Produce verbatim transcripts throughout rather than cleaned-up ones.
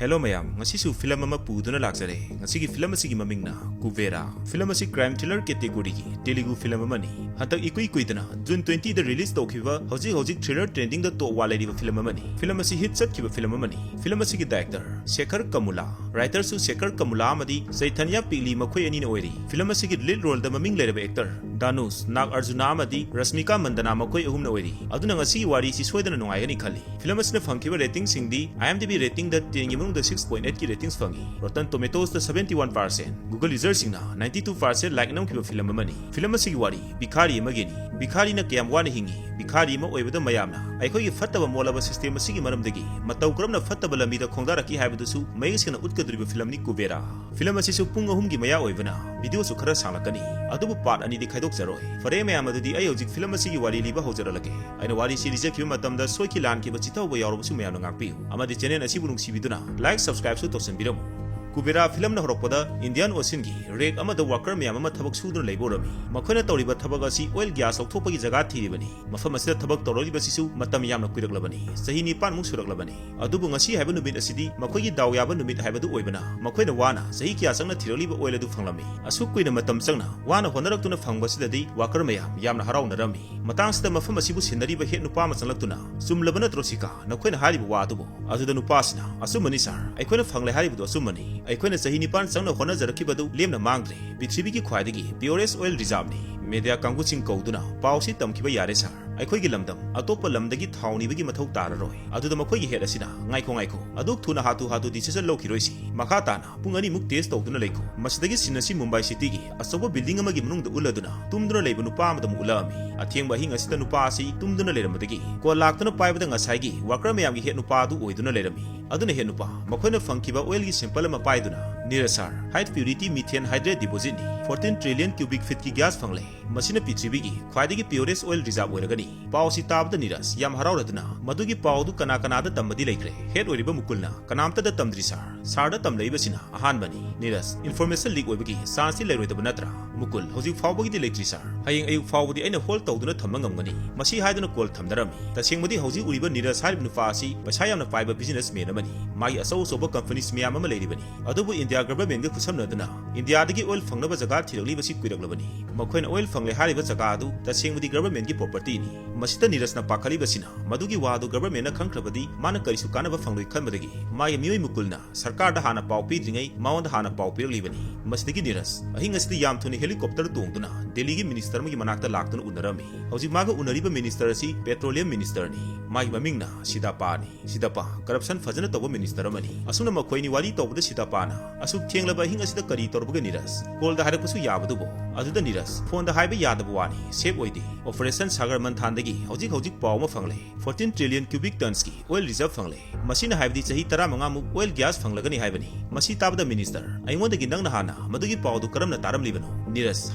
Hello ꯃꯌꯥꯝ, ꯉꯁꯤꯁꯨ film ꯑꯃ ꯄꯨꯗꯨꯅ ꯂꯥꯛꯆꯔꯦ꯫ ꯉꯁꯤꯒꯤ ꯐꯤꯂꯝ ꯑꯁꯤꯒꯤ ꯃꯃꯤꯡꯅ ꯀꯨꯕꯦꯔꯥ꯫ ꯐꯤꯂꯝ ꯑꯁꯤ crime thriller category ꯒꯤ Telugu ꯐꯤꯂꯝ ꯑꯃꯅꯤ꯫ ꯍꯟꯗꯛ ꯏꯀꯨꯏ ꯀꯨꯏꯗꯅ June twenty ꯗ release ꯇꯧꯈꯤꯕ, ꯍꯧꯖꯤꯛ ꯍꯧꯖꯤꯛ thriller trending ꯗ top one ꯂꯩꯔꯤꯕ ꯐꯤꯂꯝ ꯑꯃꯅꯤ꯫ ꯐꯤꯂꯝ ꯑꯁꯤ hit ꯆꯠꯈꯤꯕ ꯐꯤꯂꯝ ꯑꯃꯅꯤ꯫ ꯐꯤꯂꯝ ꯑꯁꯤꯒꯤ director ꯁꯦꯈꯔ ꯀꯃꯨꯂꯥ, writer ꯁꯨ ꯁꯦꯈꯔ ꯀꯃꯨꯂꯥ ꯑꯃꯗꯤ ꯆꯩꯊꯟꯌꯥ ꯄꯤꯛꯂꯤ ꯃꯈꯣꯏ ꯑꯅꯤꯅ ꯑꯣꯏꯔꯤ꯫ ꯐꯤꯂꯝ ꯑꯁꯤꯒꯤ lead role ꯗ ꯃꯃꯤꯡ ꯂꯩꯔꯕ actor ꯙꯅꯨꯁ, ꯅꯥꯒ ꯑꯔꯖꯨꯅꯥ ꯑꯃꯗꯤ ꯔꯁꯃꯤꯀꯥ ꯃꯟꯗꯅꯥ ꯃꯈꯣꯏ ꯑꯍꯨꯝꯅ ꯑꯣꯏꯔꯤ꯫ ꯑꯗꯨꯅ ꯉꯁꯤꯒꯤ ꯋꯥꯔꯤꯁꯤ ꯁꯣꯏꯗꯅ ꯅꯨꯡꯉꯥꯏꯒꯅꯤ ꯈꯜꯂꯤ꯫ ꯐꯤꯂꯝ ꯑꯁꯤꯅ ꯐꯪꯈꯤꯕ rating ꯁꯤꯡꯗꯤ IMDb rating ꯗ ten ꯒꯤ ꯃꯅꯨꯡꯗ six point eight ꯀꯤ ratings ꯐꯪꯉꯤ꯫ Rotten Tomatoes ꯗ seventy one percent, Google user ꯁꯤꯡꯅ ninety two percent like ꯅꯝꯈꯤꯕ ꯐꯤꯂꯝ ꯑꯃꯅꯤ꯫ ꯐꯤꯂꯝ ꯑꯁꯤꯒꯤ ꯋꯥꯔꯤ ꯚꯤꯈꯥꯔꯤ ꯑꯃꯒꯤꯅꯤ꯫ ꯚꯤꯈꯥꯔꯤꯅ ꯀꯌꯥꯝ ꯋꯥꯅ ꯍꯤꯡꯉꯤ, ꯚꯤꯈꯥꯔꯤ ꯑꯃ ꯑꯣꯏꯕꯗ ꯃꯌꯥꯝꯅ ꯑꯩꯈꯣꯏꯒꯤ ꯐꯠꯇꯕ ꯃꯣꯠꯂꯕ system ꯑꯁꯤꯒꯤ ꯃꯔꯝꯗꯒꯤ ꯃꯇꯧ ꯀꯔꯝꯅ ꯐꯠꯇꯕ ꯂꯝꯕꯤꯗ ꯈꯣꯡꯗꯥꯔꯛꯈꯤ ꯍꯥꯏꯕꯗꯨꯁꯨ ꯃꯌꯦꯛ ꯁꯦꯡꯅ ꯎꯠꯀꯗꯧꯔꯤꯕ ꯐꯤꯂꯝꯅꯤ ꯀꯨꯕꯦꯔꯥ꯫ ꯐꯤꯂꯝ ꯑꯁꯤꯁꯨ ꯄꯨꯡ ꯑꯍꯨꯝꯒꯤ ꯃꯌꯥ ꯑꯣꯏꯕꯅ video ꯁꯨ ꯈꯔ ꯁꯥꯡꯂꯛꯀꯅꯤ, ꯑꯗꯨꯕꯨ part ꯑꯅꯤꯗꯤ ꯈꯥꯏꯗꯣꯛꯆꯔꯣꯏ꯫ ꯐꯔꯦ ꯃꯌꯥꯝ, ꯑꯗꯨꯗꯤ ꯑꯩ ꯍꯧꯖꯤꯛ ꯐꯤꯂꯝ ꯑꯁꯤꯒꯤ ꯋꯥꯔꯤ ꯂꯤꯕ ꯍꯧꯖꯔꯛꯂꯒꯦ꯫ ꯑꯩꯅ ꯋꯥꯔꯤꯁꯤ ꯂꯤꯖꯈꯤꯕ ꯃꯇꯝꯗ ꯁꯣꯏꯈꯤ ꯂꯥꯟꯈꯤꯕ ꯆꯤꯠꯊꯍꯧꯕ ꯌꯥꯎꯔꯕꯁꯨ ꯃꯌꯥꯝꯅ ꯉꯥꯛꯄꯤꯌꯨ, ꯑꯃꯗꯤ channel ꯑꯁꯤꯕꯨ ꯅꯨꯡꯁꯤꯕꯤꯗꯨꯅ like, subscribe ꯁꯨ ꯇꯧꯁꯤꯟꯕꯤꯔꯝꯃꯨ꯫ ꯀꯨꯕꯦꯔꯥ ꯐꯤꯂꯝꯅ ꯍꯧꯔꯛꯄꯗ Indian Ocean ꯒꯤ rack ꯑꯃꯗ worker ꯃꯌꯥꯝ ꯑꯃ ꯊꯕꯛ ꯁꯨꯗꯨꯅ ꯂꯩꯕ ꯎꯔꯝꯃꯤ꯫ ꯃꯈꯣꯏꯅ ꯇꯧꯔꯤꯕ ꯊꯕꯛ ꯑꯁꯤ oil gas ꯂꯧꯊꯣꯛꯄꯒꯤ ꯖꯒꯥ ꯊꯤꯔꯤꯕꯅꯤ꯫ ꯃꯐꯝ ꯑꯁꯤꯗ ꯊꯕꯛ ꯇꯧꯔꯛꯂꯤꯕꯁꯤꯁꯨ ꯃꯇꯝ ꯌꯥꯝꯅ ꯀꯨꯏꯔꯛꯂꯕꯅꯤ, ꯆꯍꯤ ꯅꯤꯄꯥꯟꯃꯨꯛ ꯁꯨꯔꯛꯂꯕꯅꯤ꯫ ꯑꯗꯨꯕꯨ ꯉꯁꯤ ꯍꯥꯏꯕ ꯅꯨꯃꯤꯠ ꯑꯁꯤꯗꯤ ꯃꯈꯣꯏꯒꯤ ꯗꯥꯎ ꯌꯥꯕ ꯅꯨꯃꯤꯠ ꯍꯥꯏꯕꯗꯨ ꯑꯣꯏꯕꯅ, ꯃꯈꯣꯏꯅ ꯋꯥꯅ ꯆꯍꯤ ꯀꯌꯥ ꯆꯪꯅ ꯊꯤꯔꯛꯂꯤꯕ oil ꯑꯗꯨ ꯐꯪꯂꯝꯃꯤ꯫ ꯑꯁꯨꯛ ꯀꯨꯏꯅ ꯃꯇꯝ ꯆꯪꯅ ꯋꯥꯅ ꯍꯣꯠꯅꯔꯛꯇꯨꯅ ꯐꯪꯕꯁꯤꯗꯗꯤ worker ꯃꯌꯥꯝ ꯌꯥꯝꯅ ꯍꯔꯥꯎꯅꯔꯝꯃꯤ꯫ ꯃꯇꯥꯡꯁꯤꯗ ꯃꯐꯝ ꯑꯁꯤꯕꯨ ꯁꯤꯟꯅꯔꯤꯕ head ꯅꯨꯄꯥ ꯑꯃ ꯆꯪꯂꯛꯇꯨꯅ, "ꯆꯨꯝꯂꯕ ꯅꯠꯇ꯭ꯔꯣ ꯁꯤꯀꯥ, ꯅꯈꯣꯏꯅ ꯍꯥꯏꯔꯤꯕ ꯋꯥ ꯑꯗꯨꯕꯨ?" ꯑꯗꯨꯗ ꯅꯨꯄꯥꯁꯤꯅ, "ꯑꯆꯨꯝꯕꯅꯤ sir, ꯑꯩꯈꯣꯏꯅ ꯐꯪꯂꯦ ꯍꯥꯏꯔꯤꯕꯗꯨ ꯑꯆꯨꯝꯕꯅꯤ꯫ ꯑꯩꯈꯣꯏꯅ ꯆꯍꯤ ꯅꯤꯄꯥꯟ ꯆꯪꯅ ꯍꯣꯠꯅꯖꯔꯛꯈꯤꯕꯗꯨ ꯂꯦꯝꯅ ꯃꯥꯡꯗ꯭ꯔꯦ꯫ ꯄ꯭ꯔꯤꯊꯤꯕꯤꯒꯤ ꯈ꯭ꯋꯥꯏꯗꯒꯤ purest oil reserve ꯅꯤ꯫ Media ꯀꯥꯡꯕꯨꯁꯤꯡ ꯀꯧꯗꯨꯅ ꯄꯥꯎꯁꯤ ꯇꯝꯈꯤꯕ ꯌꯥꯔꯦ sir꯫ ꯑꯩꯈꯣꯏꯒꯤ ꯂꯝꯗꯝ ꯑꯇꯣꯞꯄ ꯂꯝꯗꯒꯤ ꯊꯥꯎ ꯅꯤꯕꯒꯤ ꯃꯊꯧ ꯇꯥꯔꯔꯣꯏ꯫" ꯑꯗꯨꯗ ꯃꯈꯣꯏꯒꯤ head ꯑꯁꯤꯅ, "ꯉꯥꯏꯈꯣ, ꯉꯥꯏꯈꯣ, ꯑꯗꯨꯛ ꯊꯨꯅ ꯍꯥꯊꯨ ꯍꯥꯊꯨ decision ꯂꯧꯈꯤꯔꯣꯏꯁꯤ꯫ ꯃꯈꯥ ꯇꯥꯅ ꯄꯨꯡ ꯑꯅꯤꯃꯨꯛ test ꯇꯧꯗꯨꯅ ꯂꯩꯈꯣ꯫ ꯃꯁꯤꯗꯒꯤ scene ꯑꯁꯤ ꯃꯨꯝꯕꯥꯏ cityꯒꯤ ꯑꯆꯧꯕ building ꯑꯃꯒꯤ ꯃꯅꯨꯡꯗ ꯎꯠꯂꯗꯨꯅ ꯇꯨꯝꯗꯨꯅ ꯂꯩꯕ ꯅꯨꯄꯥ ꯑꯃꯗ ꯑꯃꯨꯛ ꯎꯠꯂꯛꯑꯝꯃꯤ꯫ ꯑꯊꯦꯡꯕ ꯑꯍꯤꯡ ꯑꯁꯤꯗ ꯅꯨꯄꯥ ꯑꯁꯤ ꯇꯨꯝꯗꯨꯅ ꯂꯩꯔꯝꯕꯗꯒꯤ call ꯂꯥꯛꯇꯨꯅ ꯄꯥꯏꯕꯗ ꯉꯁꯥꯏꯒꯤ worker ꯃꯌꯥꯝꯒꯤ head ꯅꯨꯄꯥ ꯑꯗꯨ ꯑꯣꯏꯗꯨꯅ ꯂꯩꯔꯝꯃꯤ꯫ ꯑꯗꯨꯅ head ꯅꯨꯄꯥ, ꯃꯈꯣꯏꯅ ꯐꯪꯈꯤꯕ oilꯒꯤ sample ꯑꯃ ꯄꯥꯏꯗꯨꯅ, "ꯅꯤꯔ sir, high purity methane hydrate depositꯅꯤ꯫ Fourteen trillion cubic feetꯀꯤ gas ꯐꯪꯂꯦ꯫ ꯃꯁꯤꯅ ꯄ꯭ꯔꯤꯊꯤꯕꯤꯒꯤ ꯈ꯭ꯋꯥꯏꯗꯒꯤ purest oil reserve ꯑꯣꯏꯔꯒꯅꯤ꯫ ꯄꯥꯎ ꯑꯁꯤ ꯇꯥꯕꯗ ꯅꯤꯔꯖ ꯌꯥꯝ ꯍꯔꯥꯎꯔꯗꯨꯅ ꯃꯗꯨꯒꯤ ꯄꯥꯎ ꯑꯗꯨ ꯀꯅꯥ ꯀꯅꯥꯗ ꯇꯝꯕꯗꯤ ꯂꯩꯈ꯭ꯔꯦ꯫ Head ꯑꯣꯏꯔꯤꯕ ꯃꯨꯀꯨꯜꯅ, "ꯀꯅꯥꯝꯇꯗ ꯇꯝꯗ꯭ꯔꯤ ꯁꯥꯔ, ꯁꯥꯔꯗ ꯇꯝꯂꯛꯏꯕꯁꯤꯅ ꯑꯍꯥꯟꯕꯅꯤ꯫ ꯅꯤꯔꯖ, information leak ꯑꯣꯏꯕꯒꯤ chanceꯇꯤ ꯂꯩꯔꯣꯏꯗꯕ ꯅꯠꯇ꯭ꯔꯥ?" ꯃꯨꯀꯨꯜ, "ꯍꯧꯖꯤꯛ ꯐꯥꯎꯕꯒꯤꯗꯤ ꯂꯩꯇ꯭ꯔꯤ ꯁꯥꯔ, ꯍꯌꯦꯡ ꯑꯌꯨꯛ ꯐꯥꯎꯕꯗꯤ ꯑꯩꯅ hold ꯇꯧꯗꯨꯅ ꯊꯝꯕ ꯉꯝꯒꯅꯤ"꯫ ꯃꯁꯤ ꯍꯥꯏꯗꯨꯅ call ꯊꯝꯅꯔꯝꯃꯤ꯫ ꯇꯁꯦꯡꯕꯗꯤ ꯍꯧꯖꯤꯛ ꯎꯔꯤꯕ ꯅꯤꯔꯖ ꯍꯥꯏꯔꯤꯕ ꯅꯨꯄꯥ ꯑꯁꯤ ꯄꯩꯁꯥ ꯌꯥꯝꯅ ꯄꯥꯏꯕ businessman ꯑꯃꯅꯤ꯫ ꯃꯥꯒꯤ ꯑꯆꯧ ꯑꯆꯧꯕ companies ꯃꯌꯥꯝ ꯑꯃ ꯂꯩꯔꯤꯕꯅꯤ꯫ ꯑꯗꯨꯕꯨ ꯏꯟꯗꯤꯌꯥ governmentꯒ ꯈꯨꯠꯁꯝꯅꯗꯨꯅ ꯏꯟꯗꯤꯌꯥꯗꯒꯤ oil ꯐꯪꯅꯕ ꯖꯒꯥ ꯊꯤꯔꯛꯂꯤꯕꯁꯤ ꯀꯨꯏꯔꯛꯂꯕꯅꯤ꯫ ꯃꯈꯣꯏꯅ oil ꯐꯪꯂꯦ ꯍꯥꯏꯔꯤꯕ ꯖꯒꯥ ꯑꯗꯨ ꯇꯁꯦꯡꯕꯗꯤ governmentꯀꯤ propertyꯅꯤ꯫ ꯃꯁꯤꯗ ꯅꯤꯔꯖꯅ ꯄꯥꯈꯠꯂꯤꯕꯁꯤꯅ ꯃꯗꯨꯒꯤ ꯋꯥꯗꯨ governmentꯅ ꯈꯪꯈ꯭ꯔꯕꯗꯤ ꯃꯥꯅ ꯀꯔꯤꯁꯨ ꯀꯥꯟꯅꯕ ꯐꯪꯂꯣꯏ ꯈꯟꯕꯗꯒꯤ ꯃꯥꯒꯤ ꯃꯤꯑꯣꯏ ꯃꯨꯀꯨꯜꯅ ꯁꯔꯀꯥꯔꯗ ꯍꯥꯟꯅ ꯄꯥꯎ ꯄꯤꯗ꯭ꯔꯤꯉꯩ ꯃꯉꯣꯟꯗ ꯍꯥꯟꯅ ꯄꯥꯎ ꯄꯤꯔꯛꯂꯤꯕꯅꯤ꯫ ꯃꯁꯤꯗꯒꯤ ꯅꯤꯔꯖ ꯑꯍꯤꯡ ꯑꯁꯤꯗ ꯌꯥꯝ ꯊꯨꯅ helicopter ꯇꯣꯡꯗꯨꯅ ꯗꯦꯜꯂꯤꯒꯤ minister ꯑꯃꯒꯤ ꯃꯅꯥꯛꯇ ꯂꯥꯛꯇꯨꯅ ꯎꯅꯔꯝꯃꯤ꯫ ꯍꯧꯖꯤꯛ ꯃꯥꯒ ꯎꯅꯔꯤꯕ ministerꯁꯤ petroleum ministerꯅꯤ꯫ ꯃꯥꯒꯤ ꯃꯃꯤꯡꯅ ꯁꯤꯗꯥꯄꯥꯅꯤ꯫ ꯁꯤꯗꯥꯄꯥ corruption ꯐꯖꯅ ꯇꯧꯕ minister ꯑꯃꯅꯤ꯫ ꯑꯁꯨꯝꯅ ꯃꯈꯣꯏꯅꯤ ꯋꯥꯔꯤ ꯇꯧꯕꯗ ꯁꯤꯗꯥꯄꯥꯅ, "ꯑꯁꯨꯛ ꯊꯦꯡꯂꯕ ꯑꯍꯤꯡ ꯑꯁꯤꯗ ꯀꯔꯤ ꯇꯧꯔꯕꯒꯦ ꯅꯤꯔꯖ? Callꯗ ꯍꯥꯏꯔꯛꯄꯁꯨ ꯌꯥꯕꯗꯨꯕꯨ?" ꯑꯗꯨꯗ ꯅꯤꯔꯖ, "Phoneꯗ ꯍꯥꯏꯕ ꯌꯥꯗꯕ ꯋꯥꯅꯤ, safe ꯑꯣꯏꯗꯦ꯫ Operation Sagar Manthanꯗꯒꯤ ꯍꯧꯖꯤꯛ ꯍꯧꯖꯤꯛ ꯄꯥꯎ ꯑꯃ ꯐꯪꯂꯦ꯫ Fourteen trillion cubic tonsꯀꯤ oil reserve ꯐꯪꯂꯦ꯫ ꯃꯁꯤꯅ ꯍꯥꯏꯕꯗꯤ ꯆꯍꯤ ꯇꯔꯥꯃꯉꯥꯃꯨꯛ oil gas ꯐꯪꯂꯒꯅꯤ ꯍꯥꯏꯕꯅꯤ"꯫ ꯃꯁꯤ ꯇꯥꯕꯗ minister, "ꯑꯩꯉꯣꯟꯗꯒꯤ ꯅꯪꯅ ꯍꯥꯟꯅ ꯃꯗꯨꯒꯤ ꯄꯥꯎꯗꯨ ꯀꯔꯝꯅ ꯇꯥꯔꯝꯂꯤꯕꯅꯣ?" ꯅꯤꯔꯖ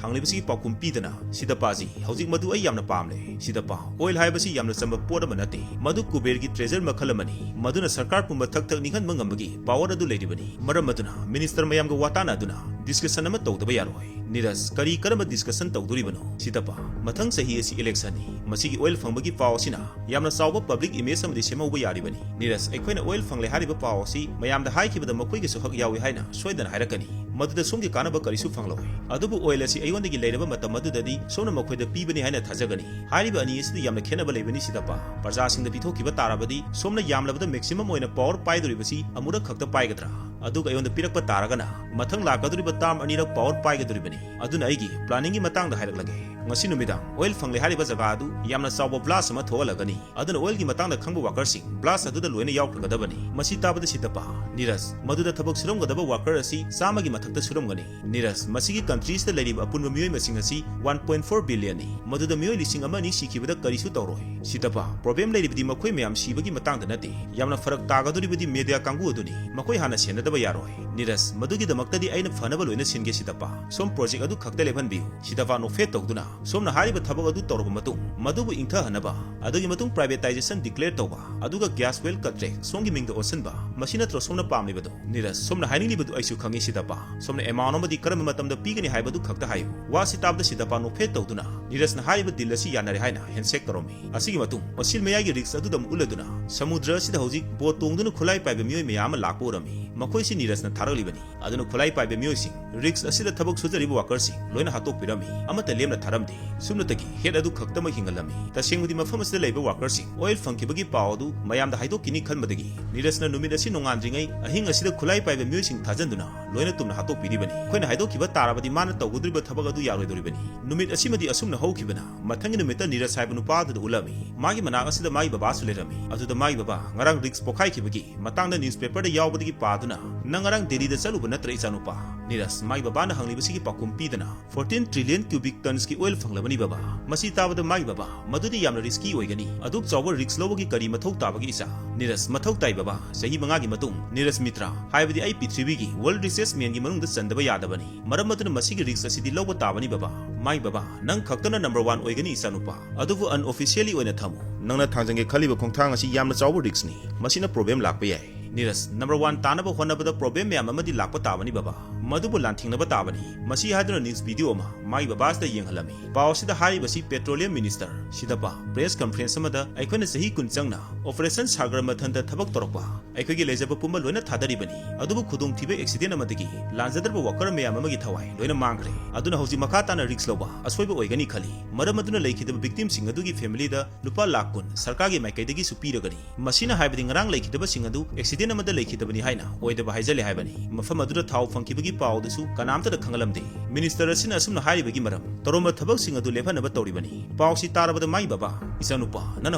ꯍꯪꯂꯤꯕꯁꯤꯒꯤ ꯄꯥꯎꯈꯨꯝ ꯄꯤꯗꯅ, "ꯁꯤꯗꯥꯄꯥꯖꯤ, ꯍꯧꯖꯤꯛ ꯃꯗꯨ ꯑꯩ ꯌꯥꯝꯅ ꯄꯥꯝꯂꯦ꯫ ꯁꯤꯗꯥꯄꯥ, oil ꯍꯥꯏꯕꯁꯤ ꯌꯥꯝꯅ ꯆꯝꯕ ꯄꯣꯠ ꯑꯃ ꯅꯠꯇꯦ꯫ ꯃꯗꯨ ꯀꯨꯕꯦꯔꯒꯤ treasure ꯃꯈꯜ ꯑꯃꯅꯤ꯫ ꯃꯗꯨꯅ ꯁꯔꯀꯥꯔ ꯄꯨꯝꯕ ꯊꯛ ꯊꯛ ꯅꯤꯡꯍꯟꯕ ꯉꯝꯕꯒꯤ power ꯑꯗꯨ ꯂꯩꯔꯤꯕꯅꯤ꯫ ꯃꯔꯝ ꯑꯗꯨꯅ minister ꯃꯌꯥꯝꯒ ꯋꯥ ꯇꯥꯅꯗꯨꯅ discussion ꯑꯃ ꯇꯧꯗꯕ ꯌꯥꯔꯣꯏ"꯫ ꯅꯤꯔꯖ, "ꯀꯔꯤ ꯀꯔꯝꯕ discussion ꯇꯧꯗꯣꯔꯤꯕꯅꯣ?" ꯁꯤꯗꯥꯄꯥ, "ꯃꯊꯪ ꯆꯍꯤ ꯑꯁꯤ electionꯅꯤ꯫ ꯃꯁꯤꯒꯤ oil ꯐꯪꯕꯒꯤ ꯄꯥꯎ ꯑꯁꯤꯅ ꯌꯥꯝꯅ ꯆꯥꯎꯕ public image ꯑꯃꯗꯤ ꯁꯦꯝꯍꯧꯕ ꯌꯥꯔꯤꯕꯅꯤ꯫ ꯅꯤꯔꯖ, ꯑꯩꯈꯣꯏꯅ oil ꯐꯪꯂꯦ ꯍꯥꯏꯔꯤꯕ ꯄꯥꯎ ꯑꯁꯤ ꯃꯌꯥꯝꯗ ꯍꯥꯏꯈꯤꯕꯗ ꯃꯈꯣꯏꯒꯤꯁꯨ ꯍꯛ ꯌꯥꯎꯏ ꯍꯥꯏꯅ ꯁꯣꯏꯗꯅ ꯍꯥꯏꯔꯛꯀꯅꯤ꯫ ꯃꯗꯨꯗ ꯁꯣꯝꯒꯤ ꯀꯥꯟꯅꯕ ꯀꯔꯤꯁꯨ ꯐꯪꯂꯣꯏ꯫ ꯑꯗꯨꯕꯨ oil ꯑꯁꯤ ꯑꯩꯉꯣꯟꯗꯒꯤ ꯂꯩꯔꯕ ꯃꯇꯝ ꯑꯗꯨꯗꯗꯤ ꯁꯣꯝꯅ ꯃꯈꯣꯏꯗ ꯄꯤꯕꯅꯤ ꯍꯥꯏꯅ ꯊꯥꯖꯒꯅꯤ꯫ ꯍꯥꯏꯔꯤꯕ ꯑꯅꯤ ꯑꯁꯤꯗ ꯌꯥꯝꯅ ꯈꯦꯠꯅꯕ ꯂꯩꯕꯅꯤ ꯁꯤꯗꯥꯄꯥ꯫ ꯄ꯭ꯔꯖꯥꯁꯤꯡꯗ ꯄꯤꯊꯣꯛꯈꯤꯕ ꯇꯥꯔꯕꯗꯤ ꯁꯣꯝꯅ ꯌꯥꯝꯂꯕꯗ maximum ꯑꯣꯏꯅ power ꯄꯥꯏꯗꯣꯔꯤꯕꯁꯤ ꯑꯃꯨꯔꯛ ꯈꯛꯇ ꯄꯥꯏꯒꯗ꯭ꯔꯥ? ꯑꯗꯨꯒ ꯑꯩꯉꯣꯟꯗ ꯄꯤꯔꯛꯄ ꯇꯥꯔꯒꯅ ꯃꯊꯪ ꯂꯥꯛꯀꯗꯧꯔꯤꯕ term ꯑꯅꯤꯔꯛ power ꯄꯥꯏꯒꯗꯧꯔꯤꯕꯅꯤ꯫ ꯑꯗꯨꯅ ꯑꯩꯒꯤ planningꯒꯤ ꯃꯇꯥꯡꯗ ꯍꯥꯏꯔꯛꯂꯒꯦ꯫ "ꯉꯁꯤ ꯅꯨꯃꯤꯗꯥꯡ oil ꯐꯪꯂꯦ ꯍꯥꯏꯔꯤꯕ ꯖꯒꯥ ꯑꯗꯨ ꯌꯥꯝꯅ ꯆꯥꯎꯕ blast ꯑꯃ ꯊꯣꯛꯍꯜꯂꯒꯅꯤ, ꯑꯗꯨꯅ oilꯒꯤ ꯃꯇꯥꯡꯗ ꯈꯪꯕ workerꯁꯤꯡ blast ꯑꯗꯨꯗ ꯂꯣꯏꯅ ꯌꯥꯎꯈ꯭ꯔꯒꯗꯕꯅꯤ꯫" ꯃꯁꯤ ꯇꯥꯕꯗ ꯁꯤꯇꯄꯥ, ꯅꯤꯔꯖ, ꯃꯗꯨꯗ ꯊꯕꯛ ꯁꯨꯔꯝꯒꯗꯕ worker ꯑꯁꯤ ꯆꯥꯝꯃꯒꯤ ꯃꯊꯛꯇ ꯁꯨꯔꯝꯒꯅꯤ꯫ ꯅꯤꯔꯖ, ꯃꯁꯤꯒꯤ countryꯁꯤꯗ ꯂꯩꯔꯤꯕ ꯑꯄꯨꯟꯕ ꯃꯤꯑꯣꯏ ꯃꯁꯤꯡ ꯑꯁꯤ one point four billionꯅꯤ, ꯃꯗꯨꯗ ꯃꯤꯑꯣꯏ ꯂꯤꯁꯤꯡ ꯑꯃ ꯑꯅꯤ ꯁꯤꯈꯤꯕꯗ ꯀꯔꯤꯁꯨ ꯇꯧꯔꯣꯏ꯫ ꯁꯤꯇꯄꯥ, problem ꯂꯩꯔꯤꯕꯗꯤ ꯃꯈꯣꯏ ꯃꯌꯥꯝ ꯁꯤꯕꯒꯤ ꯃꯇꯥꯡꯗ ꯅꯠꯇꯦ꯫ ꯌꯥꯝꯅ ꯐꯔꯛ ꯇꯥꯒꯗꯧꯔꯤꯕꯗꯤ media ꯀꯥꯡꯕꯨ ꯑꯗꯨꯅꯤ꯫ ꯃꯈꯣꯏ ꯍꯥꯟꯅ ꯁꯦꯟꯅꯗꯕ ꯌꯥꯔꯣꯏ꯫ ꯅꯤꯔꯖ, ꯃꯗꯨꯒꯤꯗꯃꯛꯇꯗꯤ ꯑꯩꯅ ꯐꯅꯕ ꯂꯣꯏꯅ ꯁꯤꯟꯒꯦ ꯁꯤꯇꯄꯥ꯫ ꯁꯣꯝ project ꯑꯗꯨ ꯈꯛꯇ ꯂꯦꯞꯍꯟꯕꯤꯌꯨ꯫ ꯁꯤꯇꯄꯥ ꯅꯣꯛꯐꯦꯠ ꯇꯧꯗꯨꯅ, "ꯁꯣꯝꯅ ꯍꯥꯏꯔꯤꯕ ꯊꯕꯛ ꯑꯗꯨ ꯇꯧꯔꯕ ꯃꯇꯨꯡ, ꯃꯗꯨꯕꯨ ꯏꯪꯊꯍꯟꯅꯕ, ꯑꯗꯨꯒꯤ ꯃꯇꯨꯡ privatization declare ꯇꯧꯕ, ꯑꯗꯨꯒ gas well contract ꯁꯣꯝꯒꯤ ꯃꯤꯡꯗ ꯑꯣꯟꯁꯤꯟꯕ, ꯃꯁꯤ ꯅꯠꯇ꯭ꯔꯣ ꯁꯣꯝꯅ ꯄꯥꯝꯂꯤꯕꯗꯨ?" ꯅꯤꯔꯖ, ꯁꯣꯝꯅ ꯍꯥꯏꯅꯤꯡꯂꯤꯕꯗꯨ ꯑꯩꯁꯨ ꯈꯪꯏ ꯁꯤꯇꯄꯥ꯫ ꯁꯣꯝꯅ amount ꯑꯃꯗꯤ ꯀꯔꯝꯕ ꯃꯇꯝꯗ ꯄꯤꯒꯅꯤ ꯍꯥꯏꯕꯗꯨ ꯈꯛꯇ ꯍꯥꯏꯌꯨ꯫ ꯋꯥꯁꯤ ꯇꯥꯕꯗ ꯁꯤꯇꯄꯥ ꯅꯣꯛꯐꯦꯠ ꯇꯧꯗꯨꯅ ꯅꯤꯔꯖꯅ ꯍꯥꯏꯔꯤꯕ deal ꯑꯁꯤ ꯌꯥꯅꯔꯦ ꯍꯥꯏꯅ handshake ꯇꯧꯔꯝꯃꯤ꯫ ꯑꯁꯤꯒꯤ ꯃꯇꯨꯡ ꯑꯣꯁꯤꯜ ꯃꯌꯥꯏꯒꯤ risk ꯑꯗꯨꯗ ꯑꯃꯨꯛ ꯎꯠꯂꯗꯨꯅ, ꯁꯃꯨꯗ꯭ꯔ ꯑꯁꯤꯗ ꯍꯧꯖꯤꯛ boat ꯇꯣꯡꯗꯨꯅ ꯈꯨꯠꯂꯥꯏ ꯄꯥꯏꯕ ꯃꯤꯑꯣꯏ ꯃꯌꯥꯝ ꯑꯃ ꯂꯥꯛꯄ ꯎꯔꯝꯃꯤ꯫ ꯃꯈꯣꯏꯁꯤ ꯅꯤꯔꯖꯅ ꯊꯥꯔꯛꯂꯤꯕꯅꯤ꯫ ꯑꯗꯨꯅ ꯈꯨꯠꯂꯥꯏ ꯄꯥꯏꯕ ꯃꯤꯑꯣꯏꯁꯤꯡ, risk ꯑꯁꯤꯗ ꯊꯕꯛ ꯁꯨꯖꯔꯤꯕ workerꯁꯤꯡ ꯂꯣꯏꯅ ꯍꯥꯠꯇꯣꯛꯄꯤꯔꯝꯃꯤ꯫ ꯑꯃꯠꯇ ꯂꯦꯝꯅ ꯊꯥꯔꯝꯗꯦ꯫ ꯁꯨꯞꯅꯇꯒꯤ head ꯑꯗꯨ ꯈꯛꯇꯃꯛ ꯍꯤꯡꯍꯜꯂꯝꯃꯤ꯫ ꯇꯁꯦꯡꯕꯗꯤ ꯃꯐꯝ ꯑꯁꯤꯗ ꯂꯩꯕ workerꯁꯤꯡ oil ꯐꯪꯈꯤꯕꯒꯤ ꯄꯥꯎ ꯑꯗꯨ ꯃꯌꯥꯝꯗ ꯍꯥꯏꯗꯣꯛꯈꯤꯅꯤ ꯈꯟꯕꯗꯒꯤ ꯅꯤꯔꯖꯅ ꯅꯨꯃꯤꯠ ꯑꯁꯤ ꯅꯣꯡꯉꯥꯟꯗ꯭ꯔꯤꯉꯩ ꯑꯍꯤꯡ ꯑꯁꯤꯗ ꯈꯨꯠꯂꯥꯏ ꯄꯥꯏꯕ ꯃꯤꯑꯣꯏꯁꯤꯡ ꯊꯥꯖꯟꯗꯨꯅ ꯂꯣꯏꯅ ꯇꯨꯝꯅ ꯍꯥꯠꯇꯣꯛꯄꯤꯔꯤꯕꯅꯤ꯫ ꯑꯩꯈꯣꯏꯅ ꯍꯥꯏꯗꯣꯛꯈꯤꯕ ꯇꯥꯔꯕꯗꯤ ꯃꯥꯅ ꯇꯧꯒꯗꯧꯔꯤꯕ ꯊꯕꯛ ꯑꯗꯨ ꯌꯥꯔꯣꯏꯗꯧꯔꯤꯕꯅꯤ꯫ ꯅꯨꯃꯤꯠ ꯑꯁꯤꯃꯗꯤ ꯑꯁꯨꯝꯅ ꯍꯧꯈꯤꯕꯅ ꯃꯊꯪꯒꯤ ꯅꯨꯃꯤꯠꯇ ꯅꯤꯔꯖ ꯍꯥꯏꯕ ꯅꯨꯄꯥ ꯑꯗꯨꯗ ꯎꯠꯂꯝꯃꯤ꯫ ꯃꯥꯒꯤ ꯃꯅꯥꯛ ꯑꯁꯤꯗ ꯃꯥꯒꯤ ꯕꯕꯥꯁꯨ ꯂꯩꯔꯝꯃꯤ꯫ ꯑꯗꯨꯗ ꯃꯥꯒꯤ ꯕꯕꯥ ꯉꯔꯥꯡ risk ꯄꯣꯈꯥꯏꯈꯤꯕꯒꯤ ꯃꯇꯥꯡꯗ newspaperꯗ ꯌꯥꯎꯕꯗꯒꯤ ꯄꯥꯗꯨꯅ, "ꯅꯪ ꯉꯔꯥꯡ ꯗꯦꯜꯂꯤꯗ ꯆꯠꯂꯨꯕ ꯅꯠꯇ꯭ꯔ ꯏꯆꯥꯅꯨꯄꯥ?" ꯅꯤꯔꯖ ꯃꯥꯒꯤ ꯕꯕꯥꯅ ꯍꯪꯂꯤꯕꯁꯤꯒꯤ ꯄꯥꯎꯈꯨꯝ ꯄꯤꯗꯅ, "Fourteen trillion cubic tonsꯀꯤ oil ꯐꯪꯂꯕꯅꯤ ꯕꯕꯥ꯫" ꯃꯁꯤ ꯇꯥꯕꯗ ꯃꯥꯒꯤ ꯕꯕꯥ, "ꯃꯗꯨꯗꯤ ꯌꯥꯝꯅ risky ꯑꯣꯏꯒꯅꯤ꯫ ꯑꯗꯨꯛ ꯆꯥꯎꯕ risk ꯂꯧꯕꯒꯤ ꯀꯔꯤ ꯃꯊꯧ ꯇꯥꯕꯒꯦ ꯏꯆꯥ?" ꯅꯤꯔꯖ, "ꯃꯊꯧ ꯇꯥꯏ ꯕꯕꯥ꯫ ꯆꯍꯤ ꯃꯉꯥꯒꯤ ꯃꯇꯨꯡ ꯅꯤꯔꯖ ꯃꯤꯇ꯭ꯔ, ꯍꯥꯏꯕꯗꯤ ꯑꯩ ꯄ꯭ꯔꯤꯊꯤꯕꯤꯒꯤ world richest manꯒꯤ ꯃꯅꯨꯡꯗ ꯆꯟꯗꯕ ꯌꯥꯗꯕꯅꯤ꯫ ꯃꯔꯝ ꯑꯗꯨꯅ ꯃꯁꯤꯒꯤ risk ꯑꯁꯤꯗꯤ ꯂꯧꯕ ꯇꯥꯕꯅꯤ ꯕꯕꯥ꯫" ꯃꯥꯒꯤ ꯕꯕꯥ, "ꯅꯪ ꯈꯛꯇꯅ number one ꯑꯣꯏꯒꯅꯤ ꯏꯆꯥꯅꯨꯄꯥ꯫ ꯑꯗꯨꯕꯨ unofficially ꯑꯣꯏꯅ ꯊꯝꯃꯨ꯫ ꯅꯪꯅ ꯊꯥꯡꯖꯟꯒꯦ ꯈꯜꯂꯤꯕ ꯈꯣꯡꯊꯥꯡ ꯑꯁꯤ ꯌꯥꯝꯅ ꯆꯥꯎꯕ riskꯅꯤ꯫ ꯃꯁꯤꯅ problem ꯂꯥꯛꯄ ꯌꯥꯏ꯫" ꯅꯤꯔꯖ, "Number one ꯇꯥꯅꯕ ꯍꯣꯠꯅꯕꯗ problem ꯃꯌꯥꯝ ꯑꯃꯗꯤ ꯂꯥꯛꯄ ꯇꯥꯕꯅꯤ ꯕꯕꯥ꯫ ꯃꯗꯨꯕꯨ ꯂꯥꯟꯊꯦꯡꯅꯕ ꯇꯥꯕꯅꯤ꯫" ꯃꯁꯤ ꯍꯥꯏꯗꯨꯅ news video ꯑꯃ ꯃꯥꯒꯤ ꯕꯕꯥꯁꯤꯗ ꯌꯦꯡꯍꯜꯂꯝꯃꯤ꯫ ꯄꯥꯎ ꯑꯁꯤꯗ ꯍꯥꯏꯔꯤꯕꯁꯤ petroleum minister ꯁꯤꯇꯄꯥ press conference ꯑꯃꯗ, "ꯑꯩꯈꯣꯏꯅ ꯆꯍꯤ ꯀꯨꯟ ꯆꯪꯅ Operation ꯁꯥꯒꯔꯃꯥꯊꯟꯗ ꯊꯕꯛ ꯇꯧꯔꯛꯄ ꯑꯩꯈꯣꯏꯒꯤ ꯂꯩꯖꯕ ꯄꯨꯝꯕ ꯂꯣꯏꯅ ꯊꯥꯗꯔꯤꯕꯅꯤ, ꯑꯗꯨꯕꯨ ꯈꯨꯗꯣꯡꯊꯤꯕ accident ꯑꯃꯗꯒꯤ ꯂꯥꯟꯖꯗ꯭ꯔꯕ worker ꯃꯌꯥꯝ ꯑꯃꯒꯤ ꯊꯋꯥꯏ ꯂꯣꯏꯅ ꯃꯥꯡꯈ꯭ꯔꯦ꯫ ꯑꯗꯨꯅ ꯍꯧꯖꯤꯛ ꯃꯈꯥ ꯇꯥꯅ risk ꯂꯧꯕ ꯑꯁꯣꯏꯕ ꯑꯣꯏꯒꯅꯤ ꯈꯜꯂꯤ꯫ ꯃꯔꯝ ꯑꯗꯨꯅ ꯂꯩꯈꯤꯗꯕ victimꯁꯤꯡ ꯑꯗꯨꯒꯤ familyꯗ ꯂꯨꯄꯥ ꯂꯥꯈ ꯀꯨꯟ ꯁꯔꯀꯥꯔꯒꯤ ꯃꯥꯏꯀꯩꯗꯒꯤꯁꯨ ꯄꯤꯔꯒꯅꯤ꯫ ꯃꯁꯤꯅ ꯍꯥꯏꯕꯗꯤ ꯉꯔꯥꯡ ꯂꯩꯈꯤꯗꯕꯁꯤꯡ ꯑꯗꯨ accident ꯇꯦꯟ ꯑꯃꯗ ꯂꯩꯈꯤꯗꯕꯅꯤ ꯍꯥꯏꯅ ꯑꯣꯏꯗꯕ ꯍꯥꯏꯖꯜꯂꯦ ꯍꯥꯏꯕꯅꯤ꯫ ꯃꯐꯝ ꯑꯗꯨꯗ ꯊꯥꯎ ꯐꯪꯈꯤꯕꯒꯤ ꯄꯥꯎ ꯑꯗꯨꯁꯨ ꯀꯅꯥꯝꯇꯗ ꯈꯪꯍꯜꯂꯝꯗꯦ꯫ ꯃꯤꯅꯤꯁꯇꯔ ꯑꯁꯤꯅ ꯑꯁꯨꯝꯅ ꯍꯥꯏꯔꯤꯕꯒꯤ ꯃꯔꯝ, ꯇꯧꯔꯝꯕ ꯊꯕꯛꯁꯤꯡ ꯑꯗꯨ ꯂꯦꯞꯍꯟꯅꯕ ꯇꯧꯔꯤꯕꯅꯤ꯫ ꯄꯥꯎꯁꯤ ꯇꯥꯔꯕꯗ ꯃꯥꯒꯤ ꯕꯕꯥ, "ꯏꯆꯥꯅꯨꯄꯥ, ꯅꯪꯅ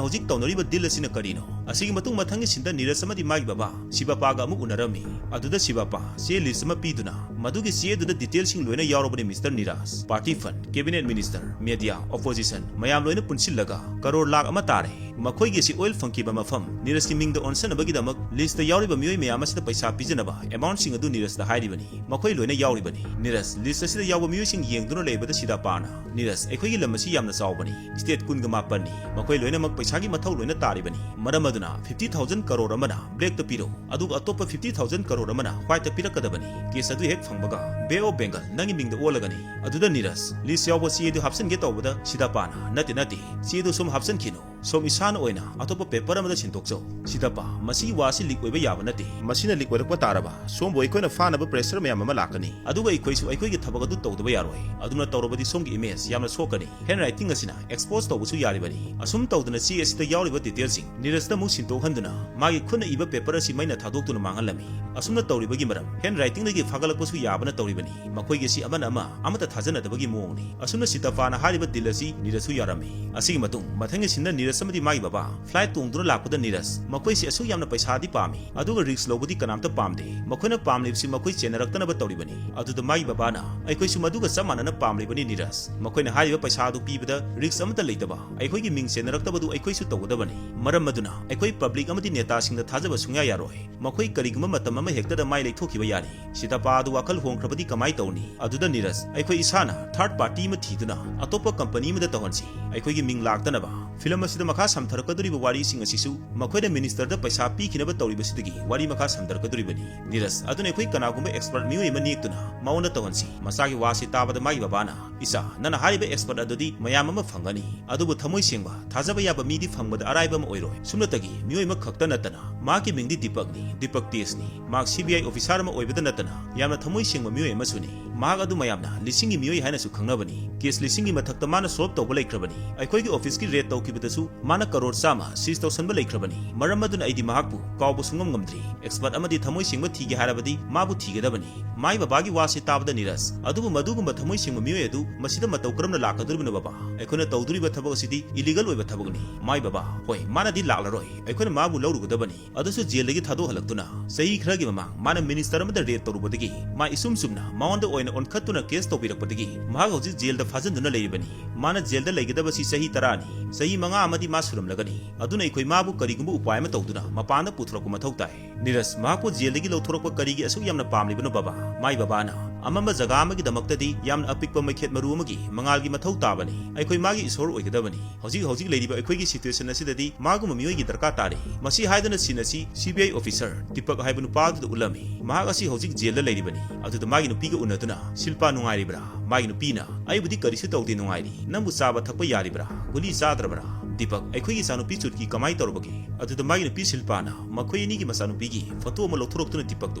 ꯍꯧꯖꯤꯛ ꯇꯧꯅꯔꯤꯕ ꯗꯤꯜ ꯑꯁꯤꯅ ꯀꯔꯤꯅꯣ?" ꯑꯁꯤꯒꯤ ꯃꯇꯨꯡ ꯃꯊꯪꯒꯤ ꯁꯤꯟꯗ ꯅꯤꯔꯖ ꯑꯃꯗꯤ ꯃꯥꯒꯤ ꯕꯕꯥ ꯁꯤꯕꯥꯄꯥꯒ ꯑꯃꯨꯛ ꯎꯅꯔꯝꯃꯤ꯫ ꯑꯗꯨꯗ ꯁꯤꯕꯥꯄꯥ ꯆꯦ ꯂꯤꯁ ꯑꯃ ꯄꯤꯗꯨꯅ ꯃꯗꯨꯒꯤ ꯆꯦ ꯑꯗꯨꯗ ꯗꯤꯇꯦꯜꯁꯤꯡ ꯂꯣꯏꯅ ꯌꯥꯎꯔꯕꯅꯤ, ꯃꯤꯁꯇꯔ ꯅꯤꯔꯖ꯫ ꯄꯥꯔꯇꯤ ꯐꯟ, ꯀꯦꯕꯤꯅꯦꯠ ꯃꯤꯅꯤꯁꯇꯔ, ꯃꯦꯗꯤꯌꯥ, ꯑꯣꯄꯣꯖꯤꯁꯟ ꯃꯌꯥꯝ ꯂꯣꯏꯅ ꯄꯨꯟꯁꯤꯜꯂꯒ ꯀꯔꯣꯔ ꯂꯥꯈ ꯑꯃ ꯇꯥꯔꯦ꯫ ꯃꯈꯣꯏꯒꯤ ꯑꯁꯤ ꯑꯣꯏꯜ ꯐꯪꯈꯤꯕ ꯃꯐꯝ ꯅꯤꯔꯖꯀꯤ ꯃꯤꯡꯗ ꯑꯣꯟꯁꯤꯟꯅꯕꯒꯤꯗꯃꯛ ꯂꯤꯁꯇ ꯌꯥꯎꯔꯤꯕ ꯃꯤꯑꯣꯏ ꯃꯌꯥꯝ ꯑꯁꯤꯗ ꯄꯩꯁꯥ ꯄꯤꯖꯅꯕ ꯑꯦꯃꯥꯎꯟꯁꯤꯡ ꯑꯗꯨ ꯅꯤꯔꯖꯇ ꯍꯥꯏꯔꯤꯕꯅꯤ꯫ ꯃꯈꯣꯏ ꯂꯣꯏꯅ ꯌꯥꯎꯔꯤꯕꯅꯤ꯫ ꯅꯤꯔꯖ ꯂꯤꯁ ꯑꯁꯤꯗ ꯌꯥꯎꯕ ꯃꯤꯑꯣꯏꯁꯤꯡ ꯌꯦꯡꯗꯨꯅ ꯂꯩꯕꯗ ꯁꯤꯗꯥꯄꯥꯅ, "ꯅꯤꯔꯖ, ꯑꯩꯈꯣꯏꯒꯤ ꯂꯝ ꯑꯁꯤ ꯌꯥꯝꯅ ꯆꯥꯎꯕꯅꯤ, ꯁ꯭ꯇꯦꯠ ꯀꯨꯟꯒ ꯃꯥꯄꯟꯅꯤ꯫ ꯃꯈꯣꯏ ꯂꯣꯏꯅꯃꯛ ꯄꯩꯁꯥꯒꯤ ꯃꯊꯧ ꯂꯣꯏꯅ ꯇꯥꯔꯤꯕꯅꯤ꯫ ꯃꯔꯝ ꯑꯗꯨꯅ ꯐꯤꯐꯇꯤ ꯊꯥꯎꯖꯟ ꯀꯔꯣꯔ ꯑꯃꯅ ꯕ꯭ꯂꯦꯛꯇ ꯄꯤꯔꯣ, ꯑꯗꯨꯒ ꯑꯇꯣꯞꯄ ꯐꯤꯐꯇꯤ ꯊꯥꯎꯖꯟ ꯀꯔꯣꯔ ꯑꯃꯅ ꯋꯥꯏꯠꯇ ꯄꯤꯔꯛꯀꯗꯕꯅꯤ꯫ ꯀꯦꯁ ꯑꯗꯨ ꯍꯦꯛ ꯐꯪꯕꯒ ꯕꯦ ꯑꯣꯐ ꯕꯦꯡꯒꯜ ꯅꯪꯒꯤ ꯃꯤꯡꯗ ꯑꯣꯜꯂꯒꯅꯤ꯫" ꯑꯗꯨꯗ ꯅꯤꯔꯖ ꯂꯤꯁ ꯌꯥꯎꯕ ꯆꯦ ꯑꯗꯨ ꯍꯥꯞꯆꯤꯟꯒꯦ ꯇꯧꯕꯗ ꯁꯤꯗꯥꯄꯥꯅ, "ꯅꯠꯇꯦ, ꯅꯠꯇꯦ, ꯆꯦ ꯑꯗꯨ ꯁꯣꯝ ꯍꯥꯞꯆꯤꯟꯈꯤꯅꯨ꯫ ꯁꯣꯝ ꯏꯁꯥꯅ ꯑꯣꯏꯅ ꯑꯇꯣꯞꯄ ꯄꯦꯄꯔ ꯑꯃꯗ ꯁꯤꯟꯗꯣꯛꯆꯧ꯫" "ꯁꯤꯗꯥꯄꯥ, ꯃꯁꯤꯒꯤ ꯋꯥꯁꯤ ꯂꯤꯛ ꯑꯣꯏꯕ ꯌꯥꯕ ꯅꯠꯇꯦ꯫ ꯃꯁꯤꯅ ꯂꯤꯛ ꯑꯣꯏꯔꯛꯄ ꯇꯥꯔꯕ ꯁꯣꯝꯕꯨ ꯑꯩꯈꯣꯏꯅ ꯐꯥꯅꯕ ꯄ꯭ꯔꯦꯁꯔ ꯃꯌꯥꯝ ꯑꯃ ꯂꯥꯛꯀꯅꯤ꯫ ꯑꯗꯨꯒ ꯑꯩꯈꯣꯏꯁꯨ ꯑꯩꯈꯣꯏꯒꯤ ꯊꯕꯛ ꯑꯗꯨ ꯇꯧꯗꯕ ꯌꯥꯔꯣꯏ꯫ ꯑꯗꯨꯅ ꯇꯧꯔꯕꯗꯤ ꯁꯣꯝꯒꯤ ꯏꯃꯦꯖ ꯌꯥꯝꯅ ꯁꯣꯛꯀꯅꯤ꯫ ꯍꯦꯟ ꯔꯥꯏꯇꯤꯡ ꯑꯁꯤꯅ ꯑꯦꯛꯁꯄꯣꯖ ꯇꯧꯕꯁꯨ ꯌꯥꯔꯤꯕꯅꯤ꯫" ꯑꯁꯨꯝ ꯇꯧꯗꯅ ꯆꯦ ꯑꯁꯤꯗ ꯌꯥꯎꯔꯤꯕ ꯗꯤꯇꯦꯜꯁꯤꯡ ꯅꯤꯔꯖꯇ ꯑꯃꯨꯛ ꯁꯤꯟꯗꯣꯛꯍꯟꯗꯨꯅ ꯃꯥꯒꯤ ꯈꯨꯠꯅ ꯏꯕ ꯄꯦꯄꯔ ꯑꯁꯤ ꯃꯩꯅ ꯊꯥꯗꯣꯛꯇꯨꯅ ꯃꯥꯡꯍꯜꯂꯝꯃꯤ꯫ ꯑꯁꯨꯝꯅ ꯇꯧꯔꯤꯕꯒꯤ ꯃꯔꯝ, ꯍꯦꯟ ꯔꯥꯏꯇꯤꯡꯗꯒꯤ ꯐꯥꯒꯠꯂꯛꯄꯁꯨ ꯌꯥꯕꯅ ꯇꯧꯔꯤꯕꯅꯤ꯫ ꯃꯈꯣꯏꯒꯤ ꯑꯁꯤ ꯑꯃꯅ ꯑꯃ ꯑꯃꯠꯇ ꯊꯥꯖꯅꯗꯕꯒꯤ ꯃꯑꯣꯡꯅꯤ꯫ ꯑꯁꯨꯝꯅ ꯁꯤꯇꯥꯄꯥꯅ ꯍꯥꯏꯔꯤꯕ ꯗꯤꯜ ꯑꯁꯤ ꯅꯤꯔꯖꯁꯨ ꯌꯥꯔꯝꯃꯤ꯫ ꯑꯁꯤꯒꯤ ꯃꯇꯨꯡ ꯃꯊꯪꯒꯤ ꯁꯤꯟꯗ ꯅꯤꯔꯖ ꯑꯃꯗꯤ ꯃꯥꯒꯤ ꯕꯕꯥ ꯐ꯭ꯂꯥꯏꯠ ꯇꯣꯡꯗꯨꯅ ꯂꯥꯛꯄꯗ ꯅꯤꯔꯖ, "ꯃꯈꯣꯏꯁꯤ ꯑꯁꯨꯛ ꯌꯥꯝꯅ ꯄꯩꯁꯥꯗꯤ ꯄꯥꯝꯃꯤ, ꯑꯗꯨꯒ ꯔꯤꯁꯛ ꯂꯧꯕꯗꯤ ꯀꯅꯥꯝꯇ ꯄꯥꯝꯗꯦ꯫ ꯃꯈꯣꯏꯅ ꯄꯥꯝꯂꯤꯕꯁꯤ ꯃꯈꯣꯏ ꯆꯦꯟꯅꯔꯛꯇꯅꯕ ꯇꯧꯔꯤꯕꯅꯤ꯫" ꯑꯗꯨꯗ ꯃꯥꯒꯤ ꯕꯕꯥꯅ, "ꯑꯩꯈꯣꯏꯁꯨ ꯃꯗꯨꯒ ꯆꯞ ꯃꯥꯟꯅꯅ ꯄꯥꯝꯂꯤꯕꯅꯤ ꯅꯤꯔꯖ꯫ ꯃꯈꯣꯏꯅ ꯍꯥꯏꯔꯤꯕ ꯄꯩꯁꯥ ꯑꯗꯨ ꯄꯤꯕꯗ ꯔꯤꯁꯛ ꯑꯃꯠꯇ ꯂꯩꯇꯕ, ꯑꯩꯈꯣꯏꯒꯤ ꯃꯤꯡ ꯆꯦꯟꯅꯔꯛꯇꯕꯗꯨ ꯑꯩꯈꯣꯏꯁꯨ ꯇꯧꯒꯗꯕꯅꯤ꯫ ꯃꯔꯝ ꯑꯗꯨꯅ ꯑꯩꯈꯣꯏ ꯄꯕ꯭ꯂꯤꯛ ꯑꯃꯗꯤ ꯅꯦꯇꯥꯁꯤꯡꯗ ꯊꯥꯖꯕ ꯁꯨꯡꯌꯥ ꯌꯥꯔꯣꯏ꯫ ꯃꯈꯣꯏ ꯀꯔꯤꯒꯨꯝꯕ ꯃꯇꯝ ꯑꯃ ꯍꯦꯛꯇꯗ ꯃꯥꯏ ꯂꯩꯊꯣꯛꯈꯤꯕ ꯌꯥꯔꯤ꯫" ꯁꯤꯇꯥꯄꯥ ꯑꯗꯨ ꯋꯥꯈꯜ ꯍꯣꯡꯈ꯭ꯔꯕꯗꯤ ꯀꯃꯥꯏ ꯇꯧꯅꯤ? ꯑꯗꯨꯗ ꯅꯤꯔꯖ, "ꯑꯩꯈꯣꯏ ꯏꯁꯥꯅ ꯊꯥꯔꯗ ꯄꯥꯔꯇꯤ ꯑꯃ ꯊꯤꯗꯨꯅ ꯑꯇꯣꯞꯄ ꯀꯝꯄꯅꯤ ꯑꯃꯗ ꯇꯧꯍꯟꯁꯤ, ꯑꯩꯈꯣꯏꯒꯤ ꯃꯤꯡ ꯂꯥꯛꯇꯅꯕ꯫" ꯐꯤꯂꯝ ꯑꯁꯤꯗ ꯃꯈꯥ ꯁꯝꯊꯔꯛꯀꯗꯧꯔꯤꯕ ꯋꯥꯔꯤꯁꯤꯡ ꯑꯁꯤꯁꯨ ꯃꯈꯣꯏꯅ ꯃꯤꯅꯤꯁꯇꯔꯗ ꯄꯩꯁꯥ ꯄꯤꯈꯤꯅꯕ ꯇꯧꯔꯤꯕꯁꯤꯗꯒꯤ ꯋꯥꯔꯤ ꯃꯈꯥ ꯁꯝꯊꯔꯛꯀꯗꯧꯔꯤꯕꯅꯤ꯫ ꯅꯤꯔꯖ, "ꯑꯗꯨꯅ ꯑꯩꯈꯣꯏ ꯀꯅꯥꯒꯨꯝꯕ ꯑꯦꯛꯁꯄꯔꯠ ꯃꯤꯑꯣꯏ ꯑꯃ ꯅꯦꯛꯇꯨꯅ ꯃꯉꯣꯟꯗ ꯇꯧꯍꯟꯁꯤ꯫" ꯃꯆꯥꯒꯤ ꯋꯥꯁꯤ ꯇꯥꯕꯗ ꯃꯥꯒꯤ ꯕꯕꯥꯅ, "ꯏꯆꯥ, ꯅꯪꯅ ꯍꯥꯏꯔꯤꯕ ꯑꯦꯛꯁꯄꯔꯠ ꯑꯗꯨꯗꯤ ꯃꯌꯥꯝ ꯑꯃ ꯐꯪꯒꯅꯤ, ꯑꯗꯨꯕꯨ ꯊꯃꯣꯏ ꯁꯦꯡꯕ, ꯊꯥꯖꯕ ꯌꯥꯕ ꯃꯤꯗꯤ ꯐꯪꯕꯗ ꯑꯔꯥꯏꯕ ꯑꯃ ꯑꯣꯏꯔꯣꯏ꯫ ꯁꯨꯞꯅꯇꯒꯤ ꯃꯤꯑꯣꯏ ꯑꯃꯈꯛꯇ ꯅꯠꯇꯅ ꯃꯍꯥꯛꯀꯤ ꯃꯤꯡꯗꯤ ꯗꯤꯄꯛꯅꯤ, ꯗꯤꯄꯛ ꯇꯦꯖꯅꯤ꯫ ꯃꯍꯥꯛ ꯁꯤ ꯕꯤ ꯑꯥꯏ ꯑꯣꯐꯤꯁꯥꯔ ꯑꯃ ꯑꯣꯏꯕꯗ ꯅꯠꯇꯅ ꯌꯥꯝꯅ ꯊꯃꯣꯏ ꯁꯦꯡꯕ ꯃꯤꯑꯣꯏ ꯑꯃꯁꯨꯅꯤ꯫ ꯃꯍꯥꯛ ꯑꯗꯨ ꯃꯌꯥꯝꯅ ꯂꯤꯁꯤꯡꯒꯤ ꯃꯤꯑꯣꯏ ꯍꯥꯏꯅꯁꯨ ꯈꯪꯅꯕꯅꯤ꯫ ꯀꯦꯁ ꯂꯤꯁꯤꯡꯒꯤ ꯃꯊꯛꯇ ꯃꯥꯅ ꯁꯣꯜꯚ ꯇꯧꯕ ꯂꯩꯈ꯭ꯔꯕꯅꯤ꯫ ꯑꯩꯈꯣꯏꯒꯤ ꯑꯣꯐꯤꯁꯀꯤ ꯔꯦꯗ ꯇꯧꯈꯤꯕꯗꯁꯨ ꯃꯥꯅ ꯀꯔꯣꯔ ꯆꯥꯝꯃ ꯁꯤꯖ ꯇꯧꯁꯟꯕ ꯂꯩꯈ꯭ꯔꯕꯅꯤ꯫ ꯃꯔꯝ ꯑꯗꯨꯅ ꯑꯩꯗꯤ ꯃꯍꯥꯛꯄꯨ ꯀꯥꯎꯕ ꯁꯨꯡꯉꯝ ꯉꯝꯗ꯭ꯔꯤ꯫ ꯑꯦꯛꯁꯄꯔꯠ ꯑꯃꯗꯤ ꯊꯃꯣꯏ ꯁꯦꯡꯕ ꯊꯤꯒꯦ ꯍꯥꯏꯔꯕꯗꯤ ꯃꯥꯕꯨ ꯊꯤꯒꯗꯕꯅꯤ꯫ ꯃꯥꯏ ꯕꯕꯥꯒꯤ ꯋꯥꯁꯤ ꯇꯥꯕꯗ ꯅꯤꯔꯖ, ꯑꯗꯨꯕꯨ ꯃꯗꯨꯒꯨꯝꯕ ꯊꯃꯣꯏ ꯁꯦꯡꯕ ꯃꯤꯑꯣꯏ ꯑꯗꯨ ꯃꯁꯤꯗ ꯃꯇꯧ ꯀꯔꯝꯅ ꯂꯥꯛꯀꯗꯧꯔꯤꯕꯅꯣ ꯕꯕꯥ? ꯑꯩꯈꯣꯏꯅ ꯇꯧꯗꯣꯔꯤꯕ ꯊꯕꯛ ꯑꯁꯤꯗꯤ ꯏꯂꯤꯒꯜ ꯑꯣꯏꯕ ꯊꯕꯛꯅꯤ꯫ ꯃꯥꯏ ꯕꯕꯥ, ꯍꯣꯏ, ꯃꯥꯅꯗꯤ ꯂꯥꯛꯂꯔꯣꯏ꯫ ꯑꯩꯈꯣꯏꯅ ꯃꯥꯕꯨ ꯂꯧꯔꯨꯒꯗꯕꯅꯤ꯫ ꯑꯗꯨꯁꯨ ꯖꯦꯜꯗꯒꯤ ꯊꯥꯗꯣꯛꯍꯜꯂꯛꯇꯨꯅ꯫ ꯆꯍꯤ ꯈꯔꯒꯤ ꯃꯃꯥꯡ ꯃꯥꯅ ꯃꯤꯅꯤꯁꯇꯔ ꯑꯃꯗ ꯔꯦꯗ ꯇꯧꯔꯨꯕꯗꯒꯤ ꯃꯥ ꯏꯆꯨꯝ ꯆꯨꯝꯅ ꯃꯉꯣꯟꯗ ꯑꯣꯏꯅ ꯑꯣꯟꯈꯠꯇꯨꯅ ꯀꯦꯁ ꯇꯧꯕꯤꯔꯛꯄꯗꯒꯤ ꯃꯍꯥꯛ ꯍꯧꯖꯤꯛ ꯖꯦꯜꯗ ꯐꯥꯖꯤꯟꯗꯨꯅ ꯂꯩꯔꯤꯕꯅꯤ꯫ ꯃꯥꯅ ꯖꯦꯜꯗ ꯂꯩꯒꯗꯕꯁꯤ ꯆꯍꯤ ꯇꯔꯥꯅꯤ꯫ ꯆꯍꯤ ꯃꯉꯥ ꯑꯃꯗꯤ ꯃꯥ ꯁꯨꯔꯝꯂꯒꯅꯤ꯫ ꯑꯗꯨꯅ ꯑꯩꯈꯣꯏ ꯃꯥꯕꯨ ꯀꯔꯤꯒꯨꯝꯕ ꯎꯄꯥꯏ ꯑꯃ ꯇꯧꯗꯨꯅ ꯃꯄꯥꯟꯗ ꯄꯨꯊꯣꯔꯛꯄ ꯃꯊꯧ ꯇꯥꯏ꯫ ꯅꯤꯔꯖ, ꯃꯍꯥꯛꯄꯨ ꯖꯦꯜꯗꯒꯤ ꯂꯧꯊꯣꯔꯛꯄ ꯀꯔꯤꯒꯤ ꯑꯁꯨꯛ ꯌꯥꯝꯅ ꯄꯥꯝꯂꯤꯕꯅꯣ ꯕꯕꯥ? ꯃꯥꯏ ꯕꯕꯥꯅ ꯑꯃꯝꯕ ꯖꯒꯥ ꯑꯃꯒꯤꯗꯃꯛꯇꯗꯤ ꯌꯥꯝꯅ ꯑꯄꯤꯛꯄ ꯃꯩꯈꯦꯠ ꯃꯔꯨ ꯑꯃꯒꯤ ꯃꯉꯥꯜꯒꯤ ꯃꯊꯧ ꯇꯥꯕꯅꯤ꯫ ꯑꯩꯈꯣꯏ ꯃꯥꯒꯤ ꯏꯁꯣꯔ ꯑꯣꯏꯒꯗꯕꯅꯤ꯫ ꯍꯧꯖꯤꯛ ꯍꯧꯖꯤꯛ ꯂꯩꯔꯤꯕ ꯑꯩꯈꯣꯏꯒꯤ ꯁꯤꯆꯨꯋꯦꯁꯟ ꯑꯁꯤꯗꯗꯤ ꯃꯥꯒꯨꯝꯕ ꯃꯤꯑꯣꯏꯒꯤ ꯗꯔꯀꯥꯔ ꯇꯥꯔꯤ꯫ ꯃꯁꯤ ꯍꯥꯏꯗꯨꯅ ꯁꯤꯟ ꯑꯁꯤ ꯁꯤ ꯕꯤ ꯑꯥꯏ ꯑꯣꯐꯤꯁꯔ ꯗꯤꯄꯛ ꯍꯥꯏꯕ ꯅꯨꯄꯥ ꯑꯗꯨꯗ ꯎꯠꯂꯝꯃꯤ꯫ ꯃꯍꯥꯛ ꯑꯁꯤ ꯍꯧꯖꯤꯛ ꯖꯦꯜꯗ ꯂꯩꯔꯤꯕꯅꯤ꯫ ꯑꯗꯨꯗ ꯃꯥꯒꯤ ꯅꯨꯄꯤꯒ ꯎꯅꯗꯨꯅ, "ꯁꯤꯜꯄꯥ ꯅꯨꯡꯉꯥꯏꯔꯤꯕ꯭ꯔꯥ?" ꯃꯥꯒꯤ ꯅꯨꯄꯤꯅ, "ꯑꯩꯕꯨꯗꯤ ꯀꯔꯤꯁꯨ ꯇꯧꯗꯦ, ꯅꯨꯡꯉꯥꯏꯔꯤ꯫ ꯅꯪꯕꯨ ꯆꯥꯕ ꯊꯛꯄ ꯌꯥꯔꯤꯕ꯭ꯔꯥ? ꯒꯨꯂꯤ ꯆꯥꯗ꯭ꯔꯕ꯭ꯔꯥ?" ꯗꯤꯄꯛ, "ꯑꯩꯈꯣꯏꯒꯤ ꯏꯆꯥꯅꯨꯄꯤ ꯆꯨꯠꯀꯤ ꯀꯃꯥꯏ ꯇꯧꯔꯕꯒꯦ?" ꯑꯗꯨꯗ ꯃꯥꯒꯤ ꯅꯨꯄꯤ ꯁꯤꯜꯄꯥꯅ ꯃꯈꯣꯏ ꯑꯅꯤꯒꯤ ꯃꯆꯥꯅꯨꯄꯤꯒꯤ ꯐꯣꯇꯣ ꯑꯃ ꯂꯧꯊꯣꯔꯛꯇꯨꯅ ꯗꯤꯄꯛꯇ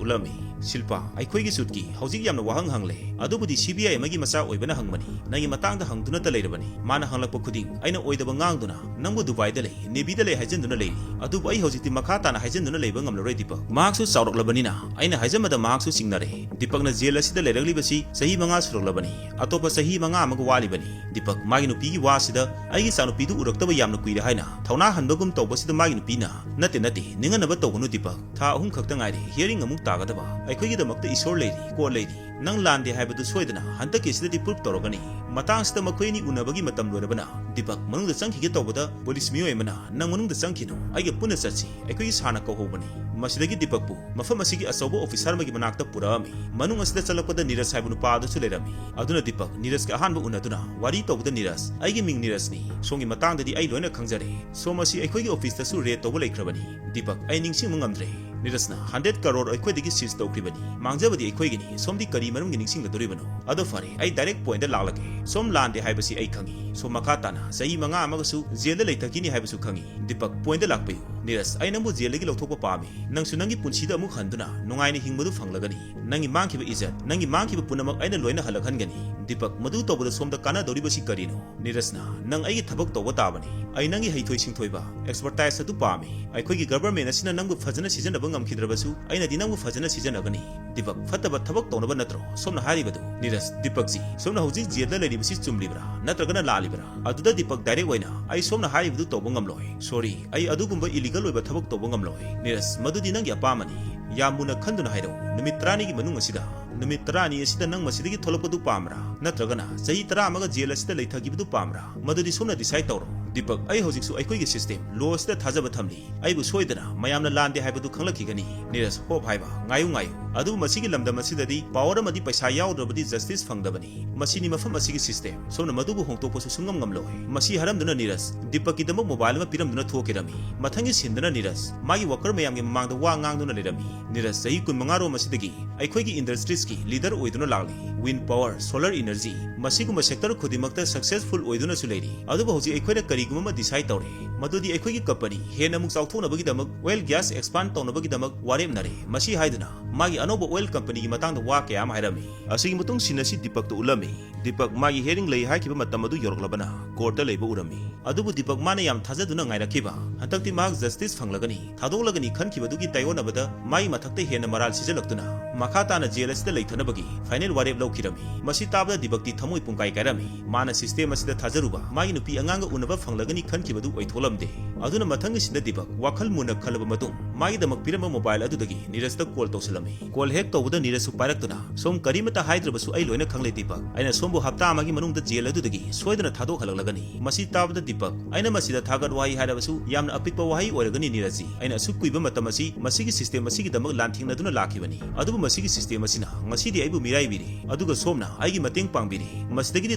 ꯎꯠꯂꯝꯃꯤ꯫ "ꯁꯤꯜꯄꯥ, ꯑꯩꯈꯣꯏꯒꯤ ꯆꯨꯠꯀꯤ ꯍꯧꯖꯤꯛ ꯌꯥꯝꯅ ꯋꯥꯍꯪ ꯍꯪꯂꯦ, ꯑꯗꯨꯕꯨꯗꯤ ꯁꯤ ꯕꯤ ꯑꯥꯏ ꯑꯃꯒꯤ ꯃꯆꯥ ꯑꯣꯏꯕꯅ ꯍꯪꯕꯅꯤ꯫ ꯅꯪꯒꯤ ꯃꯇꯥꯡꯗ ꯍꯪꯗꯨꯅꯇ ꯂꯩꯔꯕꯅꯤ꯫ ꯃꯥꯅ ꯍꯪꯂꯛꯄ ꯈꯨꯗꯤꯡ ꯑꯩꯅ ꯑꯣꯏꯗꯕ ꯉꯥꯡꯗꯨꯅ ꯅꯪꯕꯨ ꯗꯨꯕꯥꯏꯗ ꯂꯩ, ꯅꯦꯚꯤꯗ ꯂꯩ ꯍꯥꯏꯖꯤꯟꯗꯨꯅ ꯂꯩꯔꯤ꯫ ꯑꯗꯨꯕꯨ ꯑꯩ ꯍꯧꯖꯤꯛꯇꯤ ꯃꯈꯥ ꯇꯥꯅ ꯍꯥꯏꯖꯤꯟꯗꯨꯅ ꯂꯩꯕ ꯉꯝꯂꯔꯣꯏ ꯗꯤꯄꯛ꯫ ꯃꯍꯥꯛꯁꯨ ꯆꯥꯎꯔꯛꯂꯕꯅꯤꯅ ꯑꯩꯅ ꯍꯥꯏꯖꯟꯕꯗ ꯃꯍꯥꯛꯁꯨ ꯆꯤꯡꯅꯔꯦ꯫ ꯗꯤꯄꯛꯅ ꯖꯦꯜ ꯑꯁꯤꯗ ꯂꯩꯔꯛꯂꯤꯕꯁꯤ ꯆꯍꯤ ꯃꯉꯥ ꯁꯨꯔꯛꯂꯕꯅꯤ꯫ ꯑꯇꯣꯞꯄ ꯆꯍꯤ ꯃꯉꯥ ꯑꯃꯒ ꯋꯥꯠꯂꯤꯕꯅꯤ꯫ ꯗꯤꯄꯛ, ꯃꯥꯒꯤ ꯅꯨꯄꯤꯒꯤ ꯋꯥꯁꯤꯗ, "ꯑꯩꯒꯤ ꯏꯆꯥꯅꯨꯄꯤꯗꯨ ꯎꯔꯛꯇꯕ ꯌꯥꯝꯅ ꯀꯨꯏꯔꯦ" ꯍꯥꯏꯅ ꯊꯧꯅꯥ ꯍꯟꯕꯒꯨꯝ ꯇꯧꯕꯁꯤꯗ ꯃꯥꯒꯤ ꯅꯨꯄꯤꯅ, "ꯅꯠꯇꯦ, ꯅꯠꯇꯦ, ꯅꯤꯡꯍꯟꯅꯕ ꯇꯧꯒꯅꯨ ꯗꯤꯄꯛ꯫ ꯊꯥ ꯑꯍꯨꯝ ꯈꯛꯇ ꯉꯥꯏꯔꯦ, ꯍꯤꯌꯔꯤꯡ ꯑꯃꯨꯛ ꯇꯥꯒꯗꯕ꯫ ꯑꯩꯈꯣꯏꯒꯤꯗꯃꯛꯇ ꯏꯁꯣꯔ ꯂꯩꯔꯤ, ꯀꯣꯔꯠ ꯂꯩꯔꯤ꯫ ꯅꯪ ꯂꯥꯟꯗꯦ ꯍꯥꯏꯕꯗꯨ ꯁꯣꯏꯗꯅ ꯍꯟꯗꯛꯀꯤꯁꯤꯗꯗꯤ ꯄ꯭ꯔꯨꯞ ꯇꯧꯔꯒꯅꯤ꯫ ꯃꯇꯥꯡꯁꯤꯗ ꯃꯈꯣꯏ ꯑꯅꯤ ꯎꯅꯕꯒꯤ ꯃꯇꯝ ꯂꯣꯏꯔꯕꯅ?" ꯗꯤꯄꯛ ꯃꯅꯨꯡꯗ ꯆꯪꯈꯤꯒꯦ ꯇꯧꯕꯗ ꯄꯨꯂꯤꯁ ꯃꯤꯑꯣꯏ ꯑꯃꯅ, "ꯅꯪ ꯃꯅꯨꯡꯗ ꯆꯪꯈꯤꯅꯨ, ꯑꯩꯒ ꯄꯨꯟꯅ ꯆꯠꯁꯤ, ꯑꯩꯈꯣꯏꯒꯤ ꯁꯥꯔꯅ ꯀꯧꯍꯧꯕꯅꯤ"꯫ ꯃꯁꯤꯗꯒꯤ ꯗꯤꯄꯛꯄꯨ ꯃꯐꯝ ꯑꯁꯤꯒꯤ ꯑꯆꯧꯕ ꯑꯣꯐꯤꯁꯥꯔ ꯑꯃꯒꯤ ꯃꯅꯥꯛꯇ ꯄꯨꯔꯛꯑꯝꯃꯤ꯫ ꯃꯅꯨꯡ ꯑꯁꯤꯗ ꯆꯪꯂꯛꯄꯗ ꯅꯤꯔꯖ ꯍꯥꯏꯕ ꯅꯨꯄꯥ ꯑꯗꯨꯁꯨ ꯂꯩꯔꯝꯃꯤ꯫ ꯑꯗꯨꯅ ꯗꯤꯄꯛ ꯅꯤꯔꯖꯀ ꯑꯍꯥꯟꯕ ꯎꯅꯗꯨꯅ ꯋꯥꯔꯤ ꯇꯧꯕꯗ ꯅꯤꯔꯖ, "ꯑꯩꯒꯤ ꯃꯤꯡ ꯅꯤꯔꯖꯅꯤ, ꯁꯣꯝꯒꯤ ꯃꯇꯥꯡꯗꯗꯤ ꯑꯩ ꯂꯣꯏꯅ ꯈꯪꯖꯔꯦ꯫ ꯁꯣꯝ ꯑꯁꯤ ꯑꯩꯈꯣꯏꯒꯤ ꯑꯣꯐꯤꯁꯇꯁꯨ ꯔꯦꯗ ꯇꯧꯕ ꯂꯩꯈ꯭ꯔꯕꯅꯤ"꯫ ꯗꯤꯄꯛ, "ꯑꯩ ꯅꯤꯡꯁꯤꯡꯕ ꯉꯝꯗ꯭ꯔꯦ"꯫ ꯅꯤꯔꯖꯅ, "ꯍꯟꯗ꯭ꯔꯦꯠ ꯀꯔꯣꯔ ꯑꯩꯈꯣꯏꯗꯒꯤ ꯁꯤꯖ ꯇꯧꯈ꯭ꯔꯤꯕꯅꯤ, ꯃꯥꯡꯖꯕꯗꯤ ꯑꯩꯈꯣꯏꯒꯤꯅꯤ, ꯁꯣꯝꯗꯤ ꯀꯔꯤ ꯃꯔꯝꯒꯤ ꯅꯤꯡꯁꯤꯡꯒꯗꯧꯔꯤꯕꯅꯣ? ꯑꯗꯣ ꯐꯔꯦ, ꯑꯩ ꯗꯥꯏꯔꯦꯛ ꯄꯣꯏꯟꯗ ꯂꯥꯛꯂꯒꯦ꯫ ꯁꯣꯝ ꯂꯥꯟꯗꯦ ꯍꯥꯏꯕꯁꯤ ꯑꯩ ꯈꯪꯏ꯫ ꯁꯣꯝ ꯃꯈꯥ ꯇꯥꯅ ꯆꯍꯤ ꯃꯉꯥ ꯑꯃꯒꯁꯨ ꯖꯦꯜꯗ ꯂꯩꯊꯈꯤꯅꯤ ꯍꯥꯏꯕꯁꯨ ꯈꯪꯏ"꯫ ꯗꯤꯄꯛ, "ꯄꯣꯏꯟꯗ ꯂꯥꯛꯄꯤꯌꯨ"꯫ ꯅꯤꯔꯖ, ꯑꯩ ꯅꯪꯕꯨ ꯖꯦꯜꯗꯒꯤ ꯂꯧꯊꯣꯛꯄ ꯄꯥꯝꯃꯤ꯫ ꯅꯪꯁꯨ ꯅꯪꯒꯤ ꯄꯨꯟꯁꯤꯗ ꯑꯃꯨꯛ ꯍꯟꯗꯨꯅ ꯅꯨꯡꯉꯥꯏꯅ ꯍꯤꯡꯕꯗꯨ ꯐꯪꯂꯒꯅꯤ꯫ ꯅꯪꯒꯤ ꯃꯥꯡꯈꯤꯕ ꯏꯖꯠ, ꯅꯪꯒꯤ ꯃꯥꯡꯈꯤꯕ ꯄꯨꯝꯅꯃꯛ ꯑꯩꯅ ꯂꯣꯏꯅ ꯍꯜꯂꯛꯍꯟꯒꯅꯤ꯫ ꯗꯤꯄꯛ, ꯃꯗꯨ ꯇꯧꯕꯗ ꯁꯣꯝꯗ ꯀꯥꯟꯅꯗꯧꯔꯤꯕꯁꯤ ꯀꯔꯤꯅꯣ? ꯅꯤꯔꯖꯅ, ꯅꯪ ꯑꯩꯒꯤ ꯊꯕꯛ ꯇꯧꯕ ꯇꯥꯕꯅꯤ꯫ ꯑꯩ ꯅꯪꯒꯤ ꯍꯩꯊꯣꯏ ꯁꯤꯡꯊꯣꯏꯕ, expertise ꯑꯗꯨ ꯄꯥꯝꯃꯤ꯫ ꯑꯩꯈꯣꯏꯒꯤ government ꯑꯁꯤꯅ ꯅꯪꯕꯨ ꯐꯖꯅ ꯁꯤꯖꯤꯟꯅꯕ ꯉꯝꯈꯤꯗ꯭ꯔꯕꯁꯨ, ꯑꯩꯅꯗꯤ ꯅꯪꯕꯨ ꯐꯖꯅ ꯁꯤꯖꯤꯟꯅꯒꯅꯤ꯫ ꯗꯤꯄꯛ, ꯐꯠꯇꯕ ꯊꯕꯛ ꯇꯧꯅꯕ ꯅꯠꯇ꯭ꯔꯣ ꯁꯣꯝꯅ ꯍꯥꯏꯔꯤꯕꯗꯨ? ꯅꯤꯔꯖ, ꯗꯤꯄꯛꯖꯤ, ꯁꯣꯝꯅ ꯍꯧꯖꯤꯛ ꯖꯦꯜꯗ ꯂꯩꯔꯤꯕꯁꯤ ꯆꯨꯝꯂꯤꯕ꯭ꯔꯥ ꯅꯠꯇ꯭ꯔꯒꯅ ꯂꯥꯜꯂꯤꯕ꯭ꯔꯥ? ꯑꯗꯨꯗ ꯗꯤꯄꯛ direct ꯑꯣꯏꯅ, "ꯑꯩ ꯁꯣꯝꯅ ꯍꯥꯏꯔꯤꯕꯗꯨ ꯇꯧꯕ ꯉꯝꯂꯣꯏ꯫ Sorry, ꯑꯩ ꯑꯗꯨꯒꯨꯝꯕ illegal ꯑꯣꯏꯕ ꯊꯕꯛ ꯇꯧꯕ ꯉꯝꯂꯣꯏ꯫" ꯅꯤꯔꯖ, ꯃꯗꯨꯗꯤ ꯅꯪꯒꯤ ꯑꯄꯥꯝꯕꯅꯤ꯫ ꯌꯥꯝ ꯃꯨꯟꯅ ꯈꯟꯗꯨꯅ ꯍꯥꯏꯔꯛꯎ꯫ ꯅꯨꯃꯤꯠ ꯇꯔꯥꯅꯤꯒꯤ ꯃꯅꯨꯡ ꯑꯁꯤꯗ, ꯅꯨꯃꯤꯠ ꯇꯔꯥꯅꯤ ꯑꯁꯤꯗ ꯅꯪ ꯃꯁꯤꯗꯒꯤ ꯊꯣꯛꯂꯛꯄꯗꯨ ꯄꯥꯝꯕ꯭ꯔꯥ? ꯅꯠꯇ꯭ꯔꯒꯅ ꯆꯍꯤ ꯇꯔꯥ ꯑꯃꯒ ꯖꯦꯜ ꯑꯁꯤꯗ ꯂꯩꯊꯈꯤꯕꯗꯨ ꯄꯥꯝꯕ꯭ꯔꯥ? ꯃꯗꯨꯗꯤ ꯁꯣꯝꯅ decide ꯇꯧꯔꯣ꯫ ꯗꯤꯄꯛ, ꯑꯩ ꯍꯧꯖꯤꯛꯁꯨ ꯑꯩꯈꯣꯏꯒꯤ system, law ꯑꯁꯤꯗ ꯊꯥꯖꯕ ꯊꯝꯂꯤ꯫ ꯑꯩꯕꯨ ꯁꯣꯏꯗꯅ ꯃꯌꯥꯝꯅ ꯂꯥꯟꯗꯦ ꯍꯥꯏꯕꯗꯨ ꯈꯪꯂꯛꯈꯤꯒꯅꯤ꯫ ꯅꯤꯔꯖ, hope ꯍꯥꯏꯕ, ꯉꯥꯏꯌꯨ, ꯉꯥꯏꯌꯨ꯫ ꯑꯗꯨꯕꯨ ꯃꯁꯤꯒꯤ ꯂꯝꯗꯝ ꯑꯁꯤꯗꯗꯤ power ꯑꯃꯗꯤ ꯄꯩꯁꯥ ꯌꯥꯎꯗ꯭ꯔꯕꯗꯤ justice ꯐꯪꯗꯕꯅꯤ꯫ ꯃꯁꯤꯅꯤ ꯃꯐꯝ ꯑꯁꯤꯒꯤ system꯫ ꯁꯣꯝꯅ ꯃꯗꯨꯕꯨ ꯍꯣꯡꯗꯣꯛꯄꯁꯨ ꯁꯨꯡꯉꯝ ꯉꯝꯂꯣꯏ꯫ ꯃꯁꯤ ꯍꯥꯏꯔꯝꯗꯨꯅ ꯅꯤꯔꯖ ꯗꯤꯄꯛꯀꯤꯗꯃꯛ mobile ꯑꯃ ꯄꯤꯔꯝꯗꯨꯅ ꯊꯣꯛꯈꯤꯔꯝꯃꯤ꯫ ꯃꯊꯪꯒꯤ sceneꯗꯅ ꯅꯤꯔꯖ ꯃꯥꯒꯤ worker ꯃꯌꯥꯝꯒꯤ ꯃꯃꯥꯡꯗ ꯋꯥ ꯉꯥꯡꯗꯨꯅ ꯂꯩꯔꯝꯃꯤ꯫ ꯅꯤꯔꯖ ꯆꯍꯤ ꯀꯨꯟꯃꯉꯥ ꯔꯣꯝ ꯑꯁꯤꯗꯒꯤ ꯑꯩꯈꯣꯏꯒꯤ industriesꯀꯤ leader ꯑꯣꯏꯗꯨꯅ ꯂꯥꯛꯂꯤ꯫ Wind power, solar energy, ꯃꯁꯤꯒꯨꯝꯕ sector ꯈꯨꯗꯤꯡꯃꯛꯇ successful ꯑꯣꯏꯗꯨꯅꯁꯨ ꯂꯩꯔꯤ꯫ ꯑꯗꯨꯕꯨ ꯍꯧꯖꯤꯛ ꯑꯩꯈꯣꯏꯅ ꯀꯔꯤꯒꯨꯝꯕ ꯑꯃ decide ꯇꯧꯔꯦ, ꯃꯗꯨꯗꯤ ꯑꯩꯈꯣꯏꯒꯤ company ꯍꯦꯟꯅ ꯑꯃꯨꯛ ꯆꯥꯎꯊꯣꯛꯅꯕꯒꯤꯗꯃꯛ oil gas expand ꯇꯧꯅꯕꯒꯤꯗꯃꯛ ꯋꯥꯔꯦꯞꯅꯔꯦ꯫ ꯃꯁꯤ ꯍꯥꯏꯗꯨꯅ ꯃꯥꯒꯤ ꯑꯅꯧꯕ oil companyꯒꯤ ꯃꯇꯥꯡꯗ ꯋꯥ ꯀꯌꯥ ꯑꯃ ꯍꯥꯏꯔꯝꯃꯤ꯫ ꯑꯁꯤꯒꯤ ꯃꯇꯨꯡ scene ꯑꯁꯤ ꯗꯤꯄꯛꯇ ꯎꯠꯂꯝꯃꯤ꯫ ꯗꯤꯄꯛ ꯃꯥꯒꯤ hearing ꯂꯩ ꯍꯥꯏꯈꯤꯕ ꯃꯇꯝ ꯑꯗꯨ ꯌꯧꯔꯛꯂꯕꯅ courtꯇ ꯂꯩꯕ ꯎꯔꯝꯃꯤ꯫ ꯑꯗꯨꯕꯨ ꯗꯤꯄꯛ ꯃꯥꯅ ꯌꯥꯝ ꯊꯥꯖꯗꯨꯅ ꯉꯥꯏꯔꯛꯈꯤꯕ, ꯍꯟꯗꯛꯇꯤ ꯃꯍꯥꯛ justice ꯐꯪꯂꯒꯅꯤ, ꯊꯥꯗꯣꯛꯂꯒꯅꯤ ꯈꯟꯈꯤꯕꯗꯨꯒꯤ ꯇꯥꯏꯑꯣꯟꯅꯕꯗ ꯃꯥꯒꯤ ꯃꯊꯛꯇ ꯍꯦꯟꯅ ꯃꯔꯥꯜ ꯁꯤꯖꯤꯜꯂꯛꯇꯨꯅ ꯃꯈꯥ ꯇꯥꯅ ꯖꯦꯜ ꯑꯁꯤꯗ ꯂꯩꯊꯅꯕꯒꯤ final ꯋꯥꯔꯦꯞ ꯂꯧꯈꯤꯔꯝꯃꯤ꯫ ꯃꯁꯤ ꯇꯥꯕꯗ ꯗꯤꯄꯛꯇꯤ ꯊꯃꯣꯏ ꯄꯨꯡꯀꯥꯏ ꯀꯥꯏꯔꯝꯃꯤ꯫ ꯃꯥꯅ system ꯑꯁꯤꯗ ꯊꯥꯖꯔꯨꯕ, ꯃꯥꯒꯤ ꯅꯨꯄꯤ ꯑꯉꯥꯡꯒ ꯎꯅꯕ ꯐꯪꯂꯒꯅꯤ ꯈꯟꯈꯤꯕꯗꯨ ꯑꯣꯏꯊꯣꯛꯂꯝꯗꯦ꯫ ꯑꯗꯨꯅ ꯃꯊꯪꯒꯤ sceneꯗ ꯗꯤꯄꯛ ꯋꯥꯈꯜ ꯃꯨꯟꯅ ꯈꯜꯂꯕ ꯃꯇꯨꯡ ꯃꯥꯒꯤꯗꯃꯛ ꯄꯤꯔꯝꯕ mobile ꯑꯗꯨꯗꯒꯤ ꯅꯤꯔꯖꯇ call ꯇꯧꯁꯤꯜꯂꯝꯃꯤ꯫ Call ꯍꯦꯛ ꯇꯧꯕꯗ ꯅꯤꯔꯖꯁꯨ ꯄꯥꯏꯔꯛꯇꯨꯅ, "ꯁꯣꯝ ꯀꯔꯤꯃꯠꯇ ꯍꯥꯏꯗ꯭ꯔꯕꯁꯨ ꯑꯩ ꯂꯣꯏꯅ ꯈꯪꯂꯦ ꯗꯤꯄꯛ꯫ ꯑꯩꯅ ꯁꯣꯝꯕꯨ ꯍꯞꯇꯥ ꯑꯃꯒꯤ ꯃꯅꯨꯡꯗ ꯖꯦꯜ ꯑꯗꯨꯗꯒꯤ ꯁꯣꯏꯗꯅ ꯊꯥꯗꯣꯛꯍꯜꯂꯛꯂꯒꯅꯤ꯫" ꯃꯁꯤ ꯇꯥꯕꯗ ꯗꯤꯄꯛ, ꯑꯩꯅ ꯃꯁꯤꯗ ꯊꯥꯒꯠ ꯋꯥꯍꯩ ꯍꯥꯏꯔꯕꯁꯨ ꯌꯥꯝꯅ ꯑꯄꯤꯛꯄ ꯋꯥꯍꯩ ꯑꯣꯏꯔꯒꯅꯤ ꯅꯤꯔꯖꯖꯤ꯫ ꯑꯩꯅ ꯑꯁꯨꯛ ꯀꯨꯏꯕ ꯃꯇꯝ ꯑꯁꯤ ꯃꯁꯤꯒꯤ system ꯑꯁꯤꯒꯤꯗꯃꯛ ꯂꯥꯟꯊꯦꯡꯅꯗꯨꯅ ꯂꯥꯛꯈꯤꯕꯅꯤ꯫ ꯑꯗꯨꯕꯨ ꯃꯁꯤꯒꯤ system ꯑꯁꯤꯅ ꯉꯁꯤꯗꯤ ꯑꯩꯕꯨ ꯃꯤꯔꯥꯏꯕꯤꯔꯦ꯫ ꯑꯗꯨꯒ ꯁꯣꯝꯅ ꯑꯩꯒꯤ ꯃꯇꯦꯡ ꯄꯥꯡꯕꯤꯔꯦ꯫ ꯃꯁꯤꯗꯒꯤꯗꯤ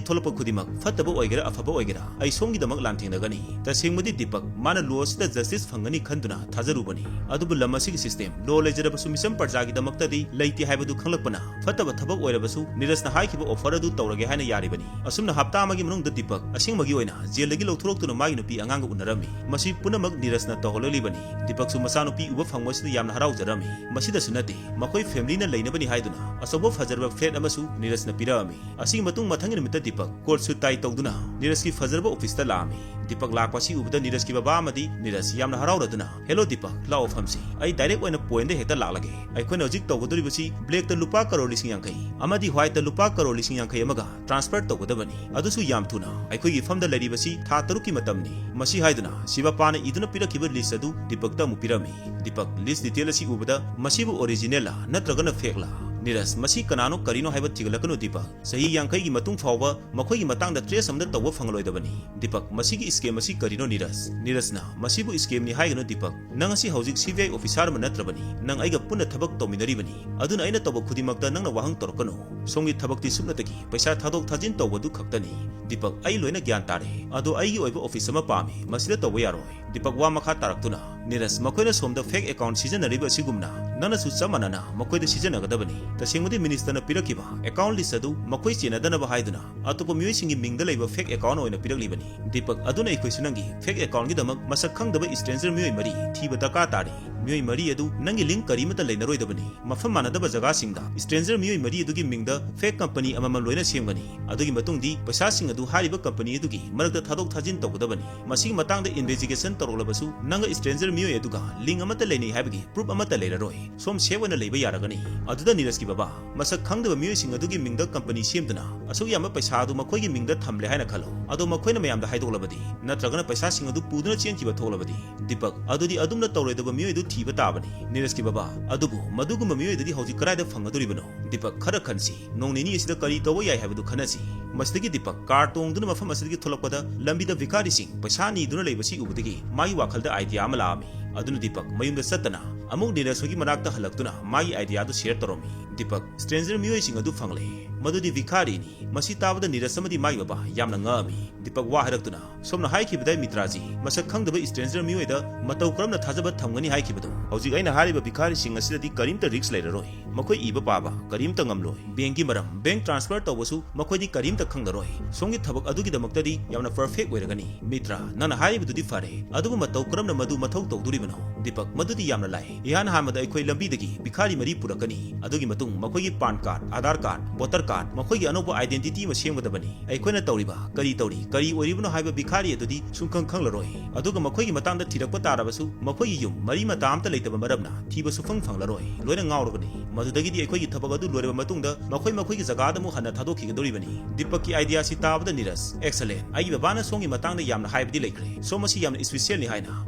ꯊꯣꯛꯂꯛꯄ ꯈꯨꯗꯤꯡꯃꯛ ꯐꯠꯇꯕ ꯑꯣꯏꯒꯦꯔꯥ ꯑꯐꯕ ꯑꯣꯏꯒꯦꯔꯥ ꯑꯩ ꯁꯣꯝꯒꯤꯗꯃꯛ ꯂꯥꯟꯊꯦꯡꯅꯒꯅꯤ꯫ ꯇꯁꯦꯡꯕꯗꯤ ꯗꯤꯄꯛ ꯃꯥꯅ law ꯑꯁꯤꯗ justice ꯐꯪꯒꯅꯤ ꯈꯟꯗꯨꯅ ꯊꯥꯖꯔꯨꯕꯅꯤ꯫ ꯑꯗꯨꯕꯨ ꯂꯝ ꯑꯁꯤꯒꯤ system, law ꯂꯩꯖꯔꯕꯁꯨ ꯃꯤꯆꯝ ꯄ꯭ꯔꯖꯥꯒꯤꯗꯃꯛꯇꯗꯤ ꯂꯩꯇꯦ ꯍꯥꯏꯕꯗꯨ ꯈꯪꯂꯛꯄꯅ ꯐꯠꯇꯕ ꯊꯕꯛ ꯑꯣꯏꯔꯕꯁꯨ ꯅꯤꯔꯖꯅ ꯍꯥꯏꯈꯤꯕ offer ꯑꯗꯨ ꯇꯧꯔꯒꯦ ꯍꯥꯏꯅ ꯌꯥꯔꯤꯕꯅꯤ꯫ ꯑꯁꯨꯝꯅ ꯍꯞꯇꯥ ꯑꯃꯒꯤ ꯃꯅꯨꯡꯗ ꯗꯤꯄꯛ ꯑꯁꯦꯡꯕꯒꯤ ꯑꯣꯏꯅ ꯖꯦꯜꯗꯒꯤ ꯂꯧꯊꯣꯔꯛꯇꯨꯅ ꯃꯥꯒꯤ ꯅꯨꯄꯤ ꯑꯉꯥꯡꯒ ꯎꯅꯔꯝꯃꯤ꯫ ꯃꯁꯤ ꯄꯨꯝꯅꯃꯛ ꯅꯤꯔꯖꯅ ꯇꯧꯍꯜꯂꯛꯂꯤꯕꯅꯤ꯫ ꯗꯤꯄꯛꯁꯨ ꯃꯆꯥꯅꯨꯄꯤ ꯎꯕ ꯐꯪꯕꯁꯤꯗ ꯌꯥꯝꯅ ꯍꯔꯥꯎꯖꯔꯝꯃꯤ꯫ ꯃꯁꯤꯗꯁꯨ ꯅꯠꯇꯦ, ꯃꯈꯣꯏ familyꯅ ꯂꯩꯅꯕꯅꯤ ꯍꯥꯏꯗꯨꯅ ꯑꯆꯧꯕ ꯐꯖꯔꯕ flat ꯑꯃꯁꯨ ꯅꯤꯔꯖꯅ ꯄꯤꯔꯛꯑꯝꯃꯤ꯫ ꯑꯁꯤꯒꯤ ꯃꯇꯨꯡ ꯃꯊꯪꯒꯤ ꯅꯨꯃꯤꯠꯇ ꯗꯤꯄꯛ coat suit tie ꯇꯧꯗꯨꯅ ꯅꯤꯔꯖꯀꯤ ꯐꯖꯔꯕ officeꯇ ꯂꯥꯛꯑꯝꯃꯤ꯫ ꯗꯤꯄꯛ ꯂꯥꯛꯄ ꯑꯁꯤ ꯎꯕꯗ ꯅꯤꯔꯖꯀꯤ ꯕꯕꯥ ꯑꯃꯗꯤ ꯅꯤꯔꯖ ꯌꯥꯝꯅ ꯍꯔꯥꯎꯔꯗꯨꯅ, "Hello ꯗꯤꯄꯛ, ꯂꯥꯛꯑꯣ ꯐꯝꯁꯤ꯫ ꯑꯩ direct ꯑꯣꯏꯅ pointꯗ ꯍꯦꯛꯇ ꯂꯥꯛꯂꯒꯦ꯫ ꯑꯩꯈꯣꯏꯅ ꯍꯧꯖꯤꯛ ꯇꯧꯒꯗꯧꯔꯤꯕꯁꯤ blackꯇ ꯂꯨꯄꯥ ꯀꯔꯣꯔ ꯂꯤꯁꯤꯡ ꯌꯥꯡꯈꯩ ꯑꯃꯗꯤ whiteꯇ ꯂꯨꯄꯥ ꯀꯔꯣꯔ ꯂꯤꯁꯤꯡ ꯌꯥꯡꯈꯩ ꯑꯃꯒ transfer ꯇꯧꯒꯗꯕꯅꯤ꯫ ꯑꯗꯨꯁꯨ ꯌꯥꯝ ꯊꯨꯅ꯫ ꯑꯩꯈꯣꯏꯒꯤ firmꯗ ꯂꯩꯔꯤꯕꯁꯤ ꯊꯥ ꯇꯔꯨꯛꯀꯤ ꯃꯇꯝꯅꯤ꯫" ꯃꯁꯤ ꯍꯥꯏꯗꯨꯅ ꯁꯤꯕꯄꯥꯅ ꯏꯗꯨꯅ ꯄꯤꯔꯛꯈꯤꯕ list ꯑꯗꯨ ꯗꯤꯄꯛꯇ ꯑꯃꯨꯛ ꯄꯤꯔꯝꯃꯤ꯫ ꯗꯤꯄꯛ list detail ꯑꯁꯤ ꯎꯕꯗ, "ꯃꯁꯤꯕꯨ originalꯂ ꯅꯠꯇ꯭ꯔꯒꯅ fakeꯂ? ꯅꯤꯔꯖ, ꯃꯁꯤ ꯀꯅꯥꯅꯣ ꯀꯔꯤꯅꯣ ꯍꯥꯏꯕ ꯊꯤꯒꯠꯂꯛꯀꯅꯨ ꯗꯤꯄꯛ꯫ ꯆꯍꯤ ꯌꯥꯡꯈꯩꯒꯤ ꯃꯇꯨꯡ ꯐꯥꯎꯕ ꯃꯈꯣꯏꯒꯤ ꯃꯇꯥꯡꯗ trace ꯑꯃꯠꯇ ꯇꯧꯕ ꯐꯪꯂꯣꯏꯗꯕꯅꯤ꯫" ꯗꯤꯄꯛ, "ꯃꯁꯤꯒꯤ scam ꯑꯁꯤ ꯀꯔꯤꯅꯣ ꯅꯤꯔꯖ?" ꯅꯤꯔꯖꯅ, "ꯃꯁꯤꯕꯨ scamꯅꯤ ꯍꯥꯏꯒꯅꯨ ꯗꯤꯄꯛ꯫ ꯅꯪ ꯑꯁꯤ ꯍꯧꯖꯤꯛ CBI officer ꯑꯃ ꯅꯠꯇ꯭ꯔꯕꯅꯤ꯫ ꯅꯪ ꯑꯩꯒ ꯄꯨꯟꯅ ꯊꯕꯛ ꯇꯧꯃꯤꯟꯅꯔꯤꯕꯅꯤ꯫ ꯑꯗꯨꯅ ꯑꯩꯅ ꯇꯧꯕ ꯈꯨꯗꯤꯡꯃꯛꯇ ꯅꯪꯅ ꯋꯥꯍꯪ ꯇꯧꯔꯛꯀꯅꯨ꯫ ꯁꯣꯝꯒꯤ ꯊꯕꯛꯇꯤ ꯁꯨꯞꯅꯇꯒꯤ ꯄꯩꯁꯥ ꯊꯥꯗꯣꯛ ꯊꯥꯖꯤꯟ ꯇꯧꯕꯗꯨ ꯈꯛꯇꯅꯤ꯫" ꯗꯤꯄꯛ, "ꯑꯩ ꯂꯣꯏꯅ ꯒ꯭ꯌꯥꯟ ꯇꯥꯔꯦ꯫ ꯑꯗꯣ ꯑꯩꯒꯤ ꯑꯣꯏꯕ office ꯑꯃ ꯄꯥꯝꯃꯤ꯫ ꯃꯁꯤꯗ ꯇꯧꯕ ꯌꯥꯔꯣꯏ꯫" ꯗꯤꯄꯛ ꯋꯥ ꯃꯈꯥ ꯇꯥꯔꯛꯇꯨꯅ, "ꯅꯤꯔꯖ, ꯃꯈꯣꯏꯅ ꯁꯣꯝꯗ fake account ꯁꯤꯖꯤꯟꯅꯔꯤꯕ ꯑꯁꯤꯒꯨꯝꯅ ꯅꯪꯅꯁꯨ ꯆꯞ ꯃꯥꯟꯅꯅ ꯃꯈꯣꯏꯗ ꯁꯤꯖꯤꯟꯅꯒꯗꯕꯅꯤ꯫ ꯇꯁꯦꯡꯕꯗꯤ ministerꯅ ꯄꯤꯔꯛꯈꯤꯕ account list ꯑꯗꯨ ꯃꯈꯣꯏ ꯆꯦꯟꯅꯗꯅꯕ ꯍꯥꯏꯗꯨꯅ ꯑꯇꯣꯞꯄ ꯃꯤꯑꯣꯏꯁꯤꯡꯒꯤ ꯃꯤꯡꯗ ꯂꯩꯕ fake account ꯑꯣꯏꯅ ꯄꯤꯔꯛꯂꯤꯕꯅꯤ꯫ ꯗꯤꯄꯛ, ꯑꯗꯨꯅ ꯑꯩꯈꯣꯏꯁꯨ ꯅꯪꯒꯤ fake accountꯒꯤꯗꯃꯛ ꯃꯁꯛ ꯈꯪꯗꯕ stranger ꯃꯤꯑꯣꯏ ꯃꯔꯤ ꯊꯤꯕ ꯗꯔꯀꯥꯔ ꯇꯥꯔꯤ꯫ ꯃꯤꯑꯣꯏ ꯃꯔꯤ ꯑꯗꯨ ꯅꯪꯒꯤ link ꯀꯔꯤꯃꯠꯇ ꯂꯩꯅꯔꯣꯏꯗꯕꯅꯤ꯫ ꯃꯐꯝ ꯃꯥꯟꯅꯗꯕ ꯖꯒꯥꯁꯤꯡꯗ stranger ꯃꯤꯑꯣꯏ ꯃꯔꯤ ꯑꯗꯨꯒꯤ ꯃꯤꯡꯗ fake company ꯑꯃꯃꯝ ꯂꯣꯏꯅ ꯁꯦꯝꯒꯅꯤ꯫ ꯑꯗꯨꯒꯤ ꯃꯇꯨꯡꯗꯤ ꯄꯩꯁꯥꯁꯤꯡ ꯑꯗꯨ ꯍꯥꯏꯔꯤꯕ company ꯑꯗꯨꯒꯤ ꯃꯔꯛꯇ ꯊꯥꯗꯣꯛ ꯊꯥꯖꯤꯟ ꯇꯧꯒꯗꯕꯅꯤ꯫ ꯃꯁꯤꯒꯤ ꯃꯇꯥꯡꯗ investigation ꯇꯧꯔꯛꯂꯕꯁꯨ ꯅꯪꯒ stranger ꯃꯤꯑꯣꯏ ꯑꯗꯨꯒ link ꯑꯃꯠꯇ ꯂꯩꯅꯩ ꯍꯥꯏꯕꯒꯤ proof ꯑꯃꯠꯇ ꯂꯩꯔꯔꯣꯏ꯫ ꯁꯣꯝ safe ꯑꯣꯏꯅ ꯂꯩꯕ ꯌꯥꯔꯒꯅꯤ꯫" ꯑꯗꯨꯗ ꯅꯤꯔꯖꯀꯤ ꯕꯕꯥ, "ꯃꯁꯛ ꯈꯪꯗꯕ ꯃꯤꯑꯣꯏꯁꯤꯡ ꯑꯗꯨꯒꯤ ꯃꯤꯡꯗ company ꯁꯦꯝꯗꯨꯅ ꯑꯁꯨꯛ ꯌꯥꯝꯕ ꯄꯩꯁꯥ ꯑꯗꯨ ꯃꯈꯣꯏꯒꯤ ꯃꯤꯡꯗ ꯊꯝꯂꯦ ꯍꯥꯏꯅ ꯈꯜꯂꯣ꯫ ꯑꯗꯣ ꯃꯈꯣꯏꯅ ꯃꯌꯥꯝꯗ ꯍꯥꯏꯗꯣꯛꯂꯕꯗꯤ, ꯅꯠꯇ꯭ꯔꯒꯅ ꯄꯩꯁꯥꯁꯤꯡ ꯑꯗꯨ ꯄꯨꯗꯨꯅ ꯆꯦꯟꯈꯤꯕ ꯊꯣꯛꯂꯕꯗꯤ?" ꯗꯤꯄꯛ, "ꯑꯗꯨꯗꯤ ꯑꯗꯨꯝꯅ ꯇꯧꯔꯣꯏꯗꯕ ꯃꯤꯑꯣꯏ ꯑꯗꯨ ꯊꯤꯕ ꯇꯥꯕꯅꯤ꯫" ꯅꯤꯔꯖꯀꯤ ꯕꯕꯥ, "ꯑꯗꯨꯕꯨ ꯃꯗꯨꯒꯨꯝꯕ ꯃꯤꯑꯣꯏ ꯑꯗꯨꯗꯤ ꯍꯧꯖꯤꯛ ꯀꯗꯥꯏꯗ ꯐꯪꯒꯗꯧꯔꯤꯕꯅꯣ?" ꯗꯤꯄꯛ, "ꯈꯔ ꯈꯟꯁꯤ꯫ ꯅꯣꯡ ꯅꯤꯅꯤ ꯑꯁꯤꯗ ꯀꯔꯤ ꯇꯧꯕ ꯌꯥꯏ ꯍꯥꯏꯕꯗꯨ ꯈꯟꯅꯁꯤ꯫" ꯃꯁꯤꯗꯒꯤ ꯗꯤꯄꯛ car ꯇꯣꯡꯗꯨꯅ ꯃꯐꯝ ꯑꯁꯤꯗꯒꯤ ꯊꯣꯛꯂꯛꯄꯗ ꯂꯝꯕꯤꯗ ꯚꯤꯈꯥꯔꯤꯁꯤꯡ ꯄꯩꯁꯥ ꯅꯤꯗꯨꯅ ꯂꯩꯕꯁꯤ ꯎꯕꯗꯒꯤ ꯃꯥꯒꯤ ꯋꯥꯈꯜꯗ idea ꯑꯃ ꯂꯥꯛꯑꯝꯃꯤ꯫ ꯑꯗꯨꯅ ꯗꯤꯄꯛ ꯃꯌꯨꯝꯗ ꯆꯠꯇꯅ ꯑꯃꯨꯛ ꯅꯤꯔꯖ ꯍꯣꯏꯒꯤ ꯃꯅꯥꯛꯇ ꯍꯜꯂꯛꯇꯨꯅ ꯃꯥꯒꯤ idea ꯗꯨ share ꯇꯧꯔꯝꯃꯤ꯫ ꯗꯤꯄꯛ stranger ꯃꯤꯑꯣꯏꯁꯤꯡ ꯑꯗꯨ ꯐꯪꯂꯦ꯫ ꯃꯗꯨꯗꯤ ꯚꯤꯈꯥꯔꯤꯅꯤ꯫ ꯃꯁꯤ ꯇꯥꯕꯗ ꯅꯤꯔꯖ ꯑꯃꯗꯤ ꯃꯥꯒꯤ ꯕꯕꯥ ꯌꯥꯝꯅ ꯉꯛꯑꯝꯃꯤ꯫ ꯗꯤꯄꯛ ꯋꯥ ꯍꯥꯏꯔꯛꯇꯨꯅ, "ꯁꯣꯝꯅ ꯍꯥꯏꯈꯤꯕꯗꯥꯏ ꯃꯤꯇ꯭ꯔꯥꯖꯤ, ꯃꯁꯛ ꯈꯪꯗꯕ stranger ꯃꯤꯑꯣꯏꯗ ꯃꯇꯧ ꯀꯔꯝꯅ ꯊꯥꯖꯕ ꯊꯝꯒꯅꯤ ꯍꯥꯏꯈꯤꯕꯗꯣ? ꯍꯧꯖꯤꯛ ꯑꯩꯅ ꯍꯥꯏꯔꯤꯕ ꯚꯤꯈꯥꯔꯤꯁꯤꯡ ꯑꯁꯤꯗꯗꯤ ꯀꯔꯤꯝꯇ risk ꯂꯩꯔꯔꯣꯏ꯫ ꯃꯈꯣꯏ ꯏꯕ ꯄꯥꯕ ꯀꯔꯤꯝꯇ ꯉꯝꯂꯣꯏ꯫ Bank ꯀꯤ ꯃꯔꯝ, bank transfer ꯇꯧꯕꯁꯨ ꯃꯈꯣꯏꯗꯤ ꯀꯔꯤꯝꯇ ꯈꯪꯂꯔꯣꯏ꯫ ꯁꯣꯝꯒꯤ ꯊꯕꯛ ꯑꯗꯨꯒꯤꯗꯃꯛꯇꯗꯤ ꯌꯥꯝꯅ perfect ꯑꯣꯏꯔꯒꯅꯤ꯫ ꯃꯤꯇ꯭ꯔꯥ, ꯅꯪꯅ ꯍꯥꯏꯔꯤꯕꯗꯨꯗꯤ ꯐꯔꯦ, ꯑꯗꯨꯕꯨ ꯃꯇꯧ ꯀꯔꯝꯅ ꯃꯗꯨ ꯃꯊꯧ ꯇꯧꯗꯣꯔꯤꯕꯅꯣ?" ꯗꯤꯄꯛ, "ꯃꯗꯨꯗꯤ ꯌꯥꯝꯅ ꯂꯥꯏ꯫ ꯏꯍꯥꯟ ꯍꯥꯟꯕꯗ ꯑꯩꯈꯣꯏ ꯂꯝꯕꯤꯗꯒꯤ ꯚꯤꯈꯥꯔꯤ ꯃꯔꯤ ꯄꯨꯔꯛꯀꯅꯤ꯫ ꯑꯗꯨꯒꯤ ꯃꯇꯨꯡ ꯃꯈꯣꯏꯒꯤ PAN card, Aadhaar card, voter card, ꯃꯈꯣꯏꯒꯤ ꯑꯅꯧꯕ identity ꯑꯃ ꯁꯦꯝꯒꯗꯕꯅꯤ꯫ ꯑꯩꯈꯣꯏꯅ ꯇꯧꯔꯤꯕ, ꯀꯔꯤ ꯇꯧꯔꯤ, ꯀꯔꯤ ꯑꯣꯏꯔꯤꯕꯅꯣ ꯍꯥꯏꯕ ꯚꯤꯈꯥꯔꯤ ꯑꯗꯨꯗꯤ ꯁꯨꯡꯈꯪ ꯈꯪꯂꯔꯣꯏ꯫ ꯑꯗꯨꯒ ꯃꯈꯣꯏꯒꯤ ꯃꯇꯥꯡꯗ ꯊꯤꯔꯛꯄ ꯇꯥꯔꯕꯁꯨ ꯃꯈꯣꯏꯒꯤ ꯌꯨꯝ ꯃꯔꯤ ꯃꯇꯥ ꯑꯃꯠꯇ ꯂꯩꯇꯕ ꯃꯔꯝꯅ ꯊꯤꯕ ꯁꯨꯐꯪ ꯐꯪꯂꯔꯣꯏ꯫ ꯂꯣꯏꯅ ꯉꯥꯎꯔꯕꯅꯤ꯫ ꯃꯗꯨꯗꯒꯤꯗꯤ ꯑꯩꯈꯣꯏꯒꯤ ꯊꯕꯛ ꯑꯗꯨ ꯂꯣꯏꯔꯕ ꯃꯇꯨꯡꯗ ꯃꯈꯣꯏ ꯃꯈꯣꯏꯒꯤ ꯖꯒꯥꯗ ꯑꯃꯨꯛ ꯍꯟꯅ ꯊꯥꯗꯣꯛꯈꯤꯒꯗꯧꯔꯤꯕꯅꯤ꯫" ꯗꯤꯄꯛꯀꯤ idea ꯁꯤ ꯇꯥꯕꯗ ꯅꯤꯔꯖ, "Excellent꯫ ꯑꯩꯒꯤ ꯕꯕꯥꯅ ꯁꯣꯝꯒꯤ ꯃꯇꯥꯡꯗ ꯌꯥꯝꯅ ꯍꯥꯏꯕꯗꯤ ꯂꯩꯈ꯭ꯔꯦ꯫ ꯁꯣꯝ ꯑꯁꯤ ꯌꯥꯝꯅ special ꯅꯤ ꯍꯥꯏꯅ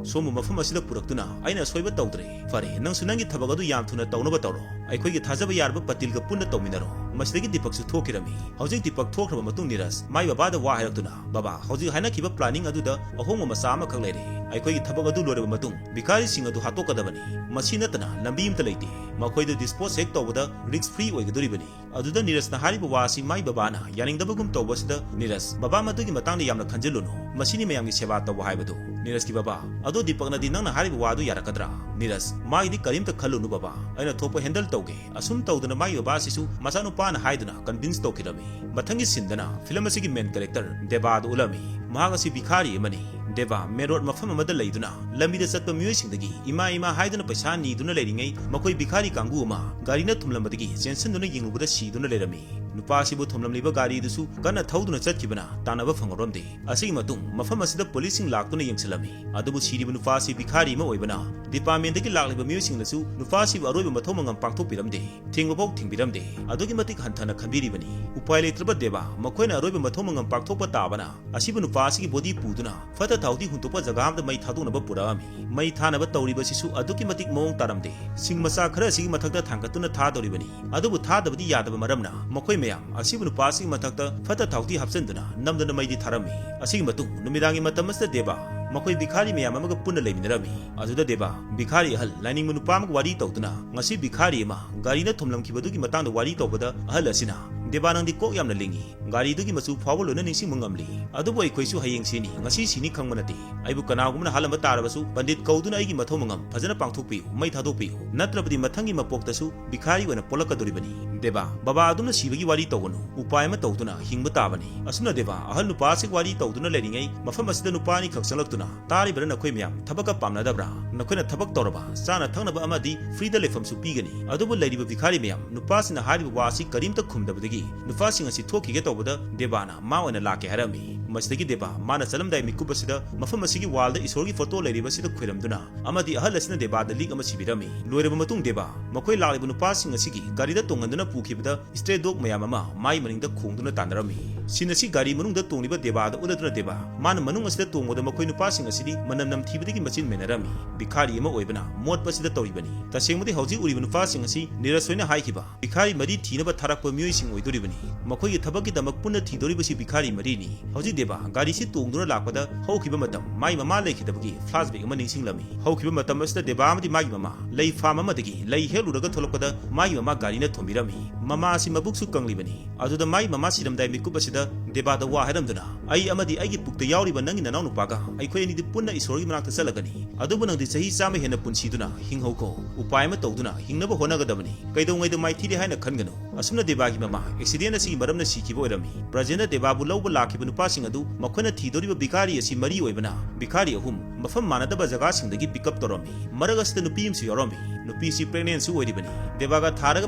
ꯁꯣꯝꯕꯨ ꯃꯐꯝ ꯑꯁꯤꯗ ꯄꯨꯔꯛꯇꯨꯅ ꯑꯩꯅ ꯑꯁꯣꯏꯕ ꯇꯧꯗ꯭ꯔꯦ꯫ ꯐꯔꯦ, ꯅꯪꯁꯨ ꯅꯪꯒꯤ ꯊꯕꯛ ꯑꯗꯨ ꯌꯥꯝ ꯊꯨꯅ ꯇꯧꯅꯕ ꯇꯧꯔꯣ꯫ ꯑꯩꯈꯣꯏꯒꯤ ꯊꯥꯖꯕ ꯌꯥꯔꯕ ꯄꯇꯤꯜꯒ ꯄꯨꯟꯅ ꯇꯧꯃꯤꯟꯅꯔꯣ꯫" ꯃꯁꯤꯗꯒꯤ ꯗꯤꯄꯛꯁꯨ ꯊꯣꯛꯈꯤꯔꯝꯃꯤ꯫ ꯍꯧꯖꯤꯛ ꯗꯤꯄꯛ ꯊꯣꯛꯈ꯭ꯔꯕ ꯃꯇꯨꯡ ꯅꯤꯔꯖ ꯃꯥꯏ ꯕꯕꯥꯗ ꯋꯥ ꯍꯥꯏꯔꯛꯇꯨꯅ, "ꯕꯕꯥ, ꯍꯧꯖꯤꯛ ꯍꯥꯏꯅꯈꯤꯕ planning ꯑꯗꯨꯗ ꯑꯍꯣꯡꯕ ꯃꯆꯥ ꯑꯃꯈꯛ ꯂꯩꯔꯦ꯫ ꯑꯩꯈꯣꯏꯒꯤ ꯊꯕꯛ ꯑꯗꯨ ꯂꯣꯏꯔꯕ ꯃꯇꯨꯡ ꯚꯤꯈꯥꯔꯤꯁꯤꯡ ꯑꯗꯨ ꯍꯥꯠꯇꯣꯛꯀꯗꯕꯅꯤ꯫ ꯃꯁꯤ ꯅꯠꯇꯅ ꯂꯝꯕꯤ ꯑꯃꯠꯇ ꯂꯩꯇꯦ꯫ ꯃꯈꯣꯏꯗꯨ dispose ꯍꯦꯛ ꯇꯧꯕꯗ risk free ꯑꯣꯏꯒꯗꯧꯔꯤꯕꯅꯤ꯫" ꯑꯗꯨꯗ ꯅꯤꯔꯖꯅ ꯍꯥꯏꯔꯤꯕ ꯋꯥ ꯑꯁꯤ ꯃꯥꯏ ꯕꯕꯥꯅ ꯌꯥꯅꯤꯡꯗꯕꯒꯨꯝ ꯇꯧꯕ ꯑꯁꯤꯗ ꯅꯤꯔꯖ, "ꯕꯕꯥ, ꯃꯗꯨꯒꯤ ꯃꯇꯥꯡꯗ ꯌꯥꯝꯅ ꯈꯟꯖꯤꯜꯂꯨꯅꯨ꯫ ꯃꯁꯤꯅꯤ ꯃꯌꯥꯝꯒꯤ ꯁꯦꯕꯥ ꯇꯧꯕ ꯍꯥꯏꯕꯗꯨ꯫" ꯅꯤꯔꯖꯀꯤ ꯕꯕꯥ, "ꯑꯗꯣ ꯗꯤꯄꯛꯅꯗꯤ ꯅꯪꯅ ꯍꯥꯏꯔꯤꯕ ꯋꯥꯗꯨ ꯌꯥꯔꯛꯀꯗ꯭ꯔꯥ?" ꯅꯤꯔꯖ, "ꯃꯥꯒꯤꯗꯤ ꯀꯔꯤꯝꯇ ꯈꯜꯂꯨꯅꯨ ꯕꯕꯥ, ꯑꯩꯅ ꯊꯣꯛꯄ handle ꯇꯧꯒꯦ꯫" ꯑꯁꯨꯝ ꯇꯧꯗꯨꯅ ꯃꯥꯒꯤ ꯕꯕꯥꯁꯤꯁꯨ ꯃꯆꯥꯅꯨꯄꯥꯅ ꯍꯥꯏꯗꯨꯅ convince ꯇꯧꯈꯤꯔꯝꯃꯤ꯫ ꯃꯊꯪꯒꯤ scene ꯗꯅ film ꯑꯁꯤꯒꯤ main character ꯗꯦꯕꯥꯗꯨ ꯎꯠꯂꯝꯃꯤ꯫ ꯃꯍꯥꯛ ꯑꯁꯤ ꯚꯤꯈꯥꯔꯤ ꯑꯃꯅꯤ꯫ ꯗꯦꯕꯥ main road ꯃꯐꯝ ꯑꯃꯗ ꯂꯩꯗꯨꯅ ꯂꯝꯕꯤꯗ ꯆꯠꯄ ꯃꯤꯑꯣꯏꯁꯤꯡꯗꯒꯤ "ꯏꯃꯥ, ꯏꯃꯥ" ꯍꯥꯏꯗꯨꯅ ꯄꯩꯁꯥ ꯅꯤꯗꯨꯅ ꯂꯩꯔꯤꯉꯩ ꯃꯈꯣꯏ ꯚꯤꯈꯥꯔꯤ ꯀꯥꯡꯕꯨ ꯑꯃ ꯒꯥꯔꯤꯅ ꯊꯨꯝꯂꯝꯕꯗꯒꯤ ꯆꯦꯟꯁꯤꯟꯗꯨꯅ ꯌꯦꯡꯂꯨꯕꯗ ꯁꯤꯗꯨꯅ ꯂꯩꯔꯝꯃꯤ꯫ ꯅꯨꯄꯥ ꯑꯁꯤꯕꯨ ꯊꯨꯝꯂꯝꯂꯤꯕ ꯒꯥꯔꯤꯗꯨꯁꯨ ꯀꯟꯅ ꯊꯧꯗꯨꯅ ꯆꯠꯈꯤꯕꯅ ꯇꯥꯟꯅꯕ ꯐꯪꯍꯧꯔꯝꯗꯦ꯫ ꯑꯁꯤꯒꯤ ꯃꯇꯨꯡ ꯃꯐꯝ ꯑꯁꯤꯗ police ꯁꯤꯡ ꯂꯥꯛꯇꯨꯅ ꯌꯦꯡꯁꯤꯜꯂꯝꯃꯤ꯫ ꯑꯗꯨꯕꯨ ꯁꯤꯔꯤꯕ ꯅꯨꯄꯥ ꯑꯁꯤ ꯚꯤꯈꯥꯔꯤ ꯑꯃ ꯑꯣꯏꯕꯅ department ꯗꯒꯤ ꯂꯥꯛꯂꯤꯕ ꯃꯤꯑꯣꯏꯁꯤꯡꯅꯁꯨ ꯅꯨꯄꯥ ꯑꯁꯤꯕꯨ ꯑꯔꯣꯏꯕ ꯃꯊꯧ ꯃꯉꯝ ꯄꯥꯡꯊꯣꯛꯄꯤꯔꯝꯗꯦ꯫ ꯊꯤꯡꯕꯐꯥꯎ ꯊꯤꯡꯕꯤꯔꯝꯗꯦ꯫ ꯑꯗꯨꯛꯀꯤ ꯃꯇꯤꯛ ꯍꯟꯊꯅ ꯈꯟꯕꯤꯔꯤꯕꯅꯤ꯫ ꯎꯄꯥꯏ ꯂꯩꯇ꯭ꯔꯕ ꯗꯦꯕꯥ ꯃꯈꯣꯏꯅ ꯑꯔꯣꯏꯕ ꯃꯊꯧ ꯃꯉꯝ ꯄꯥꯡꯊꯣꯛꯄ ꯇꯥꯕꯅ ꯑꯁꯤꯕꯨ ꯅꯨꯄꯥ ꯑꯁꯤꯒꯤ body ꯄꯨꯗꯨꯅ ꯐꯠꯇ ꯍꯥꯎꯗꯤ ꯍꯨꯟꯗꯣꯛꯄ ꯖꯒꯥ ꯑꯃꯗ ꯃꯩ ꯊꯥꯗꯣꯛꯅꯕ ꯄꯨꯔꯛꯑꯝꯃꯤ꯫ ꯃꯩ ꯊꯥꯅꯕ ꯇꯧꯔꯤꯕ ꯑꯁꯤꯁꯨ ꯑꯗꯨꯛꯀꯤ ꯃꯇꯤꯛ ꯃꯑꯣꯡ ꯇꯥꯔꯝꯗꯦ꯫ ꯁꯤꯡ ꯃꯆꯥ ꯈꯔ ꯑꯁꯤꯒꯤ ꯃꯊꯛꯇ ꯊꯥꯡꯒꯠꯇꯨꯅ ꯊꯥꯗꯧꯔꯤꯕꯅꯤ꯫ ꯑꯗꯨꯕꯨ ꯊꯥꯗꯕꯗꯤ ꯌꯥꯗꯕ ꯃꯔꯝꯅ ꯃꯈꯣꯏ ꯃꯌꯥꯝ ꯑꯁꯤꯕꯨ ꯅꯨꯄꯥ ꯑꯁꯤꯒꯤ ꯃꯊꯛꯇ ꯐꯠꯇ ꯍꯥꯎꯗꯤ ꯍꯥꯞꯆꯤꯟꯗꯨꯅ ꯅꯝꯗꯅ ꯃꯩꯗꯤ ꯊꯥꯔꯝꯃꯤ꯫ ꯑꯁꯤꯒꯤ ꯃꯇꯨꯡ ꯅꯨꯃꯤꯗꯥꯡꯒꯤ ꯃꯇꯝ ꯑꯁꯤꯗ ꯗꯦꯕꯥ ꯃꯈꯣꯏ ꯚꯤꯈꯥꯔꯤ ꯃꯌꯥꯝ ꯑꯃꯒ ꯄꯨꯟꯅ ꯂꯩꯃꯤꯟꯅꯔꯝꯃꯤ꯫ ꯑꯗꯨꯗ ꯗꯦꯕꯥ ꯚꯤꯈꯥꯔꯤ ꯑꯍꯜ ꯂꯥꯏꯅꯤꯡꯕ ꯅꯨꯄꯥ ꯑꯃꯒ ꯋꯥꯔꯤ ꯇꯧꯗꯨꯅ, ꯉꯁꯤ ꯚꯤꯈꯥꯔꯤ ꯑꯃ ꯒꯥꯔꯤꯅ ꯊꯣꯝꯂꯝꯈꯤꯕꯗꯨꯒꯤ ꯃꯇꯥꯡꯗ ꯋꯥꯔꯤ ꯇꯧꯕꯗ, ꯑꯍꯜ ꯑꯁꯤꯅ, "ꯗꯦꯕꯥ, ꯅꯪꯗꯤ ꯀꯣꯛ ꯌꯥꯝꯅ ꯂꯤꯡꯏ꯫ ꯒꯥꯔꯤꯗꯨꯒꯤ ꯃꯆꯨ ꯐꯥꯎꯕ ꯂꯣꯏꯅ ꯅꯤꯡꯁꯤꯡꯕ ꯉꯝꯂꯤ꯫ ꯑꯗꯨꯕꯨ ꯑꯩꯈꯣꯏꯁꯨ ꯍꯌꯦꯡ ꯁꯤꯅꯤ, ꯉꯁꯤ ꯁꯤꯅꯤ ꯈꯪꯕ ꯅꯠꯇꯦ꯫ ꯑꯩꯕꯨ ꯀꯅꯥꯒꯨꯝꯕꯅ ꯍꯥꯠꯂꯝꯕ ꯇꯥꯔꯕꯁꯨ, ꯄꯟꯗꯤꯠ ꯀꯧꯗꯨꯅ ꯑꯩꯒꯤ ꯃꯊꯧ ꯃꯉꯝ ꯐꯖꯅ ꯄꯥꯡꯊꯣꯛꯄꯤꯌꯨ, ꯃꯩ ꯊꯥꯗꯣꯛꯄꯤꯌꯨ꯫ ꯅꯠꯇ꯭ꯔꯕꯗꯤ ꯃꯊꯪꯒꯤ ꯃꯄꯣꯛꯇꯁꯨ ꯚꯤꯈꯥꯔꯤ ꯑꯣꯏꯅ ꯄꯣꯛꯂꯛꯀꯗꯣꯔꯤꯕꯅꯤ꯫ ꯗꯦꯕꯥ, ꯕꯕꯥ ꯑꯗꯨꯝꯅ ꯁꯤꯕꯒꯤ ꯋꯥꯔꯤ ꯇꯧꯒꯅꯨ꯫ ꯎꯄꯥꯏ ꯑꯃ ꯇꯧꯗꯨꯅ ꯍꯤꯡꯕ ꯇꯥꯕꯅꯤ꯫" ꯑꯁꯨꯝꯅ ꯗꯦꯕꯥ ꯑꯍꯜ ꯅꯨꯄꯥ ꯑꯁꯤ ꯋꯥꯔꯤ ꯇꯧꯗꯨꯅ ꯂꯩꯔꯤꯉꯩ, ꯃꯐꯝ ꯑꯁꯤꯗ ꯅꯨꯄꯥ ꯑꯅꯤꯈꯛ ꯆꯪꯂꯛꯇꯨꯅ, "ꯇꯥꯔꯤꯕ꯭ꯔꯥ ꯅꯈꯣꯏ ꯃꯌꯥꯝ? ꯊꯕꯛꯀ ꯄꯥꯝꯅꯗꯕ꯭ꯔꯥ? ꯅꯈꯣꯏꯅ ꯊꯕꯛ ꯇꯧꯔꯕ, ꯆꯥꯅ ꯊꯛꯅꯕ ꯑꯃꯗꯤ ꯐ꯭ꯔꯤꯗ ꯂꯩꯐꯝꯁꯨ ꯄꯤꯒꯅꯤ꯫" ꯑꯗꯨꯕꯨ ꯂꯩꯔꯤꯕ ꯚꯤꯈꯥꯔꯤ ꯃꯌꯥꯝ ꯅꯨꯄꯥꯁꯤꯡꯅ ꯍꯥꯏꯔꯤꯕ ꯋꯥ ꯑꯁꯤ ꯀꯔꯤꯝꯇ ꯈꯨꯝꯗꯕꯗꯒꯤ ꯅꯨꯄꯥꯁꯤꯡ ꯑꯁꯤ ꯊꯣꯛꯈꯤꯒꯦ ꯇꯧꯕꯗ ꯗꯦꯕꯥꯅ ꯃꯥ ꯑꯣꯏꯅ ꯂꯥꯛꯀꯦ ꯍꯥꯏꯔꯝꯃꯤ꯫ ꯃꯁꯤꯗꯒꯤ ꯗꯦꯕꯥ ꯃꯥꯅ ꯆꯠꯂꯝꯗꯥꯏ ꯃꯤꯀꯨꯞ ꯑꯁꯤꯗ ꯃꯐꯝ ꯑꯁꯤꯒꯤ ꯋꯥꯜꯗ ꯏꯁꯣꯔꯒꯤ ꯐꯣꯇꯣ ꯂꯩꯔꯤꯕꯁꯤꯗ ꯈꯣꯏꯔꯝꯗꯨꯅ ꯑꯃꯗꯤ ꯑꯍꯜ ꯑꯁꯤꯅ ꯗꯦꯕꯥꯗ ꯂꯤꯛ ꯑꯃ ꯁꯤꯕꯤꯔꯝꯃꯤ꯫ ꯂꯣꯏꯔꯕ ꯃꯇꯨꯡ ꯗꯦꯕꯥ ꯃꯈꯣꯏ ꯂꯥꯛꯂꯤꯕ ꯅꯨꯄꯥꯁꯤꯡ ꯑꯁꯤꯒꯤ ꯒꯥꯔꯤꯗ ꯇꯣꯡꯍꯟꯗꯨꯅ ꯄꯨꯈꯤꯕꯗ stray dog ꯃꯌꯥꯝ ꯑꯃ ꯃꯥꯏ ꯃꯅꯤꯡꯗ ꯈꯣꯡꯗꯨꯅ ꯇꯥꯟꯅꯔꯝꯃꯤ꯫ ꯁꯤꯟ ꯑꯁꯤ ꯒꯥꯔꯤ ꯃꯅꯨꯡꯗ ꯇꯣꯡꯂꯤꯕ ꯗꯦꯕꯥꯗ ꯎꯠꯂꯗꯨꯅ ꯗꯦꯕꯥ ꯃꯥꯅ ꯃꯅꯨꯡ ꯑꯁꯤꯗ ꯇꯣꯡꯕꯗ ꯃꯈꯣꯏ ꯅꯨꯄꯥꯁꯤꯡ ꯑꯁꯤꯗꯤ ꯃꯅꯝ ꯅꯝꯊꯤꯕꯗꯒꯤ ꯃꯆꯤꯟ ꯃꯦꯟꯅꯔꯝꯃꯤ꯫ ꯚꯤꯈꯥꯔꯤ ꯑꯃ ꯑꯣꯏꯕꯅ ꯃꯣꯠꯄ ꯑꯁꯤꯗ ꯇꯧꯔꯤꯕꯅꯤ꯫ ꯇꯁꯦꯡꯕꯗꯤ ꯍꯧꯖꯤꯛ ꯎꯔꯤꯕ ꯅꯨꯄꯥꯁꯤꯡ ꯑꯁꯤ ꯅꯤꯔꯖ ꯍꯣꯏꯅ ꯍꯥꯏꯈꯤꯕ ꯚꯤꯈꯥꯔꯤ ꯃꯔꯤ ꯊꯤꯅꯕ ꯊꯥꯔꯛꯄ ꯃꯤꯑꯣꯏꯁꯤꯡ ꯑꯣꯏꯗꯣꯔꯤꯕꯅꯤ꯫ ꯃꯈꯣꯏꯒꯤ ꯊꯕꯛꯀꯤꯗꯃꯛ ꯄꯨꯟꯅ ꯊꯤꯗꯣꯔꯤꯕꯁꯤ ꯚꯤꯈꯥꯔꯤ ꯃꯔꯤꯅꯤ꯫ ꯍꯧꯖꯤꯛ ꯗꯦꯕꯥ ꯒꯥꯔꯤꯁꯤ ꯇꯣꯡꯗꯨꯅ ꯂꯥꯛꯄꯗ ꯍꯧꯈꯤꯕ ꯃꯇꯝ ꯃꯥꯒꯤ ꯃꯃꯥ ꯂꯩꯈꯤꯗꯕꯒꯤ flashback ꯑꯃ ꯅꯤꯡꯁꯤꯡꯂꯝꯃꯤ꯫ ꯍꯧꯈꯤꯕ ꯃꯇꯝ ꯑꯁꯤꯗ ꯗꯦꯕꯥ ꯑꯃꯗꯤ ꯃꯥꯒꯤ ꯃꯃꯥ ꯂꯩ farm ꯑꯃꯗꯒꯤ ꯂꯩ ꯍꯦꯛꯂꯨꯔꯒ ꯊꯣꯛꯂꯛꯄꯗ ꯃꯥꯒꯤ ꯃꯃꯥ ꯒꯥꯔꯤꯅ ꯊꯣꯝꯕꯤꯔꯝꯃꯤ꯫ ꯃꯃꯥ ꯑꯁꯤ ꯃꯕꯨꯛꯁꯨ ꯀꯪꯂꯤꯕꯅꯤ꯫ ꯑꯗꯨꯗ ꯃꯥꯒꯤ ꯃꯃꯥ ꯁꯤꯔꯝꯗꯥꯏ ꯃꯤꯀꯨꯞ ꯑꯁꯤꯗ ꯗꯦꯕꯥꯗ ꯋꯥ ꯍꯥꯏꯔꯝꯗꯨꯅ, "ꯑꯩ ꯑꯃꯗꯤ ꯑꯩꯒꯤ ꯄꯨꯛꯇ ꯌꯥꯎꯔꯤꯕ ꯅꯪꯒꯤ ꯅꯅꯥꯎꯅꯨꯄꯥꯒ ꯑꯩꯈꯣꯏ ꯑꯅꯤꯗꯤ ꯄꯨꯟꯅ ꯏꯁꯣꯔꯒꯤ ꯃꯅꯥꯛꯇ ꯆꯠꯂꯒꯅꯤ꯫ ꯑꯗꯨꯕꯨ ꯅꯪꯗꯤ ꯆꯍꯤ ꯆꯥꯝꯃ ꯍꯦꯟꯅ ꯄꯨꯟꯁꯤꯗꯨꯅ ꯍꯤꯡꯍꯧꯀꯣ꯫ ꯎꯄꯥꯏ ꯑꯃ ꯇꯧꯗꯨꯅ ꯍꯤꯡꯅꯕ ꯍꯣꯠꯅꯒꯗꯕꯅꯤ꯫ ꯀꯩꯗꯧꯉꯩꯗ ꯃꯥꯏꯊꯤꯔꯦ ꯍꯥꯏꯅ ꯈꯟꯒꯅꯨ꯫" ꯑꯁꯨꯝꯅ ꯗꯦꯕꯥꯒꯤ ꯃꯃꯥ accident ꯑꯁꯤꯒꯤ ꯃꯔꯝꯅ ꯁꯤꯈꯤꯕ ꯑꯣꯏꯔꯝꯃꯤ꯫ ꯄ꯭ꯔꯖꯦꯟꯗ ꯗꯦꯕꯥꯕꯨ ꯂꯧꯕ ꯂꯥꯛꯈꯤꯕ ꯅꯨꯄꯥꯁꯤꯡ ꯑꯗꯨ ꯃꯈꯣꯏꯅ ꯊꯤꯗꯣꯔꯤꯕ ꯚꯤꯈꯥꯔꯤ ꯑꯁꯤ ꯃꯔꯤ ꯑꯣꯏꯕꯅ, ꯚꯤꯈꯥꯔꯤ ꯑꯍꯨꯝ ꯃꯐꯝ ꯃꯥꯟꯅꯗꯕ ꯖꯒꯥꯁꯤꯡꯗꯒꯤ pick up ꯇꯧꯔꯝꯃꯤ꯫ ꯃꯔꯛ ꯑꯁꯤꯗ ꯅꯨꯄꯤ ꯑꯃꯁꯨ ꯌꯥꯎꯔꯝꯃꯤ꯫ ꯅꯨꯄꯤꯁꯤ pregnant ꯁꯨ ꯑꯣꯏꯔꯤꯕꯅꯤ꯫ ꯗꯦꯕꯥꯒ ꯊꯥꯔꯒ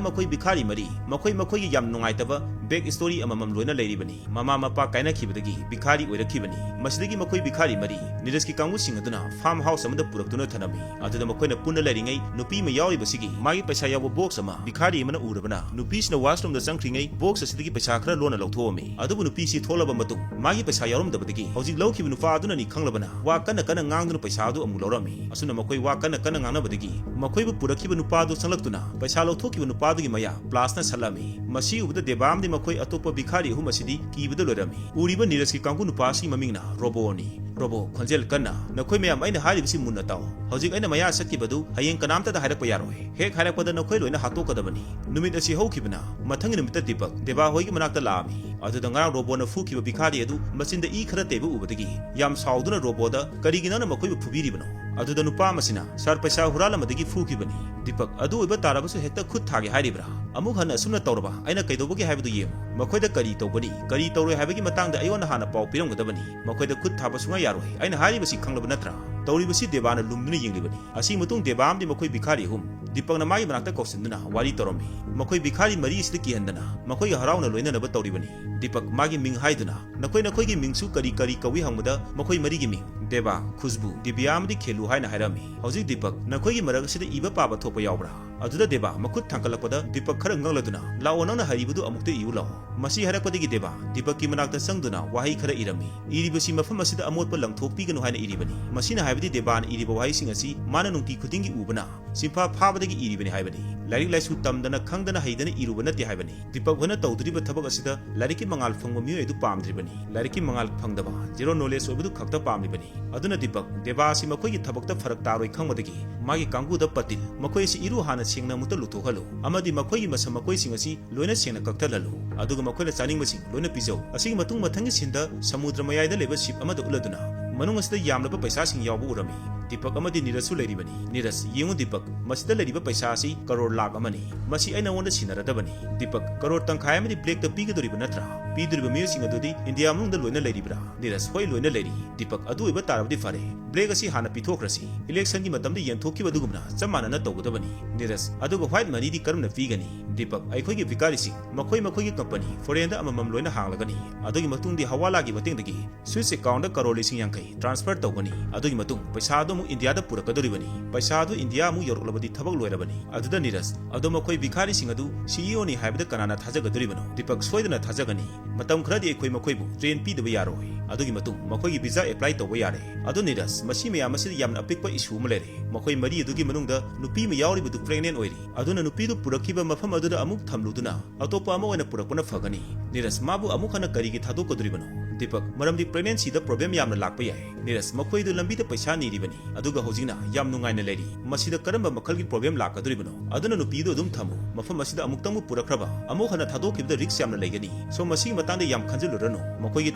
ꯃꯈꯣꯏ ꯚꯤꯈꯥꯔꯤ ꯃꯔꯤ, ꯃꯈꯣꯏ ꯃꯈꯣꯏꯒꯤ ꯌꯥꯝ ꯅꯨꯡꯉꯥꯏꯇꯕ back story ꯑꯃꯃꯝ ꯂꯣꯏꯅ ꯂꯩꯔꯤꯕꯅꯤ꯫ ꯃꯃꯥ ꯃꯄꯥ ꯀꯥꯏꯅꯈꯤꯕꯗꯒꯤ ꯚꯤꯈꯥꯔꯤ ꯑꯣꯏꯔꯛꯈꯤꯕꯅꯤ꯫ ꯃꯁꯤꯗꯒꯤ ꯃꯈꯣꯏ ꯚꯤꯈꯥꯔꯤ ꯃꯔꯤ ꯅꯤꯔꯖꯀꯤ ꯀꯥꯡꯕꯨꯁꯤꯡ ꯑꯗꯨꯅ farm house ꯑꯃꯗ ꯄꯨꯔꯛꯇꯨꯅ ꯊꯅꯝꯃꯤ꯫ ꯑꯗꯨꯗ ꯃꯈꯣꯏꯅ ꯄꯨꯟꯅ ꯂꯩꯔꯤꯉꯩ ꯅꯨꯄꯤ ꯑꯃ ꯌꯥꯎꯔꯤꯕꯁꯤꯒꯤ ꯃꯥꯒꯤ ꯄꯩꯁꯥ ꯌꯥꯎꯕ box ꯑꯃ ꯚꯤꯈꯥꯔꯤ ꯑꯃꯅ ꯎꯔꯕꯅ, ꯅꯨꯄꯤꯁꯤꯅ washroom ꯗ ꯆꯪꯈ꯭ꯔꯤꯉꯩ box ꯑꯁꯤꯗꯒꯤ ꯄꯩꯁꯥ ꯈꯔ ꯂꯣꯟꯅ ꯂꯧꯊꯣꯛꯑꯝꯃꯤ꯫ ꯑꯗꯨꯕꯨ ꯅꯨꯄꯤꯁꯤ ꯊꯣꯛꯂꯕ ꯃꯇꯨꯡ ꯃꯥꯒꯤ ꯄꯩꯁꯥ ꯌꯥꯎꯔꯝꯗꯕꯗꯒꯤ ꯍꯧꯖꯤꯛ ꯂꯧꯈꯤꯕ ꯅꯨꯄꯥ ꯑꯗꯨꯅꯅꯤ ꯈꯪꯂꯕꯅ ꯋꯥ ꯀꯟꯅ ꯀꯟꯅ ꯉꯥꯡꯗꯨꯅ ꯄꯩꯁꯥ ꯑꯗꯨ ꯑꯃꯨꯛ ꯂꯧꯔꯝꯃꯤ꯫ ꯑꯁꯨꯝꯅ ꯃꯈꯣꯏ ꯋꯥ ꯀꯟꯅ ꯀꯟꯅ ꯉꯥꯡꯅꯕꯗꯒꯤ ꯃꯈꯣꯏꯕꯨ ꯄꯨꯔꯛꯈꯤꯕ ꯅꯨꯄꯥ ꯑꯗꯨ ꯆꯪꯂꯛꯇꯨꯅ ꯄꯩꯁꯥ ꯂꯧꯊꯣꯛꯈꯤꯕ ꯅꯨꯄꯥ ꯑꯗꯨꯒꯤ ꯃꯌꯥ ꯄ꯭ꯂꯥꯁꯅ ꯁꯠꯂꯝꯃꯤ꯫ ꯃꯁꯤ ꯎꯕꯗ ꯗꯦꯕꯥ ꯑꯃꯗꯤ ꯃꯈꯣꯏ ꯑꯇꯣꯞꯄ ꯚꯤꯈꯥꯔꯤ ꯑꯍꯨꯝ ꯑꯁꯤꯗꯤ ꯀꯤꯕꯗ ꯂꯣꯏꯔꯝꯃꯤ꯫ ꯎꯔꯤꯕ ꯅꯤꯔꯖꯀꯤ ꯀꯥꯡꯕꯨ ꯅꯨꯄꯥ ꯑꯁꯤꯒꯤ ꯃꯃꯤꯡꯅ ꯔꯣꯕꯣꯅꯤ꯫ ꯄ꯭ꯔꯚꯨ, ꯈꯣꯟꯖꯦꯜ ꯀꯟꯅ, "ꯅꯈꯣꯏ ꯃꯌꯥꯝ, ꯑꯩꯅ ꯍꯥꯏꯔꯤꯕꯁꯤ ꯃꯨꯟꯅ ꯇꯥꯎ꯫ ꯍꯧꯖꯤꯛ ꯑꯩꯅ ꯃꯌꯥ ꯆꯠꯈꯤꯕꯗꯨ ꯍꯌꯦꯡ ꯀꯅꯥꯝꯇꯗ ꯍꯥꯏꯔꯛꯄ ꯌꯥꯔꯣꯏ꯫ ꯍꯦꯛ ꯍꯥꯏꯔꯛꯄꯗ ꯅꯈꯣꯏ ꯂꯣꯏꯅ ꯍꯥꯠꯇꯣꯛꯀꯗꯕꯅꯤ꯫" ꯅꯨꯃꯤꯠ ꯑꯁꯤ ꯍꯧꯈꯤꯕꯅ ꯃꯊꯪꯒꯤ ꯅꯨꯃꯤꯠꯇ ꯗꯤꯄꯛ ꯗꯦꯕꯥ ꯍꯣꯏꯒꯤ ꯃꯅꯥꯛꯇ ꯂꯥꯛꯑꯝꯃꯤ꯫ ꯑꯗꯨꯗ ꯉꯔꯥꯡ ꯔꯣꯕꯣꯅ ꯐꯨꯈꯤꯕ ꯚꯤꯈꯥꯔꯤ ꯑꯗꯨ ꯃꯆꯤꯟꯗ ꯏ ꯈꯔ ꯇꯩꯕ ꯎꯕꯗꯒꯤ ꯌꯥꯝ ꯁꯥꯎꯗꯨꯅ ꯔꯣꯕꯣꯗ, "ꯀꯔꯤꯒꯤ ꯅꯪꯅ ꯃꯈꯣꯏꯕꯨ ꯐꯨꯕꯤꯔꯤꯕꯅꯣ?" ꯑꯗꯨꯗ ꯅꯨꯄꯥ ꯑꯃꯁꯤꯅ, "ꯁꯥꯔ, ꯄꯩꯁꯥ ꯍꯨꯔꯥꯜꯂꯝꯕꯗꯒꯤ ꯐꯨꯈꯤꯕꯅꯤ꯫" ꯗꯤꯄꯛ, "ꯑꯗꯨ ꯑꯣꯏꯕ ꯇꯥꯔꯕꯁꯨ ꯍꯦꯛꯇ ꯈꯨꯠ ꯊꯥꯒꯦ ꯍꯥꯏꯔꯤꯕ꯭ꯔꯥ? ꯑꯃꯨꯛ ꯍꯟꯅ ꯑꯁꯨꯝꯅ ꯇꯧꯔꯕ ꯑꯩꯅ ꯀꯩꯗꯧꯕꯒꯦ ꯍꯥꯏꯕꯗꯨ ꯌꯦꯡꯉꯨ꯫ ꯃꯈꯣꯏꯗ ꯀꯔꯤ ꯇꯧꯒꯅꯤ, ꯀꯔꯤ ꯇꯧꯔꯣꯏ ꯍꯥꯏꯕꯒꯤ ꯃꯇꯥꯡꯗ ꯑꯩꯉꯣꯟꯗ ꯍꯥꯟꯅ ꯄꯥꯎ ꯄꯤꯔꯝꯒꯗꯕꯅꯤ꯫ ꯃꯈꯣꯏꯗ ꯈꯨꯠ ꯊꯥꯕ ꯁꯨꯡꯌꯥ ꯌꯥꯔꯣꯏ꯫ ꯑꯩꯅ ꯍꯥꯏꯔꯤꯕꯁꯤ ꯈꯪꯂꯕ ꯅꯠꯇ꯭ꯔꯥ?" ꯇꯧꯔꯤꯕꯁꯤ ꯗꯦꯕꯥꯅ ꯂꯨꯝꯗꯨꯅ ꯌꯦꯡꯂꯤꯕꯅꯤ꯫ ꯑꯁꯤꯒꯤ ꯃꯇꯨꯡ ꯗꯦꯕꯥ ꯑꯃꯗꯤ ꯃꯈꯣꯏ ꯚꯤꯈꯥꯔꯤ ꯑꯍꯨꯝ ꯗꯤꯄꯛꯅ ꯃꯥꯒꯤ ꯃꯅꯥꯛꯇ ꯀꯧꯁꯤꯟꯗꯨꯅ ꯋꯥꯔꯤ ꯇꯧꯔꯝꯃꯤ꯫ ꯃꯈꯣꯏ ꯚꯤꯈꯥꯔꯤ ꯃꯔꯤ ꯑꯁꯤꯗ ꯀꯤꯍꯟꯗꯅ ꯃꯈꯣꯏꯒꯤ ꯍꯔꯥꯎꯅ ꯂꯣꯏꯅꯅꯕ ꯇꯧꯔꯤꯕꯅꯤ꯫ ꯗꯤꯄꯛ ꯃꯥꯒꯤ ꯃꯤꯡ ꯍꯥꯏꯗꯨꯅ, "ꯅꯈꯣꯏ ꯅꯈꯣꯏꯒꯤ ꯃꯤꯡꯁꯨ ꯀꯔꯤ ꯀꯔꯤ ꯀꯧꯏ?" ꯍꯪꯕꯗ ꯃꯈꯣꯏ ꯃꯔꯤꯒꯤ ꯃꯤꯡ ꯗꯦꯕꯥ, ꯈꯨꯁꯕꯨ, ꯗꯤꯕꯤꯌꯥ ꯑꯃꯗꯤ ꯈꯦꯂꯨ ꯍꯥꯏꯅ ꯍꯥꯏꯔꯝꯃꯤ꯫ "ꯍꯧꯖꯤꯛ ꯗꯤꯄꯛ, ꯅꯈꯣꯏꯒꯤ ꯃꯔꯛ ꯑꯁꯤꯗ ꯏꯕ ꯄꯥꯕ ꯊꯣꯛꯄ ꯌꯥꯎꯕ꯭ꯔꯥ?" ꯑꯗꯨꯗ ꯗꯦꯕꯥ ꯃꯈꯨꯠ ꯊꯥꯡꯒꯠꯂꯛꯄꯗ ꯗꯤꯄꯛ ꯈꯔ ꯉꯛꯂꯗꯨꯅ, "ꯂꯥꯛꯑꯣ, ꯅꯪꯅ ꯍꯩꯔꯤꯕꯗꯨ ꯑꯃꯨꯛꯇ ꯏꯌꯨ ꯂꯥꯛꯑꯣ꯫" ꯃꯁꯤ ꯍꯥꯏꯔꯛꯄꯗꯒꯤ ꯗꯦꯕꯥ ꯗꯤꯄꯛꯀꯤ ꯃꯅꯥꯛꯇ ꯆꯪꯗꯨꯅ ꯋꯥꯍꯩ ꯈꯔ ꯏꯔꯝꯃꯤ꯫ ꯏꯔꯤꯕꯁꯤ ꯃꯐꯝ ꯑꯁꯤꯗ ꯑꯃꯣꯠꯄ ꯂꯪꯊꯣꯛꯄꯤꯒꯅꯨ ꯍꯥꯏꯅ ꯏꯔꯤꯕꯅꯤ꯫ ꯃꯁꯤꯅ ꯍꯥꯏꯕꯗꯤ ꯗꯦꯕꯥꯅ ꯏꯔꯤꯕ ꯋꯥꯍꯩꯁꯤꯡ ꯑꯁꯤ ꯃꯥꯅ ꯅꯨꯡꯇꯤ ꯈꯨꯗꯤꯡꯒꯤ ꯎꯕꯅ ꯁꯤꯟꯐꯥ ꯐꯥꯕꯗꯒꯤ ꯏꯔꯤꯕꯅꯤ ꯍꯥꯏꯕꯅꯤ꯫ ꯂꯥꯏꯔꯤꯛ ꯂꯥꯏꯁꯨ ꯇꯝꯗꯅ ꯈꯪꯗꯅ ꯍꯩꯗꯅ ꯏꯔꯨꯕ ꯅꯠꯇꯦ ꯍꯥꯏꯕꯅꯤ꯫ ꯗꯤꯄꯛ ꯍꯣꯏꯅ ꯇꯧꯗꯣꯔꯤꯕ ꯊꯕꯛ ꯑꯁꯤꯗ ꯂꯥꯏꯔꯤꯛꯀꯤ ꯃꯉꯥꯜ ꯐꯪꯕ ꯃꯤꯑꯣꯏ ꯑꯗꯨ ꯄꯥꯝꯗ꯭ꯔꯤꯕꯅꯤ꯫ ꯂꯥꯏꯔꯤꯛꯀꯤ ꯃꯉꯥꯜ ꯐꯪꯗꯕ, zero knowledge ꯑꯣꯏꯕꯗꯨ ꯈꯛꯇ ꯄꯥꯝꯂꯤꯕꯅꯤ꯫ ꯑꯗꯨꯅ ꯗꯤꯄꯛ, ꯗꯦꯕꯥ ꯑꯁꯤ ꯃꯈꯣꯏꯒꯤ ꯊꯕꯛꯇ ꯐꯔꯛ ꯇꯥꯔꯣꯏ ꯈꯪꯕꯗꯒꯤ ꯃꯥꯒꯤ ꯀꯥꯡꯕꯨꯗ ꯄꯇꯤꯜ, "ꯃꯈꯣꯏ ꯑꯁꯤ ꯏꯔꯨ ꯍꯥꯟꯅ ꯁꯦꯡꯅ ꯑꯃꯨꯛꯇ ꯂꯨꯊꯣꯛꯍꯜꯂꯨ ꯑꯃꯗꯤ ꯃꯈꯣꯏꯒꯤ ꯃꯁꯝ ꯃꯀꯣꯏꯁꯤꯡ ꯑꯁꯤ ꯂꯣꯏꯅ ꯁꯦꯡꯅ ꯀꯛꯊꯠꯍꯜꯂꯨ꯫ ꯑꯗꯨꯒ ꯃꯈꯣꯏꯅ ꯆꯥꯅꯤꯡꯕꯁꯤꯡ ꯂꯣꯏꯅ ꯄꯤꯖꯧ꯫" ꯑꯁꯤꯒꯤ ꯃꯇꯨꯡ ꯃꯊꯪꯒꯤ ꯁꯤꯟꯗ ꯁꯃꯨꯗ꯭ꯔ ꯃꯌꯥꯏꯗ ꯂꯩꯕ ꯁꯤꯞ ꯑꯃꯗ ꯎꯠꯂꯗꯨꯅ ꯃꯅꯨꯡ ꯑꯁꯤꯗ ꯌꯥꯝꯂꯕ ꯄꯩꯁꯥꯁꯤꯡ ꯌꯥꯎꯕ ꯎꯔꯝꯃꯤ꯫ ꯗꯤꯄꯛ ꯑꯃꯗꯤ ꯅꯤꯔꯖꯁꯨ ꯂꯩꯔꯤꯕꯅꯤ꯫ ꯅꯤꯔꯖ, "ꯌꯦꯡꯉꯨ ꯗꯤꯄꯛ, ꯃꯁꯤꯗ ꯂꯩꯔꯤꯕ ꯄꯩꯁꯥ ꯑꯁꯤ ꯀꯔꯣꯔ ꯂꯥꯈ ꯑꯃꯅꯤ꯫ ꯃꯁꯤ ꯑꯩ ꯅꯉꯣꯟꯗ ꯁꯤꯟꯅꯔꯗꯕꯅꯤ꯫" ꯗꯤꯄꯛ, "ꯀꯔꯣꯔ ꯇꯪꯈꯥꯏ ꯑꯃꯗꯤ ꯕ꯭ꯂꯦꯛꯇ ꯄꯤꯒꯗꯧꯔꯤꯕ ꯅꯠꯇ꯭ꯔꯥ? ꯄꯤꯗꯣꯔꯤꯕ ꯃꯤꯑꯣꯏꯁꯤꯡ ꯑꯗꯨꯗꯤ ꯏꯟꯗꯤꯌꯥ ꯃꯅꯨꯡꯗ ꯂꯣꯏꯅ ꯂꯩꯔꯤꯕ꯭ꯔꯥ?" ꯅꯤꯔꯖ, "ꯍꯣꯏ, ꯂꯣꯏꯅ ꯂꯩꯔꯤ꯫" ꯗꯤꯄꯛ, "ꯑꯗꯨ ꯑꯣꯏꯕ ꯇꯥꯔꯕꯗꯤ ꯐꯔꯦ, ꯕ꯭ꯂꯦꯛ ꯑꯁꯤ ꯍꯥꯟꯅ ꯄꯤꯊꯣꯛꯈ꯭ꯔꯁꯤ꯫ ꯏꯂꯦꯛꯁꯟꯒꯤ ꯃꯇꯝꯗ ꯌꯦꯟꯊꯣꯛꯈꯤꯕ ꯑꯗꯨꯒꯨꯝꯅ ꯆꯞ ꯃꯥꯟꯅꯅ ꯇꯧꯒꯗꯕꯅꯤ꯫" ꯅꯤꯔꯖ, "ꯑꯗꯨꯒ ꯋꯥꯏꯠ ꯃꯅꯤꯗꯤ ꯀꯔꯝꯅ ꯄꯤꯒꯅꯤ?" ꯗꯤꯄꯛ, "ꯑꯩꯈꯣꯏꯒꯤ ꯚꯤꯀꯥꯔꯤꯁꯤꯡ ꯃꯈꯣꯏ ꯃꯈꯣꯏꯒꯤ ꯀꯝꯄꯅꯤ ꯐꯣꯔꯦꯟꯗ ꯑꯃꯃꯝ ꯂꯣꯏꯅ ꯍꯥꯡꯂꯒꯅꯤ꯫ ꯑꯗꯨꯒꯤ ꯃꯇꯨꯡꯗꯤ ꯍꯋꯥꯂꯥꯒꯤ ꯃꯇꯦꯡꯗꯒꯤ ꯁ꯭ꯋꯤꯁ ꯑꯦꯀꯥꯎꯟꯗ ꯀꯔꯣꯔ ꯂꯤꯁꯤꯡ ꯌꯥꯡꯈꯩ ꯇ꯭ꯔꯥꯟꯁꯐꯔ ꯇꯧꯒꯅꯤ꯫ ꯑꯗꯨꯒꯤ ꯃꯇꯨꯡ ꯄꯩꯁꯥ ꯑꯗꯨ ꯑꯃꯨꯛ ꯏꯟꯗꯤꯌꯥꯗ ꯄꯨꯔꯛꯀꯗꯧꯔꯤꯕꯅꯤ꯫ ꯄꯩꯁꯥ ꯑꯗꯨ ꯏꯟꯗꯤꯌꯥ ꯑꯃꯨꯛ ꯌꯧꯔꯛꯂꯕꯗꯤ ꯊꯕꯛ ꯂꯣꯏꯔꯕꯅꯤ꯫" ꯑꯗꯨꯗ ꯅꯤꯔꯖ, "ꯑꯗꯣ ꯃꯈꯣꯏ ꯚꯤꯈꯥꯔꯤꯁꯤꯡ ꯑꯗꯨ ꯁꯤ ꯏ ꯑꯣꯅꯤ ꯍꯥꯏꯕꯗ ꯀꯅꯥꯅ ꯊꯥꯖꯒꯗꯧꯔꯤꯕꯅꯣ?" ꯗꯤꯄꯛ, "ꯁꯣꯏꯗꯅ ꯊꯥꯖꯒꯅꯤ꯫ ꯃꯇꯝ ꯈꯔꯗꯤ ꯑꯩꯈꯣꯏ ꯃꯈꯣꯏꯕꯨ ꯇ꯭ꯔꯦꯟ ꯄꯤꯗꯕ ꯌꯥꯔꯣꯏ꯫ ꯑꯗꯨꯒꯤ ꯃꯇꯨꯡ ꯃꯈꯣꯏꯒꯤ ꯚꯤꯖꯥ ꯑꯦꯄ꯭ꯂꯥꯏ ꯇꯧꯕ ꯌꯥꯔꯦ꯫" ꯑꯗꯣ ꯅꯤꯔꯖ, ꯃꯁꯤ ꯃꯌꯥꯝ ꯑꯁꯤꯗ ꯌꯥꯝꯅ ꯑꯄꯤꯛꯄ ꯏꯁꯨ ꯑꯃ ꯂꯩꯔꯦ꯫ ꯃꯈꯣꯏ ꯃꯔꯤ ꯑꯗꯨꯒꯤ ꯃꯅꯨꯡꯗ ꯅꯨꯄꯤ ꯑꯃ ꯌꯥꯎꯔꯤꯕꯗꯨ ꯄ꯭ꯔꯦꯒꯅꯦꯟ ꯑꯣꯏꯔꯤ꯫ ꯑꯗꯨꯅ ꯅꯨꯄꯤꯗꯨ ꯄꯨꯔꯛꯈꯤꯕ ꯃꯐꯝ ꯑꯗꯨꯗ ꯑꯃꯨꯛ ꯊꯝꯂꯨꯗꯨꯅ ꯑꯇꯣꯞꯄ ꯑꯃ ꯑꯣꯏꯅ ꯄꯨꯔꯛꯄꯅ ꯐꯒꯅꯤ꯫ ꯅꯤꯔꯖ, "ꯃꯥꯕꯨ ꯑꯃꯨꯛ ꯍꯟꯅ ꯀꯔꯤꯒꯤ ꯊꯥꯗꯣꯛꯀꯗꯧꯔꯤꯕꯅꯣ?" ꯗꯤꯄꯛ, ꯃꯔꯝꯗꯤ pregnancyꯗ problem ꯌꯥꯝꯅ ꯂꯥꯛꯄ ꯌꯥꯏ꯫ ꯅꯤꯔꯖ, ꯃꯈꯣꯏꯗꯨ ꯂꯝꯕꯤꯗ ꯄꯩꯁꯥ ꯅꯤꯔꯤꯕꯅꯤ, ꯑꯗꯨꯒ ꯍꯧꯖꯤꯛꯅ ꯌꯥꯝ ꯅꯨꯡꯉꯥꯏꯅ ꯂꯩꯔꯤ꯫ ꯃꯁꯤꯗ ꯀꯔꯝꯕ ꯃꯈꯜꯒꯤ problem ꯂꯥꯛꯀꯗꯧꯔꯤꯕꯅꯣ? ꯑꯗꯨꯅ ꯅꯨꯄꯤꯗꯨ ꯑꯗꯨꯝ ꯊꯝꯃꯨ꯫ ꯃꯐꯝ ꯑꯁꯤꯗ ꯑꯃꯨꯛꯇꯪꯕꯨ ꯄꯨꯔꯛꯈ꯭ꯔꯕ, ꯑꯃꯨꯛ ꯍꯟꯅ ꯊꯥꯗꯣꯛꯈꯤꯕꯗ risk ꯌꯥꯝꯅ ꯂꯩꯒꯅꯤ꯫ So, ꯃꯁꯤꯒꯤ ꯃꯇꯥꯡꯗ ꯌꯥꯝ ꯈꯟꯖꯤꯜꯂꯨꯔꯅꯨ꯫ ꯃꯈꯣꯏꯒꯤ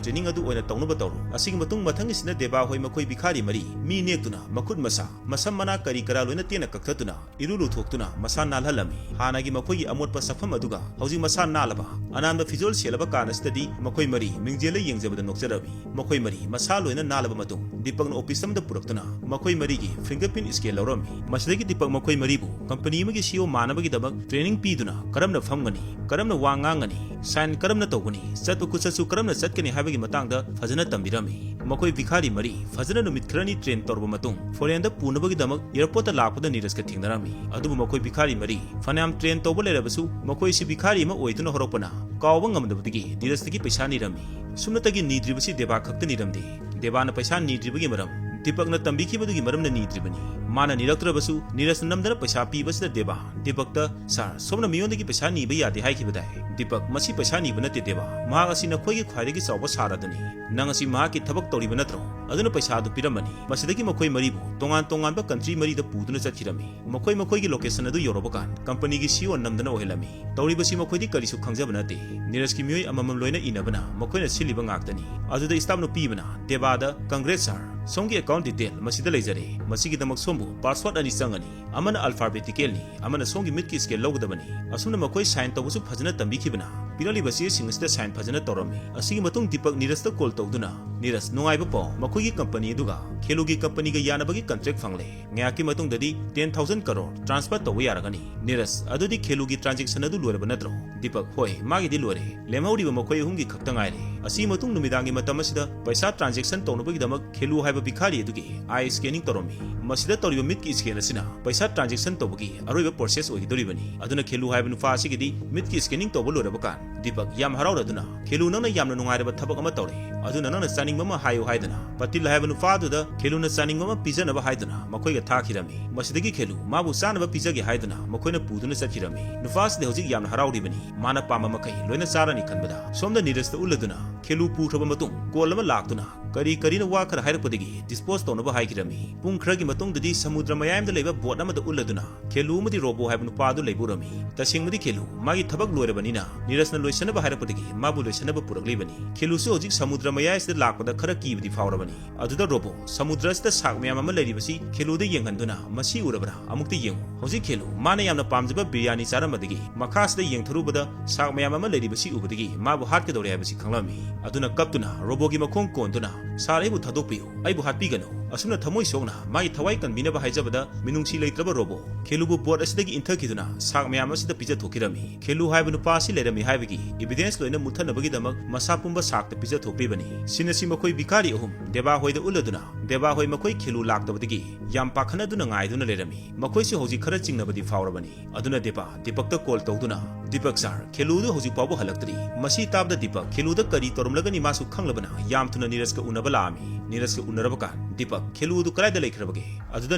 training ꯑꯗꯨ ꯑꯣꯏꯅ ꯇꯧꯅꯕ ꯇꯧꯔꯣ꯫ ꯑꯁꯤꯒꯤ ꯃꯇꯨꯡ ꯃꯊꯪꯒꯤꯁꯤꯅ ꯗꯦꯕꯥ ꯍꯣꯏ ꯃꯈꯣꯏ ꯚꯤꯈꯥꯔꯤ ꯃꯔꯤ ꯃꯤ ꯅꯦꯛꯇꯨꯅ ꯃꯈꯨꯠ ꯃꯁꯥ, ꯃꯁꯝ ꯃꯅꯥ ꯀꯔꯤ ꯀꯔꯥ ꯂꯣꯏꯅ ꯇꯦꯟꯅ ꯀꯛꯊꯠꯇꯨꯅ ꯏꯔꯨ ꯂꯨꯊꯣꯛꯇꯨꯅ ꯃꯁꯥ ꯅꯥꯜꯍꯜꯂꯝꯃꯤ꯫ ꯍꯥꯟꯅꯒꯤ ꯃꯈꯣꯏꯒꯤ ꯑꯃꯣꯠꯄ ꯁꯛꯐꯝ ꯑꯗꯨꯒ ꯍꯧꯖꯤꯛ ꯃꯁꯥ ꯅꯥꯜꯂꯕ ꯑꯅꯥꯟꯕ ꯐꯤꯖꯣꯜ ꯁꯦꯠꯂꯕ ꯀꯥꯟ ꯑꯁꯤꯗꯗꯤ ꯃꯈꯣꯏ ꯃꯔꯤ ꯃꯤꯡꯖꯦꯜꯗ ꯌꯦꯡꯖꯕꯗ ꯅꯣꯛꯆꯔꯝꯃꯤ꯫ ꯃꯈꯣꯏ ꯃꯔꯤ ꯃꯁꯥ ꯂꯣꯏꯅ ꯅꯥꯜꯂꯕ ꯃꯇꯨꯡ ꯗꯤꯄꯛꯅ office ꯑꯃꯗ ꯄꯨꯔꯛꯇꯨꯅ ꯃꯈꯣꯏ ꯃꯔꯤꯒꯤ fingerprint scan ꯂꯧꯔꯝꯃꯤ꯫ ꯃꯁꯤꯗꯒꯤ ꯗꯤꯄꯛ ꯃꯈꯣꯏ ꯃꯔꯤꯕꯨ company ꯑꯃꯒꯤ CEO ꯃꯥꯟꯅꯕꯒꯤꯗꯃꯛ training ꯄꯤꯗꯨꯅ ꯀꯔꯝꯅ ꯐꯝꯒꯅꯤ, ꯀꯔꯝꯅ ꯋꯥ ꯉꯥꯡꯒꯅꯤ, sign ꯀꯔꯝꯅ ꯇꯧꯒꯅꯤ, ꯆꯠꯄ ꯈꯨꯆꯠꯁꯨ ꯀꯔꯝꯅ ꯆꯠꯀꯅꯤ ꯍꯥꯏꯕꯒꯤ ꯃꯇꯥꯡꯗ ꯐꯖꯅ ꯇꯝꯕꯤꯔꯝꯃꯤ꯫ ꯃꯈꯣꯏ ꯚꯤꯈꯥꯔꯤ ꯃꯔꯤ ꯐꯖꯅ ꯅꯨꯃꯤꯠ ꯈꯔꯅꯤ train ꯇꯧꯔꯕ ꯃꯇꯨꯡ foreignꯗ ꯄꯨꯅꯕꯒꯤꯗꯃꯛ airportꯇ ꯂꯥꯛꯄꯗ ꯅꯤꯔꯖꯀ ꯊꯦꯡꯅꯔꯝꯃꯤ꯫ ꯑꯗꯨꯕꯨ ꯃꯈꯣꯏ ꯚꯤꯈꯥꯔꯤ ꯃꯔꯤ ꯐꯅꯌꯥꯝ train ꯇꯧꯕ ꯂꯩꯔꯕꯁꯨ ꯃꯈꯣꯏꯁꯤ ꯚꯤꯈꯥꯔꯤ ꯑꯃ ꯑꯣꯏꯗꯨꯅ ꯍꯧꯔꯛꯄꯅ ꯀꯥꯎꯕ ꯉꯝꯗꯕꯗꯒꯤ ꯅꯤꯔꯖꯇꯒꯤ ꯄꯩꯁꯥ ꯅꯤꯔꯝꯃꯤ꯫ ꯁꯨꯞꯅꯇꯒꯤ ꯅꯤꯗ꯭ꯔꯤꯕꯁꯤ ꯗꯦꯕꯥ ꯈꯛꯇ ꯅꯤꯔꯝꯗꯦ꯫ ꯗꯦꯕꯥꯅ ꯄꯩꯁꯥ ꯅꯤꯗ꯭ꯔꯤꯕꯒꯤ ꯃꯔꯝ ꯗꯤꯄꯛꯅ ꯇꯝꯕꯤꯈꯤꯕꯗꯨꯒꯤ ꯃꯔꯝꯅ ꯅꯤꯗ꯭ꯔꯤꯕꯅꯤ꯫ ꯃꯥꯅ ꯅꯤꯔꯛꯇ꯭ꯔꯕꯁꯨ ꯅꯤꯔꯖꯅ ꯅꯝꯗꯅ ꯄꯩꯁꯥ ꯄꯤꯕꯁꯤꯗ ꯗꯦꯕꯥ ꯗꯤꯄꯛꯇ, "Sir, ꯁꯣꯝꯅ ꯃꯤꯉꯣꯟꯗꯒꯤ ꯄꯩꯁꯥ ꯅꯤꯕ ꯌꯥꯗꯦ ꯍꯥꯏꯈꯤꯕꯗꯥꯏ?" ꯗꯤꯄꯛ, "ꯃꯁꯤ ꯄꯩꯁꯥ ꯅꯤꯕ ꯅꯠꯇꯦ ꯗꯦꯕꯥ, ꯃꯍꯥꯛ ꯑꯁꯤ ꯅꯈꯣꯏꯒꯤ ꯈ꯭ꯋꯥꯏꯗꯒꯤ ꯆꯥꯎꯕ sir ꯑꯗꯨꯅꯤ꯫ ꯅꯪ ꯑꯁꯤ ꯃꯍꯥꯛꯀꯤ ꯊꯕꯛ ꯇꯧꯔꯤꯕ ꯅꯠꯇ꯭ꯔꯣ? ꯑꯗꯨꯅ ꯄꯩꯁꯥ ꯑꯗꯨ ꯄꯤꯔꯝꯕꯅꯤ꯫" ꯃꯁꯤꯗꯒꯤ ꯃꯈꯣꯏ ꯃꯔꯤꯕꯨ ꯇꯣꯉꯥꯟ ꯇꯣꯉꯥꯟꯕ country ꯃꯔꯤꯗ ꯄꯨꯗꯨꯅ ꯆꯠꯈꯤꯔꯝꯃꯤ꯫ ꯃꯈꯣꯏ ꯃꯈꯣꯏꯒꯤ location ꯑꯗꯨ ꯌꯧꯔꯕ ꯀꯥꯟ companyꯒꯤ CEO ꯅꯝꯗꯅ ꯑꯣꯏꯍꯜꯂꯝꯃꯤ꯫ ꯇꯧꯔꯤꯕꯁꯤ ꯃꯈꯣꯏꯗꯤ ꯀꯔꯤꯁꯨ ꯈꯪꯖꯕ ꯅꯠꯇꯦ꯫ ꯅꯤꯔꯖꯀꯤ ꯃꯤꯑꯣꯏ ꯑꯃꯃꯝ ꯂꯣꯏꯅ ꯏꯅꯕꯅ ꯃꯈꯣꯏꯅ ꯁꯤꯜꯂꯤꯕ ꯉꯥꯛꯇꯅꯤ꯫ ꯑꯗꯨꯗ staff ꯅꯨꯄꯤ ꯑꯃꯅ ꯗꯦꯕꯥꯗ, "Congrats sir, ꯁꯣꯝꯒꯤ account detail ꯃꯁꯤꯗ ꯂꯩꯖꯔꯦ꯫ ꯃꯁꯤꯒꯤꯗꯃꯛ ꯁꯣꯝꯕꯨ password ꯑꯅꯤ ꯆꯪꯒꯅꯤ꯫ ꯑꯃꯅ alphabeticalꯅꯤ, ꯑꯃꯅ ꯁꯣꯝꯒꯤ ꯃꯤꯠꯀꯤ scan ꯂꯧꯒꯗꯕꯅꯤ꯫" ꯑꯁꯨꯝꯅ ꯃꯈꯣꯏ sign ꯇꯧꯕꯁꯨ ꯐꯖꯅ ꯇꯝꯕꯤꯈꯤꯕꯅ ꯄꯤꯔꯛꯂꯤꯕ ꯆꯦꯁꯤꯡ ꯑꯁꯤꯗ sign ꯐꯖꯅ ꯇꯧꯔꯝꯃꯤ꯫ ꯑꯁꯤꯒꯤ ꯃꯇꯨꯡ ꯗꯤꯄꯛ ꯅꯤꯔꯖꯇ call ꯇꯧꯗꯨꯅ, "ꯅꯤꯔꯖ, ꯅꯨꯡꯉꯥꯏꯕ ꯄꯥꯎ, ꯃꯈꯣꯏꯒꯤ company ꯑꯗꯨꯒ ꯈꯦꯂꯨꯒꯤ companyꯒ ꯌꯥꯅꯕꯒꯤ contract ꯐꯪꯂꯦ꯫ ꯉꯥꯏꯍꯥꯛꯀꯤ ꯃꯇꯨꯡꯗꯗꯤ ten thousand crore transfer ꯇꯧꯕ ꯌꯥꯔꯒꯅꯤ꯫" ꯅꯤꯔꯖ, "ꯑꯗꯨꯗꯤ ꯈꯦꯂꯨꯒꯤ transaction ꯑꯗꯨ ꯂꯣꯏꯔꯕ ꯅꯠꯇ꯭ꯔꯣ?" ꯗꯤꯄꯛ, "ꯍꯣꯏ, ꯃꯥꯒꯤꯗꯤ ꯂꯣꯏꯔꯦ꯫ ꯂꯦꯝꯍꯧꯔꯤꯕ ꯃꯈꯣꯏ ꯑꯍꯨꯝꯒꯤ ꯈꯛꯇ ꯉꯥꯏꯔꯦ꯫" ꯑꯁꯤꯒꯤ ꯃꯇꯨꯡ ꯅꯨꯃꯤꯗꯥꯡꯒꯤ ꯃꯇꯝ ꯑꯁꯤꯗ ꯄꯩꯁꯥ transaction ꯇꯧꯅꯕꯒꯤꯗꯃꯛ ꯈꯦꯂꯨ ꯍꯥꯏꯕ ꯚꯤꯈꯥꯔꯤ ꯑꯗꯨꯒꯤ eye scanning ꯇꯧꯔꯝꯃꯤ꯫ ꯃꯁꯤꯗ ꯇꯧꯔꯤꯕ ꯃꯤꯠꯀꯤ scan ꯑꯁꯤꯅ ꯄꯩꯁꯥ transaction ꯇꯧꯕꯒꯤ ꯑꯔꯣꯏꯕ process ꯑꯣꯏꯒꯗꯧꯔꯤꯕꯅꯤ꯫ ꯑꯗꯨꯅ ꯈꯦꯂꯨ ꯍꯥꯏꯕ ꯅꯨꯄꯥ ꯑꯁꯤꯒꯤꯗꯤ ꯃꯤꯠꯀꯤ scanning ꯇꯧꯕ ꯂꯣꯏꯔꯕ ꯀꯥꯟ ꯗꯤꯄꯛ ꯌꯥꯝ ꯍꯔꯥꯎꯔꯗꯨꯅ, "ꯈꯦꯂꯨ, ꯅꯪꯅ ꯌꯥꯝꯅ ꯅꯨꯡꯉꯥꯏꯔꯕ ꯊꯕꯛ ꯑꯃ ꯇꯧꯔꯦ, ꯑꯗꯨꯅ ꯅꯪꯅ ꯆꯥꯅꯤꯡꯕ ꯑꯃ ꯍꯥꯏꯌꯨ" ꯍꯥꯏꯗꯨꯅ ꯄꯇꯤꯜ ꯍꯥꯏꯕ ꯅꯨꯄꯥ ꯑꯗꯨꯗ ꯈꯦꯂꯨꯅ ꯆꯥꯅꯤꯡꯕ ꯑꯃ ꯄꯤꯖꯅꯕ ꯍꯥꯏꯗꯨꯅ ꯃꯈꯣꯏꯒ ꯊꯥꯈꯤꯔꯝꯃꯤ꯫ ꯃꯁꯤꯗꯒꯤ ꯈꯦꯂꯨ ꯃꯥꯕꯨ ꯆꯥꯅꯕ ꯄꯤꯖꯒꯦ ꯍꯥꯏꯗꯨꯅ ꯃꯈꯣꯏꯅ ꯄꯨꯗꯨꯅ ꯆꯠꯈꯤꯔꯝꯃꯤ꯫ ꯅꯨꯄꯥꯁꯤꯗꯤ ꯍꯧꯖꯤꯛ ꯌꯥꯝꯅ ꯍꯔꯥꯎꯔꯤꯕꯅꯤ, ꯃꯥꯅ ꯄꯥꯝꯕ ꯃꯈꯩ ꯂꯣꯏꯅ ꯆꯥꯔꯅꯤ ꯈꯟꯕꯗ꯫ ꯁꯣꯝꯗ ꯅꯤꯔꯖꯇ ꯎꯠꯂꯗꯨꯅ ꯈꯦꯂꯨ ꯄꯨꯈ꯭ꯔꯕ ꯃꯇꯨꯡ ꯀꯣꯜ ꯑꯃ ꯂꯥꯛꯇꯨꯅ ꯀꯔꯤ ꯀꯔꯤꯅꯣ ꯋꯥ ꯈꯔ ꯍꯥꯏꯔꯛꯄꯗꯒꯤ ꯗꯤꯁꯄꯣꯖ ꯇꯧꯅꯕ ꯍꯥꯏꯈꯤꯔꯝꯃꯤ꯫ ꯄꯨꯡ ꯈꯔꯒꯤ ꯃꯇꯨꯡꯗꯗꯤ ꯁꯃꯨꯗ꯭ꯔ ꯃꯌꯥꯏ ꯑꯃꯗ ꯂꯩꯕ ꯕꯣꯠ ꯑꯃꯗ ꯎꯠꯂꯗꯨꯅ ꯈꯦꯂꯨ ꯑꯃꯗꯤ ꯔꯣꯕꯣ ꯍꯥꯏꯕ ꯅꯨꯄꯥ ꯑꯗꯨ ꯂꯩꯕ ꯎꯔꯝꯃꯤ꯫ ꯇꯁꯦꯡꯕꯗꯤ ꯈꯦꯂꯨ ꯃꯥꯒꯤ ꯊꯕꯛ ꯂꯣꯏꯔꯕꯅꯤꯅ ꯅꯤꯔꯖꯅ ꯂꯣꯏꯁꯤꯟꯅꯕ ꯍꯥꯏꯔꯛꯄꯗꯒꯤ ꯃꯥꯕꯨ ꯂꯣꯏꯁꯤꯟꯅꯕ ꯄꯨꯔꯛꯂꯤꯕꯅꯤ꯫ ꯈꯦꯂꯨꯁꯨ ꯍꯧꯖꯤꯛ ꯁꯃꯨꯗ꯭ꯔ ꯃꯌꯥꯏ ꯑꯁꯤꯗ ꯂꯥꯛꯄꯗ ꯈꯔ ꯀꯤꯕꯗꯤ ꯐꯥꯎꯔꯕꯅꯤ꯫ ꯑꯗꯨꯗ ꯔꯣꯕꯣ ꯁꯃꯨꯗ꯭ꯔ ꯑꯁꯤꯗ ꯁꯥꯛ ꯃꯌꯥꯝ ꯑꯃ ꯂꯩꯔꯤꯕꯁꯤ ꯈꯦꯂꯨꯗ ꯌꯦꯡꯍꯟꯗꯨꯅ, "ꯃꯁꯤ ꯎꯔꯕ꯭ꯔꯥ? ꯑꯃꯨꯛꯇ ꯌꯦꯡꯉꯨ"꯫ ꯍꯧꯖꯤꯛ ꯈꯦꯂꯨ ꯃꯥꯅ ꯌꯥꯝꯅ ꯄꯥꯝꯖꯕ ꯕꯤꯔꯌꯥꯅꯤ ꯆꯥꯔꯝꯕꯗꯒꯤ ꯃꯈꯥꯁꯤꯗ ꯌꯦꯡꯊꯔꯨꯕꯗ ꯁꯥꯛ ꯃꯌꯥꯝ ꯑꯃ ꯂꯩꯔꯤꯕꯁꯤ ꯎꯕꯗꯒꯤ ꯃꯥꯕꯨ ꯍꯥꯠꯀꯗꯧꯔꯦ ꯍꯥꯏꯕꯁꯤ ꯈꯪꯂꯝꯃꯤ꯫ ꯑꯗꯨꯅ ꯀꯞꯇꯨꯅ ꯔꯣꯕꯣꯒꯤ ꯃꯈꯣꯡ ꯀꯣꯟꯗꯨꯅ, "ꯁꯥꯔ, ꯑꯩꯕꯨ ꯊꯥꯗꯣꯛꯄꯤꯌꯨ, ꯑꯩꯕꯨ ꯍꯥꯠꯄꯤꯒꯅꯨ"꯫ ꯑꯁꯨꯝꯅ ꯊꯃꯣꯏ ꯁꯣꯛꯅ ꯃꯥꯒꯤ ꯊꯋꯥꯏ ꯀꯟꯕꯤꯅꯕ ꯍꯥꯏꯖꯕꯗ ꯃꯤꯅꯨꯡꯁꯤ ꯂꯩꯇ꯭ꯔꯕ ꯔꯣꯕꯣ ꯈꯦꯂꯨꯕꯨ ꯕꯣꯠ ꯑꯁꯤꯗꯒꯤ ꯏꯟꯊꯈꯤꯗꯨꯅ ꯁꯥꯛ ꯃꯌꯥꯝ ꯑꯁꯤꯗ ꯄꯤꯖꯊꯣꯛꯈꯤꯔꯝꯃꯤ꯫ ꯈꯦꯂꯨ ꯍꯥꯏꯕ ꯅꯨꯄꯥ ꯑꯁꯤ ꯂꯩꯔꯝꯃꯤ ꯍꯥꯏꯕꯒꯤ ꯏꯕꯤꯗꯦꯟꯁ ꯂꯣꯏꯅ ꯃꯨꯠꯊꯠꯅꯕꯒꯤꯗꯃꯛ ꯃꯁꯥ ꯄꯨꯝꯕ ꯁꯥꯛꯇ ꯄꯤꯖꯊꯣꯛꯄꯤꯕꯅꯤ꯫ ꯁꯤꯟ ꯑꯁꯤ ꯃꯈꯣꯏ ꯚꯤꯈꯥꯔꯤ ꯑꯍꯨꯝ ꯗꯦꯕꯥ ꯍꯣꯏꯗ ꯎꯠꯂꯗꯨꯅ ꯗꯦꯕꯥ ꯍꯣꯏ ꯃꯈꯣꯏ ꯈꯦꯂꯨ ꯂꯥꯛꯇꯕꯗꯒꯤ ꯌꯥꯝ ꯄꯥꯈꯠꯅꯗꯨꯅ ꯉꯥꯏꯗꯨꯅ ꯂꯩꯔꯝꯃꯤ꯫ ꯃꯈꯣꯏꯁꯨ ꯍꯧꯖꯤꯛ ꯈꯔ ꯆꯤꯡꯅꯕꯗꯤ ꯐꯥꯎꯔꯕꯅꯤ꯫ ꯑꯗꯨꯅ ꯗꯦꯕꯥ ꯗꯤꯄꯛꯇ ꯀꯣꯜ ꯇꯧꯗꯨꯅ, "ꯗꯤꯄꯛ ꯁꯥꯔ, ꯈꯦꯂꯨꯗꯨ ꯍꯧꯖꯤꯛ ꯐꯥꯎꯕ ꯍꯜꯂꯛꯇ꯭ꯔꯤ"꯫ ꯃꯁꯤ ꯇꯥꯕꯗ ꯗꯤꯄꯛ ꯈꯦꯂꯨꯗ ꯀꯔꯤ ꯇꯧꯔꯝꯂꯒꯅꯤ ꯃꯥꯁꯨ ꯈꯪꯂꯕꯅ ꯌꯥꯝ ꯊꯨꯅ ꯅꯤꯔꯖꯀ ꯎꯅꯕ ꯂꯥꯛꯑꯝꯃꯤ꯫ ꯅꯤꯔꯖꯀ ꯎꯅꯔꯕ ꯀꯥꯟ ꯗꯤꯄꯛ, "ꯈꯦꯂꯨ ꯑꯗꯨ ꯀꯗꯥꯏꯗ ꯂꯩꯈ꯭ꯔꯕꯒꯦ?" ꯑꯗꯨꯗ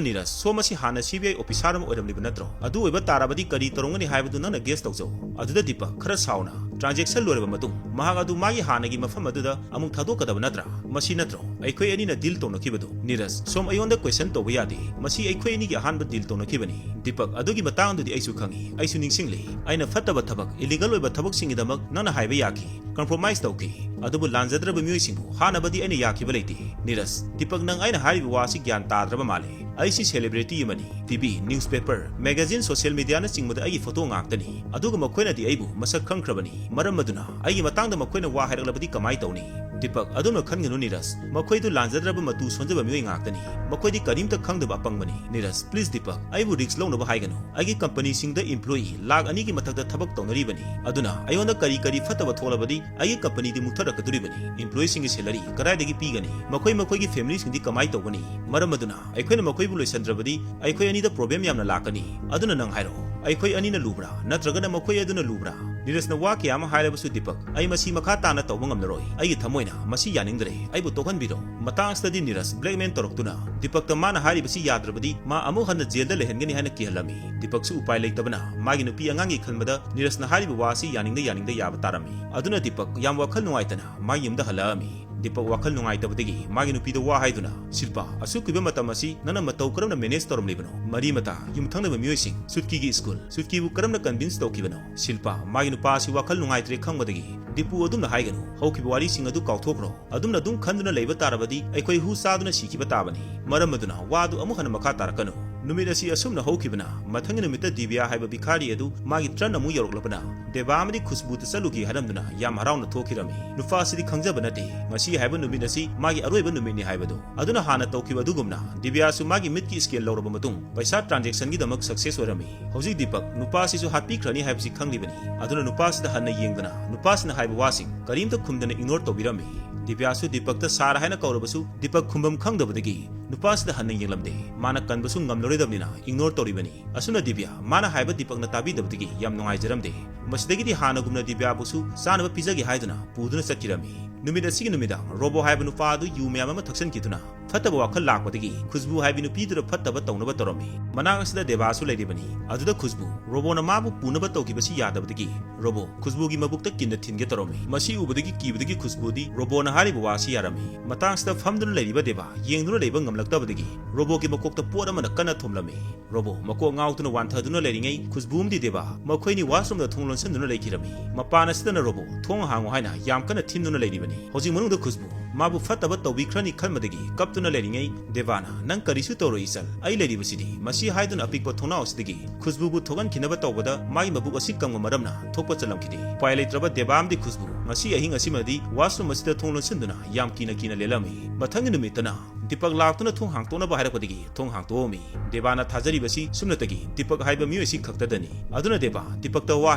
ꯅꯤꯔꯖ, "ꯁꯣꯝ ꯑꯁꯤ ꯍꯥꯟꯅ ꯁꯤ ꯕꯤ ꯑꯥꯏ ꯑꯣꯐꯤꯁꯥꯔ ꯑꯃ ꯑꯣꯏꯔꯝꯂꯤꯕ ꯅꯠꯇ꯭ꯔꯣ? ꯑꯗꯨ ꯑꯣꯏꯕ ꯇꯥꯔꯕꯗꯤ ꯀꯔꯤ ꯇꯧꯔꯝꯒꯅꯤ ꯍꯥꯏꯕꯗꯨ ꯅꯪꯅ ꯒꯦꯁ ꯇꯧꯖꯧ"꯫ ꯑꯗꯨꯗ ꯗꯤꯄꯛ ꯈꯔ ꯁꯥꯎꯅ, "ꯇ꯭ꯔꯥꯟꯖꯦꯛꯁꯟ ꯂꯣꯏꯔꯕ ꯃꯇꯨꯡ ꯃꯍꯥꯛ ꯑꯗꯨ ꯃꯥꯒꯤ ꯍꯥꯟꯅꯒꯤ ꯃꯐꯝ ꯑꯗꯨꯗ ꯑꯃꯨꯛ ꯊꯥꯗꯣꯛꯀꯗꯕ ꯅꯠꯇ꯭ꯔꯥ? ꯃꯁꯤ ꯅꯠꯇ꯭ꯔꯣ ꯑꯩꯈꯣꯏ ꯑꯅꯤꯅ ꯗꯤꯜ ꯇꯧꯅꯈꯤꯕꯗꯨ?" ꯅꯤꯔꯖ, "ꯁꯣꯝ ꯑꯩꯉꯣꯟꯗ ꯀ꯭ꯋꯦꯁꯟ ꯇꯧꯕ ꯌꯥꯗꯦ, ꯃꯁꯤ ꯑꯩꯈꯣꯏ ꯑꯅꯤꯒꯤ ꯑꯍꯥꯟꯕ ꯗꯤꯜ ꯇꯧꯅꯈꯤꯕꯅꯤ"꯫ ꯗꯤꯄꯛ, "ꯑꯗꯨꯒꯤ ꯃꯇꯥꯡꯗꯨꯗꯤ ꯑꯩꯁꯨ ꯈꯪꯏ, ꯑꯩꯁꯨ ꯅꯤꯡꯁꯤꯡꯂꯤ꯫ ꯑꯩꯅ ꯐꯠꯇꯕ ꯊꯕꯛ, ꯏꯂꯤꯒꯜ ꯑꯣꯏꯕ ꯊꯕꯛꯁꯤꯡꯒꯤꯗꯃꯛ ꯅꯪꯅ ꯍꯥꯏꯕ ꯌꯥꯈꯤ, ꯀꯝꯄ꯭ꯔꯣꯃꯥꯏꯁ ꯇꯧꯈꯤ, ꯑꯗꯨꯕꯨ ꯂꯥꯟꯖꯗ꯭ꯔꯕ ꯃꯤꯑꯣꯏꯁꯤꯡꯕꯨ ꯍꯥꯠꯅꯕꯗꯤ ꯑꯩꯅ ꯌꯥꯈꯤꯕ ꯂꯩꯇꯦ"꯫ ꯅꯤꯔꯖ, "ꯗꯤꯄꯛ, ꯅꯪ ꯑꯩꯅ ꯍꯥꯏꯔꯤꯕ ꯋꯥꯁꯤ ꯒ꯭ꯌꯥꯟ ꯇꯥꯗ꯭ꯔꯕ ꯃꯥꯜꯂꯦ꯫ ꯑꯩꯁꯤ ꯁꯦꯂꯦꯕ꯭ꯔꯤꯇꯤ ꯑꯃꯅꯤ꯫ T V, newspaper, magazine, social ꯃꯤꯗꯤꯌꯥꯅꯆꯤꯡꯕꯗ ꯑꯩꯒꯤ ꯐꯣꯇꯣ ꯉꯥꯛꯇꯅꯤ꯫ ꯑꯗꯨꯒ ꯃꯈꯣꯏꯅꯗꯤ ꯑꯩꯕꯨ ꯃꯁꯛ ꯈꯪꯈ꯭ꯔꯕꯅꯤ꯫ ꯃꯔꯝ ꯑꯗꯨꯅ ꯑꯩꯒꯤ ꯃꯇꯥꯡꯗ ꯃꯈꯣꯏꯅ ꯋꯥ ꯍꯥꯏꯔꯛꯂꯕꯗꯤ ꯀꯃꯥꯏ ꯇꯧꯅꯤ?" ꯗꯤꯄꯛ, "ꯑꯗꯨꯝꯅ ꯈꯟꯒꯅꯨ ꯅꯤꯔꯖ, ꯃꯈꯣꯏꯗꯨ ꯂꯥꯟꯖꯗ꯭ꯔꯕ ꯃꯇꯨ ꯁꯣꯟꯖꯕ ꯃꯤꯑꯣꯏ ꯉꯥꯛꯇꯅꯤ꯫ ꯃꯈꯣꯏꯗꯤ ꯀꯔꯤꯝꯇ ꯈꯪꯗꯕ ꯑꯄꯪꯕꯅꯤ"꯫ ꯅꯤꯔꯖ, "ꯄ꯭ꯂꯤꯖ ꯗꯤꯄꯛ, ꯑꯩꯕꯨ ꯔꯤꯛꯁ ꯂꯧꯅꯕ ꯍꯥꯏꯒꯅꯨ꯫ ꯑꯩꯒꯤ ꯀꯝꯄꯅꯤꯁꯤꯡꯗ ꯏꯝꯄ꯭ꯂꯣꯌꯤ ꯂꯥꯈ ꯑꯅꯤꯒꯤ ꯃꯊꯛꯇ ꯊꯕꯛ ꯇꯧꯅꯔꯤꯕꯅꯤ꯫ ꯑꯗꯨꯅ ꯑꯩꯉꯣꯟꯗ ꯀꯔꯤ ꯀꯔꯤ ꯐꯠꯇꯕ ꯊꯣꯛꯂꯕꯗꯤ ꯑꯩꯒꯤ ꯀꯝꯄꯅꯤꯗꯤ ꯃꯨꯠꯊꯔꯛꯀꯗꯣꯔꯤꯕꯅꯤ꯫ ꯏꯝꯄ꯭ꯂꯣꯌꯤꯁꯤꯡꯒꯤ ꯁꯦꯂꯔꯤ ꯀꯗꯥꯏꯗꯒꯤ ꯄꯤꯒꯅꯤ? ꯃꯈꯣꯏ ꯃꯈꯣꯏꯒꯤ ꯐꯦꯃꯤꯂꯤꯁꯤꯡꯗꯤ ꯀꯃꯥꯏ ꯇꯧꯒꯅꯤ? ꯃꯔꯝ ꯑꯗꯨꯅ ꯑꯩꯈꯣꯏꯅ ꯃꯈꯣꯏꯕꯨ ꯂꯣꯏꯁꯤꯟꯗ꯭ꯔꯕꯗꯤ ꯑꯩꯈꯣꯏ ꯑꯅꯤꯗ ꯄ꯭ꯔꯣꯕ꯭ꯂꯦꯝ ꯌꯥꯝꯅ ꯂꯥꯛꯀꯅꯤ꯫ ꯑꯗꯨꯅ ꯅꯪ ꯍꯥꯏꯔꯣ, ꯑꯩꯈꯣꯏ ꯑꯅꯤꯅ ꯂꯨꯕ꯭ꯔꯥ ꯅꯠꯇ꯭ꯔꯒꯅ ꯃꯈꯣꯏ ꯑꯗꯨꯅ ꯂꯨꯕ꯭ꯔꯥ?" ꯅꯤꯔꯖꯅ ꯋꯥ ꯀꯌꯥ ꯑꯃ ꯍꯥꯏꯔꯕꯁꯨ ꯗꯤꯄꯛ, "ꯑꯩ ꯃꯁꯤ ꯃꯈꯥ ꯇꯥꯅ ꯇꯧꯕ ꯉꯝꯂꯔꯣꯏ, ꯑꯩꯒꯤ ꯊꯃꯣꯏꯅ ꯃꯁꯤ ꯌꯥꯅꯤꯡꯗ꯭ꯔꯦ, ꯑꯩꯕꯨ ꯇꯣꯛꯍꯟꯕꯤꯔꯣ"꯫ ꯃꯇꯥꯡ ꯑꯁꯤꯗꯗꯤ ꯅꯤꯔꯖ blackmail ꯇꯧꯔꯛꯇꯨꯅ ꯗꯤꯄꯛꯇ ꯃꯥꯅ ꯍꯥꯏꯔꯤꯕꯁꯤ ꯌꯥꯗ꯭ꯔꯕꯗꯤ ꯃꯥ ꯑꯃꯨꯛ ꯍꯟꯅ ꯖꯦꯜꯗ ꯂꯩꯍꯟꯒꯅꯤ ꯍꯥꯏꯅ ꯀꯤꯍꯜꯂꯝꯃꯤ꯫ ꯗꯤꯄꯛꯁꯨ ꯎꯄꯥꯏ ꯂꯩꯇꯕꯅ ꯃꯥꯒꯤ ꯅꯨꯄꯤ ꯑꯉꯥꯡꯒꯤ ꯈꯟꯕꯗ ꯅꯤꯔꯖꯅ ꯍꯥꯏꯔꯤꯕ ꯋꯥ ꯑꯁꯤ ꯌꯥꯅꯤꯡꯗ ꯌꯥꯅꯤꯡꯗ ꯌꯥꯕ ꯇꯥꯔꯝꯃꯤ꯫ ꯑꯗꯨꯅ ꯗꯤꯄꯛ ꯌꯥꯝ ꯋꯥꯈꯜ ꯅꯨꯡꯉꯥꯏꯇꯅ ꯃꯥꯒꯤ ꯌꯨꯝꯗ ꯍꯜꯂꯛꯑꯝꯃꯤ꯫ ꯗꯤꯄꯛ ꯋꯥꯈꯜ ꯅꯨꯡꯉꯥꯏꯇꯕꯗꯒꯤ ꯃꯥꯒꯤ ꯅꯨꯄꯤꯗ ꯋꯥ ꯍꯥꯏꯗꯨꯅ, "ꯁꯤꯜꯄꯥ, ꯑꯁꯨꯛ ꯀꯨꯏꯕ ꯃꯇꯝ ꯑꯁꯤ ꯅꯪꯅ ꯃꯇꯧ ꯀꯔꯝꯅ manage ꯇꯧꯔꯝꯂꯤꯕꯅꯣ? ꯃꯔꯤ ꯃꯇꯥ, ꯌꯨꯝꯊꯪꯅꯕ ꯃꯤꯑꯣꯏꯁꯤꯡ, ꯁꯨꯠꯀꯤꯒꯤ ꯁ꯭ꯀꯨꯜ, ꯁꯨꯠꯀꯤꯕꯨ ꯀꯔꯝꯅ convince ꯇꯧꯈꯤꯕꯅꯣ?" ꯁꯤꯜꯄꯥ, ꯃꯥꯒꯤ ꯅꯨꯄꯥ ꯑꯁꯤ ꯋꯥꯈꯜ ꯅꯨꯡꯉꯥꯏꯇ꯭ꯔꯦ ꯈꯪꯕꯗꯒꯤ, "ꯗꯤꯄꯨ, ꯑꯗꯨꯝꯅ ꯍꯥꯏꯒꯅꯨ꯫ ꯍꯧꯈꯤꯕ ꯋꯥꯔꯤꯁꯤꯡ ꯑꯗꯨ ꯀꯥꯎꯊꯣꯛꯈ꯭ꯔꯣ꯫ ꯑꯗꯨꯝꯅ ꯑꯗꯨꯝ ꯈꯟꯗꯨꯅ ꯂꯩꯕ ꯇꯥꯔꯕꯗꯤ ꯑꯩꯈꯣꯏ ꯍꯨ ꯆꯥꯗꯨꯅ ꯁꯤꯈꯤꯕ ꯇꯥꯕꯅꯤ꯫ ꯃꯔꯝ ꯑꯗꯨꯅ ꯋꯥꯗꯨ ꯑꯃꯨꯛ ꯍꯟꯅ ꯃꯈꯥ ꯇꯥꯔꯛꯀꯅꯨ"꯫ ꯅꯨꯃꯤꯠ ꯑꯁꯤ ꯑꯁꯨꯝꯅ ꯍꯧꯈꯤꯕꯅ, ꯃꯊꯪꯒꯤ ꯅꯨꯃꯤꯠꯇ ꯗꯤꯕ꯭ꯌꯥ ꯍꯥꯏꯕ ꯚꯤꯈꯥꯔꯤ ꯑꯗꯨ ꯃꯥꯒꯤ turn ꯑꯃꯨꯛ ꯌꯧꯔꯛꯂꯕꯅ, ꯗꯦꯕꯥ ꯑꯃꯗꯤ ꯈꯨꯁꯕꯨꯗ ꯆꯠꯂꯨꯒꯦ ꯍꯥꯏꯔꯝꯗꯨꯅ ꯌꯥꯝ ꯍꯔꯥꯎꯅ ꯊꯣꯛꯈꯤꯔꯝꯃꯤ꯫ ꯅꯨꯄꯥ ꯑꯁꯤꯗꯤ ꯈꯪꯖꯕ ꯅꯠꯇꯦ, ꯉꯁꯤ ꯍꯥꯏꯕ ꯅꯨꯃꯤꯠ ꯑꯁꯤ ꯃꯥꯒꯤ ꯑꯔꯣꯏꯕ ꯅꯨꯃꯤꯠꯅꯤ ꯍꯥꯏꯕꯗꯨ꯫ ꯑꯗꯨꯅ ꯍꯥꯟꯅ ꯇꯧꯈꯤꯕ ꯑꯗꯨꯒꯨꯝꯅ ꯗꯤꯕ꯭ꯌꯥꯁꯨ ꯃꯥꯒꯤ ꯃꯤꯠꯀꯤ scan ꯂꯧꯔꯕ ꯃꯇꯨꯡ ꯄꯩꯁꯥ transaction ꯒꯤꯗꯃꯛ success ꯑꯣꯏꯔꯝꯃꯤ꯫ ꯍꯧꯖꯤꯛ ꯗꯤꯄꯛ ꯅꯨꯄꯥ ꯑꯁꯤꯁꯨ ꯍꯥꯠꯄꯤꯈ꯭ꯔꯅꯤ ꯍꯥꯏꯕꯁꯤ ꯈꯪꯂꯤꯕꯅꯤ꯫ ꯑꯗꯨꯅ ꯅꯨꯄꯥ ꯑꯁꯤꯗ ꯍꯟꯅ ꯌꯦꯡꯗꯅ ꯅꯨꯄꯥꯁꯤꯅ ꯍꯥꯏꯕ ꯋꯥꯁꯤꯡ ꯀꯔꯤꯝꯇ ꯈꯨꯝꯗꯅ ignore ꯇꯧꯕꯤꯔꯝꯃꯤ꯫ ꯗꯤꯕ꯭ꯌꯥꯁꯨ ꯗꯤꯄꯛꯇ sir ꯍꯥꯏꯅ ꯀꯧꯔꯕꯁꯨ ꯗꯤꯄꯛ ꯈꯨꯝꯕꯝ ꯈꯪꯗꯕꯗꯒꯤ ꯅꯨꯄꯥꯁꯤꯗ ꯍꯟꯅ ꯌꯦꯡꯂꯝꯗꯦ꯫ ꯃꯥꯅ ꯀꯟꯕꯁꯨ ꯉꯝꯂꯔꯣꯏꯗꯕꯅꯤꯅ ignore ꯇꯧꯔꯤꯕꯅꯤ꯫ ꯑꯁꯨꯝꯅ ꯗꯤꯕ꯭ꯌꯥ ꯃꯥꯅ ꯍꯥꯏꯕ ꯗꯤꯄꯛꯅ ꯇꯥꯕꯤꯗꯕꯗꯒꯤ ꯌꯥꯝ ꯅꯨꯡꯉꯥꯏꯖꯔꯝꯗꯦ꯫ ꯃꯁꯤꯗꯒꯤꯗꯤ ꯍꯥꯟꯅꯒꯨꯝꯅ ꯗꯤꯕ꯭ꯌꯥꯕꯨꯁꯨ ꯆꯥꯅꯕ ꯄꯤꯖꯒꯦ ꯍꯥꯏꯗꯨꯅ ꯄꯨꯗꯨꯅ ꯆꯠꯈꯤꯔꯝꯃꯤ꯫ ꯅꯨꯃꯤꯠ ꯑꯁꯤꯒꯤ ꯅꯨꯃꯤꯗꯥꯡ ꯔꯣꯕꯣ ꯍꯥꯏꯕ ꯅꯨꯄꯥ ꯑꯗꯨ ꯌꯨ ꯃꯌꯥꯝ ꯑꯃ ꯊꯛꯆꯟꯈꯤꯗꯨꯅ ꯐꯠꯇꯕ ꯋꯥꯈꯜ ꯂꯥꯛꯄꯗꯒꯤ ꯈꯨꯁꯕꯨ ꯍꯥꯏꯕꯤ ꯅꯨꯄꯤꯗꯨꯗ ꯐꯠꯇꯕ ꯇꯧꯅꯕ ꯇꯧꯔꯝꯃꯤ꯫ ꯃꯅꯥꯛ ꯑꯁꯤꯗ ꯗꯦꯕꯥꯁꯨ ꯂꯩꯔꯤꯕꯅꯤ꯫ ꯑꯗꯨꯗ ꯈꯨꯁꯕꯨ ꯔꯣꯕꯣꯅ ꯃꯥꯕꯨ ꯄꯨꯅꯕ ꯇꯧꯈꯤꯕꯁꯤ ꯌꯥꯗꯕꯗꯒꯤ ꯔꯣꯕꯣ ꯈꯨꯁꯕꯨꯒꯤ ꯃꯕꯨꯛꯇ ꯀꯤꯟꯅ ꯊꯤꯟꯒꯦ ꯇꯧꯔꯝꯃꯤ꯫ ꯃꯁꯤ ꯎꯕꯗꯒꯤ ꯀꯤꯕꯗꯒꯤ ꯈꯨꯁꯕꯨꯗꯤ ꯔꯣꯕꯣꯅ ꯍꯥꯏꯔꯤꯕ ꯋꯥꯁꯤ ꯌꯥꯔꯝꯃꯤ꯫ ꯃꯇꯥꯡꯁꯤꯗ ꯐꯝꯗꯨꯅ ꯂꯩꯔꯤꯕ ꯗꯦꯕꯥ ꯌꯦꯡꯗꯨꯅ ꯂꯩꯕ ꯉꯝꯂꯛꯇꯕꯗꯒꯤ ꯔꯣꯕꯣꯒꯤ ꯃꯀꯣꯛꯇ ꯄꯣꯠ ꯑꯃꯅ ꯀꯟꯅ ꯊꯣꯝꯂꯝꯃꯤ꯫ ꯔꯣꯕꯣ ꯃꯀꯣꯛ ꯉꯥꯎꯗꯨꯅ ꯋꯥꯟꯊꯗꯨꯅ ꯂꯩꯔꯤꯉꯩ ꯈꯨꯁꯕꯨ ꯑꯃꯗꯤ ꯗꯦꯕꯥ ꯃꯈꯣꯏꯅꯤ washroom ꯗ ꯊꯣꯡ ꯂꯣꯟꯁꯤꯟꯗꯨꯅ ꯂꯩꯈꯤꯔꯝꯃꯤ꯫ ꯃꯄꯥꯟ ꯑꯁꯤꯗꯅ ꯔꯣꯕꯣ ꯊꯣꯡ ꯍꯥꯡꯉꯨ ꯍꯥꯏꯅ ꯌꯥꯝ ꯀꯟꯅ ꯊꯤꯟꯗꯨꯅ ꯂꯩꯔꯤꯕꯅꯤ꯫ ꯍꯧꯖꯤꯛ ꯃꯅꯨꯡꯗ ꯈꯨꯁꯕꯨ ꯃꯥꯕꯨ ꯐꯠꯇꯕ ꯇꯧꯕꯤꯈ꯭ꯔꯅꯤ ꯈꯟꯕꯗꯒꯤ ꯀꯞꯇꯨꯅ ꯂꯩꯔꯤꯉꯩ ꯗꯦꯕꯥꯅ, "ꯅꯪ ꯀꯔꯤꯁꯨ ꯇꯧꯔꯣꯏ ꯏꯆꯜ, ꯑꯩ ꯂꯩꯔꯤꯕꯁꯤꯗꯤ"꯫ ꯃꯁꯤ ꯍꯥꯏꯗꯨꯅ ꯑꯄꯤꯛꯄ ꯊꯣꯡꯅꯥꯎ ꯑꯁꯤꯗꯒꯤ ꯈꯨꯁꯕꯨꯕꯨ ꯊꯣꯛꯍꯟꯈꯤꯅꯕ ꯇꯧꯕꯗ ꯃꯥꯒꯤ ꯃꯕꯨꯛ ꯑꯁꯤ ꯀꯪꯕ ꯃꯔꯝꯅ ꯊꯣꯛꯄ ꯆꯜꯂꯝꯈꯤꯗꯦ꯫ ꯎꯄꯥꯏ ꯂꯩꯇ꯭ꯔꯕ ꯗꯦꯕꯥ ꯑꯃꯗꯤ ꯈꯨꯁꯕꯨ ꯉꯁꯤ ꯑꯍꯤꯡ ꯑꯁꯤꯃꯗꯤ washroom ꯑꯁꯤꯗ ꯊꯣꯡ ꯂꯣꯟꯁꯤꯟꯗꯨꯅ ꯌꯥꯝ ꯀꯤꯅ ꯀꯤꯅ ꯂꯦꯜꯂꯝꯃꯤ꯫ ꯃꯊꯪꯒꯤ ꯅꯨꯃꯤꯠꯇꯅ ꯗꯤꯄꯛ ꯂꯥꯛꯇꯨꯅ ꯊꯣꯡ ꯍꯥꯡꯇꯣꯛꯅꯕ ꯍꯥꯏꯔꯛꯄꯗꯒꯤ ꯊꯣꯡ ꯍꯥꯡꯇꯣꯛꯑꯝꯃꯤ꯫ ꯗꯦꯕꯥꯅ ꯊꯥꯖꯔꯤꯕꯁꯤ ꯁꯨꯞꯅꯇꯒꯤ ꯗꯤꯄꯛ ꯍꯥꯏꯕ ꯃꯤꯑꯣꯏꯁꯤ ꯈꯛꯇꯗꯅꯤ꯫ ꯑꯗꯨꯅ ꯗꯦꯕꯥ ꯗꯤꯄꯛꯇ ꯋꯥ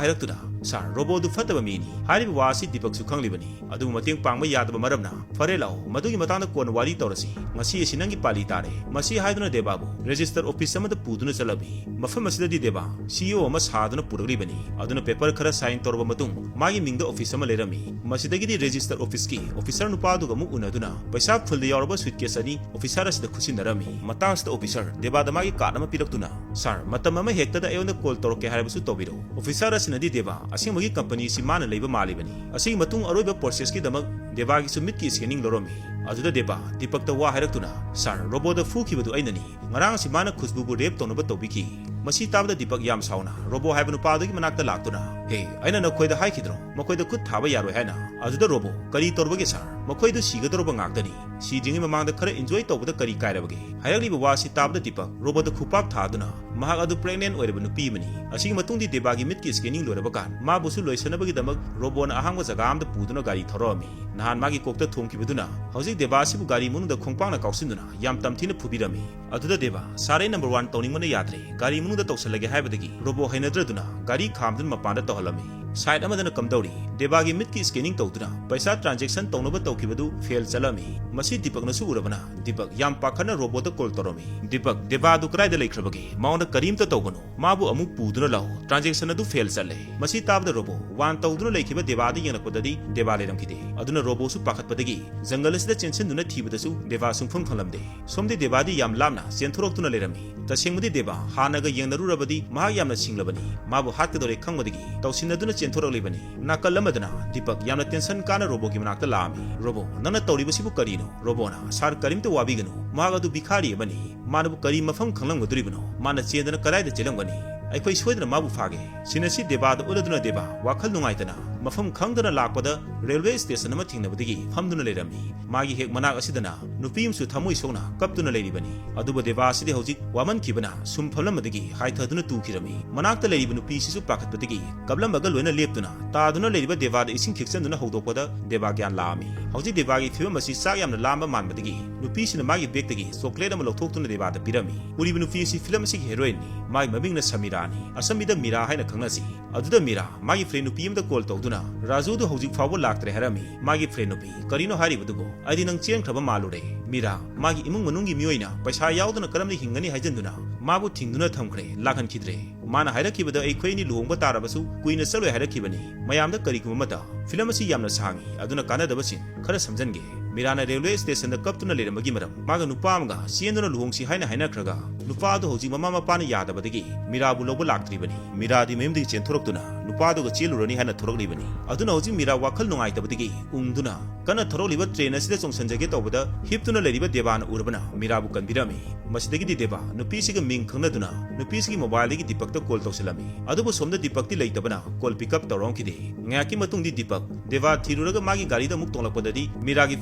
ꯍꯥꯏꯔꯛꯇꯨꯅ, "ꯁꯥꯔ, ꯔꯣꯕꯣꯗꯨ ꯐꯠꯇꯕ ꯃꯤꯅꯤ" ꯍꯥꯏꯔꯤꯕ ꯋꯥ ꯑꯁꯤ ꯗꯤꯄꯛꯁꯨ ꯈꯪꯂꯤꯕꯅꯤ꯫ ꯑꯗꯨꯕꯨ ꯃꯇꯦꯡ ꯄꯥꯡꯕ ꯌꯥꯗꯕ ꯃꯔꯝꯅ, "ꯐꯔꯦ, ꯂꯥꯛꯑꯣ, ꯃꯗꯨꯒꯤ ꯃꯇꯥꯡꯗ ꯀꯣꯟꯅ ꯋꯥꯔꯤ ꯇꯧꯔꯁꯤ꯫ ꯉꯁꯤ ꯑꯁꯤ ꯅꯪꯒꯤ ꯄꯥꯂꯤ ꯇꯥꯔꯦ" ꯃꯁꯤ ꯍꯥꯏꯗꯨꯅ ꯗꯦꯕꯥꯕꯨ ꯔꯦꯖꯤꯁꯇꯔ ꯑꯣꯐꯤꯁ ꯑꯃꯗ ꯄꯨꯗꯨꯅ ꯆꯠꯂꯝꯃꯤ꯫ ꯃꯐꯝ ꯑꯁꯤꯗꯗꯤ ꯗꯦꯕꯥ ꯁꯤ ꯏ ꯑꯣ ꯑꯃ ꯁꯥꯗꯨꯅ ꯄꯨꯔꯛꯂꯤꯕꯅꯤ꯫ ꯑꯗꯨꯅ ꯄꯦꯄꯔ ꯈꯔ ꯁꯥꯏꯟ ꯇꯧꯔꯕ ꯃꯇꯨꯡ ꯃꯥꯒꯤ ꯃꯤꯡꯗ ꯑꯣꯐꯤꯁ ꯑꯃ ꯂꯩꯔꯝꯃꯤ꯫ ꯃꯁꯤꯗꯒꯤꯗꯤ ꯔꯦꯖꯤꯁꯇꯔ ꯑꯣꯐꯤꯁꯀꯤ ꯑꯣꯐꯤꯁꯔ ꯅꯨꯄꯥꯗꯨꯒ ꯑꯃꯨꯛ ꯎꯅꯗꯨꯅ ꯄꯩꯁꯥ ꯐꯨꯜꯗ ꯌꯥꯎꯔꯕ ꯁꯨꯏꯠꯀꯦꯁ ꯑꯅꯤ ꯑꯣꯐꯤꯁꯔ ꯑꯁꯤꯗ ꯈꯨꯠꯁꯤꯟꯅꯔꯝꯃꯤ꯫ ꯃꯇꯥꯡꯁꯤꯗ ꯑꯣꯐꯤꯁꯔ ꯗꯦꯕꯥꯗ ꯃꯥꯒꯤ ꯀꯥꯔꯗ ꯑꯃ ꯄꯤꯔꯛꯇꯨꯅ, "ꯁꯥꯔ, ꯃꯇꯝ ꯑꯃ ꯍꯦꯛꯇꯗ ꯑꯩꯉꯣꯟꯗ ꯀꯣꯜ ꯇꯧꯔꯛꯀꯦ ꯍꯥꯏꯔꯕꯁꯨ ꯇꯧꯕꯤꯔꯛꯎ"꯫ ꯑꯣꯐꯤꯁꯔ ꯑꯁꯤꯅꯗꯤ ꯗꯦꯕꯥ ꯑꯁꯦꯡꯕꯒꯤ ꯀꯝꯄꯅꯤ ꯑꯁꯤ ꯃꯥꯅ ꯂꯩꯕ ꯃꯥꯜꯂꯤꯕꯅꯤ꯫ ꯑꯁꯤꯒꯤ ꯃꯇꯨꯡ ꯑꯔꯣꯏꯕ ꯄ꯭ꯔꯣꯁꯦꯁꯀꯤꯗꯃꯛ ꯗꯦꯕꯥꯒꯤꯁꯨ ꯃꯤꯠꯀꯤ ꯁ꯭ꯀꯦꯅꯤꯡ ꯂꯧꯔꯝꯃꯤ꯫ ꯑꯗꯨꯗ ꯗꯦꯕꯥ ꯗꯤꯄꯛꯇ ꯋꯥ ꯍꯥꯏꯔꯛꯇꯨꯅ, "ꯁꯥꯔ, ꯔꯣꯕꯣꯗ ꯐꯨꯈꯤꯕꯗꯨ ꯑꯩꯅꯅꯤ꯫ ꯉꯔꯥꯡ ꯑꯁꯤ ꯃꯥꯅ ꯈꯨꯁꯕꯨꯕꯨ ꯔꯦꯞ ꯇꯧꯅꯕ ꯇꯧꯕꯤꯈꯤ"꯫ ꯃꯁꯤ ꯇꯥꯕꯗ ꯗꯤꯄꯛ ꯌꯥꯝ ꯁꯥꯎꯅ ꯔꯣꯕꯣ ꯍꯥꯏꯕ ꯅꯨꯄꯥꯗꯨꯒꯤ ꯃꯅꯥꯛꯇ ꯂꯥꯛꯇꯨꯅ, "ꯍꯦ, ꯑꯩꯅ ꯅꯈꯣꯏꯗ ꯍꯥꯏꯈꯤꯗ꯭ꯔꯣ ꯃꯈꯣꯏꯗ ꯈꯨꯠ ꯊꯥꯕ ꯌꯥꯔꯣꯏ ꯍꯥꯏꯅ?" ꯑꯗꯨꯗ ꯔꯣꯕꯣ, "ꯀꯔꯤ ꯇꯧꯔꯕꯒꯦ ꯁꯥꯔ? ꯃꯈꯣꯏꯗꯨ ꯁꯤꯒꯗꯧꯔꯕ ꯉꯥꯛꯇꯅꯤ꯫ ꯁꯤꯗ꯭ꯔꯤꯉꯩ ꯃꯃꯥꯡꯗ ꯈꯔ ꯏꯟꯖꯣꯏ ꯇꯧꯕꯗ ꯀꯔꯤ ꯀꯥꯏꯔꯕꯒꯦ?" ꯍꯥꯏꯔꯛꯂꯤꯕ ꯋꯥꯁꯤ ꯇꯥꯕꯗ ꯗꯤꯄꯛ ꯔꯣꯕꯣꯗ ꯈꯨꯄꯥꯛ ꯊꯥꯗꯨꯅ, "ꯃꯍꯥꯛ ꯑꯗꯨ ꯄ꯭ꯔꯦꯒꯅꯦꯟ ꯑꯣꯏꯔꯕ ꯅꯨꯄꯤ ꯑꯃꯅꯤ꯫ ꯑꯁꯤꯒꯤ ꯃꯇꯨꯡꯗꯤ ꯗꯦꯕꯥꯒꯤ ꯃꯤꯠꯀꯤ ꯁ꯭ꯀꯦꯅꯤꯡ ꯂꯣꯏꯔꯕ ꯀꯥꯟ ꯃꯥꯕꯨꯁꯨ ꯂꯣꯏꯁꯤꯟꯅꯕꯒꯤꯗꯃꯛ ꯔꯣꯕꯣꯅ ꯑꯍꯥꯡꯕ ꯖꯒꯥ ꯑꯃꯗ ꯄꯨꯗꯨꯅ ꯒꯥꯔꯤ ꯊꯧꯔꯛꯑꯝꯃꯤ꯫ ꯅꯍꯥꯟ ꯃꯥꯒꯤ ꯀꯣꯛꯇ ꯊꯣꯝꯈꯤꯕꯗꯨꯅ ꯍꯧꯖꯤꯛ ꯗꯦꯕꯥ ꯑꯁꯤꯕꯨ ꯒꯥꯔꯤ ꯃꯅꯨꯡꯗ ꯈꯣꯡꯄꯥꯛꯅ ꯀꯥꯎꯁꯤꯟꯗꯨꯅ ꯌꯥꯝ ꯇꯝꯊꯤꯅ ꯐꯨꯕꯤꯔꯝꯃꯤ"꯫ ꯑꯗꯨꯗ ꯗꯦꯕꯥ, "ꯁꯥꯔ, ꯑꯩ ꯅꯝꯕꯔ ꯋꯥꯟ ꯇꯧꯅꯤꯡꯕꯅ ꯌꯥꯗ꯭ꯔꯦ, ꯒꯥꯔꯤ ꯃꯅꯨꯡꯗ ꯇꯧꯁꯜꯂꯒꯦ" ꯍꯥꯏꯕꯗꯒꯤ ꯔꯣꯕꯣ ꯍꯩꯅꯗ꯭ꯔꯗꯨꯅ ꯒꯥꯔꯤ ꯈꯥꯝꯗꯨꯅ ꯃꯄꯥꯟꯗ ꯇꯧꯍꯜꯂꯝꯃꯤ꯫ ꯁꯥꯏꯠ ꯑꯃꯗꯅ ꯀꯝꯗꯧꯔꯤ? ꯗꯦꯕꯥꯒꯤ ꯃꯤꯠꯀꯤ ꯁ꯭ꯀꯦꯅꯤꯡ ꯇꯧꯗꯨꯅ ꯄꯩꯁꯥ ꯇ꯭ꯔꯥꯟꯖꯦꯛꯁꯟ ꯇꯧꯅꯕ ꯇꯧꯈꯤꯕꯗꯨ ꯐꯦꯜ ꯆꯠꯂꯝꯃꯤ꯫ ꯃꯁꯤ ꯗꯤꯄꯛꯅꯁꯨ ꯎꯔꯕꯅ ꯗꯤꯄꯛ ꯌꯥꯝ ꯄꯥꯈꯠꯅ ꯔꯣꯕꯣꯗ ꯀꯣꯜ ꯇꯧꯔꯝꯃꯤ꯫ "ꯗꯤꯄꯛ, ꯗꯦꯕꯥꯗꯨ ꯀꯗꯥꯏꯗ ꯂꯩꯈ꯭ꯔꯕꯒꯦ? ꯃꯉꯣꯟꯗ ꯀꯔꯤꯝꯇ ꯇꯧꯒꯅꯨ꯫ ꯃꯥꯕꯨ ꯑꯃꯨꯛ ꯄꯨꯗꯨꯅ ꯂꯥꯛꯑꯣ꯫ ꯇ꯭ꯔꯥꯟꯖꯦꯛꯁꯟ ꯑꯗꯨ ꯐꯦꯜ ꯆꯠꯂꯦ"꯫ ꯃꯁꯤ ꯇꯥꯕꯗ ꯔꯣꯕꯣ ꯋꯥꯟ ꯇꯧꯗꯨꯅ ꯂꯩꯈꯤꯕ ꯗꯦꯕꯥꯗ ꯌꯦꯡꯂꯛꯄꯗꯗꯤ ꯗꯦꯕꯥ ꯂꯩꯔꯝꯈꯤꯗꯦ꯫ ꯑꯗꯨꯅ ꯔꯣꯕꯣꯁꯨ ꯄꯥꯈꯠꯄꯗꯒꯤ ꯖꯪꯒꯜ ꯑꯁꯤꯗ ꯆꯦꯟꯁꯤꯟꯗꯨꯅ ꯊꯤꯕꯗꯁꯨ ꯗꯦꯕꯥ ꯁꯨꯡꯐꯪ ꯐꯪꯂꯝꯗꯦ꯫ ꯁꯣꯝꯗꯤ ꯗꯦꯕꯥꯗꯤ ꯌꯥꯝ ꯂꯥꯞꯅ ꯆꯦꯟꯊꯣꯔꯛꯇꯨꯅ ꯂꯩꯔꯝꯃꯤ꯫ ꯇꯁꯦꯡꯕꯗꯤ ꯗꯦꯕꯥ ꯍꯥꯟꯅꯒ ꯌꯦꯡꯅꯔꯨꯔꯕꯗꯤ ꯃꯍꯥꯛ ꯌꯥꯝꯅ ꯁꯤꯡꯂꯕꯅꯤ꯫ ꯃꯥꯕꯨ ꯍꯥꯠꯀꯗꯧꯔꯦ ꯈꯪꯕꯗꯒꯤ ꯇꯧꯁꯤꯟꯅꯗꯨꯅ ꯆꯦꯟꯊꯣꯔꯛꯂꯤꯕꯅꯤ꯫ ꯅꯥꯀꯜ ꯑꯃꯗꯅ ꯗꯤꯄꯛ ꯌꯥꯝꯅ ꯇꯦꯟꯁꯟ ꯀꯥꯅ ꯔꯣꯕꯣꯒꯤ ꯃꯅꯥꯛꯇ ꯂꯥꯛꯑꯝꯃꯤ꯫ "ꯔꯣꯕꯣ, ꯅꯪꯅ ꯇꯧꯔꯤꯕꯁꯤꯕꯨ ꯀꯔꯤꯅꯣ?" ꯔꯣꯕꯣꯅ, "ꯁꯥꯔ, ꯀꯔꯤꯝꯇ ꯋꯥꯕꯤꯒꯅꯨ꯫ ꯃꯍꯥꯛ ꯑꯗꯨ ꯚꯤꯈꯥꯔꯤ ꯑꯃꯅꯤ꯫ ꯃꯥꯅꯕꯨ ꯀꯔꯤ ꯃꯐꯝ ꯈꯪꯂꯝꯒꯗꯧꯔꯤꯕꯅꯣ? ꯃꯥꯅ ꯆꯦꯟꯗꯅ ꯀꯗꯥꯏꯗ ꯆꯦꯜꯂꯝꯒꯅꯤ? ꯑꯩꯈꯣꯏ ꯁꯣꯏꯗꯅ ꯃꯥꯕꯨ ꯐꯥꯒꯦ"꯫ ꯁꯤꯟ ꯑꯁꯤ ꯗꯦꯕꯥꯗ ꯎꯠꯂꯗꯨꯅ ꯗꯦꯕꯥ ꯋꯥꯈꯜ ꯅꯨꯡꯉꯥꯏꯇꯅ ꯃꯐꯝ ꯈꯪꯗꯅ ꯂꯥꯛꯄꯗ ꯔꯦꯜꯋꯦ ꯁ꯭ꯇꯦꯁꯟ ꯑꯃ ꯊꯦꯡꯅꯕꯗꯒꯤ ꯐꯝꯗꯨꯅ ꯂꯩꯔꯝꯃꯤ꯫ ꯃꯥꯒꯤ ꯍꯦꯛ ꯃꯅꯥꯛ ꯑꯁꯤꯗꯅ ꯅꯨꯄꯤ ꯑꯃꯁꯨ ꯊꯃꯣꯏ ꯁꯣꯛꯅ ꯀꯞꯇꯨꯅ ꯂꯩꯔꯤꯕꯅꯤ꯫ ꯑꯗꯨꯕꯨ ꯗꯦꯕꯥ ꯑꯁꯤꯗꯤ ꯍꯧꯖꯤꯛ ꯋꯥꯃꯟꯈꯤꯕꯅ ꯁꯨꯝ ꯐꯝꯂꯝꯕꯗꯒꯤ ꯍꯥꯏꯊꯗꯨꯅ ꯇꯨꯈꯤꯔꯝꯃꯤ꯫ ꯃꯅꯥꯛꯇ ꯂꯩꯔꯤꯕ ꯅꯨꯄꯤꯁꯤꯁꯨ ꯄꯥꯈꯠꯄꯗꯒꯤ ꯀꯞꯂꯝꯕꯒ ꯂꯣꯏꯅ ꯂꯦꯞꯇꯨꯅ ꯇꯥꯗꯨꯅ ꯂꯩꯔꯤꯕ ꯗꯦꯕꯥꯗ ꯏꯁꯤꯡ ꯈꯤꯛꯆꯟꯗꯨꯅ ꯍꯧꯗꯣꯛꯄꯗ ꯗꯦꯕꯥ ꯒ꯭ꯌꯥꯟ ꯂꯥꯛꯑꯝꯃꯤ꯫ ꯍꯧꯖꯤꯛ ꯗꯦꯕꯥꯒꯤ ꯐꯤꯕꯝ ꯑꯁꯤ ꯆꯥꯛ ꯌꯥꯝꯅ ꯂꯥꯝꯕ ꯃꯥꯟꯕꯗꯒꯤ ꯅꯨꯄꯤꯁꯤꯅ ꯃꯥꯒꯤ ꯕꯦꯒꯇꯒꯤ ꯆꯣꯀ꯭ꯂꯦꯠ ꯑꯃ ꯂꯧꯊꯣꯛꯇꯨꯅ ꯗꯦꯕꯥꯗ ꯄꯤꯔꯝꯃꯤ꯫ ꯎꯔꯤꯕ ꯅꯨꯄꯤ ꯑꯁꯤ ꯐꯤꯂꯝ ꯑꯁꯤꯒꯤ ꯍꯦꯔꯣꯏꯟꯅꯤ꯫ ꯃꯥꯒꯤ ꯃꯃꯤꯡꯅ ꯁꯃꯤꯔꯥꯅꯤ꯫ ꯑꯁꯝꯕꯤꯗ ꯃꯤꯔꯥ ꯍꯥꯏꯅ ꯈꯪꯅꯁꯤ꯫ ꯑꯗꯨꯗ ꯃꯤꯔꯥ ꯃꯥꯒꯤ ꯐ꯭ꯔꯦꯟ ꯅꯨꯄꯤ ꯑꯃꯗ ꯀꯣꯜ ꯇꯧꯗꯨꯅ ꯔꯥꯖꯨꯗꯨ ꯍꯧꯖꯤꯛ ꯐꯥꯎꯕ ꯂꯥꯛꯇ꯭ꯔꯦ ꯍꯥꯏꯔꯝꯃꯤ꯫ ꯃꯥꯒꯤ ꯐ꯭ꯔꯦꯟ ꯅꯨꯄꯤ, "ꯀꯔꯤꯅꯣ ꯍꯥꯏꯔꯤꯕꯗꯨꯕꯣ? ꯑꯩꯗꯤ ꯅꯪ ꯆꯦꯟꯈ꯭ꯔꯕ ꯃꯥꯜꯂꯨꯔꯦ꯫" ꯃꯤꯔꯥ ꯃꯥꯒꯤ ꯏꯃꯨꯡ ꯃꯅꯨꯡꯒꯤ ꯃꯤꯑꯣꯏꯅ ꯄꯩꯁꯥ ꯌꯥꯎꯗꯅ ꯀꯔꯝꯅ ꯍꯤꯡꯒꯅꯤ ꯍꯥꯏꯖꯟꯗꯨꯅ ꯃꯥꯕꯨ ꯊꯤꯡꯗꯨꯅ ꯊꯝꯈ꯭ꯔꯦ, ꯂꯥꯛꯍꯟꯈꯤꯗ꯭ꯔꯦ꯫ ꯃꯥꯅ ꯍꯥꯏꯔꯛꯈꯤꯕꯗ ꯑꯩꯈꯣꯏ ꯑꯅꯤ ꯂꯨꯍꯣꯡꯕ ꯇꯥꯔꯕꯁꯨ ꯀꯨꯏꯅ ꯆꯠꯂꯣꯏ ꯍꯥꯏꯔꯛꯈꯤꯕꯅꯤ꯫ ꯃꯌꯥꯝꯗ ꯀꯔꯤꯒꯨꯝꯕ ꯑꯃꯇ꯫ ꯐꯤꯂꯝ ꯑꯁꯤ ꯌꯥꯝꯅ ꯁꯥꯡꯉꯤ, ꯑꯗꯨꯅ ꯀꯥꯟꯅꯗꯕꯁꯤꯡ ꯈꯔ ꯁꯝꯖꯟꯒꯦ꯫ ꯃꯤꯔꯥꯅ ꯔꯦꯜꯋꯦ ꯁ꯭ꯇꯦꯁꯟꯗ ꯀꯞꯇꯨꯅ ꯂꯩꯔꯝꯕꯒꯤ ꯃꯔꯝ, ꯃꯥꯒ ꯅꯨꯄꯥ ꯑꯃꯒ ꯆꯦꯟꯗꯨꯅ ꯂꯨꯍꯣꯡꯁꯤ ꯍꯥꯏꯅ ꯍꯥꯏꯅꯈ꯭ꯔꯒ, ꯅꯨꯄꯥ ꯑꯗꯨ ꯍꯧꯖꯤꯛ ꯃꯃꯥ ꯃꯄꯥꯅ ꯌꯥꯗꯕꯗꯒꯤ ꯃꯤꯔꯥꯕꯨ ꯂꯧꯕ ꯂꯥꯛꯇ꯭ꯔꯤꯕꯅꯤ꯫ ꯃꯤꯔꯥꯗꯤ ꯃꯌꯨꯝꯗꯒꯤ ꯆꯦꯟꯊꯣꯔꯛꯇꯨꯅ ꯅꯨꯄꯥꯗꯨꯒ ꯆꯦꯜꯂꯨꯔꯅꯤ ꯍꯥꯏꯅ ꯊꯣꯔꯛꯂꯤꯕꯅꯤ꯫ ꯑꯗꯨꯅ ꯍꯧꯖꯤꯛ ꯃꯤꯔꯥ ꯋꯥꯈꯜ ꯅꯨꯡꯉꯥꯏꯇꯕꯗꯒꯤ ꯎꯪꯗꯨꯅ ꯀꯟꯅ ꯊꯧꯔꯛꯂꯤꯕ ꯇ꯭ꯔꯦꯟ ꯑꯁꯤꯗ ꯆꯣꯡꯁꯤꯟꯖꯒꯦ ꯇꯧꯕꯗ, ꯍꯤꯞꯇꯨꯅ ꯂꯩꯔꯤꯕ ꯗꯦꯕꯥꯅ ꯎꯔꯕꯅ ꯃꯤꯔꯥꯕꯨ ꯀꯟꯕꯤꯔꯝꯃꯤ꯫ ꯃꯁꯤꯗꯒꯤꯗꯤ ꯗꯦꯕꯥ ꯅꯨꯄꯤꯁꯤꯒ ꯃꯤꯡ ꯈꯪꯅꯗꯨꯅ ꯅꯨꯄꯤꯁꯤꯒꯤ ꯃꯣꯕꯥꯏꯜꯗꯒꯤ ꯗꯤꯄꯛꯇ ꯀꯣꯜ ꯇꯧꯁꯤꯜꯂꯝꯃꯤ꯫ ꯑꯗꯨꯕꯨ ꯁꯣꯝꯗ ꯗꯤꯄꯛꯇꯤ ꯂꯩꯇꯕꯅ ꯀꯣꯜ ꯄꯤꯛ ꯑꯞ ꯇꯧꯔꯝꯈꯤꯗꯦ꯫ ꯉꯥꯏꯍꯥꯛꯀꯤ ꯃꯇꯨꯡꯗꯤ ꯗꯤꯄꯛ ꯗꯦꯕꯥ ꯊꯤꯔꯨꯔꯒ ꯃꯥꯒꯤ ꯒꯥꯔꯤꯗ ꯑꯃꯨꯛ ꯇꯣꯡꯂꯛꯄꯗꯗꯤ ꯃꯤꯔꯥꯒꯤ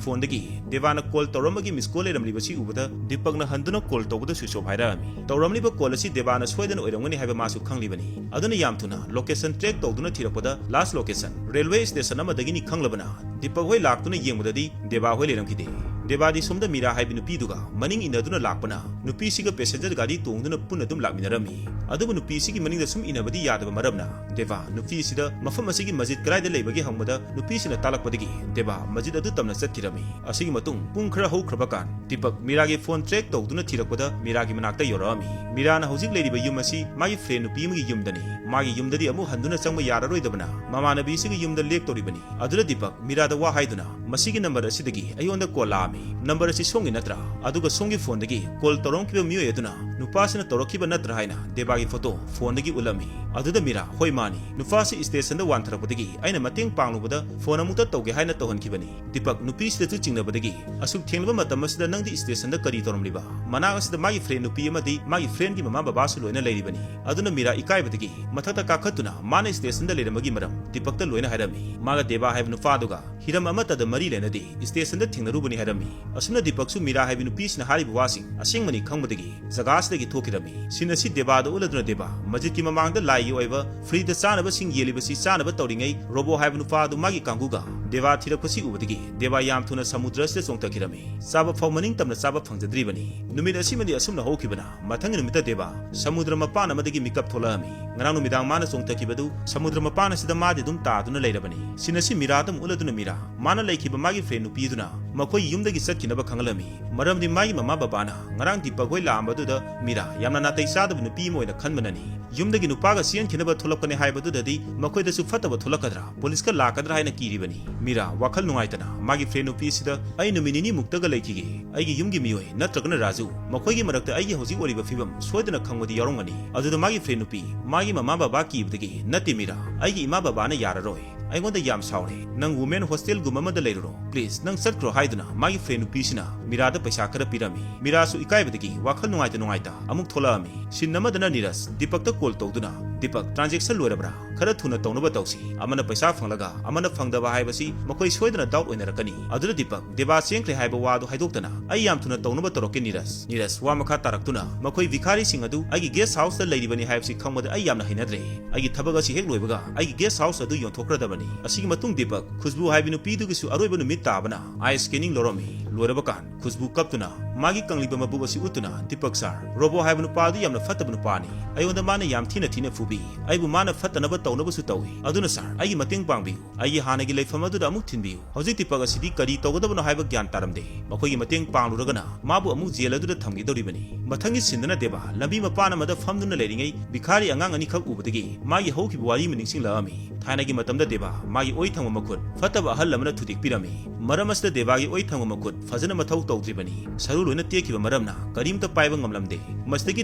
ꯐꯣꯟꯗꯒꯤ ꯗꯦꯕꯥꯅ ꯀꯣꯜ ꯇꯧꯔꯝꯕꯒꯤ ꯃꯤꯁ ꯀꯣꯜ ꯂꯩꯔꯝꯂꯤꯕꯁꯤ ꯎꯕꯗ ꯗꯤꯄꯛꯅ ꯍꯟꯗꯨꯅ ꯀꯣꯜ ꯇꯧꯕꯗ ꯁ꯭ꯋꯤꯆ ꯑꯣꯐ ꯍꯥꯏꯔꯛꯑꯝꯃꯤ꯫ ꯇꯧꯔꯝꯂꯤꯕ ꯀꯣꯜ ꯑꯁꯤ ꯗꯦꯕꯥꯅ ꯁꯣꯏꯗꯅ ꯑꯣꯏꯔꯝꯒꯅꯤ ꯍꯥꯏꯕ ꯃꯥꯁꯨ ꯈꯪꯂꯤꯕꯅꯤ꯫ ꯑꯗꯨꯅ ꯌꯥꯝ ꯊꯨꯅ ꯂꯣꯀꯦꯁꯟ ꯇ꯭ꯔꯦꯛ ꯇꯧꯗꯨꯅ ꯊꯤꯔꯛꯄꯗ ꯂꯥꯁ ꯂꯣꯀꯦꯁꯟ ꯔꯦꯜꯋꯦ ꯁ꯭ꯇꯦꯁꯟ ꯑꯃꯗꯒꯤꯅꯤ ꯈꯪꯂꯕꯅ ꯗꯤꯄꯛ ꯍꯣꯏ ꯂꯥꯛꯇꯨꯅ ꯌꯦꯡꯕꯗꯗꯤ ꯗꯦꯕꯥ ꯍꯣꯏ ꯂꯩꯔꯝꯈꯤꯗꯦ꯫ ꯗꯦꯕꯥꯗꯤ ꯁꯣꯝꯗ ꯃꯤꯔꯥ ꯍꯥꯏꯕꯤ ꯅꯨꯄꯤꯗꯨꯒ ꯃꯅꯤꯡ ꯏꯟꯅꯗꯨꯅ ꯂꯥꯛꯄꯅ ꯅꯨꯄꯤꯁꯤꯒ ꯄꯦꯁꯦꯟꯖꯔ ꯒꯥꯔꯤ ꯇꯣꯡꯗꯨꯅ ꯄꯨꯟꯅ ꯑꯗꯨꯝ ꯂꯥꯛꯃꯤꯟꯅꯔꯝꯃꯤ꯫ ꯑꯗꯨꯕꯨ ꯅꯨꯄꯤꯁꯤꯒꯤ ꯃꯅꯤꯡꯗ ꯁꯨꯝ ꯏꯟꯅꯕꯗꯤ ꯌꯥꯗꯕ ꯃꯔꯝꯅ ꯗꯦꯕꯥ ꯅꯨꯄꯤꯁꯤꯗ ꯃꯐꯝ ꯑꯁꯤꯒꯤ ꯃꯁꯖꯤꯗ ꯀꯗꯥꯏꯗ ꯂꯩꯕꯒꯦ ꯍꯪꯕꯗ ꯅꯨꯄꯤꯁꯤꯅ ꯇꯥꯛꯂꯛꯄꯗꯒꯤ ꯗꯦꯕꯥ ꯃꯁꯖꯤꯗ ꯑꯗꯨ ꯇꯝꯅ ꯆꯠꯈꯤꯔꯝꯃꯤ꯫ ꯑꯁꯤꯒꯤ ꯃꯇꯨꯡ ꯄꯨꯡ ꯈꯔ ꯍꯧꯈ꯭ꯔꯕ ꯀꯥꯟ ꯗꯤꯄꯛ ꯃꯤꯔꯥꯒꯤ ꯐꯣꯟ ꯇ꯭ꯔꯦꯛ ꯇꯧꯗꯨꯅ ꯊꯤꯔꯛꯄꯗ ꯃꯤꯔꯥꯒꯤ ꯃꯅꯥꯛꯇ ꯌꯧꯔꯛꯑꯝꯃꯤ꯫ ꯃꯤꯔꯥꯅ ꯍꯧꯖꯤꯛ ꯂꯩꯔꯤꯕ ꯌꯨꯝ ꯑꯁꯤ ꯃꯥꯒꯤ ꯐ꯭ꯔꯦꯟ ꯅꯨꯄꯤ ꯑꯃꯒꯤ ꯌꯨꯝꯗꯅꯤ꯫ ꯃꯥꯒꯤ ꯌꯨꯝꯗꯗꯤ ꯑꯃꯨꯛ ꯍꯟꯗꯨꯅ ꯆꯪꯕ ꯌꯥꯔꯔꯣꯏꯗꯕꯅ ꯃꯃꯥꯟꯅꯕꯤꯁꯤꯒꯤ ꯌꯨꯝꯗ ꯂꯦꯛꯇꯧꯔꯤꯕꯅꯤ꯫ ꯑꯗꯨꯗ ꯗꯤꯄꯛ ꯃꯤꯔꯥꯗ ꯋꯥ ꯍꯥꯏꯗꯨꯅ, "ꯃꯁꯤꯒꯤ ꯅꯝꯕꯔ ꯑꯁꯤꯗꯒꯤ ꯑꯩꯉꯣꯟꯗ ꯀꯣꯜ ꯂꯥꯛꯑꯝꯃꯤ꯫ ꯅꯝꯕꯔ ꯑꯁꯤ ꯁꯣꯝꯒꯤ ꯅꯠꯇ꯭ꯔꯥ? ꯑꯗꯨꯒ ꯁꯣꯝꯒꯤ ꯐꯣꯟꯗꯒꯤ ꯀꯣꯜ ꯇꯧꯔꯝꯈꯤꯕ ꯃꯤꯑꯣꯏ ꯑꯗꯨꯅ ꯅꯨꯄꯥꯁꯤꯅ ꯇꯧꯔꯛꯈꯤꯕ ꯅꯠꯇ꯭ꯔꯥ ꯍꯥꯏꯅ ꯗꯦꯕꯥꯒꯤ ꯐꯣꯇꯣ ꯐꯣꯟꯗꯒꯤ ꯎꯠꯂꯝꯃꯤ꯫ ꯑꯗꯨꯗ ꯃꯤꯔꯥ, "ꯍꯣꯏ, ꯃꯥꯅꯤ"꯫ ꯅꯨꯄꯥꯁꯤ ꯁ꯭ꯇꯦꯁꯟꯗ ꯋꯥꯟꯊꯔꯛꯄꯗꯒꯤ ꯑꯩꯅ ꯃꯇꯦꯡ ꯄꯥꯡꯂꯨꯕꯗ ꯐꯣꯟ ꯑꯃꯨꯛꯇ ꯇꯧꯒꯦ ꯍꯥꯏꯅ ꯇꯧꯍꯟꯈꯤꯕꯅꯤ꯫ ꯗꯤꯄꯛ ꯅꯨꯄꯤꯁꯤꯗꯁꯨ ꯆꯤꯡꯅꯕꯗꯒꯤ, "ꯑꯁꯨꯛ ꯊꯦꯡꯂꯕ ꯃꯇꯝ ꯑꯁꯤꯗ ꯅꯪꯗꯤ ꯁ꯭ꯇꯦꯁꯟꯗ ꯀꯔꯤ ꯇꯧꯔꯝꯂꯤꯕ?" ꯃꯅꯥꯛ ꯑꯁꯤꯗ ꯃꯥꯒꯤ ꯐ꯭ꯔꯦꯟ ꯅꯨꯄꯤ ꯑꯃꯗꯤ ꯃꯥꯒꯤ ꯐ꯭ꯔꯦꯟꯒꯤ ꯃꯃꯥ ꯕꯕꯥꯁꯨ ꯂꯣꯏꯅ ꯂꯩꯔꯤꯕꯅꯤ꯫ ꯑꯗꯨꯅ ꯃꯤꯔꯥ ꯏꯀꯥꯏꯕꯗꯒꯤ ꯃꯊꯛꯇ ꯀꯥꯈꯠꯇꯨꯅ ꯃꯥꯅ ꯁ꯭ꯇꯦꯁꯟꯗ ꯂꯩꯔꯝꯕꯒꯤ ꯃꯔꯝ ꯗꯤꯄꯛꯇ ꯂꯣꯏꯅ ꯍꯥꯏꯔꯝꯃꯤ꯫ ꯃꯥꯒ ꯗꯦꯕꯥ ꯍꯥꯏꯕ ꯅꯨꯄꯥꯗꯨꯒ ꯍꯤꯔꯝ ꯑꯃꯠꯇꯗ ꯃꯔꯤ ꯂꯩꯅꯗꯦ, ꯁ꯭ꯇꯦꯁꯟꯗ ꯊꯦꯡꯅꯔꯨꯕꯅꯤ ꯍꯥꯏꯔꯝꯃꯤ꯫ ꯑꯁꯨꯝꯅ ꯗꯤꯄꯛꯁꯨ ꯃꯤꯔꯥ ꯍꯥꯏꯕꯤ ꯅꯨꯄꯤꯁꯤꯅ ꯍꯥꯏꯔꯤꯕ ꯋꯥꯁꯤꯡ ꯑꯁꯦꯡꯕꯅꯤ ꯈꯪꯕꯗꯒꯤ ꯖꯒꯥꯁꯤꯗꯒꯤ ꯊꯣꯛꯈꯤꯔꯝꯃꯤ꯫ ꯁꯤꯟ ꯑꯁꯤ ꯗꯦꯕꯥꯗ ꯎꯠꯂꯗꯨꯅ ꯗꯦꯕꯥ, ꯃꯁꯖꯤꯠꯀꯤ ꯃꯃꯥꯡꯗ ꯂꯥꯏꯒꯤ ꯑꯣꯏꯕ ꯐ꯭ꯔꯤꯗ ꯆꯥꯅꯕꯁꯤꯡ ꯌꯦꯜꯂꯤꯕꯁꯤ ꯆꯥꯅꯕ ꯇꯧꯔꯤꯉꯩ ꯔꯣꯕꯣ ꯍꯥꯏꯕ ꯅꯨꯄꯥ ꯑꯗꯨ ꯃꯥꯒꯤ ꯀꯥꯡꯕꯨꯒ ꯗꯦꯕꯥ ꯊꯤꯔꯛꯄꯁꯤ ꯎꯕꯗꯒꯤ ꯗꯦꯕꯥ ꯌꯥꯝ ꯊꯨꯅ ꯁꯃꯨꯗ꯭ꯔ ꯑꯁꯤꯗ ꯆꯣꯡꯊꯈꯤꯔꯝꯃꯤ꯫ ꯆꯥꯕ ꯐꯥꯎ ꯃꯅꯤꯡ ꯇꯝꯅ ꯆꯥꯕ ꯐꯪꯖꯗ꯭ꯔꯤꯕꯅꯤ꯫ ꯅꯨꯃꯤꯠ ꯑꯁꯤꯃꯗꯤ ꯑꯁꯨꯝꯅ ꯍꯧꯈꯤꯕꯅ ꯃꯊꯪꯒꯤ ꯅꯨꯃꯤꯠꯇ ꯗꯦꯕꯥ ꯁꯃꯨꯗ꯭ꯔ ꯃꯄꯥꯟ ꯑꯃꯗꯒꯤ ꯃꯤꯀꯞ ꯊꯣꯛꯂꯛꯑꯝꯃꯤ꯫ ꯉꯔꯥꯡ ꯅꯨꯃꯤꯗꯥꯡ ꯃꯥꯅ ꯆꯣꯡꯊꯈꯤꯕꯗꯨ ꯁꯃꯨꯗ꯭ꯔ ꯃꯄꯥꯟ ꯑꯁꯤꯗ ꯃꯥꯗꯤ ꯑꯗꯨꯝ ꯇꯥꯗꯨꯅ ꯂꯩꯔꯕꯅꯤ꯫ ꯁꯤꯟ ꯑꯁꯤ ꯃꯤꯔꯥꯗ ꯑꯃꯨꯛ ꯎꯠꯂꯗꯨꯅ ꯃꯤꯔꯥ, ꯃꯥꯅ ꯂꯩꯈꯤꯕ ꯃꯥꯒꯤ ꯐ꯭ꯔꯦꯟ ꯅꯨꯄꯤꯗꯨꯅ ꯃꯈꯣꯏ ꯌꯨꯝꯗꯒꯤ ꯆꯠꯈꯤꯅꯕ ꯈꯪꯍꯜꯂꯝꯃꯤ꯫ ꯃꯔꯝꯗꯤ ꯃꯥꯒꯤ ꯃꯃꯥ ꯕꯕꯥꯅ ꯉꯔꯥꯡ ꯗꯤꯄꯛ ꯍꯣꯏ ꯂꯥꯛꯑꯝꯕꯗꯨꯗ ꯃꯤꯔꯥ ꯌꯥꯝꯅ ꯅꯥꯇꯩ ꯆꯥꯗꯕ ꯅꯨꯄꯤ ꯑꯃ ꯑꯣꯏꯅ ꯈꯟꯕꯅꯅꯤ꯫ ꯌꯨꯝꯗꯒꯤ ꯅꯨꯄꯥꯒ ꯆꯦꯟꯈꯤꯅꯕ ꯊꯣꯛꯂꯛꯄꯅꯦ ꯍꯥꯏꯕꯗꯨꯗꯗꯤ ꯃꯈꯣꯏꯗꯁꯨ ꯐꯠꯇꯕ ꯊꯣꯛꯂꯛꯀꯗ꯭ꯔꯥ, ꯄꯨꯂꯤꯁꯀ ꯂꯥꯛꯀꯗ꯭ꯔꯥ ꯍꯥꯏꯅ ꯀꯤꯔꯤꯕꯅꯤ꯫ ꯃꯤꯔꯥ ꯋꯥꯈꯜ ꯅꯨꯡꯉꯥꯏꯇꯅ ꯃꯥꯒꯤ ꯐ꯭ꯔꯦꯟ ꯅꯨꯄꯤ ꯑꯁꯤꯗ, "ꯑꯩ ꯅꯨꯃꯤꯠ ꯅꯤꯅꯤꯃꯨꯛꯇꯒ ꯂꯩꯈꯤꯒꯦ꯫ ꯑꯩꯒꯤ ꯌꯨꯝꯒꯤ ꯃꯤꯑꯣꯏ ꯅꯠꯇ꯭ꯔꯒꯅ ꯔꯥꯖꯨ ꯃꯈꯣꯏꯒꯤ ꯃꯔꯛꯇ ꯑꯩꯒꯤ ꯍꯧꯖꯤꯛ ꯑꯣꯏꯔꯤꯕ ꯐꯤꯕꯝ ꯁꯣꯏꯗꯅ ꯈꯪꯕꯗꯤ ꯌꯥꯎꯔꯝꯒꯅꯤ"꯫ ꯑꯗꯨꯗ ꯃꯥꯒꯤ ꯐ꯭ꯔꯦꯟ ꯅꯨꯄꯤ ꯃꯥꯒꯤ ꯃꯃꯥ ꯕꯕꯥ ꯀꯤꯕꯗꯒꯤ, "ꯅꯠꯇꯦ ꯃꯤꯔꯥ, ꯑꯩꯒꯤ ꯏꯃꯥ ꯕꯕꯥꯅ ꯌꯥꯔꯔꯣꯏ꯫ ꯑꯩꯉꯣꯟꯗ ꯌꯥꯝ ꯁꯥꯎꯔꯦ꯫ ꯅꯪ ꯋꯨꯃꯦꯟ ꯍꯣꯁꯇꯦꯜꯒꯨꯝꯕ ꯑꯃꯗ ꯂꯩꯔꯨꯔꯣ꯫ ꯄ꯭ꯂꯤꯖ, ꯅꯪ ꯆꯠꯈ꯭ꯔꯣ" ꯍꯥꯏꯗꯨꯅ ꯃꯥꯒꯤ ꯐ꯭ꯔꯦꯟ ꯅꯨꯄꯤꯁꯤꯅ ꯃꯤꯔꯥꯗ ꯄꯩꯁꯥ ꯈꯔ ꯄꯤꯔꯝꯃꯤ꯫ ꯃꯤꯔꯥꯁꯨ ꯏꯀꯥꯏꯕꯗꯒꯤ ꯋꯥꯈꯜ ꯅꯨꯡꯉꯥꯏꯇ ꯅꯨꯡꯉꯥꯏꯇ ꯑꯃꯨꯛ ꯊꯣꯛꯂꯛꯑꯝꯃꯤ꯫ ꯁꯤꯟ ꯑꯃꯗꯅ ꯅꯤꯔꯖ ꯗꯤꯄꯛꯇ ꯀꯣꯜ ꯇꯧꯗꯨꯅ, "ꯗꯤꯄꯛ, ꯇ꯭ꯔꯥꯟꯖꯦꯛꯁꯟ ꯂꯣꯏꯔꯕ꯭ꯔꯥ? ꯈꯔ ꯊꯨꯅ ꯇꯧꯅꯕ ꯇꯧꯁꯤ꯫ ꯑꯃꯅ ꯄꯩꯁꯥ ꯐꯪꯂꯒ ꯑꯃꯅ ꯐꯪꯗꯕ ꯍꯥꯏꯕꯁꯤ ꯃꯈꯣꯏ ꯁꯣꯏꯗꯅ ꯗꯥꯎꯠ ꯑꯣꯏꯅꯔꯛꯀꯅꯤ"꯫ ꯑꯗꯨꯗ ꯗꯤꯄꯛ, "ꯗꯦꯕꯥ ꯆꯦꯟꯈ꯭ꯔꯦ ꯍꯥꯏꯕ ꯋꯥꯗꯨ ꯍꯥꯏꯗꯣꯛꯇꯅ ꯑꯩ ꯌꯥꯝ ꯊꯨꯅ ꯇꯧꯅꯕ ꯇꯧꯔꯛꯀꯦ ꯅꯤꯔꯖ"꯫ ꯅꯤꯔꯖ ꯋꯥ ꯃꯈꯥ ꯇꯥꯔꯛꯇꯨꯅ, "ꯃꯈꯣꯏ ꯚꯤꯈꯥꯔꯤꯁꯤꯡ ꯑꯗꯨ ꯑꯩꯒꯤ ꯒꯦꯁ ꯍꯥꯎꯁꯇ ꯂꯩꯔꯤꯕꯅꯤ ꯍꯥꯏꯕꯁꯤ ꯈꯪꯕꯗ ꯑꯩ ꯌꯥꯝꯅ ꯍꯩꯅꯗ꯭ꯔꯦ꯫ ꯑꯩꯒꯤ ꯊꯕꯛ ꯑꯁꯤ ꯍꯦꯛ ꯂꯣꯏꯕꯒ ꯑꯩꯒꯤ ꯒꯦꯁ ꯍꯥꯎꯁ ꯑꯗꯨ ꯌꯣꯟꯊꯣꯛꯈ꯭ꯔꯗꯕꯅꯤ"꯫ ꯑꯁꯤꯒꯤ ꯃꯇꯨꯡ ꯗꯤꯄꯛ ꯈꯨꯁꯕꯨ ꯍꯥꯏꯕꯤ ꯅꯨꯄꯤꯗꯨꯒꯤꯁꯨ ꯑꯔꯣꯏꯕ ꯅꯨꯃꯤꯠ ꯇꯥꯕꯅ ꯑꯥꯏ ꯁ꯭ꯀꯦꯅꯤꯡ ꯂꯧꯔꯝꯃꯤ꯫ ꯂꯣꯏꯔꯕ ꯀꯥꯟ ꯈꯨꯁꯕꯨ ꯀꯞꯇꯨꯅ ꯃꯥꯒꯤ ꯀꯪꯂꯤꯕ ꯃꯕꯨꯛ ꯑꯁꯤ ꯎꯠꯇꯨꯅ, "ꯗꯤꯄꯛ ꯁꯥꯔ, ꯔꯣꯕꯣ ꯍꯥꯏꯕ ꯅꯨꯄꯥ ꯑꯗꯨ ꯌꯥꯝꯅ ꯐꯠꯇꯕ ꯅꯨꯄꯥꯅꯤ꯫ ꯑꯩꯉꯣꯟꯗ ꯃꯥꯅ ꯌꯥꯝ ꯊꯤꯅ ꯊꯤꯅ ꯐꯨꯕꯤ꯫ ꯑꯩꯕꯨ ꯃꯥꯅ ꯐꯠꯇꯅꯕ ꯇꯧꯅꯕꯁꯨ ꯇꯧꯏ꯫ ꯑꯗꯨꯅ ꯁꯥꯔ, ꯑꯩꯒꯤ ꯃꯇꯦꯡ ꯄꯥꯡꯕꯤꯌꯨ꯫ ꯑꯩꯒꯤ ꯍꯥꯟꯅꯒꯤ ꯂꯩꯐꯝ ꯑꯗꯨꯗ ꯑꯃꯨꯛ ꯊꯤꯟꯕꯤꯌꯨ"꯫ ꯍꯧꯖꯤꯛ ꯗꯤꯄꯛ ꯑꯁꯤꯗꯤ ꯀꯔꯤ ꯇꯧꯒꯗꯕꯅꯣ ꯍꯥꯏꯕ ꯒ꯭ꯌꯥꯟ ꯇꯥꯔꯝꯗꯦ꯫ ꯃꯈꯣꯏꯒꯤ ꯃꯇꯦꯡ ꯄꯥꯡꯂꯨꯔꯒꯅ ꯃꯥꯕꯨ ꯑꯃꯨꯛ ꯖꯦꯜ ꯑꯗꯨꯗ ꯊꯝꯈꯤꯗꯧꯔꯤꯕꯅꯤ꯫ ꯃꯊꯪꯒꯤ ꯁꯤꯟꯗꯅ ꯗꯦꯕꯥ ꯂꯝꯕꯤ ꯃꯄꯥꯟ ꯑꯃꯗ ꯐꯝꯗꯨꯅ ꯂꯩꯔꯤꯉꯩ ꯚꯤꯈꯥꯔꯤ ꯑꯉꯥꯡ ꯑꯅꯤꯈꯛ ꯎꯕꯗꯒꯤ ꯃꯥꯒꯤ ꯍꯧꯈꯤꯕ ꯋꯥꯔꯤ ꯑꯃ ꯅꯤꯡꯁꯤꯡꯂꯛꯑꯝꯃꯤ꯫ ꯊꯥꯏꯅꯒꯤ ꯃꯇꯝꯗ ꯗꯦꯕꯥ ꯃꯥꯒꯤ ꯑꯣꯏ ꯊꯪꯕ ꯃꯈꯨꯠ ꯐꯠꯇꯕ ꯑꯍꯜ ꯑꯃꯅ ꯊꯨꯗꯦꯛꯄꯤꯔꯝꯃꯤ꯫ ꯃꯔꯝ ꯑꯁꯤꯗ ꯗꯦꯕꯥꯒꯤ ꯑꯣꯏ ꯊꯪꯕ ꯃꯈꯨꯠ ꯐꯖꯅ ꯃꯊꯧ ꯇꯧꯗ꯭ꯔꯤꯕꯅꯤ꯫ ꯁꯔꯨ ꯂꯣꯏꯅ ꯇꯦꯛꯈꯤꯕ ꯃꯔꯝꯅ ꯀꯔꯤꯝꯇ ꯄꯥꯏꯕ ꯉꯝꯂꯝꯗꯦ꯫ ꯃꯁꯤꯗꯒꯤ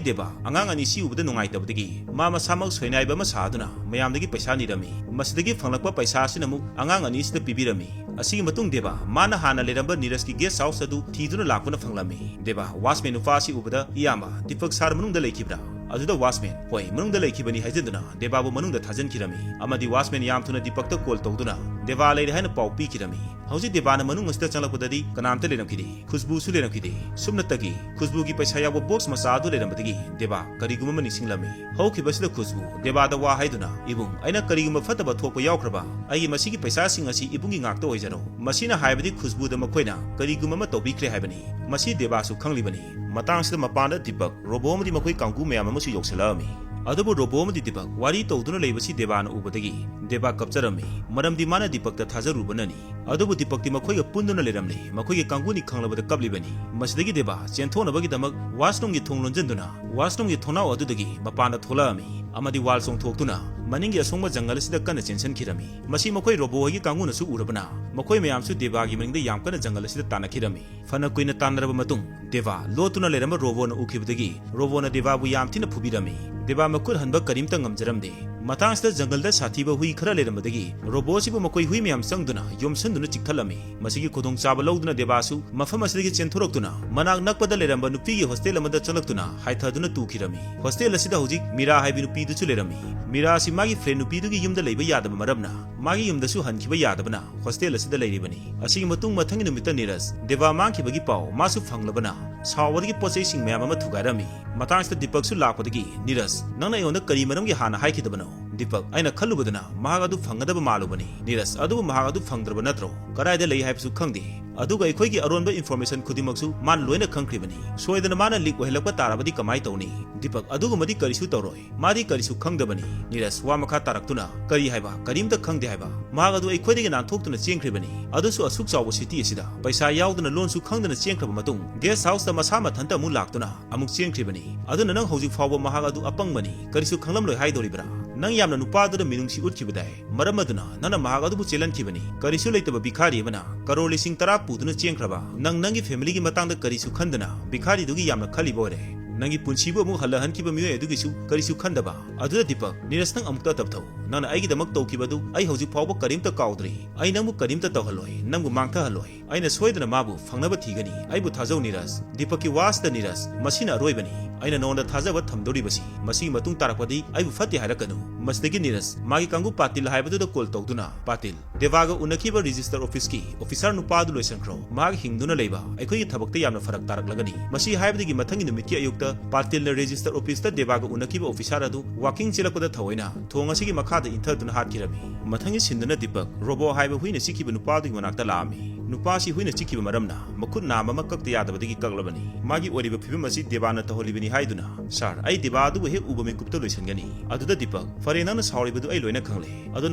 ꯗꯦꯕꯥ ꯑꯉꯥꯡ ꯑꯅꯤꯁꯤ ꯎꯕꯗ ꯅꯨꯡꯉꯥꯏꯇꯕꯗꯒꯤ ꯃꯥ ꯃꯁꯥꯃꯛ ꯁꯣꯏꯅꯥꯏꯕ ꯑꯃ ꯁꯥꯗꯨꯅ ꯃꯌꯥꯝꯗꯒꯤ ꯄꯩꯁꯥ ꯅꯤꯔꯝꯃꯤ꯫ ꯃꯁꯤꯗꯒꯤ ꯐꯪꯂꯛꯄ ꯄꯩꯁꯥ ꯑꯁꯤꯅ ꯑꯃꯨꯛ ꯑꯉꯥꯡ ꯑꯅꯤꯁꯤꯗ ꯄꯤꯕꯤꯔꯝꯃꯤ꯫ ꯑꯁꯤꯒꯤ ꯃꯇꯨꯡ ꯗꯦꯕꯥ ꯃꯥꯅ ꯍꯥꯟꯅ ꯂꯩꯔꯝꯕ ꯅꯤꯔꯖꯀꯤ ꯒꯦꯁ ꯍꯥꯎꯁ ꯑꯗꯨ ꯊꯤꯗꯨꯅ ꯂꯥꯛꯄꯅ ꯐꯪꯂꯝꯃꯤ꯫ ꯗꯦꯕꯥ ꯋꯥꯆꯃꯦꯟ ꯅꯨꯄꯥ ꯑꯁꯤ ꯎꯕꯗ, "ꯏꯌꯥꯝꯕ, ꯗꯤꯄꯛ ꯁꯥꯔ ꯃꯅꯨꯡꯗ ꯂꯩꯈꯤꯕ꯭ꯔꯥ?" ꯑꯗꯨꯗ ꯋꯥꯆꯃꯦꯟ, "ꯍꯣꯏ, ꯃꯅꯨꯡꯗ ꯂꯩꯈꯤꯕꯅꯤ" ꯍꯥꯏꯖꯤꯟꯗꯨꯅ ꯗꯦꯕꯥꯕꯨ ꯃꯅꯨꯡꯗ ꯊꯥꯖꯤꯟꯈꯤꯔꯝꯃꯤ꯫ ꯑꯃꯗꯤ ꯋꯥꯆꯃꯦꯟ ꯌꯥꯝ ꯊꯨꯅ ꯗꯤꯄꯛꯇ ꯀꯣꯜ ꯇꯧꯗꯨꯅ ꯗꯦꯕꯥ ꯂꯩꯔꯦ ꯍꯥꯏꯅ ꯄꯥꯎ ꯄꯤꯈꯤꯔꯝꯃꯤ꯫ ꯍꯧꯖꯤꯛ ꯗꯦꯕꯥꯅ ꯃꯅꯨꯡ ꯑꯁꯤꯗ ꯆꯪꯂꯛꯄꯗꯗꯤ ꯀꯅꯥꯝꯇ ꯂꯩꯔꯝꯈꯤꯗꯦ꯫ ꯈꯨꯁꯕꯨꯁꯨ ꯂꯩꯔꯝꯈꯤꯗꯦ꯫ ꯁꯨꯞꯅꯇꯒꯤ ꯈꯨꯁꯕꯨꯒꯤ ꯄꯩꯁꯥ ꯌꯥꯎꯕ ꯕꯣꯛꯁ ꯃꯆꯥ ꯑꯗꯨ ꯂꯩꯔꯝꯕꯗꯒꯤ ꯗꯦꯕꯥ ꯀꯔꯤꯒꯨꯝꯕ ꯑꯃ ꯅꯤꯡꯁꯤꯡꯂꯝꯃꯤ꯫ ꯍꯧꯈꯤꯕꯁꯤꯗ ꯈꯨꯁꯕꯨ ꯗꯦꯕꯥꯗ ꯋꯥ ꯍꯥꯏꯗꯨꯅ, "ꯏꯕꯨꯡ, ꯑꯩꯅ ꯀꯔꯤꯒꯨꯝꯕ ꯐꯠꯇꯕ ꯊꯣꯛꯄ ꯌꯥꯎꯈ꯭ꯔꯕ, ꯑꯩꯒꯤ ꯃꯁꯤꯒꯤ ꯄꯩꯁꯥꯁꯤꯡ ꯑꯁꯤ ꯏꯕꯨꯡꯒꯤ ꯉꯥꯛꯇ ꯑꯣꯏꯖꯔꯣ"꯫ ꯃꯁꯤꯅ ꯍꯥꯏꯕꯗꯤ ꯈꯨꯁꯕꯨꯗ ꯃꯈꯣꯏꯅ ꯀꯔꯤꯒꯨꯝꯕ ꯑꯃ ꯇꯧꯕꯤꯈ꯭ꯔꯦ ꯍꯥꯏꯕꯅꯤ꯫ ꯃꯁꯤ ꯗꯦꯕꯥꯁꯨ ꯈꯪꯂꯤꯕꯅꯤ꯫ ꯃꯇꯥꯡꯁꯤꯗ ꯃꯄꯥꯟꯗ ꯗꯤꯄꯛ, ꯔꯣꯕꯣ ꯑꯃꯗꯤ ꯃꯈꯣꯏ ꯀꯥꯡꯕꯨ ꯃꯌꯥꯝ ꯑꯃꯁꯨ ꯌꯧꯁꯤꯜꯂꯛꯑꯝꯃꯤ꯫ ꯑꯗꯨꯕꯨ ꯔꯣꯕꯣ ꯑꯃꯗꯤ ꯗꯤꯄꯛ ꯋꯥꯔꯤ ꯇꯧꯗꯨꯅ ꯂꯩꯕꯁꯤ ꯗꯦꯕꯥꯅ ꯎꯕꯗꯒꯤ ꯗꯦꯕꯥ ꯀꯞꯆꯔꯝꯃꯤ, ꯃꯔꯝꯗꯤ ꯃꯥꯅ ꯗꯤꯄꯛꯇ ꯊꯥꯖꯔꯨꯕꯅꯅꯤ꯫ ꯑꯗꯨꯕꯨ ꯗꯤꯄꯛꯇꯤ ꯃꯈꯣꯏꯒ ꯄꯨꯟꯗꯨꯅ ꯂꯩꯔꯝꯂꯦ꯫ ꯃꯈꯣꯏꯒꯤ ꯀꯥꯡꯕꯨꯅꯤ ꯈꯪꯂꯕꯗ ꯀꯞꯂꯤꯕꯅꯤ꯫ ꯃꯁꯤꯗꯒꯤ ꯗꯦꯕꯥ ꯆꯦꯟꯊꯣꯛꯅꯕꯒꯤꯗꯃꯛ ꯋꯥꯁꯔꯨꯝꯒꯤ ꯊꯣꯡ ꯂꯣꯟꯖꯤꯟꯗꯨꯅ ꯋꯥꯁꯔꯨꯝꯒꯤ ꯊꯣꯡꯅꯥꯎ ꯑꯗꯨꯗꯒꯤ ꯃꯄꯥꯟꯗ ꯊꯣꯛꯂꯛꯑꯝꯃꯤ ꯑꯃꯗꯤ ꯋꯥꯜ ꯆꯣꯡꯊꯣꯛꯇꯨꯅ ꯃꯅꯤꯡꯒꯤ ꯑꯁꯣꯡꯕ ꯖꯪꯒꯜ ꯑꯁꯤꯗ ꯀꯟꯅ ꯆꯦꯟꯁꯤꯟꯈꯤꯔꯝꯃꯤ꯫ ꯃꯁꯤ ꯃꯈꯣꯏ ꯔꯣꯕꯣ ꯍꯣꯏꯒꯤ ꯀꯥꯡꯕꯨꯅꯁꯨ ꯎꯔꯕꯅ ꯃꯈꯣꯏ ꯃꯌꯥꯝꯁꯨ ꯗꯦꯕꯥꯒꯤ ꯃꯅꯤꯡꯗ ꯌꯥꯝ ꯀꯟꯅ ꯖꯪꯒꯜ ꯑꯁꯤꯗ ꯇꯥꯟꯅꯈꯤꯔꯝꯃꯤ꯫ ꯐꯅ ꯀꯨꯏꯅ ꯇꯥꯟꯅꯔꯕ ꯃꯇꯨꯡ ꯗꯦꯕꯥ ꯂꯣꯠꯇꯨꯅ ꯂꯩꯔꯝꯕ ꯔꯣꯕꯣꯅ ꯎꯈꯤꯕꯗꯒꯤ ꯔꯣꯕꯣꯅ ꯗꯦꯕꯥꯕꯨ ꯌꯥꯝ ꯊꯤꯅ ꯐꯨꯕꯤꯔꯝꯃꯤ꯫ ꯗꯦꯕꯥ ꯃꯈꯨꯠ ꯍꯟꯕ ꯀꯔꯤꯝꯇ ꯉꯝꯖꯔꯝꯗꯦ꯫ ꯃꯇꯥꯡꯁꯤꯗ ꯖꯪꯒꯜꯗ ꯁꯥꯊꯤꯕ ꯍꯨꯏ ꯈꯔ ꯂꯩꯔꯝꯕꯗꯒꯤ ꯔꯣꯕꯣ ꯑꯁꯤꯕꯨ ꯃꯈꯣꯏ ꯍꯨꯏ ꯃꯌꯥꯝ ꯆꯪꯗꯨꯅ ꯌꯣꯝꯁꯤꯟꯗꯨꯅ ꯆꯤꯛꯊꯠꯂꯝꯃꯤ꯫ ꯃꯁꯤꯒꯤ ꯈꯨꯗꯣꯡꯆꯥꯕ ꯂꯧꯗꯨꯅ ꯗꯦꯕꯥꯁꯨ ꯃꯐꯝ ꯑꯁꯤꯗꯒꯤ ꯆꯦꯟꯊꯣꯔꯛꯇꯨꯅ ꯃꯅꯥꯛ ꯅꯛꯄꯗ ꯂꯩꯔꯝꯕ ꯅꯨꯄꯤꯒꯤ ꯍꯣꯁꯇꯦꯜ ꯑꯃꯗ ꯆꯪꯂꯛꯇꯨꯅ ꯍꯥꯏꯊꯗꯨꯅ ꯇꯨꯈꯤꯔꯝꯃꯤ꯫ ꯍꯣꯁꯇꯦꯜ ꯑꯁꯤꯗ ꯍꯧꯖꯤꯛ ꯃꯤꯔꯥ ꯍꯥꯏꯕꯤ ꯅꯨꯄꯤꯗꯨꯁꯨ ꯂꯩꯔꯝꯃꯤ꯫ ꯃꯤꯔꯥ ꯑꯁꯤ ꯃꯥꯒꯤ ꯐ꯭ꯔꯦꯟ ꯅꯨꯄꯤꯗꯨꯒꯤ ꯌꯨꯝꯗ ꯂꯩꯕ ꯌꯥꯗꯕ ꯃꯔꯝꯅ ꯃꯥꯒꯤ ꯌꯨꯝꯗꯁꯨ ꯍꯟꯈꯤꯕ ꯌꯥꯗꯕꯅ ꯍꯣꯁꯇꯦꯜ ꯑꯁꯤꯗ ꯂꯩꯔꯤꯕꯅꯤ꯫ ꯑꯁꯤꯒꯤ ꯃꯇꯨꯡ ꯃꯊꯪꯒꯤ ꯅꯨꯃꯤꯠꯇ ꯅꯤꯔꯖ ꯗꯦꯕꯥ ꯃꯥꯡꯈꯤꯕꯒꯤ ꯄꯥꯎ ꯃꯥꯁꯨ ꯐꯪꯂꯕꯅ ꯁꯥꯎꯕꯗꯒꯤ ꯄꯣꯠ ꯆꯩꯁꯤꯡ ꯃꯌꯥꯝ ꯑꯃ ꯊꯨꯒꯥꯏꯔꯝꯃꯤ꯫ ꯃꯇꯥꯡꯁꯤꯗ ꯗꯤꯄꯛꯁꯨ ꯂꯥꯛꯄꯗꯒꯤ, "ꯅꯤꯔꯖ, ꯅꯪꯅ ꯑꯩꯉꯣꯟꯗ ꯀꯔꯤ ꯃꯔꯝꯒꯤ ꯍꯥꯟꯅ ꯍꯥꯏꯈꯤꯗꯕꯅꯣ?" ꯗꯤꯄꯛ, "ꯑꯩꯅ ꯈꯜꯂꯨꯕꯗꯅ ꯃꯍꯥꯛ ꯑꯗꯨ ꯐꯪꯒꯗꯕ ꯃꯥꯜꯂꯨꯕꯅꯤ꯫ ꯅꯤꯔꯖ, ꯑꯗꯨꯕꯨ ꯃꯍꯥꯛ ꯑꯗꯨ ꯐꯪꯗ꯭ꯔꯕ ꯅꯠꯇ꯭ꯔꯣ? ꯀꯗꯥꯏꯗ ꯂꯩ ꯍꯥꯏꯕꯁꯨ ꯈꯪꯗꯦ꯫ ꯑꯗꯨꯒ ꯑꯩꯈꯣꯏꯒꯤ ꯑꯔꯣꯟꯕ ꯏꯟꯐꯣꯔꯃꯦꯁꯟ ꯈꯨꯗꯤꯡꯃꯛꯁꯨ ꯃꯥꯅ ꯂꯣꯏꯅ ꯈꯪꯈ꯭ꯔꯤꯕꯅꯤ꯫ ꯁꯣꯏꯗꯅ ꯃꯥꯅ ꯂꯤꯛ ꯑꯣꯏꯍꯜꯂꯛꯄ ꯇꯥꯔꯕꯗꯤ ꯀꯃꯥꯏ ꯇꯧꯅꯤ?" ꯗꯤꯄꯛ, "ꯑꯗꯨꯒꯨꯝꯕꯗꯤ ꯀꯔꯤꯁꯨ ꯇꯧꯔꯣꯏ꯫ ꯃꯥꯗꯤ ꯀꯔꯤꯁꯨ ꯈꯪꯗꯕꯅꯤ꯫" ꯅꯤꯔꯖ ꯋꯥ ꯃꯈꯥ ꯇꯥꯔꯛꯇꯨꯅ, "ꯀꯔꯤ ꯍꯥꯏꯕ? ꯀꯔꯤꯝꯇ ꯈꯪꯗꯦ ꯍꯥꯏꯕ? ꯃꯍꯥꯛ ꯑꯗꯨ ꯑꯩꯈꯣꯏꯗꯒꯤ ꯅꯥꯟꯊꯣꯛꯇꯨꯅ ꯆꯦꯟꯈ꯭ꯔꯤꯕꯅꯤ꯫ ꯑꯗꯨꯁꯨ ꯑꯁꯨꯛ ꯆꯥꯎꯕ ꯁꯤꯇꯤ ꯑꯁꯤꯗ ꯄꯩꯁꯥ ꯌꯥꯎꯗꯅ ꯂꯣꯟꯁꯨ ꯈꯪꯗꯅ ꯆꯦꯟꯈ꯭ꯔꯕ ꯃꯇꯨꯡ ꯒꯦꯁ ꯍꯥꯎꯁꯇ ꯃꯁꯥ ꯃꯊꯟꯇ ꯑꯃꯨꯛ ꯂꯥꯛꯇꯨꯅ ꯑꯃꯨꯛ ꯆꯦꯟꯈ꯭ꯔꯤꯕꯅꯤ꯫ ꯑꯗꯨꯅ ꯅꯪ ꯍꯧꯖꯤꯛ ꯐꯥꯎꯕ ꯃꯍꯥꯛ ꯑꯗꯨ ꯑꯄꯪꯕꯅꯤ, ꯀꯔꯤꯁꯨ ꯈꯪꯂꯝꯂꯣꯏ ꯍꯥꯏꯗꯧꯔꯤꯕ꯭ꯔꯥ?" ꯅꯪ ꯌꯥꯝꯅ ꯅꯨꯄꯥꯗꯨꯗ ꯃꯤꯅꯨꯡꯁꯤ ꯎꯠꯈꯤꯕꯗꯥꯏ? ꯃꯔꯝ ꯑꯗꯨꯅ ꯅꯪꯅ ꯃꯍꯥꯛ ꯑꯗꯨꯕꯨ ꯆꯦꯜꯍꯟꯈꯤꯕꯅꯤ꯫ ꯀꯔꯤꯁꯨ ꯂꯩꯇꯕ ꯚꯤꯈꯥꯔꯤ ꯑꯃꯅ ꯀꯔꯣꯔ ꯂꯤꯁꯤꯡ ꯇꯔꯥ ꯄꯨꯗꯨꯅ ꯆꯦꯟꯈ꯭ꯔꯕ ꯅꯪ, ꯅꯪꯒꯤ ꯐꯦꯃꯤꯂꯤꯒꯤ ꯃꯇꯥꯡꯗ ꯀꯔꯤꯁꯨ ꯈꯟꯗꯅ ꯚꯤꯈꯥꯔꯤꯗꯨꯒꯤ ꯌꯥꯝꯅ ꯈꯜꯂꯤꯕ ꯑꯣꯏꯔꯦ꯫ ꯅꯪꯒꯤ ꯄꯨꯟꯁꯤꯕꯨ ꯑꯃꯨꯛ ꯍꯜꯂꯍꯟꯈꯤꯕ ꯃꯤꯑꯣꯏ ꯑꯗꯨꯒꯤꯁꯨ ꯀꯔꯤꯁꯨ ꯈꯟꯗꯕ꯫ ꯑꯗꯨꯗ ꯗꯤꯄꯛ, ꯅꯤꯔꯖ, ꯅꯪ ꯑꯃꯨꯛꯇ ꯑꯇꯞ ꯊꯧ꯫ ꯅꯪꯅ ꯑꯩꯒꯤꯗꯃꯛ ꯇꯧꯈꯤꯕ ꯑꯗꯨ ꯑꯩ ꯍꯧꯖꯤꯛ ꯐꯥꯎꯕ ꯀꯔꯤꯝꯇ ꯀꯥꯎꯗ꯭ꯔꯤ꯫ ꯑꯩ ꯅꯪꯕꯨ ꯀꯔꯤꯝꯇ ꯇꯧꯍꯜꯂꯣꯏ, ꯅꯪꯕꯨ ꯃꯥꯡꯊꯍꯜꯂꯣꯏ꯫ ꯑꯩꯅ ꯁꯣꯏꯗꯅ ꯃꯥꯕꯨ ꯐꯪꯅꯕ ꯊꯤꯒꯅꯤ꯫ ꯑꯩꯕꯨ ꯊꯥꯖꯧ ꯅꯤꯔꯖ꯫ ꯗꯤꯄꯛꯀꯤ ꯋꯥꯁꯤꯗ ꯅꯤꯔꯖ, ꯃꯁꯤꯅ ꯑꯔꯣꯏꯕꯅꯤ꯫ ꯑꯩꯅ ꯅꯉꯣꯟꯗ ꯊꯥꯖꯕ ꯊꯝꯗꯧꯔꯤꯕꯁꯤ꯫ ꯃꯁꯤꯒꯤ ꯃꯇꯨꯡ ꯇꯥꯔꯛꯄꯗꯤ ꯑꯩꯕꯨ ꯐꯠꯇꯦ ꯍꯥꯏꯔꯛꯀꯅꯨ꯫ ꯃꯁꯤꯗꯒꯤ ꯅꯤꯔꯖ ꯃꯥꯒꯤ ꯀꯥꯡꯕꯨ ꯄꯥꯇꯤꯜ ꯍꯥꯏꯕꯗꯨꯗ ꯀꯣꯜ ꯇꯧꯗꯨꯅ, "ꯄꯥꯇꯤꯜ, ꯗꯦꯕꯥꯒ ꯎꯅꯈꯤꯕ ꯔꯦꯖꯤꯁꯇꯔ ꯑꯣꯐꯤꯁꯀꯤ ꯑꯣꯐꯤꯁꯥꯔ ꯅꯨꯄꯥ ꯑꯗꯨ ꯂꯣꯏꯁꯤꯟꯈ꯭ꯔꯣ꯫ ꯃꯍꯥꯛ ꯍꯤꯡꯗꯨꯅ ꯂꯩꯕ ꯑꯩꯈꯣꯏꯒꯤ ꯊꯕꯛꯇ ꯌꯥꯝꯅ ꯐꯔꯛ ꯇꯥꯔꯛꯂꯒꯅꯤ꯫ ꯃꯁꯤ ꯍꯥꯏꯕꯗꯒꯤ ꯃꯊꯪꯒꯤ ꯅꯨꯃꯤꯠꯀꯤ ꯑꯌꯨꯛꯇ ꯄꯥꯇꯤꯜꯅ ꯔꯦꯖꯤꯁꯇꯔ ꯑꯣꯐꯤꯁꯇ ꯗꯦꯕꯥꯒ ꯎꯅꯈꯤꯕ ꯑꯣꯐꯤꯁꯥꯔ ꯑꯗꯨ ꯋꯥꯀꯤꯡ ꯆꯦꯜꯂꯛꯄꯗ ꯊꯑꯣꯏꯅ ꯊꯣꯡ ꯑꯁꯤꯒꯤ ꯃꯈꯥꯗ ꯏꯟꯊꯗꯨꯅ ꯍꯥꯠꯈꯤꯔꯝꯃꯤ"꯫ ꯃꯊꯪꯒꯤ ꯁꯤꯟꯗꯨꯅ ꯗꯤꯄꯛ, ꯔꯣꯕꯣ ꯍꯥꯏꯕ ꯍꯨꯏꯅ ꯆꯤꯛꯈꯤꯕ ꯅꯨꯄꯥꯗꯨꯒꯤ ꯃꯅꯥꯛꯇ ꯂꯥꯛꯑꯝꯃꯤ꯫ ꯅꯨꯄꯥꯁꯤ ꯍꯨꯏꯅ ꯆꯤꯛꯈꯤꯕ ꯃꯔꯝꯅ ꯃꯈꯨꯠ ꯅꯥꯝꯃ ꯑꯃ ꯀꯛꯇ ꯌꯥꯗꯕꯗꯒꯤ ꯀꯛꯂꯕꯅꯤ꯫ ꯃꯥꯒꯤ ꯑꯣꯏꯔꯤꯕ ꯐꯤꯕꯝ ꯑꯁꯤ ꯗꯦꯕꯥꯅ ꯇꯧꯍꯜꯂꯤꯕꯅꯤ ꯍꯥꯏꯗꯨꯅ, "ꯁꯥꯔ, ꯑꯩ ꯗꯦꯕꯥ ꯑꯗꯨꯕꯨ ꯍꯦꯛ ꯎꯕ ꯃꯤꯀꯨꯞꯇ ꯂꯣꯏꯁꯤꯟꯒꯅꯤ"꯫ ꯑꯗꯨꯗ ꯗꯤꯄꯛ, "ꯐꯔꯦ, ꯅꯪꯅ ꯁꯥꯎꯔꯤꯕꯗꯨ ꯑꯩ ꯂꯣꯏꯅ ꯈꯪꯂꯦ꯫ ꯑꯗꯣ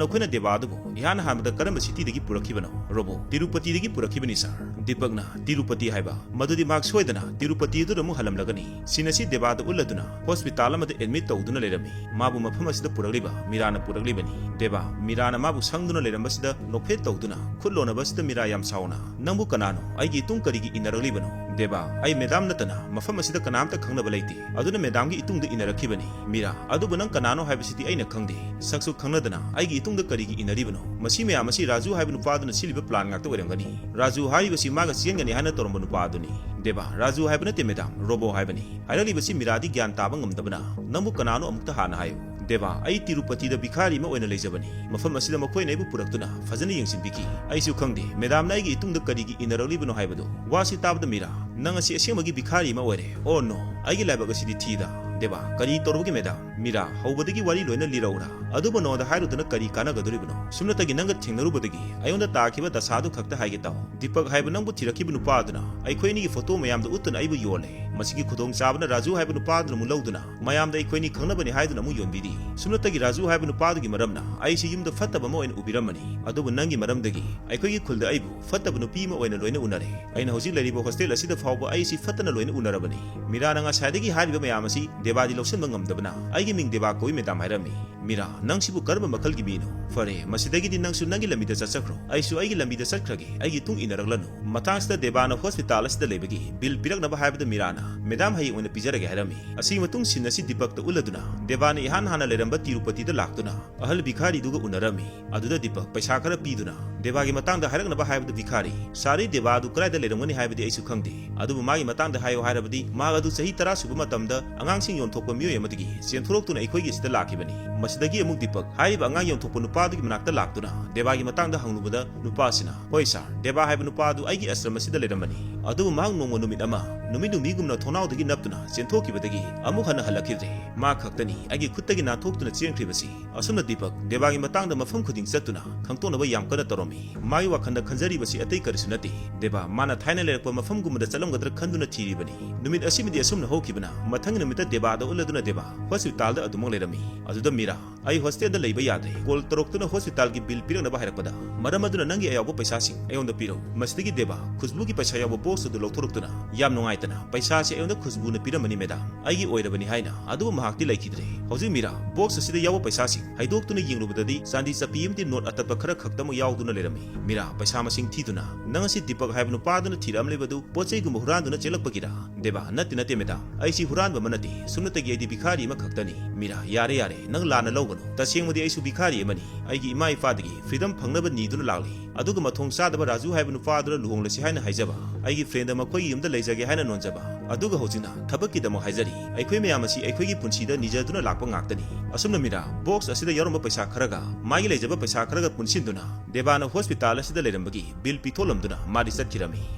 ꯅꯈꯣꯏꯅ ꯗꯦꯕꯥ ꯑꯗꯨꯕꯨ ꯏꯍꯥꯟ ꯍꯥꯟꯕꯗ ꯀꯔꯝꯕ ꯁꯤꯇꯤꯗꯒꯤ ꯄꯨꯔꯛꯈꯤꯕꯅꯣ?" ꯔꯣꯕꯣ, "ꯇꯤꯔꯨꯄꯇꯤꯗꯒꯤ ꯄꯨꯔꯛꯈꯤꯕꯅꯤ, ꯁꯥꯔ"꯫ ꯗꯤꯄꯛꯅ, "ꯇꯤꯔꯨꯄꯇꯤ ꯍꯥꯏꯕ? ꯃꯗꯨꯗꯤ ꯃꯍꯥꯛ ꯁꯣꯏꯗꯅ ꯇꯤꯔꯨꯄꯇꯤ ꯑꯗꯨꯗ ꯑꯃꯨꯛ ꯍꯜꯂꯝꯂꯒꯅꯤ"꯫ ꯁꯤꯟ ꯑꯁꯤ ꯗꯦꯕꯥꯗ ꯎꯠꯂꯗꯨꯅ ꯍꯣꯁꯄꯤꯇꯥꯜ ꯑꯃꯗ ꯑꯦꯗꯃꯤꯠ ꯇꯧꯗꯨꯅ ꯂꯩꯔꯝꯃꯤ꯫ ꯃꯥꯕꯨ ꯃꯐꯝ ꯑꯁꯤꯗ ꯄꯨꯔꯛꯂꯤꯕ ꯃꯤꯔꯥꯅ ꯄꯨꯔꯛꯂꯤꯕꯅꯤ꯫ ꯗꯦꯕꯥ, ꯃꯤꯔꯥꯅ ꯃꯥꯕꯨ ꯁꯪꯗꯨꯅ ꯂꯩꯔꯝꯕꯁꯤꯗ ꯅꯣꯛꯐꯦꯠ ꯇꯧꯗꯨꯅ ꯈꯨꯠ ꯂꯣꯟꯅꯕꯁꯤꯗ ꯃꯤꯔꯥ ꯌꯥꯝ ꯁꯥꯎꯅ, "ꯅꯪꯕꯨ ꯀꯅꯥꯅꯣ? ꯑꯩꯒꯤ ꯏꯇꯨꯡ ꯀꯔꯤꯒꯤ ꯏꯟꯅꯔꯛꯂꯤꯕꯅꯣ?" ꯗꯦꯕꯥ, "ꯑꯩ ꯃꯦꯗꯥꯝ ꯅꯠꯇꯅ ꯃꯐꯝ ꯑꯁꯤꯗ ꯀꯅꯥꯝꯇ ꯈꯪꯅꯕ ꯂꯩꯇꯦ꯫ ꯑꯗꯨꯅ ꯃꯦꯗꯥꯝꯒꯤ ꯏꯇꯨꯡꯗ ꯏꯟꯅꯔꯛꯈꯤꯕꯅꯤ"꯫ ꯃꯤꯔꯥ, "ꯑꯗꯨꯕꯨ ꯅꯪ ꯀꯅꯥꯅꯣ ꯍꯥꯏꯕꯁꯤꯗꯤ ꯑꯩꯅ ꯈꯪꯗꯦ꯫ ꯁꯛꯁꯨ ꯈꯪꯅꯗꯅ ꯑꯩꯒꯤ ꯏꯇꯨꯡꯗ ꯀꯔꯤꯒꯤ ꯏꯟꯅꯔꯤꯕꯅꯣ? ꯃꯁꯤ ꯃꯌꯥꯝ ꯑꯁꯤ ꯔꯥꯖꯨ ꯍꯥꯏꯕ ꯅꯨꯄꯥ ꯑꯗꯨꯅ ꯁꯤꯜꯂꯤꯕ ꯄ꯭ꯂꯥꯟ ꯉꯥꯛꯇ ꯑꯣꯏꯔꯝꯒꯅꯤ"꯫ ꯔꯥꯖꯨ ꯍꯥꯏꯔꯤꯕꯁꯤ ꯃꯥꯒ ꯆꯦꯟꯒꯅꯤ ꯍꯥꯏꯅ ꯇꯧꯔꯝꯕ ꯅꯨꯄꯥ ꯑꯗꯨꯅꯤ꯫ ꯗꯦꯕꯥ, "ꯔꯥꯖꯨ ꯍꯥꯏꯕ ꯅꯠꯇꯦ ꯃꯦꯗꯥꯝ, ꯔꯣꯕꯣ ꯍꯥꯏꯕꯅꯤ"꯫ ꯍꯥꯏꯔꯛꯂꯤꯕꯁꯤ ꯃꯤꯔꯥꯗꯤ ꯒ꯭ꯌꯥꯟ ꯇꯥꯕ ꯉꯝꯗꯕꯅ, "ꯅꯪꯕꯨ ꯀꯅꯥꯅꯣ ꯑꯃꯨꯛꯇ ꯍꯥꯟꯅ ꯍꯥꯏꯌꯨ"꯫ ꯗꯦꯕꯥ, "ꯑꯩ ꯇꯤꯔꯨꯄꯇꯤꯗ ꯚꯤꯈꯥꯔꯤ ꯑꯃ ꯑꯣꯏꯅ ꯂꯩꯖꯕꯅꯤ꯫ ꯃꯐꯝ ꯑꯁꯤꯗ ꯃꯈꯣꯏꯅ ꯑꯩꯕꯨ ꯄꯨꯔꯛꯇꯨꯅ ꯐꯖꯅ ꯌꯦꯡꯁꯤꯟꯕꯤꯈꯤ"꯫ "ꯑꯩꯁꯨ ꯈꯪꯗꯦ ꯃꯦꯗꯥꯝꯅ ꯑꯩꯒꯤ ꯏꯇꯨꯡꯗ ꯀꯔꯤꯒꯤ ꯏꯟꯅꯔꯛꯂꯤꯕꯅꯣ ꯍꯥꯏꯕꯗꯨ"꯫ ꯋꯥꯁꯤ ꯇꯥꯕꯗ ꯃꯤꯔꯥ, "ꯅꯪ ꯑꯁꯤ ꯑꯁꯦꯡꯕꯒꯤ ꯚꯤꯈꯥꯔꯤ ꯑꯃ ꯑꯣꯏꯔꯦ꯫ ꯑꯣ ꯅꯣ, ꯑꯩꯒꯤ ꯂꯥꯏꯕꯛ ꯑꯁꯤꯗꯤ ꯊꯤꯗ"꯫ ꯗꯦꯕꯥ, "ꯀꯔꯤ ꯇꯧꯔꯕꯒꯦ ꯃꯦꯗꯥꯝ?" ꯃꯤꯔꯥ, "ꯍꯧꯕꯗꯒꯤ ꯋꯥꯔꯤ ꯂꯣꯏꯅ ꯂꯤꯔꯛꯎꯔꯥ? ꯑꯗꯨꯕꯨ ꯅꯉꯣꯟꯗ ꯍꯥꯏꯔꯨꯗꯅ ꯀꯔꯤ ꯀꯥꯟꯅꯒꯗꯣꯔꯤꯕꯅꯣ? ꯁꯨꯞꯅꯇꯒꯤ ꯅꯪꯒ ꯊꯦꯡꯅꯔꯨꯕꯗꯒꯤ ꯑꯩꯉꯣꯟꯗ ꯇꯥꯈꯤꯕ ꯗꯁꯥꯗꯨ ꯈꯛꯇ ꯍꯥꯏꯒꯦ ꯇꯥꯎ꯫ ꯗꯤꯄꯛ ꯍꯥꯏꯕ ꯅꯪꯕꯨ ꯊꯤꯔꯛꯈꯤꯕ ꯅꯨꯄꯥ ꯑꯗꯨꯅ ꯑꯩꯈꯣꯏ ꯑꯅꯤꯒꯤ ꯐꯣꯇꯣ ꯃꯌꯥꯝꯗꯨ ꯎꯠꯇꯨꯅ ꯑꯩꯕꯨ ꯌꯣꯜꯂꯦ꯫ ꯃꯁꯤꯒꯤ ꯈꯨꯗꯣꯡꯆꯥꯕꯅ ꯔꯥꯖꯨ ꯍꯥꯏꯕ ꯅꯨꯄꯥ ꯑꯗꯨꯅ ꯑꯃꯨꯛ ꯂꯧꯗꯨꯅ ꯃꯌꯥꯝꯗ ꯑꯩꯈꯣꯏ ꯑꯅꯤ ꯈꯪꯅꯕꯅꯤ ꯍꯥꯏꯗꯨꯅ ꯑꯃꯨꯛ ꯌꯣꯟꯕꯤꯔꯤ꯫ ꯁꯨꯞꯅꯇꯒꯤ ꯔꯥꯖꯨ ꯍꯥꯏꯕ ꯅꯨꯄꯥ ꯑꯗꯨꯒꯤ ꯃꯔꯝꯅ ꯑꯩꯁꯤ ꯌꯨꯝꯗ ꯐꯠꯇꯕ ꯑꯃ ꯑꯣꯏꯅ ꯎꯕꯤꯔꯝꯃꯅꯤ꯫ ꯑꯗꯨꯕꯨ ꯅꯪꯒꯤ ꯃꯔꯝꯗꯒꯤ ꯑꯩꯈꯣꯏꯒꯤ ꯈꯨꯜꯗ ꯑꯩꯕꯨ ꯐꯠꯇꯕ ꯅꯨꯄꯤ ꯑꯃ ꯑꯣꯏꯅ ꯂꯣꯏꯅ ꯎꯅꯔꯦ꯫ ꯑꯩꯅ ꯍꯧꯖꯤꯛ ꯂꯩꯔꯤꯕ ꯍꯣꯁꯇꯦꯜ ꯑꯁꯤꯗ ꯐꯥꯎꯕ ꯑꯩꯁꯤ ꯐꯠꯇꯅ ꯂꯣꯏꯅ ꯎꯅꯔꯕꯅꯤ꯫ ꯃꯤꯔꯥꯅ ꯉꯁꯥꯏꯗꯒꯤ ꯍꯥꯏꯔꯤꯕ ꯃꯌꯥꯝ ꯑꯁꯤ ꯗꯦꯕꯥꯗꯤ ꯂꯧꯁꯤꯟꯕ ꯉꯝꯗꯕꯅ ꯑꯩ "ꯑꯩꯒꯤ ꯃꯤꯡ ꯗꯦꯕꯥ ꯀꯧꯏ ꯃꯦꯗꯥꯝ" ꯍꯥꯏꯔꯝꯃꯤ꯫ ꯃꯤꯔꯥ, "ꯅꯪꯁꯤꯕꯨ ꯀꯔꯝꯕ ꯃꯈꯜꯒꯤ ꯃꯤꯅꯣ? ꯐꯔꯦ, ꯃꯁꯤꯗꯒꯤꯗꯤ ꯅꯪꯁꯨ ꯅꯪꯒꯤ ꯂꯝꯕꯤꯗ ꯆꯠꯆꯈ꯭ꯔꯣ, ꯑꯩꯁꯨ ꯑꯩꯒꯤ ꯂꯝꯕꯤꯗ ꯆꯠꯈ꯭ꯔꯒꯦ, ꯑꯩꯒꯤ ꯇꯨꯡ ꯏꯟꯅꯔꯛꯂꯅꯨ"꯫ ꯃꯇꯥꯡꯁꯤꯗ ꯗꯦꯕꯥꯅ ꯍꯣꯁꯄꯤꯇꯥꯜ ꯑꯁꯤꯗ ꯂꯩꯕꯒꯤ ꯕꯤꯜ ꯄꯤꯔꯛꯅꯕ ꯍꯥꯏꯕꯗ ꯃꯤꯔꯥꯅ, "ꯃꯦꯗꯥꯝ, ꯍꯌꯦꯡ ꯑꯣꯏꯅ ꯄꯤꯖꯔꯒꯦ" ꯍꯥꯏꯔꯝꯃꯤ꯫ ꯑꯁꯤꯒꯤ ꯃꯇꯨꯡ ꯁꯤꯟ ꯑꯁꯤ ꯗꯤꯄꯛꯇ ꯎꯠꯂꯗꯨꯅ ꯗꯦꯕꯥꯅ ꯏꯍꯥꯟ ꯍꯥꯟꯅ ꯂꯩꯔꯝꯕ ꯇꯤꯔꯨꯄꯇꯤꯗ ꯂꯥꯛꯇꯨꯅ ꯑꯍꯜ ꯚꯤꯈꯥꯔꯤꯗꯨꯒ ꯎꯅꯔꯝꯃꯤ꯫ ꯑꯗꯨꯗ ꯗꯤꯄꯛ ꯄꯩꯁꯥ ꯈꯔ ꯄꯤꯗꯨꯅ ꯗꯦꯕꯥꯒꯤ ꯃꯇꯥꯡꯗ ꯍꯥꯏꯔꯛꯅꯕ ꯍꯥꯏꯕꯗ ꯚꯤꯈꯥꯔꯤ, "ꯁꯥꯔꯤ, ꯗꯦꯕꯥ ꯑꯗꯨ ꯀꯗꯥꯏꯗ ꯂꯩꯔꯝꯒꯅꯤ ꯍꯥꯏꯕꯗꯤ ꯑꯩꯁꯨ ꯈꯪꯗꯦ, ꯑꯗꯨꯕꯨ ꯃꯥꯒꯤ ꯃꯇꯥꯡꯗ ꯍꯥꯏꯌꯨ ꯍꯥꯏꯔꯕꯗꯤ ꯃꯍꯥꯛ ꯑꯗꯨ ꯆꯍꯤ ꯇꯔꯥ ꯁꯨꯕ ꯃꯇꯝꯗ ꯑꯉꯥꯡꯁꯤꯡ ꯌꯣꯟꯊꯣꯛꯄ ꯃꯤꯑꯣꯏ ꯑꯃꯗꯒꯤ ꯆꯦꯟꯊꯣꯔꯛꯇꯨꯅ ꯑꯩꯈꯣꯏꯒꯤ ꯑꯁꯤꯗ ꯂꯥꯛꯈꯤꯕꯅꯤ"꯫ ꯃꯁꯤꯗꯒꯤ ꯑꯃꯨꯛ ꯗꯤꯄꯛ ꯍꯥꯏꯔꯤꯕ ꯑꯉꯥꯡ ꯌꯣꯟꯊꯣꯛꯄ ꯅꯨꯄꯥꯗꯨꯒꯤ ꯃꯅꯥꯛꯇ ꯂꯥꯛꯇꯨꯅ ꯗꯦꯕꯥꯒꯤ ꯃꯇꯥꯡꯗ ꯍꯪꯂꯨꯕꯗ ꯅꯨꯄꯥ ꯑꯁꯤꯅ, "ꯍꯣꯏ ꯁꯥꯔ, ꯗꯦꯕꯥ ꯍꯥꯏꯕ ꯅꯨꯄꯥ ꯑꯗꯨ ꯑꯩꯒꯤ ꯑꯁ꯭ꯔꯝ ꯑꯁꯤꯗ ꯂꯩꯔꯝꯕꯅꯤ, ꯑꯗꯨꯕꯨ ꯃꯍꯥꯛ ꯅꯣꯡꯃ ꯅꯨꯃꯤꯠ ꯑꯃ ꯅꯨꯃꯤꯠ ꯅꯨꯃꯤꯒꯨꯝꯅ ꯊꯣꯡꯅꯥꯎꯗꯒꯤ ꯅꯞꯇꯨꯅ ꯆꯦꯟꯊꯣꯛꯈꯤꯕꯗꯒꯤ ꯑꯃꯨꯛ ꯍꯟꯅ ꯍꯜꯂꯛꯈꯤꯗ꯭ꯔꯦ꯫ ꯃꯥ ꯈꯛꯇꯅꯤ ꯑꯩꯒꯤ ꯈꯨꯠꯇꯒꯤ ꯅꯥꯟꯊꯣꯛꯇꯨꯅ ꯆꯦꯟꯈ꯭ꯔꯤꯕꯁꯤ"꯫ ꯑꯁꯨꯝꯅ ꯗꯤꯄꯛ ꯗꯦꯕꯥꯒꯤ ꯃꯇꯥꯡꯗ ꯃꯐꯝ ꯈꯨꯗꯤꯡ ꯆꯠꯇꯨꯅ ꯈꯪꯗꯣꯛꯅꯕ ꯌꯥꯝ ꯀꯟꯅ ꯇꯧꯔꯝꯃꯤ꯫ ꯃꯥꯒꯤ ꯋꯥꯈꯜꯗ ꯈꯟꯖꯔꯤꯕꯁꯤ ꯑꯇꯩ ꯀꯔꯤꯁꯨ ꯅꯠꯇꯦ, ꯗꯦꯕꯥ ꯃꯥꯅ ꯊꯥꯏꯅ ꯂꯩꯔꯛꯄ ꯃꯐꯝꯒꯨꯝꯕꯗ ꯆꯠꯂꯝꯒꯗ꯭ꯔꯥ ꯈꯟꯗꯨꯅ ꯊꯤꯔꯤꯕꯅꯤ꯫ ꯅꯨꯃꯤꯠ ꯑꯁꯤꯃꯗꯤ ꯑꯁꯨꯝꯅ ꯍꯧꯈꯤꯕꯅ ꯃꯊꯪꯒꯤ ꯅꯨꯃꯤꯠꯇ ꯗꯦꯕꯥꯗ ꯎꯠꯂꯗꯨꯅ ꯗꯦꯕꯥ ꯍꯣꯁꯄꯤꯇꯥꯜꯗ ꯑꯗꯨꯃꯛ ꯂꯩꯔꯝꯃꯤ꯫ ꯑꯗꯨꯗ ꯃꯤꯔꯥ, "ꯑꯩ ꯍꯣꯁꯇꯦꯜꯗ ꯂꯩꯕ ꯌꯥꯗ꯭ꯔꯦ, ꯀꯣꯜ ꯇꯧꯔꯛꯇꯨꯅ ꯍꯣꯁꯄꯤꯇꯥꯜꯒꯤ ꯕꯤꯜ ꯄꯤꯔꯛꯅꯕ ꯍꯥꯏꯔꯛꯄꯗ ꯃꯔꯝ ꯑꯗꯨꯅ ꯅꯪꯒꯤ ꯑꯌꯥꯎꯕ ꯄꯩꯁꯥꯁꯤꯡ ꯑꯩꯉꯣꯟꯗ ꯄꯤꯔꯛꯎ"꯫ ꯃꯁꯤꯗꯒꯤ ꯗꯦꯕꯥ ꯈꯨꯁꯕꯨꯒꯤ ꯄꯩꯁꯥ ꯌꯥꯎꯕ ꯕꯣꯛꯁ ꯑꯗꯨ ꯂꯧꯊꯣꯔꯛꯇꯨꯅ, "ꯌꯥꯝ ꯅꯨꯡꯉꯥꯏꯇꯅ ꯄꯩꯁꯥꯁꯤ ꯑꯩꯉꯣꯟꯗ ꯈꯨꯁꯕꯨꯅ ꯄꯤꯔꯝꯕꯅꯤ ꯃꯦꯗꯥꯝ, ꯑꯩꯒꯤ ꯑꯣꯏꯔꯕꯅꯤ" ꯍꯥꯏꯅ꯫ ꯑꯗꯨꯕꯨ ꯃꯍꯥꯛꯇꯤ ꯂꯩꯈꯤꯗ꯭ꯔꯦ꯫ ꯍꯧꯖꯤꯛ ꯃꯤꯔꯥ ꯕꯣꯛꯁ ꯑꯁꯤꯗ ꯌꯥꯎꯕ ꯄꯩꯁꯥꯁꯤꯡ ꯍꯩꯗꯣꯛꯇꯨꯅ ꯌꯦꯡꯂꯨꯕꯗꯗꯤ ꯆꯥꯟꯗꯤ ꯆꯞꯄꯤ ꯑꯃꯗꯤ ꯅꯣꯠ ꯑꯇꯠꯄ ꯈꯔ ꯈꯛꯇꯃꯛ ꯌꯥꯎꯗꯨꯅ ꯂꯩꯔꯝꯃꯤ꯫ ꯃꯤꯔꯥ ꯄꯩꯁꯥ ꯃꯁꯤꯡ ꯊꯤꯗꯨꯅ, "ꯅꯪ ꯑꯁꯤ ꯗꯤꯄꯛ ꯍꯥꯏꯕ ꯅꯨꯄꯥꯗꯨꯅ ꯊꯤꯔꯛꯂꯝꯂꯤꯕꯗꯨ ꯄꯣꯠ ꯆꯩꯒꯨꯝꯕ ꯍꯨꯔꯥꯟꯗꯨꯅ ꯆꯦꯜꯂꯛꯄꯒꯤꯔꯥ?" ꯗꯦꯕꯥ, "ꯅꯠꯇꯦ, ꯅꯠꯇꯦ ꯃꯦꯗꯥꯝ, ꯑꯩꯁꯤ ꯍꯨꯔꯥꯟꯕ ꯑꯃ ꯅꯠꯇꯦ, ꯁꯨꯞꯅꯇꯒꯤ ꯑꯩꯗꯤ ꯚꯤꯈꯥꯔꯤ ꯑꯃꯈꯛꯇꯅꯤ"꯫ ꯃꯤꯔꯥ, "ꯌꯥꯔꯦ, ꯌꯥꯔꯦ, ꯅꯪ ꯂꯥꯟꯅ ꯂꯧꯒꯅꯨ, ꯇꯁꯦꯡꯕꯗꯤ ꯑꯩꯁꯨ ꯚꯤꯈꯥꯔꯤ ꯑꯃꯅꯤ꯫ ꯑꯩꯒꯤ ꯏꯃꯥ ꯏꯄꯥꯗꯒꯤ ꯐ꯭ꯔꯤꯗꯝ ꯐꯪꯅꯕ ꯅꯤꯗꯨꯅ ꯂꯥꯛꯂꯤ꯫ ꯑꯗꯨꯒ ꯃꯊꯣꯡ ꯆꯥꯗꯕ ꯔꯥꯖꯨ ꯍꯥꯏꯕ ꯅꯨꯄꯥꯗꯨꯅ ꯂꯨꯍꯣꯡꯂꯁꯤ ꯍꯥꯏꯅ ꯍꯥꯏꯖꯕ, ꯑꯩꯒꯤ ꯐ꯭ꯔꯦꯟꯗ ꯃꯈꯣꯏꯒꯤ ꯌꯨꯝꯗ ꯂꯩꯖꯒꯦ ꯍꯥꯏꯅ ꯅꯣꯟꯖꯕ, ꯑꯗꯨꯒ ꯍꯧꯖꯤꯛꯅ ꯊꯕꯛꯀꯤꯗꯃꯛ ꯍꯥꯏꯖꯔꯤ꯫ ꯑꯩꯈꯣꯏ ꯃꯌꯥꯝ ꯑꯁꯤ ꯑꯩꯈꯣꯏꯒꯤ ꯄꯨꯟꯁꯤꯗ ꯅꯤꯖꯗꯨꯅ ꯂꯥꯛꯄ ꯉꯥꯛꯇꯅꯤ"꯫ ꯑꯁꯨꯝꯅ ꯃꯤꯔꯥ ꯕꯣꯛꯁ ꯑꯁꯤꯗ ꯌꯥꯎꯔꯝꯕ ꯄꯩꯁꯥ ꯈꯔꯒ ꯃꯥꯒꯤ ꯂꯩꯖꯕ ꯄꯩꯁꯥ ꯈꯔꯒ ꯄꯨꯟꯁꯤꯟꯗꯨꯅ ꯗꯦꯕꯥꯅ ꯍꯣꯁꯄꯤꯇꯥꯜ ꯑꯁꯤꯗ ꯂꯩꯔꯝꯕꯒꯤ ꯕꯤꯜ ꯄꯤꯊꯣꯛꯂꯝꯗꯨꯅ ꯃꯥꯗꯤ ꯆꯠꯈꯤꯔꯝꯃꯤ꯫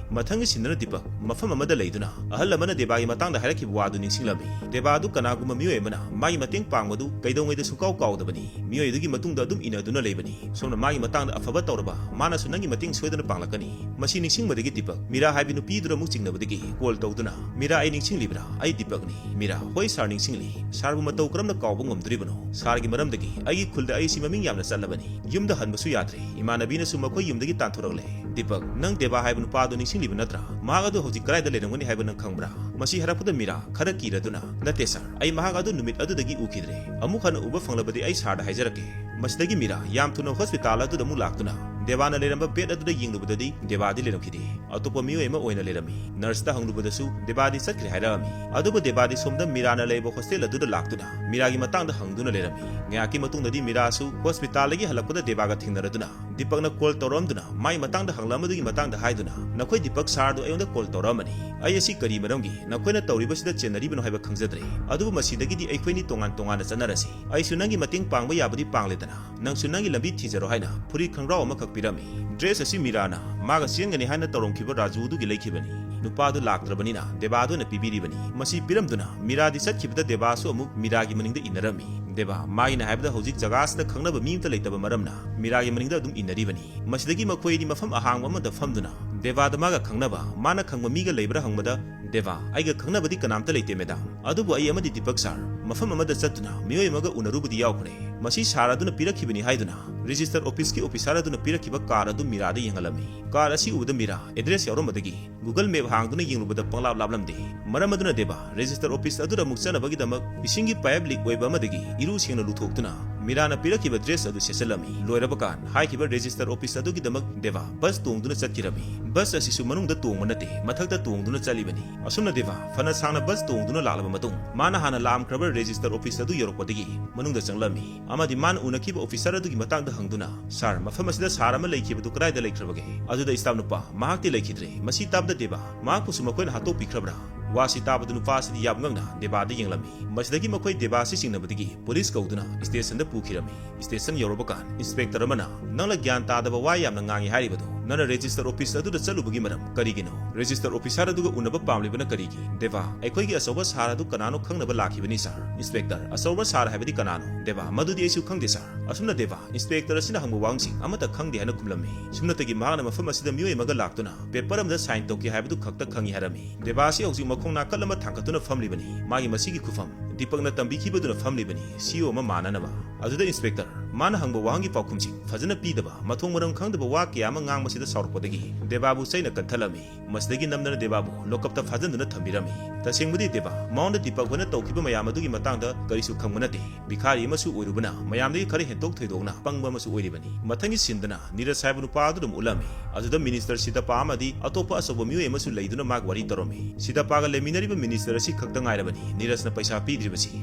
ꯃꯊꯪꯒꯤ ꯁꯤꯟꯗꯨꯅ ꯗꯤꯄꯛ ꯃꯐꯝ ꯑꯃꯗ ꯂꯩꯗꯨꯅ ꯑꯍꯜ ꯑꯃꯅ ꯗꯦꯕꯥꯒꯤ ꯃꯇꯥꯡꯗ ꯍꯥꯏꯔꯛꯈꯤꯕ ꯋꯥꯗꯨ ꯅꯤꯡꯁꯤꯡꯂꯝꯃꯤ꯫ ꯗꯦꯕꯥ ꯑꯗꯨ ꯀꯅꯥꯒꯨꯝꯕ ꯃꯤꯑꯣꯏ ꯑꯃꯅ ꯃꯥꯒꯤ ꯃꯇꯦꯡ ꯄꯥꯡꯕꯗꯨ ꯀꯩꯗꯧꯉꯩꯗ ꯁꯨꯡꯀꯥꯎ ꯀꯥꯎꯗꯕꯅꯤ꯫ ꯃꯤꯑꯣꯏ ꯑꯗꯨꯒꯤ ꯃꯇꯨꯡꯗ ꯑꯗꯨꯝ ꯏꯟꯅꯗꯨꯅ ꯂꯩꯕꯅꯤ꯫ ꯁꯣꯝꯅ ꯃꯥꯒꯤ ꯃꯇꯥꯡꯗ ꯑꯐꯕ ꯇꯧꯔꯕ, ꯃꯥꯅꯁꯨ ꯅꯪꯒꯤ ꯃꯇꯦꯡ ꯁꯣꯏꯗꯅ ꯄꯥꯡꯂꯛꯀꯅꯤ꯫ ꯃꯁꯤ ꯅꯤꯡꯁꯤꯡꯕꯗꯒꯤ ꯗꯤꯄꯛ ꯃꯤꯔꯥ ꯍꯥꯏꯕꯤ ꯅꯨꯄꯤꯗꯨꯗ ꯑꯃꯨꯛ ꯆꯤꯡꯅꯕꯗꯒꯤ ꯀꯣꯜ ꯇꯧꯗꯨꯅ "ꯃꯤꯔꯥ, ꯑꯩ ꯅꯤꯡꯁꯤꯡꯂꯤꯕ꯭ꯔꯥ? ꯑꯩ ꯗꯤꯄꯛꯅꯤ꯫" "ꯃꯤꯔꯥ, ꯍꯣꯏ ꯁꯥꯔ, ꯅꯤꯡꯁꯤꯡꯂꯤ꯫ ꯁꯥꯔꯕꯨ ꯃꯇꯧ ꯀꯔꯝꯅ ꯀꯥꯎꯕ ꯉꯝꯗꯣꯔꯤꯕꯅꯣ? ꯁꯥꯔꯒꯤ ꯃꯔꯝꯗꯒꯤ ꯑꯩꯒꯤ ꯈꯨꯜꯗ ꯑꯩꯁꯤ ꯃꯃꯤꯡ ꯌꯥꯝꯅ ꯆꯠꯂꯕꯅꯤ꯫ ꯌꯨꯝꯗ ꯍꯟꯕꯁꯨ ꯌꯥꯗ꯭ꯔꯦ꯫ ꯏꯃꯥꯟꯅꯕꯤꯅꯁꯨ ꯃꯈꯣꯏ ꯌꯨꯝꯗꯒꯤ ꯇꯥꯟꯊꯣꯔꯛꯂꯦ꯫" "ꯗꯤꯄꯛ, ꯅꯪ ꯗꯦꯕꯥ ꯍꯥꯏꯕ ꯅꯨꯄꯥ ꯑꯗꯨ ꯅꯤꯡꯁꯤꯡꯂꯤꯕ ꯅꯠꯇ꯭ꯔꯥ? ꯃꯍꯥꯛ ꯑꯗꯨ ꯍꯧꯖꯤꯛ ꯀꯗꯥꯏꯗ ꯂꯩꯔꯝꯒꯅꯤ ꯍꯥꯏꯕ ꯅꯪ ꯈꯪꯕ꯭ꯔꯥ?" ꯃꯁꯤ ꯍꯥꯏꯔꯛꯄꯗ ꯃꯤꯔꯥ ꯈꯔ ꯀꯤꯔꯗꯨꯅ, "ꯅꯠꯇꯦ ꯁꯥꯔ, ꯑꯩ ꯃꯍꯥꯛ ꯑꯗꯨ ꯅꯨꯃꯤꯠ ꯑꯗꯨꯗꯒꯤ ꯎꯈꯤꯗ꯭ꯔꯦ꯫ ꯑꯃꯨꯛ ꯍꯟꯅ ꯎꯕ ꯐꯪꯂꯕꯗꯤ ꯑꯩ ꯁꯥꯔꯗ ꯍꯥꯏꯖꯔꯛꯀꯦ꯫" ꯃꯁꯤꯗꯒꯤ ꯃꯤꯔꯥ ꯌꯥꯝ ꯊꯨꯅ ꯍꯣꯁꯄꯤꯇꯥꯜ ꯑꯗꯨꯗ ꯑꯃꯨꯛ ꯂꯥꯛꯇꯨꯅ ꯗꯦꯕꯥꯅ ꯂꯩꯔꯝꯕ ꯕꯦꯗ ꯑꯗꯨꯗ ꯌꯦꯡꯂꯨꯕꯗꯗꯤ ꯗꯦꯕꯥꯗꯤ ꯂꯩꯔꯝꯈꯤꯗꯦ꯫ ꯑꯇꯣꯞꯄ ꯃꯤꯑꯣꯏ ꯑꯃ ꯑꯣꯏꯅ ꯂꯩꯔꯝꯃꯤ꯫ ꯅꯔꯁꯇ ꯍꯪꯂꯨꯕꯗꯁꯨ ꯗꯦꯕꯥꯗꯤ ꯆꯠꯈ꯭ꯔꯦ ꯍꯥꯏꯔꯛꯑꯝꯃꯤ꯫ ꯑꯗꯨꯕꯨ ꯗꯦꯕꯥꯗꯤ ꯁꯣꯝꯗ ꯃꯤꯔꯥꯅ ꯂꯩꯕ ꯍꯣꯁꯇꯦꯜ ꯑꯗꯨꯗ ꯂꯥꯛꯇꯨꯅ ꯃꯤꯔꯥꯒꯤ ꯃꯇꯥꯡꯗ ꯍꯪꯗꯨꯅ ꯂꯩꯔꯝꯃꯤ꯫ ꯉꯥꯏꯍꯥꯛꯀꯤ ꯃꯇꯨꯡꯗꯗꯤ ꯃꯤꯔꯥꯁꯨ ꯍꯣꯁꯄꯤꯇꯥꯜꯗꯒꯤ ꯍꯜꯂꯛꯄꯗ ꯗꯦꯕꯥꯒ ꯊꯦꯡꯅꯔꯗꯨꯅ ꯗꯤꯄꯛꯅ ꯀꯣꯜ ꯇꯧꯔꯛꯑꯝꯗꯨꯅ ꯃꯥꯏ ꯃꯇꯥꯡꯗ ꯍꯪꯂꯛꯑꯝꯕꯗꯨꯒꯤ ꯃꯇꯥꯡꯗ ꯍꯥꯏꯗꯨꯅ, "ꯅꯈꯣꯏ ꯗꯤꯄꯛ ꯁꯥꯔꯗꯨ ꯑꯩꯉꯣꯟꯗ ꯀꯣꯜ ꯇꯧꯔꯛꯑꯝꯕꯅꯤ꯫ ꯑꯩ ꯑꯁꯤ ꯀꯔꯤ ꯃꯔꯝꯒꯤ ꯅꯈꯣꯏꯅ ꯇꯧꯔꯤꯕꯁꯤꯗ ꯆꯦꯟꯅꯔꯤꯕꯅꯣ ꯍꯥꯏꯕ ꯈꯪꯖꯗ꯭ꯔꯦ꯫ ꯑꯗꯨꯕꯨ ꯃꯁꯤꯗꯒꯤꯗꯤ ꯑꯩꯈꯣꯏꯅꯤ ꯇꯣꯉꯥꯟ ꯇꯣꯉꯥꯟꯅ ꯆꯠꯅꯔꯁꯤ꯫ ꯑꯩꯁꯨ ꯅꯪꯒꯤ ꯃꯇꯦꯡ ꯄꯥꯡꯕ ꯌꯥꯕꯗꯤ ꯄꯥꯡꯂꯦꯗꯅ, ꯅꯪꯁꯨ ꯅꯪꯒꯤ ꯂꯝꯕꯤ ꯊꯤꯖꯔꯣ" ꯍꯥꯏꯅ ꯐꯨꯔꯤꯠ ꯈꯪꯒ꯭ꯔꯥꯎ ꯑꯃꯈꯛ ꯄꯤꯔꯝꯃꯤ꯫ ꯗ꯭ꯔꯦꯁ ꯑꯁꯤ ꯃꯤꯔꯥꯅ ꯃꯥꯒ ꯆꯦꯟꯒꯅꯤ ꯍꯥꯏꯅ ꯇꯧꯔꯝꯈꯤꯕ ꯔꯥꯖꯨ ꯑꯗꯨꯒꯤ ꯂꯩꯈꯤꯕꯅꯤ꯫ ꯅꯨꯄꯥꯗꯨ ꯂꯥꯛꯇ꯭ꯔꯕꯅꯤꯅ ꯗꯦꯕꯥꯗꯨꯅ ꯄꯤꯕꯤꯔꯤꯕꯅꯤ꯫ ꯃꯁꯤ ꯄꯤꯔꯝꯗꯨꯅ ꯃꯤꯔꯥꯗꯤ ꯆꯠꯈꯤꯕꯗ ꯗꯦꯕꯥꯁꯨ ꯑꯃꯨꯛ ꯃꯤꯔꯥꯒꯤ ꯃꯅꯤꯡꯗ ꯏꯟꯅꯔꯝꯃꯤ꯫ ꯗꯦꯕꯥ, ꯃꯥꯒꯤꯅ ꯍꯥꯏꯕꯗ ꯍꯧꯖꯤꯛ ꯖꯒꯥꯁꯤꯗ ꯈꯪꯅꯕ ꯃꯤ ꯑꯃꯇ ꯂꯩꯇꯕ ꯃꯔꯝꯅ ꯃꯤꯔꯥꯒꯤ ꯃꯅꯤꯡꯗ ꯑꯗꯨꯝ ꯏꯟꯅꯔꯤꯕꯅꯤ꯫ ꯃꯁꯤꯗꯒꯤ ꯃꯈꯣꯏ ꯑꯅꯤ ꯃꯐꯝ ꯑꯍꯥꯡꯕ ꯑꯃꯗ ꯐꯝꯗꯨꯅ ꯗꯦꯕꯥꯗ ꯃꯥꯒ ꯈꯪꯅꯕ, ꯃꯥꯅ ꯈꯪꯕ ꯃꯤꯒ ꯂꯩꯕ꯭ꯔꯥ ꯍꯪꯕꯗ, "ꯗꯦꯕꯥ, ꯑꯩꯒ ꯈꯪꯅꯕꯗꯤ ꯀꯅꯥꯝꯇ ꯂꯩꯇꯦ ꯃꯦꯗꯥꯝ, ꯑꯗꯨꯕꯨ ꯑꯩ ꯑꯃꯗꯤ ꯗꯤꯄꯛ ꯁꯥꯔ ꯃꯐꯝ ꯑꯃꯗ ꯆꯠꯇꯨꯅ ꯃꯤꯑꯣꯏ ꯑꯃꯒ ꯎꯅꯔꯨꯕꯗꯤ ꯌꯥꯎꯈ꯭ꯔꯦ꯫ ꯃꯁꯤ ꯁꯥꯔ ꯑꯗꯨꯅ ꯄꯤꯔꯛꯈꯤꯕꯅꯤ" ꯍꯥꯏꯗꯨꯅ ꯔꯦꯖꯤꯁꯇꯔ ꯑꯣꯐꯤꯁꯀꯤ ꯑꯣꯐꯤꯁꯥꯔ ꯑꯗꯨꯅ ꯄꯤꯔꯛꯈꯤꯕ ꯀꯥꯔ ꯑꯗꯨ ꯃꯤꯔꯥꯗ ꯌꯦꯡꯍꯜꯂꯝꯃꯤ꯫ ꯀꯥꯔ ꯑꯁꯤ ꯎꯕꯗ ꯃꯤꯔꯥ ꯑꯦꯗ꯭ꯔꯦꯁ ꯌꯥꯎꯔꯝꯕꯗꯒꯤ Google Map ꯍꯥꯡꯗꯨꯅ ꯌꯦꯡꯂꯨꯕꯗ ꯄꯪꯂꯥꯞ ꯂꯥꯞꯂꯝꯗꯦ꯫ ꯃꯔꯝ ꯑꯗꯨꯅ ꯗꯦꯕꯥ ꯔꯦꯖꯤꯁꯇꯔ ꯑꯣꯐꯤꯁ ꯑꯗꯨꯗ ꯑꯃꯨꯛ ꯆꯠꯅꯕꯒꯤꯗꯃꯛ ꯏꯁꯤꯡꯒꯤ ꯄꯥꯏꯞ ꯂꯤꯛ ꯑꯣꯏꯕ ꯑꯃꯗꯒꯤ ꯏꯔꯨ ꯁꯦꯡꯅ ꯂꯨꯊꯣꯛꯇꯨꯅ ꯃꯤꯔꯥꯅ ꯄꯤꯔꯛꯈꯤꯕ ꯗ꯭ꯔꯦꯁ ꯑꯗꯨ ꯁꯦꯠꯆꯜꯂꯝꯃꯤ꯫ ꯂꯣꯏꯔꯕ ꯀꯥꯟ ꯍꯥꯏꯈꯤꯕ ꯔꯦꯖꯤꯁꯇꯔ ꯑꯣꯐꯤꯁ ꯑꯗꯨꯒꯤꯗꯃꯛ ꯗꯦꯕꯥ ꯕꯁ ꯇꯣꯡꯗꯨꯅ ꯆꯠꯈꯤꯔꯝꯃꯤ꯫ ꯕꯁ ꯑꯁꯤꯁꯨ ꯃꯅꯨꯡꯗ ꯇꯣꯡꯕ ꯅꯠꯇꯦ, ꯃꯊꯛꯇ ꯇꯣꯡꯗꯨꯅ ꯆꯠꯂꯤꯕꯅꯤ꯫ ꯑꯁꯨꯝꯅ ꯗꯦꯕꯥ ꯐꯅ ꯁꯥꯡꯅ ꯕꯁ ꯇꯣꯡꯗꯨꯅ ꯂꯥꯛꯂꯕ ꯃꯇꯨꯡ ꯃꯥꯅ ꯍꯥꯟꯅ ꯂꯥꯛꯂꯝꯈ꯭ꯔꯕ ꯔꯦꯖꯤꯁꯇꯔ ꯑꯣꯐꯤꯁ ꯑꯗꯨ ꯌꯧꯔꯛꯄꯗꯒꯤ ꯃꯅꯨꯡꯗ ꯆꯪꯂꯝꯃꯤ꯫ ꯑꯃꯗꯤ ꯃꯥꯅ ꯎꯅꯈꯤꯕ ꯑꯣꯐꯤꯁꯥꯔ ꯑꯗꯨꯒꯤ ꯃꯇꯥꯡꯗ ꯍꯪꯗꯨꯅ, "ꯁꯥꯔ, ꯃꯐꯝ ꯑꯁꯤꯗ ꯁꯥꯔ ꯑꯃ ꯂꯩꯈꯤꯕꯗꯨ ꯀꯗꯥꯏꯗ ꯂꯩꯈ꯭ꯔꯕꯒꯦ? ꯑꯗꯨꯗ ꯏꯁꯇꯥꯐ ꯅꯨꯄꯥ ꯃꯍꯥꯛꯇꯤ ꯂꯩꯈꯤꯗ꯭ꯔꯦ꯫ ꯃꯁꯤ ꯇꯥꯕꯗ ꯗꯦꯕꯥ ꯃꯍꯥꯛꯄꯨꯁꯨ ꯃꯈꯣꯏꯅ ꯍꯥꯠꯇꯣꯛꯄꯤꯈ꯭ꯔꯕ꯭ꯔꯥ?" ꯋꯥꯁꯤ ꯇꯥꯕꯗ ꯅꯨꯄꯥ ꯑꯁꯤꯗꯤ ꯌꯥꯝ ꯉꯛꯅ ꯗꯦꯕꯥꯗ ꯌꯦꯡꯂꯝꯃꯤ꯫ ꯃꯁꯤꯗꯒꯤ ꯃꯈꯣꯏ ꯗꯦꯕꯥ ꯑꯁꯤ ꯆꯤꯡꯅꯕꯗꯒꯤ ꯄꯨꯂꯤꯁ ꯀꯧꯗꯨꯅ ꯁ꯭ꯇꯦꯁꯟꯗ ꯄꯨꯈꯤꯔꯝꯃꯤ꯫ ꯁ꯭ꯇꯦꯁꯟ ꯌꯧꯔꯕ ꯀꯥꯟ ꯏꯟꯁꯄꯦꯛꯇꯔ ꯑꯃꯅ, "ꯅꯪꯅ ꯒ꯭ꯌꯥꯟ ꯇꯥꯗꯕ ꯋꯥ ꯌꯥꯝꯅ ꯉꯥꯡꯉꯤ ꯍꯥꯏꯔꯤꯕꯗꯨ "ꯅꯪꯅ ꯔꯦꯖꯤꯁꯇꯔ ꯑꯣꯐꯤꯁ ꯑꯗꯨꯗ ꯆꯠꯂꯨꯕꯒꯤ ꯃꯔꯝ ꯀꯔꯤꯒꯤꯅꯣ? ꯔꯦꯖꯤꯁꯇꯔ ꯑꯣꯐꯤꯁꯥꯔ ꯑꯗꯨꯒ ꯎꯅꯕ ꯄꯥꯝꯂꯤꯕꯅ ꯀꯔꯤꯒꯤ?" ꯗꯦꯕꯥ, "ꯑꯩꯈꯣꯏꯒꯤ ꯑꯆꯧꯕ ꯁꯥꯔ ꯑꯗꯨ ꯀꯅꯥꯅꯣ ꯈꯪꯅꯕ ꯂꯥꯛꯈꯤꯕꯅꯤ, ꯁꯥꯔ꯫" ꯏꯟꯁꯄꯦꯛꯇꯔ, "ꯑꯆꯧꯕ ꯁꯥꯔ ꯍꯥꯏꯕꯗꯤ ꯀꯅꯥꯅꯣ?" ꯗꯦꯕꯥ, "ꯃꯗꯨꯗꯤ ꯑꯩꯁꯨ ꯈꯪꯗꯦ, ꯁꯥꯔ꯫" ꯑꯁꯨꯝꯅ ꯗꯦꯕꯥ, ꯏꯟꯁꯄꯦꯛꯇꯔ ꯑꯁꯤꯅ ꯍꯪꯕ ꯋꯥꯍꯪꯁꯤꯡ ꯑꯃꯠꯇ ꯈꯪꯗꯦ ꯍꯥꯏꯅ ꯈꯨꯝꯂꯝꯃꯤ꯫ ꯁꯨꯞꯅꯇꯒꯤ ꯃꯍꯥꯛꯅ ꯃꯐꯝ ꯑꯁꯤꯗ ꯃꯤꯑꯣꯏ ꯑꯃꯒ ꯂꯥꯛꯇꯨꯅ ꯄꯦꯄꯔ ꯑꯃꯗ ꯁꯥꯏꯟ ꯇꯧꯈꯤ ꯍꯥꯏꯕꯗꯨ ꯈꯛꯇ ꯈꯪꯏ ꯍꯥꯏꯔꯝꯃꯤ꯫ ꯗꯦꯕꯥ ꯑꯁꯤ ꯍꯧꯖꯤꯛ ꯃꯈꯣꯡ ꯅꯥꯀꯜ ꯑꯃ ꯊꯥꯡꯒꯠꯇꯨꯅ ꯐꯝꯂꯤꯕꯅꯤ꯫ ꯃꯥꯒꯤ ꯃꯁꯤꯒꯤ ꯈꯨꯐꯝ ꯗꯤꯄꯛꯅ ꯇꯝꯕꯤꯈꯤꯕꯗꯨꯅ ꯐꯝꯂꯤꯕꯅꯤ, ꯁꯤꯏꯑꯣ ꯑꯃ ꯃꯥꯟꯅꯅꯕ꯫ ꯑꯗꯨꯗ ꯏꯟꯁꯄꯦꯛꯇꯔ, ꯃꯥꯅ ꯍꯪꯕ ꯋꯥꯍꯪꯒꯤ ꯄꯥꯎꯈꯨꯝꯁꯤꯡ ꯐꯖꯅ ꯄꯤꯗꯕ, ꯃꯊꯣꯡ ꯃꯔꯝ ꯈꯪꯗꯕ ꯋꯥ ꯀꯌꯥ ꯑꯃ ꯉꯥꯡꯕꯁꯤꯗ ꯁꯥꯎꯔꯛꯄꯗꯒꯤ ꯗꯦꯕꯥꯕꯨ ꯆꯩꯅ ꯀꯟꯊꯠꯂꯝꯃꯤ꯫ ꯃꯁꯤꯗꯒꯤ ꯅꯝꯗꯅ ꯗꯦꯕꯥꯕꯨ ꯂꯣꯀꯞꯇ ꯐꯥꯖꯤꯟꯗꯨꯅ ꯊꯝꯕꯤꯔꯝꯃꯤ꯫ ꯇꯁꯦꯡꯕꯗꯤ ꯗꯦꯕꯥ ꯃꯉꯣꯟꯗ ꯗꯤꯄꯛ ꯍꯣꯏꯅ ꯇꯧꯈꯤꯕ ꯃꯌꯥꯝ ꯑꯗꯨꯒꯤ ꯃꯇꯥꯡꯗ ꯀꯔꯤꯁꯨ ꯈꯪꯕ ꯅꯠꯇꯦ꯫ ꯚꯤꯈꯥꯔꯤ ꯑꯃꯁꯨ ꯑꯣꯏꯔꯨꯕꯅ ꯃꯌꯥꯝꯗꯒꯤ ꯈꯔ ꯍꯦꯟꯇꯣꯛ ꯊꯣꯏꯗꯣꯛꯅ ꯄꯪꯕ ꯑꯃꯁꯨ ꯑꯣꯏꯔꯤꯕꯅꯤ꯫ ꯃꯊꯪꯒꯤ ꯁꯤꯟꯗꯅ ꯅꯤꯔꯖ ꯍꯥꯏꯕ ꯅꯨꯄꯥ ꯑꯗꯨꯗ ꯑꯃꯨꯛ ꯎꯠꯂꯝꯃꯤ꯫ ꯑꯗꯨꯗ ꯃꯤꯅꯤꯁꯇꯔ ꯁꯤꯗꯄꯥ ꯑꯃꯗꯤ ꯑꯇꯣꯞꯄ ꯑꯆꯧꯕ ꯃꯤꯑꯣꯏ ꯑꯃꯁꯨ ꯂꯩꯗꯨꯅ ꯃꯥꯒ ꯋꯥꯔꯤ ꯇꯧꯔꯝꯃꯤ꯫ ꯁꯤꯗꯄꯥꯒ ꯂꯩꯃꯤꯟꯅꯔꯤꯕ ꯃꯤꯅꯤꯁꯇꯔ ꯑꯁꯤ ꯈꯛꯇ ꯉꯥꯏꯔꯕꯅꯤ ꯅꯤꯔꯖꯅ ꯄꯩꯁꯥ ꯄꯤꯗ꯭ꯔꯤꯕꯁꯤ꯫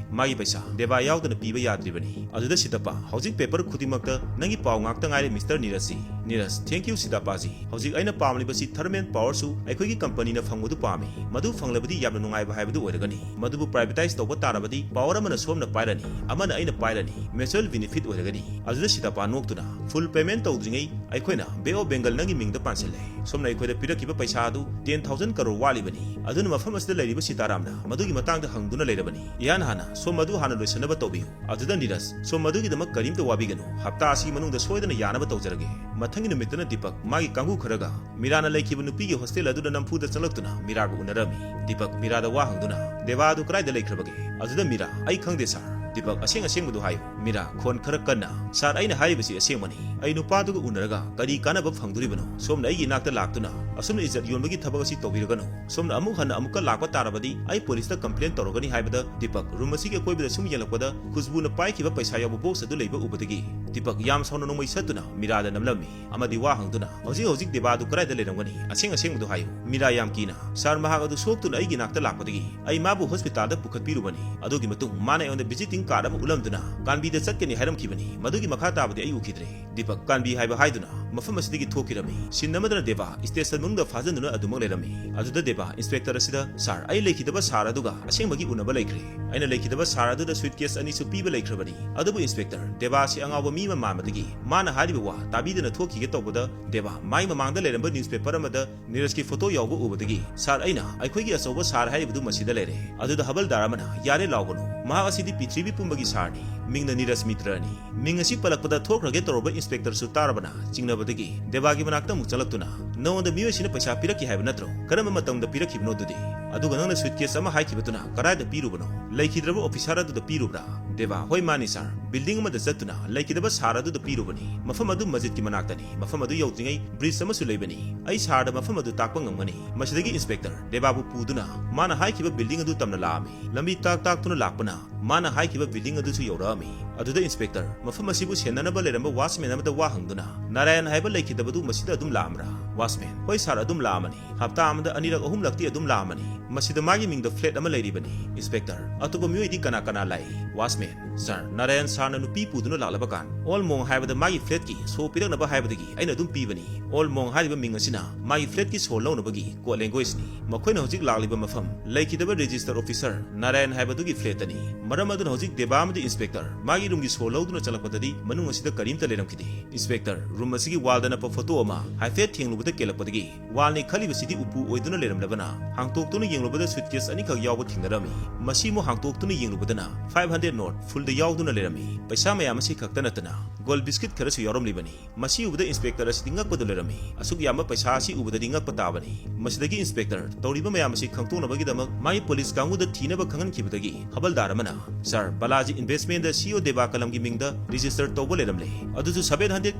ꯃꯥꯒꯤ ꯄꯩꯁꯥ ꯗꯦꯕꯥ ꯌꯥꯎꯗꯅ ꯄꯤꯕ ꯌꯥꯗ꯭ꯔꯤꯕꯅꯤ꯫ ꯑꯗꯨꯗ ꯁꯤꯗꯄꯥ, "ꯍꯧꯖꯤꯛ ꯄꯦꯄꯔ ꯈꯨꯗꯤꯡꯃꯛꯇ ꯅꯪꯒꯤ ꯄꯥꯎ ꯉꯥꯛꯇ ꯉꯥꯏꯔꯦ, mister Neeraj". Neeraj, "Thank you, ꯁꯤꯗꯄꯥꯖꯤ꯫ ꯍꯧꯖꯤꯛ ꯑꯩꯅ ꯄꯥꯝꯂꯤꯕꯁꯤ ꯊꯔꯃꯦꯟ ꯄꯥꯋꯔꯁꯨ ꯑꯩꯈꯣꯏꯒꯤ ꯀꯝꯄꯅꯤꯅ ꯐꯪꯕꯗꯨ ꯄꯥꯝꯃꯤ꯫ ꯃꯗꯨ ꯐꯪꯂꯕꯗꯤ ꯌꯥꯝꯅ ꯅꯨꯡꯉꯥꯏꯕ ꯍꯥꯏꯕꯗꯨ ꯑꯣꯏꯔꯒꯅꯤ꯫ ꯃꯗꯨꯕꯨ ꯄ꯭ꯔꯥꯏꯚꯦꯇꯥꯏꯖ ꯇꯧꯕ ꯇꯥꯔꯕꯗꯤ ꯄꯥꯋꯔ ꯑꯃꯅ ꯁꯣꯝꯅ ꯄꯥꯏꯔꯅꯤ, ꯑꯃꯅ ꯑꯩꯅ ꯄꯥꯏꯔꯅꯤ꯫ ꯃ꯭ꯌꯨꯆꯨꯋꯦꯜ ꯕꯦꯅꯤꯐꯤꯠ ꯑꯣꯏꯔꯒꯅꯤ"꯫ ꯑꯗꯨꯗ ꯁꯤꯗꯄꯥ ꯅꯣꯛꯇꯨꯅ, "ꯐꯨꯜ ꯄꯦꯃꯦꯟ ꯇꯧꯗ꯭ꯔꯤꯉꯩ ꯑꯩꯈꯣꯏꯅ ꯕꯦ ꯑꯣꯐ ꯕꯦꯡꯒꯜ ꯅꯪꯒꯤ ꯃꯤꯡꯗ ꯄꯥꯟꯁꯤꯜꯂꯦ꯫ ꯁꯣꯝꯅ ꯑꯩꯈꯣꯏꯗ ꯄꯤꯔꯛꯈꯤꯕ ꯄꯩꯁꯥ ꯑꯗꯨ ten thousand crore ꯋꯥꯠꯂꯤꯕꯅꯤ꯫ ꯑꯗꯨꯅ ꯃꯐꯝ ꯑꯁꯤꯗ ꯂꯩꯔꯤꯕ ꯁꯤꯇꯥꯔꯥꯝꯅ ꯃꯗꯨꯒꯤ ꯃꯇꯥꯡꯗ ꯍꯪꯗꯨꯅ ꯂꯩꯔꯕꯅꯤ꯫ ꯏꯍꯥꯟ ꯍꯥꯟꯅ ꯁꯣꯝ ꯃꯗꯨ ꯍꯥꯟꯅ ꯂꯣꯏꯁꯤꯟꯅꯕ ꯇꯧꯕꯤꯌꯨ"꯫ ꯑꯗꯨꯗ ꯅꯤꯔꯖ, "ꯁꯣꯝ ꯃꯗꯨꯒꯤꯗꯃꯛ ꯀꯔꯤꯝꯇ ꯋꯥꯕꯤꯒꯅꯨ꯫ ꯍꯞꯇꯥ ꯑꯁꯤꯒꯤ ꯃꯅꯨꯡꯗ ꯁꯣꯏꯗꯅ ꯌꯥꯅꯕ ꯇꯧꯖꯔꯒꯦ"꯫ ꯃꯊꯪꯒꯤ ꯅꯨꯃꯤꯠꯇꯅ ꯗꯤꯄꯛ ꯃꯥꯒꯤ ꯀꯥꯡꯕꯨ ꯈꯔꯒ ꯃꯤꯔꯥꯅ ꯂꯩꯈꯤꯕ ꯅꯨꯄꯤꯒꯤ ꯍꯣꯁꯇꯦꯜ ꯑꯗꯨꯗ ꯅꯝꯐꯨꯗ ꯆꯪꯂꯛꯇꯨꯅ ꯃꯤꯔꯥꯒ ꯎꯅꯔꯝꯃꯤ꯫ ꯗꯤꯄꯛ ꯃꯤꯔꯥꯗ ꯋꯥ ꯍꯪꯗꯨꯅ, "ꯗꯦꯕꯥ ꯑꯗꯨ ꯀꯗꯥꯏꯗ ꯂꯩꯈ꯭ꯔꯕꯒꯦ?" ꯑꯗꯨꯗ ꯃꯤꯔꯥ, "ꯑꯩ ꯈꯪꯗꯦ ꯁꯥꯔ꯫ ꯗꯤꯄꯛ, ꯑꯁꯦꯡ ꯑꯁꯦꯡꯕꯗꯨ ꯍꯥꯏꯌꯨ"꯫ ꯃꯤꯔꯥ, ꯈꯣꯟ ꯈꯔ ꯀꯟꯅ, "ꯁꯥꯔ, ꯑꯩꯅ ꯍꯥꯏꯔꯤꯕꯁꯤ ꯑꯁꯦꯡꯕꯅꯤ꯫ ꯑꯩ ꯅꯨꯄꯥꯗꯨꯒ ꯎꯅꯔꯒ ꯀꯔꯤ ꯀꯥꯟꯅꯕ ꯐꯪꯗꯣꯔꯤꯕꯅꯣ? ꯁꯣꯝꯅ ꯑꯩꯒꯤ ꯏꯅꯥꯛꯇ ꯂꯥꯛꯇꯨꯅ ꯑꯁꯨꯝꯅ ꯏꯖꯠ ꯌꯣꯟꯕꯒꯤ ꯊꯕꯛ ꯑꯁꯤ ꯇꯧꯕꯤꯔꯒꯅꯨ꯫ ꯁꯣꯝꯅ ꯑꯃꯨꯛ ꯍꯟꯅ ꯑꯃꯨꯛꯀ ꯂꯥꯛꯄ ꯇꯥꯔꯕꯗꯤ ꯑꯩ ꯄꯨꯂꯤꯁꯇ ꯀꯝꯄ꯭ꯂꯦꯟ ꯇꯧꯔꯒꯅꯤ" ꯍꯥꯏꯕꯗ ꯗꯤꯄꯛ ꯔꯨꯝ ꯑꯁꯤꯒꯤ ꯑꯀꯣꯏꯕꯗ ꯁꯨꯝ ꯌꯦꯡꯂꯛꯄꯗ ꯈꯨꯁꯕꯨꯅ ꯄꯥꯏꯈꯤꯕ ꯄꯩꯁꯥ ꯌꯥꯎꯕ ꯕꯣꯛꯁ ꯑꯗꯨ ꯂꯩꯕ ꯎꯕꯗꯒꯤ ꯗꯤꯄꯛ ꯌꯥꯝ ꯁꯥꯎꯅ ꯅꯣꯡꯃꯩ ꯁꯠꯇꯨꯅ ꯃꯤꯔꯥꯗ ꯅꯝꯂꯝꯃꯤ꯫ ꯑꯃꯗꯤ ꯋꯥ ꯍꯪꯗꯨꯅ, "ꯍꯧꯖꯤꯛ ꯍꯧꯖꯤꯛ ꯗꯦꯕꯥ ꯑꯗꯨ ꯀꯗꯥꯏꯗ ꯂꯩꯔꯝꯒꯅꯤ? ꯑꯁꯦꯡ ꯑꯁꯦꯡꯕꯗꯨ ꯍꯥꯏꯌꯨ"꯫ ꯃꯤꯔꯥ ꯌꯥꯝ ꯀꯤꯅ, "ꯁꯥꯔ, ꯃꯍꯥꯛ ꯑꯗꯨ ꯁꯣꯛꯇꯨꯅ ꯑꯩꯒꯤ ꯅꯥꯛꯇ ꯂꯥꯛꯄꯗꯒꯤ ꯑꯩ ꯃꯥꯕꯨ ꯍꯣꯁꯄꯤꯇꯥꯜꯗ ꯄꯨꯈꯠꯄꯤꯔꯨꯕꯅꯤ꯫ ꯑꯗꯨꯒꯤ ꯃꯇꯨꯡ ꯃꯥꯅ ꯑꯩꯉꯣꯟꯗ ꯚꯤꯖꯤꯇꯤꯡ ꯀꯥꯔꯗ ꯑꯃ ꯎꯠꯂꯝꯗꯨꯅ ꯀꯥꯟꯕꯤꯗ ꯆꯠꯀꯅꯤ ꯍꯥꯏꯔꯝꯈꯤꯕꯅꯤ꯫ ꯃꯗꯨꯒꯤ ꯃꯈꯥ ꯇꯥꯕꯗꯤ ꯑꯩ ꯎꯈꯤꯗ꯭ꯔꯦ꯫ ꯗꯤꯄꯛ ꯀꯥꯟꯕꯤ ꯍꯥꯏꯕ ꯍꯥꯏꯗꯨꯅ ꯃꯐꯝ ꯑꯁꯤꯗꯒꯤ ꯊꯣꯛꯈꯤꯔꯝꯃꯤ꯫ ꯁꯤꯟ ꯑꯃꯗꯅ ꯗꯦꯕꯥ ꯁ꯭ꯇꯦꯁꯟ ꯃꯅꯨꯡꯗ ꯐꯥꯖꯤꯟꯗꯨꯅ ꯑꯗꯨꯃꯛ ꯂꯩꯔꯝꯃꯤ꯫ ꯑꯗꯨꯗ ꯗꯦꯕꯥ ꯏꯟꯁꯄꯦꯛꯇꯔ ꯑꯁꯤꯗ, "ꯁꯥꯔ, ꯑꯩ ꯂꯩꯈꯤꯗꯕ ꯁꯥꯔ ꯑꯗꯨꯒ ꯑꯁꯦꯡꯕꯒꯤ ꯎꯅꯕ ꯂꯩꯈ꯭ꯔꯦ꯫ ꯑꯩꯅ ꯂꯩꯈꯤꯗꯕ ꯁꯥꯔ ꯑꯗꯨꯗ ꯁꯨꯏꯠꯀꯦꯁ ꯑꯅꯤꯁꯨ ꯄꯤꯕ ꯂꯩꯈ꯭ꯔꯕꯅꯤ꯫ ꯑꯗꯨꯕꯨ ꯏꯟꯁꯄꯦꯛꯇꯔ, ꯗꯦꯕꯥ ꯑꯁꯤ ꯑꯉꯥꯎꯕ ꯃꯤ ꯑꯃ ꯃꯥꯟꯕꯗꯒꯤ ꯃꯥꯅ ꯍꯥꯏꯔꯤꯕ ꯋꯥ ꯇꯥꯕꯤꯗꯅ ꯊꯣꯛꯈꯤꯒꯦ ꯇꯧꯕꯗ ꯗꯦꯕꯥ ꯃꯥꯏ ꯃꯃꯥꯡꯗ ꯂꯩꯔꯝꯕ ꯅ꯭ꯌꯨꯁꯄꯦꯄꯔ ꯑꯃꯗ ꯅꯤꯔꯖꯀꯤ ꯐꯣꯇꯣ ꯌꯥꯎꯕ ꯎꯕꯗꯒꯤ, 'ꯁꯥꯔ, ꯑꯩꯅ ꯑꯩꯈꯣꯏꯒꯤ ꯑꯆꯧꯕ ꯁꯥꯔ ꯍꯥꯏꯔꯤꯕꯗꯨ ꯃꯁꯤꯗ ꯂꯩꯔꯦ.' ꯑꯗꯨꯗ ꯍꯕꯜꯗꯥꯔ ꯑꯃꯅ, "ꯌꯥꯔꯦ, ꯂꯥꯎꯒꯅꯨ꯫ ꯃꯍꯥꯛ ꯑꯁꯤꯗꯤ ꯄ꯭ꯔꯤꯊꯤꯕꯤ ꯄꯨꯝꯕꯒꯤ ꯁꯥꯔꯅꯤ꯫ ꯃꯤꯡꯅ ꯅꯤꯔꯖ ꯃꯤꯇ꯭ꯔꯅꯤ꯫" ꯃꯤꯡ ꯑꯁꯤ ꯄꯜꯂꯛꯄꯗ ꯊꯣꯛꯈ꯭ꯔꯒꯦ ꯇꯧꯔꯕ ꯏꯟꯁꯄꯦꯛꯇꯔꯁꯨ ꯇꯥꯔꯕꯅ ꯆꯤꯡꯅꯕꯗꯒꯤ ꯗꯦꯕꯥꯒꯤ ꯃꯅꯥꯛꯇ ꯑꯃꯨꯛ ꯆꯪꯂꯛꯇꯨꯅ, "ꯅꯉꯣꯟꯗ ꯃꯤꯑꯣꯏꯁꯤꯅ ꯄꯩꯁꯥ ꯄꯤꯔꯛꯈꯤ ꯍꯥꯏꯕ ꯅꯠꯇ꯭ꯔꯣ? ꯀꯔꯝꯕ ꯃꯇꯝꯗ ꯄꯤꯔꯛꯈꯤꯕꯅꯣ ꯑꯗꯨꯗꯤ? ꯑꯗꯨꯒ ꯅꯪꯅ ꯁꯨꯏꯠꯀꯦꯁ ꯑꯃ ꯍꯥꯏꯈꯤꯕꯗꯨꯅ ꯀꯗꯥꯏꯗ ꯄꯤꯔꯨꯕꯅꯣ? ꯂꯩꯈꯤꯗ꯭ꯔꯕ ꯑꯣꯐꯤꯁꯥꯔ ꯑꯗꯨꯗ ꯄꯤꯔꯨꯕ꯭ꯔꯥ?" ꯗꯦꯕꯥ, "ꯍꯣꯏ, ꯃꯥꯅꯤ ꯁꯥꯔ꯫ ꯕꯤꯜꯗꯤꯡ ꯑꯃꯗ ꯆꯠꯇꯨꯅ ꯂꯩꯈꯤꯗꯕ ꯁꯥꯔ ꯑꯗꯨꯗ ꯄꯤꯔꯨꯕꯅꯤ꯫ ꯃꯐꯝ ꯑꯗꯨ ꯃꯁꯖꯤꯗꯀꯤ ꯃꯅꯥꯛꯇꯅꯤ꯫ ꯃꯐꯝ ꯑꯗꯨ ꯌꯧꯗ꯭ꯔꯤꯉꯩ ꯕ꯭ꯔꯤꯖ ꯑꯃꯁꯨ ꯂꯩꯕꯅꯤ꯫ ꯑꯩ ꯁꯥꯔꯗ ꯃꯐꯝ ꯑꯗꯨ ꯇꯥꯛꯄ ꯉꯝꯒꯅꯤ꯫" ꯃꯁꯤꯗꯒꯤ ꯏꯟꯁꯄꯦꯛꯇꯔ ꯗꯦꯕꯥꯕꯨ ꯄꯨꯗꯨꯅ ꯃꯥꯅ ꯍꯥꯏꯈꯤꯕ ꯕꯤꯜꯗꯤꯡ ꯑꯗꯨ ꯇꯝꯅ ꯂꯥꯛꯑꯝꯃꯤ꯫ ꯂꯝꯕꯤ ꯇꯥꯛ ꯇꯥꯛꯇꯨꯅ ꯂꯥꯛꯄꯅ ꯃꯥꯅ ꯍꯥꯏꯈꯤꯕ ꯕꯤꯜꯗꯤꯡ ꯑꯗꯨꯁꯨ ꯌꯧꯔꯛꯑꯝꯃꯤ꯫ ꯑꯗꯨꯗ ꯏꯟꯁꯄꯦꯛꯇꯔ ꯃꯐꯝ ꯑꯁꯤꯕꯨ ꯁꯦꯟꯅꯅꯕ ꯂꯩꯔꯝꯕ ꯋꯥꯆꯃꯦꯟ ꯑꯃꯗ ꯋꯥ ꯍꯪꯗꯨꯅ, "ꯅꯥꯔꯥꯌꯟ ꯍꯥꯏꯕ ꯂꯩꯈꯤꯗꯕꯗꯨ ꯃꯁꯤꯗ ꯑꯗꯨꯝ ꯂꯥꯛꯑꯝꯕ꯭ꯔꯥ?" ꯋꯥꯆꯃꯦꯟ, "ꯍꯣꯏ ꯁꯥꯔ, ꯑꯗꯨꯝ ꯂꯥꯛꯑꯝꯃꯅꯤ꯫ ꯍꯞꯇꯥ ꯑꯃꯗ ꯑꯅꯤꯔꯛ ꯑꯍꯨꯝꯂꯛꯇꯤ ꯑꯗꯨꯝ ꯂꯥꯛꯑꯝꯃꯅꯤ꯫ ꯃꯁꯤꯗ ꯃꯥꯒꯤ ꯃꯤꯡꯗ ꯐ꯭ꯂꯦꯠ ꯑꯃ ꯂꯩꯔꯤꯕꯅꯤ꯫" ꯏꯟꯁꯄꯦꯛꯇꯔ, "ꯑꯇꯣꯞꯄ ꯃꯤꯑꯣꯏꯗꯤ ꯀꯅꯥ ꯀꯅꯥ ꯂꯥꯛꯏ?" ꯋꯥꯆꯃꯦꯟ, "ꯁꯥꯔ, ꯅꯥꯔꯥꯌꯟ ꯁꯥꯔꯅ ꯅꯨꯄꯤ ꯄꯨꯗꯨꯅ ꯂꯥꯛꯂꯕ ꯀꯥꯟ ꯑꯣꯜ ꯃꯣꯡ ꯍꯥꯏꯕꯗ ꯃꯥꯒꯤ ꯐ꯭ꯂꯦꯠꯀꯤ ꯁꯣ ꯄꯤꯔꯛꯅꯕ ꯍꯥꯏꯕꯗꯒꯤ ꯑꯩꯅ ꯑꯗꯨꯝ ꯄꯤꯕꯅꯤ꯫ ꯑꯣꯜ ꯃꯣꯡ ꯍꯥꯏꯔꯤꯕ ꯃꯤꯡ ꯑꯁꯤꯅ ꯃꯥꯒꯤ ꯐ꯭ꯂꯦꯠꯀꯤ ꯁꯣ ꯂꯧꯅꯕꯒꯤ ꯀꯣꯗ ꯂꯦꯡꯒ꯭ꯋꯦꯖꯅꯤ꯫ ꯃꯈꯣꯏꯅ ꯍꯧꯖꯤꯛ ꯂꯥꯛꯂꯤꯕ ꯃꯐꯝ ꯂꯩꯈꯤꯗꯕ ꯔꯦꯖꯤꯁꯇꯔ ꯑꯣꯐꯤꯁꯔ ꯅꯥꯔꯥꯌꯟ ꯍꯥꯏꯕꯗꯨꯒꯤ ꯐ꯭ꯂꯦꯠꯇꯅꯤ꯫ ꯃꯔꯝ ꯑꯗꯨꯅ ꯍꯧꯖꯤꯛ ꯗꯦꯕꯥ ꯑꯃꯗꯤ ꯏꯟꯁꯄꯦꯛꯇꯔ ꯃꯥꯒꯤ ꯔꯨꯝꯒꯤ ꯁꯣ ꯂꯧꯗꯨꯅ ꯆꯪꯂꯛꯄꯗꯗꯤ ꯃꯅꯨꯡ ꯑꯁꯤꯗ ꯀꯔꯤꯝꯇ ꯂꯩꯔꯝꯈꯤꯗꯦ꯫" ꯏꯟꯁꯄꯦꯛꯇꯔ, ꯔꯨꯝ ꯑꯁꯤꯒꯤ ꯋꯥꯜꯗ ꯅꯞꯄ ꯐꯣꯇꯣ ꯑꯃ ꯍꯥꯏꯐꯦꯠ ꯊꯦꯡꯂꯨꯕꯗ ꯀꯦꯜꯂꯛꯄꯗꯒꯤ ꯋꯥꯜꯅꯤ ꯈꯜꯂꯤꯕꯁꯤꯗꯤ ꯎꯄꯨ ꯑꯣꯏꯗꯨꯅ ꯂꯩꯔꯝꯂꯕꯅ ꯍꯥꯡꯇꯣꯛꯇꯨꯅ ꯌꯦꯡꯂꯨꯕꯗ ꯁꯨꯏꯠꯀꯦꯁ ꯑꯅꯤꯈꯛ ꯌꯥꯎꯕ ꯊꯦꯡꯅꯔꯝꯃꯤ꯫ ꯃꯁꯤ ꯑꯃꯨꯛ ꯍꯥꯡꯇꯣꯛꯇꯨꯅ ꯌꯦꯡꯂꯨꯕꯗꯅ ꯐꯥꯏꯚ ꯍꯟꯗ꯭ꯔꯦꯠ ꯅꯣꯠ ꯐꯨꯜꯗ ꯌꯥꯎꯗꯨꯅ ꯂꯩꯔꯝꯃꯤ꯫ ꯄꯩꯁꯥ ꯃꯌꯥꯝ ꯑꯁꯤ ꯈꯛꯇ ꯅꯠꯇꯅ ꯒꯣꯜ ꯕꯤꯁꯀꯤꯠ ꯈꯔꯁꯨ ꯌꯥꯎꯔꯝꯂꯤꯕꯅꯤ꯫ ꯃꯁꯤ ꯎꯕꯗ ꯏꯟꯁꯄꯦꯛꯇꯔ ꯑꯁꯤꯗꯤ ꯉꯛꯄꯗ ꯂꯩꯔꯝꯃꯤ꯫ ꯑꯁꯨꯛ ꯌꯥꯝꯕ ꯄꯩꯁꯥ ꯑꯁꯤ ꯎꯕꯗꯗꯤ ꯉꯛꯄ ꯇꯥꯕꯅꯤ꯫ ꯃꯁꯤꯗꯒꯤ ꯏꯟꯁꯄꯦꯛꯇꯔ ꯇꯧꯔꯤꯕ ꯃꯌꯥꯝ ꯑꯁꯤ ꯈꯪꯗꯣꯛꯅꯕꯒꯤꯗꯃꯛ ꯃꯥꯒꯤ ꯄꯨꯂꯤꯁ ꯀꯥꯡꯕꯨꯗ ꯊꯤꯅꯕ ꯈꯪꯍꯟꯈꯤꯕꯗꯒꯤ ꯍꯕꯜꯗꯥꯔ ꯑꯃꯅ, "ꯁꯥꯔ, ꯕꯥꯂꯥꯖꯤ ꯏꯟꯚꯦꯁꯃꯦꯟꯗ ꯁꯤꯏꯑꯣ ꯗꯦꯕꯥ ꯀꯂꯝꯒꯤ ꯃꯤꯡꯗ ꯔꯦꯖꯤꯁꯇꯔ ꯇꯧꯕ ꯂꯩꯔꯝꯂꯦ꯫ ꯑꯗꯨꯁꯨ ꯁꯚꯦꯟ ꯍꯟꯗ꯭ꯔꯦꯠ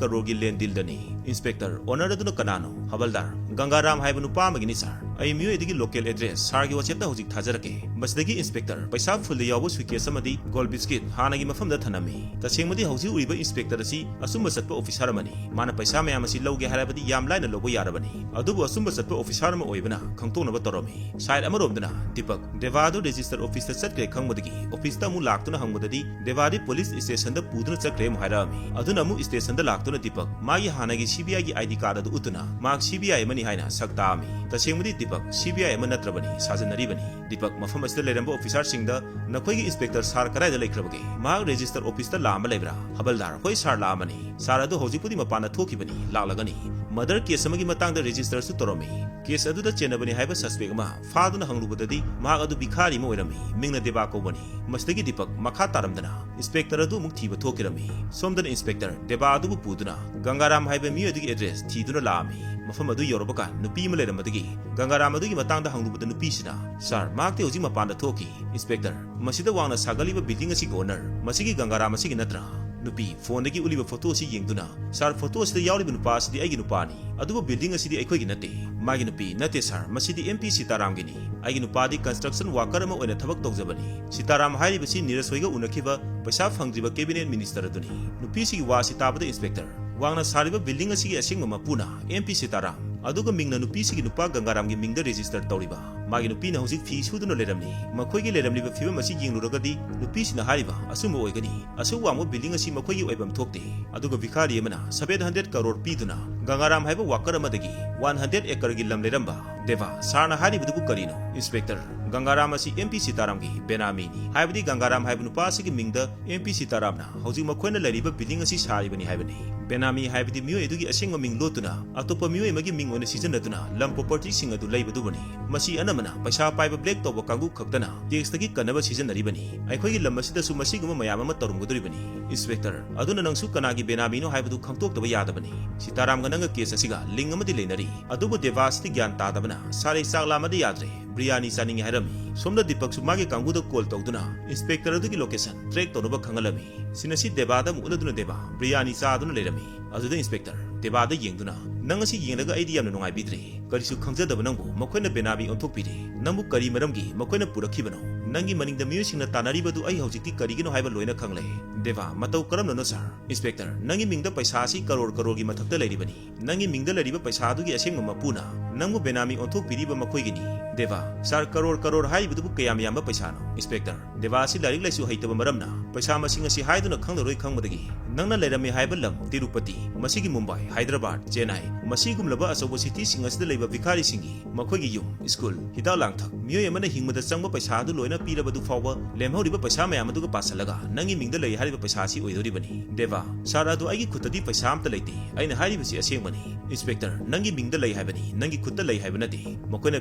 ꯀꯔꯣꯔꯒꯤ ꯂꯦꯟ ꯗꯤꯜꯗꯅꯤ꯫" ꯏꯟꯁꯄꯦꯛꯇꯔ, "ꯑꯣꯅꯔ ꯑꯗꯨꯅ ꯀꯅꯥꯅꯣ?" ꯍꯕꯜꯗꯥꯔ, "ꯒꯪꯒꯥꯔꯥꯝ ꯍꯥꯏꯕ ꯅꯨꯄꯥ ꯑꯃꯒꯤꯅꯤ ꯁꯥꯔ꯫ ꯑꯩ ꯃꯤꯑꯣꯏ ꯑꯗꯨꯒꯤ local address sirꯒꯤ WhatsAppꯇ ꯍꯧꯖꯤꯛ ꯊꯥꯖꯔꯛꯀꯦ꯫ ꯃꯁꯤꯗꯒꯤ inspector ꯄꯩꯁꯥ fullꯗ ꯌꯥꯎꯕ suitcase ꯑꯃꯗꯤ gold biscuit ꯍꯥꯟꯅꯒꯤ ꯃꯐꯝꯗ ꯊꯅꯝꯃꯤ꯫ ꯇꯁꯦꯡꯕꯗꯤ ꯍꯧꯖꯤꯛ ꯎꯔꯤꯕ inspector ꯑꯁꯤ ꯑꯆꯨꯝꯕ ꯆꯠꯄ officer ꯑꯃꯅꯤ꯫ ꯃꯥꯅ ꯄꯩꯁꯥ ꯃꯌꯥꯝ ꯑꯁꯤ ꯂꯧꯒꯦ ꯍꯥꯏꯔꯕꯗꯤ ꯌꯥꯝ ꯂꯥꯏꯅ ꯂꯧꯕ ꯌꯥꯔꯕꯅꯤ꯫ ꯑꯗꯨꯕꯨ ꯑꯆꯨꯝꯕ ꯆꯠꯄ officer ꯑꯃ ꯑꯣꯏꯕꯅ ꯈꯪꯗꯣꯛꯅꯕ ꯇꯧꯔꯝꯃꯤ꯫ Side ꯑꯃꯔꯣꯝꯗꯅ ꯗꯤꯄꯛ ꯗꯦꯕꯥ ꯑꯗꯨ register officeꯇ ꯆꯠꯈ꯭ꯔꯦ ꯈꯪꯕꯗꯒꯤ officeꯇ ꯑꯃꯨꯛ ꯂꯥꯛꯇꯨꯅ ꯍꯪꯕꯗꯗꯤ ꯗꯦꯕꯥꯗꯤ police stationꯗ ꯄꯨꯗꯨꯅ ꯆꯠꯈ꯭ꯔꯦ ꯑꯃꯨꯛ ꯍꯥꯏꯔꯛꯑꯝꯃꯤ꯫ ꯑꯗꯨꯅ ꯑꯃꯨꯛ stationꯗ ꯂꯥꯛꯇꯨꯅ ꯗꯤꯄꯛ ꯃꯥꯒꯤ ꯍꯥꯟꯅꯒꯤ CBIꯒꯤ ID card ꯑꯗꯨ ꯎꯠꯇꯨꯅ ꯃꯍꯥꯛ CBI ꯑꯃꯅꯤ ꯍꯥꯏꯅ ꯁꯛ ꯇꯥꯛꯑꯝꯃꯤ꯫ ꯇꯁꯦꯡꯕꯗꯤ ꯗꯤꯄꯛ CBI ꯑꯃ ꯅꯠꯇ꯭ꯔꯕꯅꯤ, ꯁꯥꯖꯤꯟꯅꯔꯤꯕꯅꯤ꯫ ꯗꯤꯄꯛ ꯃꯐꯝ ꯑꯁꯤꯗ ꯂꯩꯔꯝꯕ officerꯁꯤꯡꯗ ꯅꯈꯣꯏꯒꯤ inspector sir ꯀꯗꯥꯏꯗ ꯂꯩꯈ꯭ꯔꯕꯒꯦ? ꯃꯍꯥꯛ register officeꯇ ꯂꯥꯛꯑꯝꯕ ꯂꯩꯕ꯭ꯔꯥ? ꯍꯕꯜꯗꯥꯔ, ꯍꯣꯏ sir, ꯂꯥꯛꯑꯝꯕꯅꯤ꯫ Sir ꯑꯗꯨ ꯍꯧꯖꯤꯛꯄꯨꯗꯤ ꯃꯄꯥꯟꯗ ꯊꯣꯛꯈꯤꯕꯅꯤ, ꯂꯥꯛꯂꯒꯅꯤ꯫ Murder case ꯑꯃꯒꯤ ꯃꯇꯥꯡꯗ registerꯁꯨ ꯇꯧꯔꯝꯃꯤ꯫ Case ꯑꯗꯨꯗ ꯆꯦꯟꯅꯕꯅꯤ ꯍꯥꯏꯕ suspect ꯑꯃ ꯐꯥꯗꯨꯅ ꯍꯪꯂꯨꯕꯗꯗꯤ ꯃꯍꯥꯛ ꯑꯗꯨ ꯚꯤꯈꯥꯔꯤ ꯑꯃ ꯑꯣꯏꯔꯝꯃꯤ, ꯃꯤꯡꯅ ꯗꯦꯕꯥ ꯀꯧꯕꯅꯤ꯫ ꯃꯁꯤꯗꯒꯤ ꯗꯤꯄꯛ ꯃꯈꯥ ꯇꯥꯔꯝꯗꯅ inspector ꯑꯗꯨ ꯑꯃꯨꯛ ꯊꯤꯕ ꯊꯣꯛꯈꯤꯔꯝꯃꯤ꯫ ꯁꯣꯝꯗꯅ inspector ꯗꯦꯕꯥ ꯑꯗꯨꯕꯨ ꯄꯨꯗꯨꯅ ꯒꯪꯒꯥꯔꯥꯝ ꯍꯥꯏꯕ ꯃꯤꯑꯣꯏ ꯑꯗꯨꯒꯤ address ꯊꯤꯗꯨꯅ ꯂꯥꯛꯑꯝꯃꯤ꯫ ꯃꯐꯝ ꯑꯗꯨ ꯌꯧꯔꯕ ꯀꯥꯟ ꯅꯨꯄꯤ ꯑꯃ ꯂꯩꯔꯝꯕꯗꯒꯤ ꯒꯪꯒꯥꯔꯥꯝ ꯑꯗꯨꯒꯤ ꯃꯇꯥꯡꯗ ꯍꯪꯂꯨꯕꯗ ꯅꯨꯄꯤꯁꯤꯅ, "Sir, ꯃꯍꯥꯛꯇꯤ ꯍꯧꯖꯤꯛ ꯃꯄꯥꯟꯗ ꯊꯣꯛꯈꯤ꯫" Inspector, ꯃꯁꯤꯗ ꯋꯥꯡꯅ ꯁꯥꯒꯠꯂꯤꯕ building ꯑꯁꯤꯒꯤ owner ꯃꯁꯤꯒꯤ ꯒꯪꯒꯥꯔꯥꯝ ꯑꯁꯤꯒꯤ ꯅꯠꯇ꯭ꯔꯥ? ꯅꯨꯄꯤ, phoneꯗꯒꯤ ꯎꯠꯂꯤꯕ photo ꯑꯁꯤ ꯌꯦꯡꯗꯨꯅ, "Sir, photo ꯑꯁꯤꯗ ꯌꯥꯎꯔꯤꯕ ꯅꯨꯄꯥ ꯑꯁꯤꯗꯤ ꯑꯩꯒꯤ ꯅꯨꯄꯥꯅꯤ, ꯑꯗꯨꯕꯨ building ꯑꯁꯤꯗꯤ ꯑꯩꯈꯣꯏꯒꯤ ꯅꯠꯇꯦ꯫" ꯃꯥꯒꯤ ꯅꯨꯄꯤ, "ꯅꯠꯇꯦ sir, ꯃꯁꯤꯗꯤ MP ꯁꯤꯇꯥꯔꯥꯝꯒꯤꯅꯤ꯫ ꯑꯩꯒꯤ ꯅꯨꯄꯥꯗꯤ construction worker ꯑꯃ ꯑꯣꯏꯅ ꯊꯕꯛ ꯇꯧꯖꯕꯅꯤ꯫" ꯁꯤꯇꯥꯔꯥꯝ ꯍꯥꯏꯔꯤꯕꯁꯤ ꯅꯤꯔꯁ ꯍꯣꯏꯒ ꯎꯅꯈꯤꯕ ꯄꯩꯁꯥ ꯐꯪꯗ꯭ꯔꯤꯕ cabinet minister ꯑꯗꯨꯅꯤ꯫ ꯅꯨꯄꯤꯁꯤꯒꯤ ꯋꯥ ꯑꯁꯤ ꯇꯥꯕꯗ inspector, "ꯋꯥꯡꯅ ꯁꯥꯔꯤꯕ building ꯑꯁꯤꯒꯤ ꯑꯁꯦꯡꯕ ꯃꯄꯨꯅ MP ꯁꯤꯇꯥꯔꯥꯝ, ꯑꯗꯨꯒ ꯃꯤꯡꯅ ꯅꯨꯄꯤꯁꯤꯒꯤ ꯅꯨꯄꯥ ꯒꯪꯒꯥꯔꯥꯝꯒꯤ ꯃꯤꯡꯗ register ꯇꯧꯔꯤꯕ꯫ ꯃꯥꯒꯤ ꯅꯨꯄꯤꯅ ꯍꯧꯖꯤꯛ ꯐꯤ ꯁꯨꯗꯨꯅ ꯂꯩꯔꯝꯂꯤ꯫ ꯃꯈꯣꯏꯒꯤ ꯂꯩꯔꯝꯂꯤꯕ ꯐꯤꯕꯝ ꯑꯁꯤ ꯌꯦꯡꯂꯨꯔꯒꯗꯤ ꯅꯨꯄꯤꯁꯤꯅ ꯍꯥꯏꯔꯤꯕ ꯑꯆꯨꯝꯕ ꯑꯣꯏꯒꯅꯤ꯫ ꯑꯁꯨꯛ ꯋꯥꯡꯕ building ꯑꯁꯤ ꯃꯈꯣꯏꯒꯤ ꯑꯣꯏꯐꯝ ꯊꯣꯛꯇꯦ꯫ ꯑꯗꯨꯒ ꯚꯤꯈꯥꯔꯤ ꯑꯃꯅ seven hundred crore ꯄꯤꯗꯨꯅ ꯒꯪꯒꯥꯔꯥꯝ ꯍꯥꯏꯕ worker ꯑꯃꯗꯒꯤ one hundred acreꯒꯤ ꯂꯝ ꯂꯩꯔꯝꯕ꯫ ꯗꯦꯕꯥ, sirꯅ ꯍꯥꯏꯔꯤꯕꯗꯨꯕꯨ ꯀꯔꯤꯅꯣ? Inspector, ꯒꯪꯒꯥꯔꯥꯝ ꯑꯁꯤ MP ꯁꯤꯇꯥꯔꯥꯝꯒꯤ ꯕꯦꯅꯥꯃꯤꯅꯤ꯫ ꯍꯥꯏꯕꯗꯤ ꯒꯪꯒꯥꯔꯥꯝ ꯍꯥꯏꯕ ꯅꯨꯄꯥ ꯑꯁꯤꯒꯤ ꯃꯤꯡꯗ MP ꯁꯤꯇꯥꯔꯥꯝꯅ ꯍꯧꯖꯤꯛ ꯃꯈꯣꯏꯅ ꯂꯩꯔꯤꯕ building ꯑꯁꯤ ꯁꯥꯔꯤꯕꯅꯤ ꯍꯥꯏꯕꯅꯤ꯫ ꯕꯦꯅꯥꯃꯤ ꯍꯥꯏꯕꯗꯤ ꯃꯤꯑꯣꯏ ꯑꯗꯨꯒꯤ ꯑꯁꯦꯡꯕ ꯃꯤꯡ ꯂꯣꯠꯇꯨꯅ ꯑꯇꯣꯞꯄ ꯃꯤꯑꯣꯏ ꯑꯃꯒꯤ ꯃꯤꯡ ꯑꯣꯏꯅ ꯁꯤꯖꯤꯟꯅꯗꯨꯅ ꯂꯝ propertyꯁꯤꯡ ꯑꯗꯨ ꯂꯩꯕꯗꯨꯕꯨꯅꯤ꯫ ꯃꯁꯤ ꯑꯅꯝꯕꯅ ꯄꯩꯁꯥ ꯄꯥꯏꯕ black ꯇꯧꯕ ꯀꯥꯡꯕꯨ ꯈꯛꯇꯅ taxꯇꯒꯤ ꯀꯟꯅꯕ ꯁꯤꯖꯤꯟꯅꯔꯤꯕꯅꯤ꯫ ꯑꯩꯈꯣꯏꯒꯤ ꯂꯝ ꯑꯁꯤꯗꯁꯨ ꯃꯁꯤꯒꯨꯝꯕ ꯃꯌꯥꯝ ꯑꯃ ꯇꯧꯔꯝꯒꯗꯧꯔꯤꯕꯅꯤ꯫ Inspector, ꯑꯗꯨꯅ ꯅꯪꯁꯨ ꯀꯅꯥꯒꯤ ꯕꯦꯅꯥꯃꯤꯅꯣ ꯍꯥꯏꯕꯗꯨ ꯈꯪꯗꯣꯛꯇꯕ ꯌꯥꯗꯕꯅꯤ꯫ ꯁꯤꯇꯥꯔꯥꯝꯒ ꯅꯪꯒ case ꯑꯁꯤꯒ link ꯑꯃꯗꯤ ꯂꯩꯅꯔꯤ꯫ ꯑꯗꯨꯕꯨ ꯗꯦꯕꯥꯁꯤꯗꯤ ꯒ꯭ꯌꯥꯟ ꯇꯥꯗꯕꯅ, "Sir, ꯑꯩ ꯆꯥꯛ ꯂꯥꯝꯃꯗꯤ ꯌꯥꯗ꯭ꯔꯦ, ꯕ꯭ꯔꯤꯌꯥꯅꯤ ꯆꯥꯅꯤꯡꯉꯤ" ꯍꯥꯏꯔꯝꯃꯤ꯫ ꯁꯣꯝꯗ ꯗꯤꯄꯛꯁꯨ ꯃꯥꯒꯤ ꯀꯥꯡꯕꯨꯗ call ꯇꯧꯗꯨꯅ inspector ꯑꯗꯨꯒꯤ location track ꯇꯧꯅꯕ ꯈꯪꯍꯜꯂꯝꯃꯤ꯫ Scene ꯑꯁꯤ ꯗꯦꯕꯥꯗ ꯑꯃꯨꯛ ꯎꯠꯂꯗꯨꯅ ꯗꯦꯕꯥ ꯕ꯭ꯔꯤꯌꯥꯅꯤ ꯆꯥꯗꯨꯅ ꯂꯩꯔꯝꯃꯤ꯫ ꯑꯗꯨꯗ inspector ꯗꯦꯕꯥꯗ ꯌꯦꯡꯗꯨꯅ, "ꯅꯪ ꯑꯁꯤ ꯌꯦꯡꯂꯒ ꯑꯩꯗꯤ ꯌꯥꯝꯅ ꯅꯨꯡꯉꯥꯏꯕꯤꯗ꯭ꯔꯦ꯫ ꯀꯔꯤꯁꯨ ꯈꯪꯖꯗꯕ ꯅꯪꯕꯨ ꯃꯈꯣꯏꯅ ꯕꯦꯅꯥꯃꯤ ꯑꯣꯟꯊꯣꯛꯄꯤꯔꯦ꯫ ꯅꯪꯕꯨ ꯀꯔꯤ ꯃꯔꯝꯒꯤ ꯃꯈꯣꯏꯅ ꯄꯨꯔꯛꯈꯤꯕꯅꯣ? ꯅꯪꯒꯤ ꯃꯅꯤꯡꯗ ꯃꯤꯑꯣꯏꯁꯤꯡꯅ ꯇꯥꯟꯅꯔꯤꯕꯗꯨ ꯑꯩ ꯍꯧꯖꯤꯛꯇꯤ ꯀꯔꯤꯒꯤꯅꯣ ꯍꯥꯏꯕ ꯂꯣꯏꯅ ꯈꯪꯂꯦ꯫ ꯗꯦꯕꯥ, ꯃꯇꯧ ꯀꯔꯝꯅꯅꯣ, ꯁꯥꯔ? ꯏꯟꯁꯄꯦꯛꯇꯔ, ꯅꯪꯒꯤ ꯃꯤꯡꯗ ꯄꯩꯁꯥ ꯑꯁꯤ ꯀꯔꯣꯔ ꯀꯔꯣꯔꯒꯤ ꯃꯊꯛꯇ ꯂꯩꯔꯤꯕꯅꯤ꯫ ꯅꯪꯒꯤ ꯃꯤꯡꯗ ꯂꯩꯔꯤꯕ ꯄꯩꯁꯥ ꯑꯗꯨꯒꯤ ꯑꯁꯦꯡꯕ ꯃꯄꯨꯅ ꯅꯪꯕꯨ ꯕꯦꯅꯥꯃꯤ ꯑꯣꯟꯊꯣꯛꯄꯤꯔꯤꯕ ꯃꯈꯣꯏꯒꯤꯅꯤ꯫ ꯗꯦꯕꯥ, ꯁꯥꯔ, ꯀꯔꯣꯔ ꯀꯔꯣꯔ ꯍꯥꯏꯔꯤꯕꯗꯨꯕꯨ ꯀꯌꯥꯝ ꯌꯥꯝꯕ ꯄꯩꯁꯥꯅꯣ? ꯏꯟꯁꯄꯦꯛꯇꯔ, ꯗꯦꯕꯥ ꯑꯁꯤ ꯂꯥꯏꯔꯤꯛ ꯂꯥꯏꯁꯨ ꯍꯩꯇꯕ ꯃꯔꯝꯅ ꯄꯩꯁꯥ ꯃꯁꯤꯡ ꯑꯁꯤ ꯍꯥꯏꯗꯨꯅ ꯈꯪꯂꯔꯣꯏ ꯈꯪꯕꯗꯒꯤ ꯅꯪꯅ ꯂꯩꯔꯝꯃꯤ ꯍꯥꯏꯕ ꯂꯝ ꯇꯤꯔꯨꯄꯇꯤ, ꯃꯁꯤꯒꯤ ꯃꯨꯝꯕꯥꯏ, ꯍꯥꯏꯗ꯭ꯔꯕꯥꯗ, ꯆꯦꯟꯅꯥꯏ, ꯃꯁꯤꯒꯨꯝꯂꯕ ꯑꯆꯧꯕ ꯁꯤꯇꯤꯁꯤꯡ ꯑꯁꯤꯗ ꯂꯩꯕ ꯚꯤꯈꯥꯔꯤꯁꯤꯡꯒꯤ ꯃꯈꯣꯏꯒꯤ ꯌꯨꯝ, ꯁ꯭ꯀꯨꯜ, ꯍꯤꯗꯥꯛ ꯂꯥꯡꯊꯛ, ꯃꯤꯑꯣꯏ ꯑꯃꯅ ꯍꯤꯡꯕꯗ ꯆꯪꯕ ꯄꯩꯁꯥ ꯑꯗꯨ ꯂꯣꯏꯅ ꯄꯤꯔꯕꯗꯨ ꯐꯥꯎꯕ ꯂꯦꯝꯍꯧꯔꯤꯕ ꯄꯩꯁꯥ ꯃꯌꯥꯝ ꯑꯗꯨꯒ ꯄꯥꯁꯜꯂꯒ ꯅꯪꯒꯤ ꯃꯤꯡꯗ ꯂꯩ ꯍꯥꯏꯔꯤꯕ ꯄꯩꯁꯥ ꯑꯁꯤ ꯑꯣꯏꯗꯧꯔꯤꯕꯅꯤ꯫ ꯗꯦꯕꯥ, ꯁꯥꯔ, ꯑꯗꯨ ꯑꯩꯒꯤ ꯈꯨꯠꯇꯗꯤ ꯄꯩꯁꯥ ꯑꯝꯇ ꯂꯩꯇꯦ꯫ ꯑꯩꯅ ꯍꯥꯏꯔꯤꯕꯁꯤ ꯑꯁꯦꯡꯕꯅꯤ꯫ ꯏꯟꯁꯄꯦꯛꯇꯔ, ꯅꯪꯒꯤ ꯃꯤꯡꯗ ꯂꯩ ꯍꯥꯏꯕꯅꯤ, ꯅꯪꯒꯤ ꯈꯨꯠꯇ ꯂꯩ ꯍꯥꯏꯕ ꯅꯠꯇꯦ꯫ ꯃꯈꯣꯏꯅ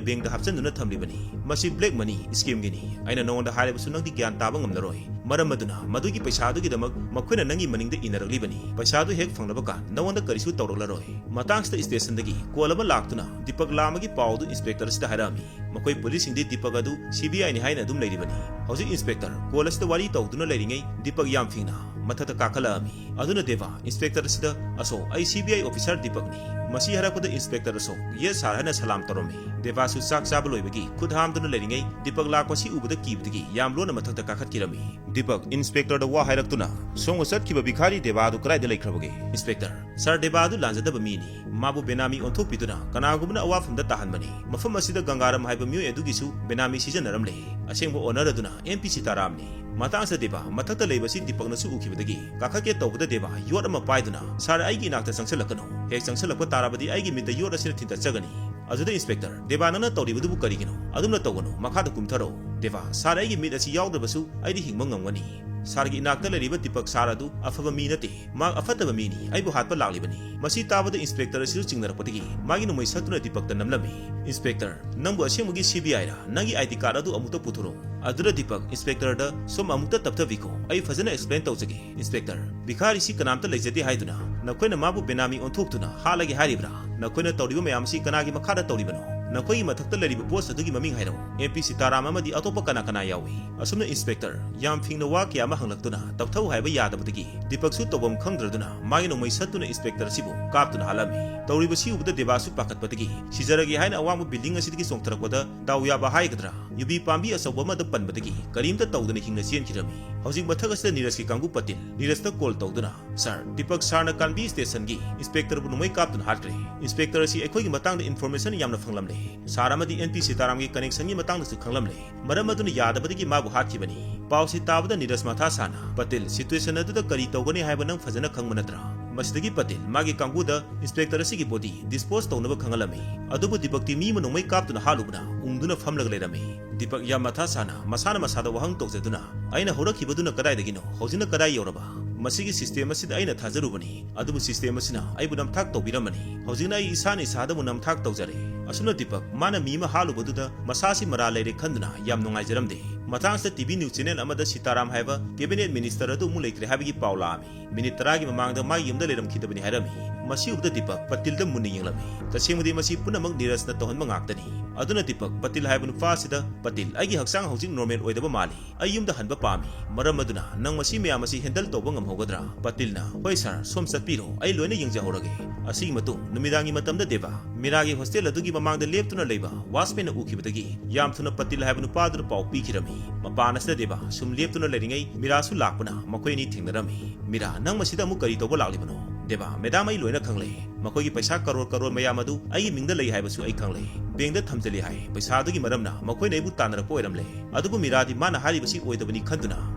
ꯕꯦꯡꯗ ꯍꯥꯞꯆꯤꯟꯗꯨꯅ ꯊꯝꯂꯤꯕꯅꯤ꯫ ꯃꯁꯤ ꯕ꯭ꯂꯦꯛ ꯃꯅꯤ ꯁ꯭ꯀꯦꯝꯒꯤꯅꯤ꯫ ꯑꯩꯅ ꯅꯉꯣꯟꯗ ꯍꯥꯏꯔꯕꯁꯨ ꯅꯪꯗꯤ ꯒ꯭ꯌꯥꯟ ꯇꯥꯕ ꯉꯝꯂꯔꯣꯏ꯫ ꯃꯔꯝ ꯑꯗꯨꯅ ꯃꯗꯨꯒꯤ ꯄꯩꯁꯥ ꯑꯗꯨꯒꯤꯗꯃꯛ ꯃꯈꯣꯏꯅ ꯅꯪꯒꯤ ꯃꯅꯤꯡꯗ ꯏꯟꯅꯔꯛꯂꯤꯕꯅꯤ꯫ ꯄꯩꯁꯥ ꯑꯗꯨ ꯍꯦꯛ ꯐꯪꯂꯕ ꯀꯥꯟ ꯅꯉꯣꯟꯗ ꯀꯔꯤꯁꯨ ꯇꯧꯔꯛꯂꯔꯣꯏ꯫ ꯃꯇꯥꯡꯁꯤꯗ ꯁ꯭ꯇꯦꯁꯟꯗꯒꯤ ꯀꯣꯜ ꯑꯃ ꯂꯥꯛꯇꯨꯅ ꯗꯤꯄꯛ ꯂꯥꯛꯂꯝꯕꯒꯤ ꯄꯥꯎ ꯑꯗꯨ ꯏꯟꯁꯄꯦꯛꯇꯔ ꯑꯁꯤꯗ ꯍꯥꯏꯔꯛꯂꯝꯃꯤ꯫ ꯃꯈꯣꯏ ꯄꯨꯂꯤꯁꯁꯤꯡꯗꯤ ꯗꯤꯄꯛ ꯑꯗꯨ ꯁꯤ ꯕꯤ ꯑꯥꯏꯅꯤ ꯍꯥꯏꯅ ꯑꯗꯨꯝ ꯂꯩꯔꯤꯕꯅꯤ꯫ ꯍꯧꯖꯤꯛ ꯏꯟꯁꯄꯦꯛꯇꯔ ꯀꯣꯜ ꯑꯁꯤꯗ ꯋꯥꯔꯤ ꯇꯧꯗꯨꯅ ꯂꯩꯔꯤꯉꯩ ꯗꯤꯄꯛ ꯌꯥꯝ ꯐꯤꯡꯅ ꯃꯊꯛꯇ ꯀꯥꯈꯠꯂꯛꯂꯝꯃꯤ꯫ ꯑꯗꯨꯅ ꯗꯦꯕꯥ ꯏꯟꯁꯄꯦꯛꯇꯔ ꯑꯁꯤꯗ, "ꯑꯁꯣꯛ, ꯑꯩ ꯁꯤ ꯕꯤ ꯑꯥꯏ ꯑꯣꯐꯤꯁꯔ ꯗꯤꯄꯛꯅꯤ"꯫ ꯃꯁꯤ ꯍꯥꯏꯔꯛꯄꯗ ꯏꯟꯁꯄꯦꯛꯇꯔ ꯑꯁꯣꯛ, "ꯌꯦꯁ ꯁꯥꯔ" ꯍꯥꯏꯅ ꯁꯂꯥꯝ ꯇꯧꯔꯝꯃꯤ꯫ ꯗꯦꯕꯥꯁꯨ ꯆꯥꯛ ꯆꯥꯕ ꯂꯣꯏꯕꯒꯤ ꯈꯨꯠ ꯍꯥꯝꯗꯨꯅ ꯂꯩꯔꯤꯉꯩ ꯗꯤꯄꯛ ꯂꯥꯛꯄꯁꯤ ꯎꯕꯗ ꯀꯤꯕꯗꯒꯤ ꯌꯥꯝ ꯂꯣꯟꯅ ꯃꯊꯛꯇ ꯀꯥꯈꯠꯈꯤꯔꯝꯃꯤ꯫ ꯗꯤꯄꯛ ꯏꯟꯁꯄꯦꯛꯇꯔꯗ ꯋꯥ ꯍꯥꯏꯔꯛꯇꯨꯅ, "ꯁꯣꯝꯒ ꯆꯠꯈꯤꯕ ꯚꯤꯈꯥꯔꯤ ꯗꯦꯕꯥ ꯑꯗꯨ ꯀꯗꯥꯏꯗ ꯂꯩꯈ꯭ꯔꯕꯒꯦ?" ꯏꯟꯁꯄꯦꯛꯇꯔ, "ꯁꯥꯔ, ꯗꯦꯕꯥ ꯑꯗꯨ ꯂꯥꯟꯖꯗꯕ ꯃꯤꯅꯤ꯫ ꯃꯥꯕꯨ ꯕꯦꯅꯥꯃꯤ ꯑꯣꯟꯊꯣꯛꯄꯤꯗꯨꯅ ꯀꯅꯥꯒꯨꯝꯕꯅ ꯑꯋꯥꯐꯝꯗ ꯇꯥꯍꯟꯕꯅꯤ꯫ ꯃꯐꯝ ꯑꯁꯤꯗ ꯒꯪꯒꯥꯔꯥꯝ ꯍꯥꯏꯕ ꯃꯤꯑꯣꯏ ꯑꯗꯨꯒꯤꯁꯨ ꯕꯦꯅꯥꯃꯤ ꯁꯤꯖꯤꯟꯅꯔꯝꯂꯦ꯫ ꯑꯁꯦꯡꯕ ꯑꯣꯅꯔ ꯑꯗꯨꯅ ꯑꯦꯝ ꯄꯤ ꯁꯤꯇꯥꯔꯥꯝꯅꯤ"꯫ ꯃꯇꯥꯡꯁꯤꯗ ꯗꯦꯕꯥ ꯃꯊꯛꯇ ꯂꯩꯕꯁꯤ ꯗꯤꯄꯛꯅꯁꯨ ꯎꯈꯤꯕꯗꯒꯤ ꯀꯥꯈꯠꯀꯦ ꯇꯧꯕꯗ ꯗꯦꯕꯥ ꯌꯣꯠ ꯑꯃ ꯄꯥꯏꯗꯨꯅ, "ꯁꯥꯔ, ꯑꯩꯒꯤ ꯏꯅꯥꯛꯇ ꯆꯪꯁꯤꯜꯂꯛꯀꯅꯨ꯫ ꯍꯦꯛ ꯆꯪꯁꯤꯜꯂꯛꯄ ꯇꯥꯔꯕꯗꯤ ꯑꯩꯒꯤ ꯃꯤꯠꯇ ꯌꯣꯠ ꯑꯁꯤꯅ ꯊꯤꯟꯇꯠꯆꯒꯅꯤ"꯫ ꯑꯗꯨꯗ ꯏꯟꯁꯄꯦꯛꯇꯔ, "ꯗꯦꯕꯥ, ꯅꯪꯅ ꯇꯧꯔꯤꯕꯗꯨꯕꯨ ꯀꯔꯤꯒꯤꯅꯣ? ꯑꯗꯨꯝꯅ ꯇꯧꯒꯅꯨ, ꯃꯈꯥꯗ ꯀꯨꯝꯊꯔꯛꯎ"꯫ ꯗꯦꯕꯥ, "ꯁꯥꯔ, ꯑꯩꯒꯤ ꯃꯤꯠ ꯑꯁꯤ ꯌꯥꯎꯗ꯭ꯔꯕꯁꯨ ꯑꯩꯗꯤ ꯍꯤꯡꯕ ꯉꯝꯒꯅꯤ꯫ ꯁꯥꯔꯒꯤ ꯏꯅꯥꯛꯇ ꯂꯩꯔꯤꯕ ꯗꯤꯄꯛ ꯁꯥꯔ ꯑꯗꯨ ꯑꯐꯕ ꯃꯤ ꯅꯠꯇꯦ꯫ ꯃꯍꯥꯛ ꯑꯐꯠꯇꯕ ꯃꯤꯅꯤ, ꯑꯩꯕꯨ ꯍꯥꯠꯄ ꯂꯥꯛꯂꯤꯕꯅꯤ"꯫ ꯃꯁꯤ ꯇꯥꯕꯗ ꯏꯟꯁꯄꯦꯛꯇꯔ ꯑꯁꯤꯁꯨ ꯆꯤꯡꯅꯔꯛꯄꯗꯒꯤ ꯃꯥꯒꯤ ꯅꯣꯡꯃꯩ ꯁꯠꯇꯨꯅ ꯗꯤꯄꯛꯇ ꯅꯝꯂꯝꯃꯤ꯫ "ꯏꯟꯁꯄꯦꯛꯇꯔ, ꯅꯪꯕꯨ ꯑꯁꯦꯡꯕꯒꯤ ꯁꯤ ꯕꯤ ꯑꯥꯏꯔ? ꯅꯪꯒꯤ ꯑꯥꯏ ꯗꯤ ꯀꯥꯔꯗ ꯑꯗꯨ ꯑꯃꯨꯛꯇ ꯄꯨꯊꯣꯔꯛꯎ"꯫ ꯑꯗꯨꯗ ꯗꯤꯄꯛ ꯏꯟꯁꯄꯦꯛꯇꯔꯗ, "ꯁꯣꯝ ꯑꯃꯨꯛꯇ ꯇꯞꯊꯕꯤꯈꯣ, ꯑꯩ ꯐꯖꯅ ꯑꯦꯛꯁꯄ꯭ꯂꯦꯟ ꯇꯧꯖꯒꯦ꯫ ꯏꯟꯁꯄꯦꯛꯇꯔ, ꯚꯤꯈꯥꯔꯤꯁꯤ ꯀꯅꯥꯝꯇ ꯂꯩꯖꯗꯦ ꯍꯥꯏꯗꯨꯅ ꯅꯈꯣꯏꯅ ꯃꯥꯕꯨ ꯕꯦꯅꯥꯃꯤ ꯑꯣꯟꯊꯣꯛꯇꯨꯅ ꯍꯥꯠꯂꯒꯦ ꯍꯥꯏꯔꯤꯕ꯭ꯔꯥ? ꯅꯈꯣꯏꯅ ꯇꯧꯔꯤꯕ ꯃꯌꯥꯝ ꯑꯁꯤ ꯀꯅꯥꯒꯤ ꯃꯈꯥꯗ ꯇꯧꯔꯤꯕꯅꯣ? ꯅꯈꯣꯏꯒꯤ ꯃꯊꯛꯇ ꯂꯩꯔꯤꯕ ꯄꯣꯁ ꯑꯗꯨꯒꯤ ꯃꯃꯤꯡ ꯍꯥꯏꯔꯛꯎ꯫ ꯑꯦꯝ ꯄꯤ ꯁꯤꯇꯥꯔꯥꯝ ꯑꯃꯗꯤ ꯑꯇꯣꯞꯄ ꯀꯅꯥ ꯀꯅꯥ ꯌꯥꯎꯏ?" ꯑꯁꯨꯝꯅ ꯏꯟꯁꯄꯦꯛꯇꯔ ꯌꯥꯝ ꯐꯤꯡꯅ ꯋꯥ ꯀꯌꯥ ꯑꯃ ꯍꯪꯂꯛꯇꯨꯅ ꯇꯞꯊꯧ ꯍꯥꯏꯕ ꯌꯥꯗꯕꯗꯒꯤ ꯗꯤꯄꯛꯁꯨ ꯇꯧꯐꯝ ꯈꯪꯗ꯭ꯔꯗꯨꯅ ꯃꯥꯒꯤ ꯅꯣꯡꯃꯩ ꯁꯠꯇꯨꯅ ꯏꯟꯁꯄꯦꯛꯇꯔ ꯑꯁꯤꯕꯨ ꯀꯥꯞꯇꯨꯅ ꯍꯥꯠꯂꯝꯃꯤ꯫ ꯇꯧꯔꯤꯕꯁꯤ ꯎꯕꯗ ꯗꯦꯕꯥꯁꯨ ꯄꯥꯈꯠꯄꯗꯒꯤ ꯁꯤꯖꯔꯒꯦ ꯍꯥꯏꯅ ꯑꯋꯥꯡꯕ ꯕꯤꯜꯗꯤꯡ ꯑꯁꯤꯗꯒꯤ ꯆꯣꯡꯊꯔꯛꯄꯗ ꯗꯥꯎ ꯌꯥꯕ ꯍꯥꯏꯒꯗ꯭ꯔꯥ, ꯌꯨꯕꯤ ꯄꯥꯝꯕꯤ ꯑꯆꯧꯕ ꯑꯃꯗ ꯄꯟꯕꯗꯒꯤ ꯀꯔꯤꯝꯇ ꯇꯧꯗꯅ ꯍꯤꯡꯅ ꯆꯦꯟꯈꯤꯔꯝꯃꯤ꯫ ꯍꯧꯖꯤꯛ ꯃꯊꯛ ꯑꯁꯤꯗ ꯅꯤꯔꯖꯀꯤ ꯀꯥꯡꯕꯨ ꯄꯇꯤꯜ ꯅꯤꯔꯖꯇ ꯀꯣꯜ ꯇꯧꯗꯨꯅ, "ꯁꯥꯔ, ꯗꯤꯄꯛ ꯁꯥꯔꯅ ꯀꯥꯟꯕꯤ ꯁ꯭ꯇꯦꯁꯟꯒꯤ ꯏꯟꯁꯄꯦꯛꯇꯔꯕꯨ ꯅꯣꯡꯃꯩ ꯀꯥꯞꯇꯨꯅ ꯍꯥꯠꯈ꯭ꯔꯦ꯫ ꯏꯟꯁꯄꯦꯛꯇꯔ ꯑꯁꯤ ꯑꯩꯈꯣꯏꯒꯤ ꯃꯇꯥꯡꯗ ꯏꯟꯐꯣꯔꯃꯦꯁꯟ ꯌꯥꯝꯅ ꯐꯪꯂꯝꯂꯦ꯫ ꯁꯥꯔ ꯑꯃꯗꯤ ꯑꯦꯟ ꯄꯤ ꯁꯤꯇꯥꯔꯥꯝꯒꯤ ꯀꯅꯦꯛꯁꯟꯒꯤ ꯃꯇꯥꯡꯗꯁꯨ ꯈꯪꯂꯝꯂꯦ꯫ ꯃꯔꯝ ꯑꯗꯨꯅ ꯌꯥꯗꯕꯗꯒꯤ ꯃꯥꯕꯨ ꯍꯥꯠꯈꯤꯕꯅꯤ꯫" ꯄꯥꯎꯁꯤ ꯇꯥꯕꯗ ꯅꯤꯔꯖ ꯃꯊꯥ ꯁꯥꯅ, "ꯄꯇꯤꯜ, ꯁꯤꯇꯨꯋꯦꯁꯟ ꯑꯗꯨꯗ ꯀꯔꯤ ꯇꯧꯒꯅꯤ ꯍꯥꯏꯕ ꯅꯪ ꯐꯖꯅ ꯈꯪꯕ ꯅꯠꯇ꯭ꯔꯥ? ꯃꯁꯤꯗꯒꯤ ꯄꯇꯤꯜ ꯃꯥꯒꯤ ꯀꯥꯡꯕꯨꯗ ꯏꯟꯁꯄꯦꯛꯇꯔ ꯑꯁꯤꯒꯤ ꯕꯣꯗꯤ ꯗꯤꯁꯄꯣꯖ ꯇꯧꯅꯕ ꯈꯪꯍꯜꯂꯝꯃꯤ꯫ ꯑꯗꯨꯕꯨ ꯗꯤꯄꯛꯇꯤ ꯃꯤ ꯑꯃ ꯅꯣꯡꯃꯩ ꯀꯥꯞꯇꯨꯅ ꯍꯥꯠꯂꯨꯕꯅ ꯎꯪꯗꯨꯅ ꯐꯝꯂꯒ ꯂꯩꯔꯝꯃꯤ꯫ ꯗꯤꯄꯛ ꯌꯥꯝ ꯃꯊꯥ ꯁꯥꯅ ꯃꯁꯥꯅ ꯃꯁꯥꯗ ꯋꯥꯍꯪ ꯇꯧꯖꯗꯨꯅ, "ꯑꯩꯅ ꯍꯧꯔꯛꯈꯤꯕꯗꯨꯅ ꯀꯗꯥꯏꯗꯒꯤꯅꯣ? ꯍꯧꯖꯤꯛꯅ ꯀꯗꯥꯏ ꯌꯧꯔꯕ? ꯃꯁꯤꯒꯤ ꯁꯤꯁꯇꯦꯝ ꯑꯁꯤꯗ ꯑꯩꯅ ꯊꯥꯖꯔꯨꯕꯅꯤ, ꯑꯗꯨꯕꯨ ꯁꯤꯁꯇꯦꯝ ꯑꯁꯤꯅ ꯑꯩꯕꯨ ꯅꯝꯊꯥꯛ ꯇꯧꯕꯤꯔꯝꯕꯅꯤ꯫ ꯍꯧꯖꯤꯛꯅ ꯑꯩ ꯏꯁꯥꯅ ꯏꯁꯥꯗꯕꯨ ꯅꯝꯊꯥꯛ ꯇꯧꯖꯔꯦ꯫" ꯑꯁꯨꯝꯅ ꯗꯤꯄꯛ ꯃꯥꯅ ꯃꯤ ꯑꯃ ꯍꯥꯠꯂꯨꯕꯗꯨꯗ ꯃꯁꯥꯁꯤ ꯃꯔꯥꯜ ꯂꯩꯔꯦ ꯈꯟꯗꯨꯅ ꯌꯥꯝ ꯅꯨꯡꯉꯥꯏꯖꯔꯝꯗꯦ꯫ ꯃꯇꯥꯡꯁꯤꯗ ꯇꯤ ꯚꯤ ꯅ꯭ꯌꯨꯁ ꯆꯦꯅꯦꯜ ꯑꯃꯗ ꯁꯤꯇꯥꯔꯥꯝ ꯍꯥꯏꯕ ꯀꯦꯕꯤꯅꯦꯠ ꯃꯤꯅꯤꯁꯇꯔ ꯑꯗꯨ ꯑꯃꯨꯛ ꯂꯩꯇ꯭ꯔꯦ ꯍꯥꯏꯕꯒꯤ ꯄꯥꯎ ꯂꯥꯛꯑꯝꯃꯤ꯫ ꯃꯤꯅꯤꯠ ꯇꯔꯥꯒꯤ ꯃꯃꯥꯡꯗ ꯃꯥꯒꯤ ꯌꯨꯝꯗ ꯂꯩꯔꯝꯈꯤꯗꯕꯅꯤ ꯍꯥꯏꯔꯝꯃꯤ꯫ ꯃꯁꯤ ꯎꯕꯗ ꯗꯤꯄꯛ ꯄꯇꯤꯜꯗ ꯃꯨꯟꯅ ꯌꯦꯡꯂꯝꯃꯤ꯫ ꯇꯁꯦꯡꯕꯗꯤ ꯃꯁꯤ ꯄꯨꯝꯅꯃꯛ ꯅꯤꯔꯖꯅ ꯇꯧꯍꯟꯕ ꯉꯥꯛꯇꯅꯤ꯫ ꯑꯗꯨꯅ ꯗꯤꯄꯛ ꯄꯇꯤꯜ ꯍꯥꯏꯕ ꯅꯨꯄꯥ ꯑꯁꯤꯗ, "ꯄꯇꯤꯜ, ꯑꯩꯒꯤ ꯍꯛꯆꯥꯡ ꯍꯧꯖꯤꯛ ꯅꯣꯔꯃꯦꯜ ꯑꯣꯏꯗꯕ ꯃꯥꯜꯂꯤ꯫ ꯑꯩ ꯌꯨꯝꯗ ꯍꯟꯕ ꯄꯥꯝꯃꯤ꯫ ꯃꯔꯝ ꯑꯗꯨꯅ ꯅꯪ ꯃꯁꯤ ꯃꯌꯥꯝ ꯑꯁꯤ ꯍꯦꯟꯗꯜ ꯇꯧꯕ ꯉꯝꯍꯧꯒꯗ꯭ꯔꯥ?" ꯄꯇꯤꯜꯅ, "ꯍꯣꯏ ꯁꯥꯔ, ꯁꯣꯝ ꯆꯠꯄꯤꯔꯣ, ꯑꯩ ꯂꯣꯏꯅ ꯌꯦꯡꯖꯍꯧꯔꯒꯦ꯫" ꯑꯁꯤꯒꯤ ꯃꯇꯨꯡ ꯅꯨꯃꯤꯗꯥꯡꯒꯤ ꯃꯇꯝꯗ ꯗꯦꯕꯥ ꯃꯤꯔꯥꯒꯤ ꯍꯣꯁꯇꯦꯜ ꯑꯗꯨꯒꯤ ꯃꯃꯥꯡꯗ ꯂꯦꯞꯇꯨꯅ ꯂꯩꯕ ꯋꯥꯆꯃꯦꯟꯅ ꯎꯈꯤꯕꯗꯒꯤ ꯌꯥꯝ ꯊꯨꯅ ꯄꯇꯤꯜ ꯍꯥꯏꯕ ꯅꯨꯄꯥꯗꯨꯗ ꯄꯥꯎ ꯄꯤꯈꯤꯔꯝꯃꯤ꯫ ꯃꯄꯥꯟ ꯑꯁꯤꯗ ꯗꯦꯕꯥ ꯁꯨꯝ ꯂꯦꯞꯇꯨꯅ ꯂꯩꯔꯤꯉꯩ ꯃꯤꯔꯥꯁꯨ ꯂꯥꯛꯄꯅ ꯃꯈꯣꯏ ꯑꯅꯤ ꯊꯦꯡꯅꯔꯝꯃꯤ꯫ "ꯃꯤꯔꯥ, ꯅꯪ ꯃꯁꯤꯗ ꯑꯃꯨꯛ ꯀꯔꯤ ꯇꯧꯕ ꯂꯥꯛꯂꯤꯕꯅꯣ?" ꯗꯦꯕꯥ, "ꯃꯦꯗꯥꯝ, ꯑꯩ ꯂꯣꯏꯅ ꯈꯪꯂꯦ꯫ ꯃꯈꯣꯏꯒꯤ ꯄꯩꯁꯥ ꯀꯔꯣꯔ ꯀꯔꯣꯔ ꯃꯌꯥꯝ ꯑꯗꯨ ꯑꯩꯒꯤ ꯃꯤꯡꯗ ꯂꯩ ꯍꯥꯏꯕꯁꯨ ꯑꯩ ꯈꯪꯂꯦ꯫ ꯕꯦꯡꯗ ꯊꯝꯖꯤꯜꯂꯤ ꯍꯥꯏ꯫ ꯄꯩꯁꯥ ꯑꯗꯨꯒꯤ ꯃꯔꯝꯅ ꯃꯈꯣꯏꯅ ꯑꯩꯕꯨ ꯇꯥꯟꯅꯔꯛꯄ ꯑꯣꯏꯔꯝꯂꯦ꯫ ꯑꯗꯨꯕꯨ ꯃꯤꯔꯥꯗꯤ ꯃꯥꯅ ꯍꯥꯏꯔꯤꯕꯁꯤ ꯑꯣꯏꯗꯕꯅꯤ ꯈꯟꯗꯨꯅ,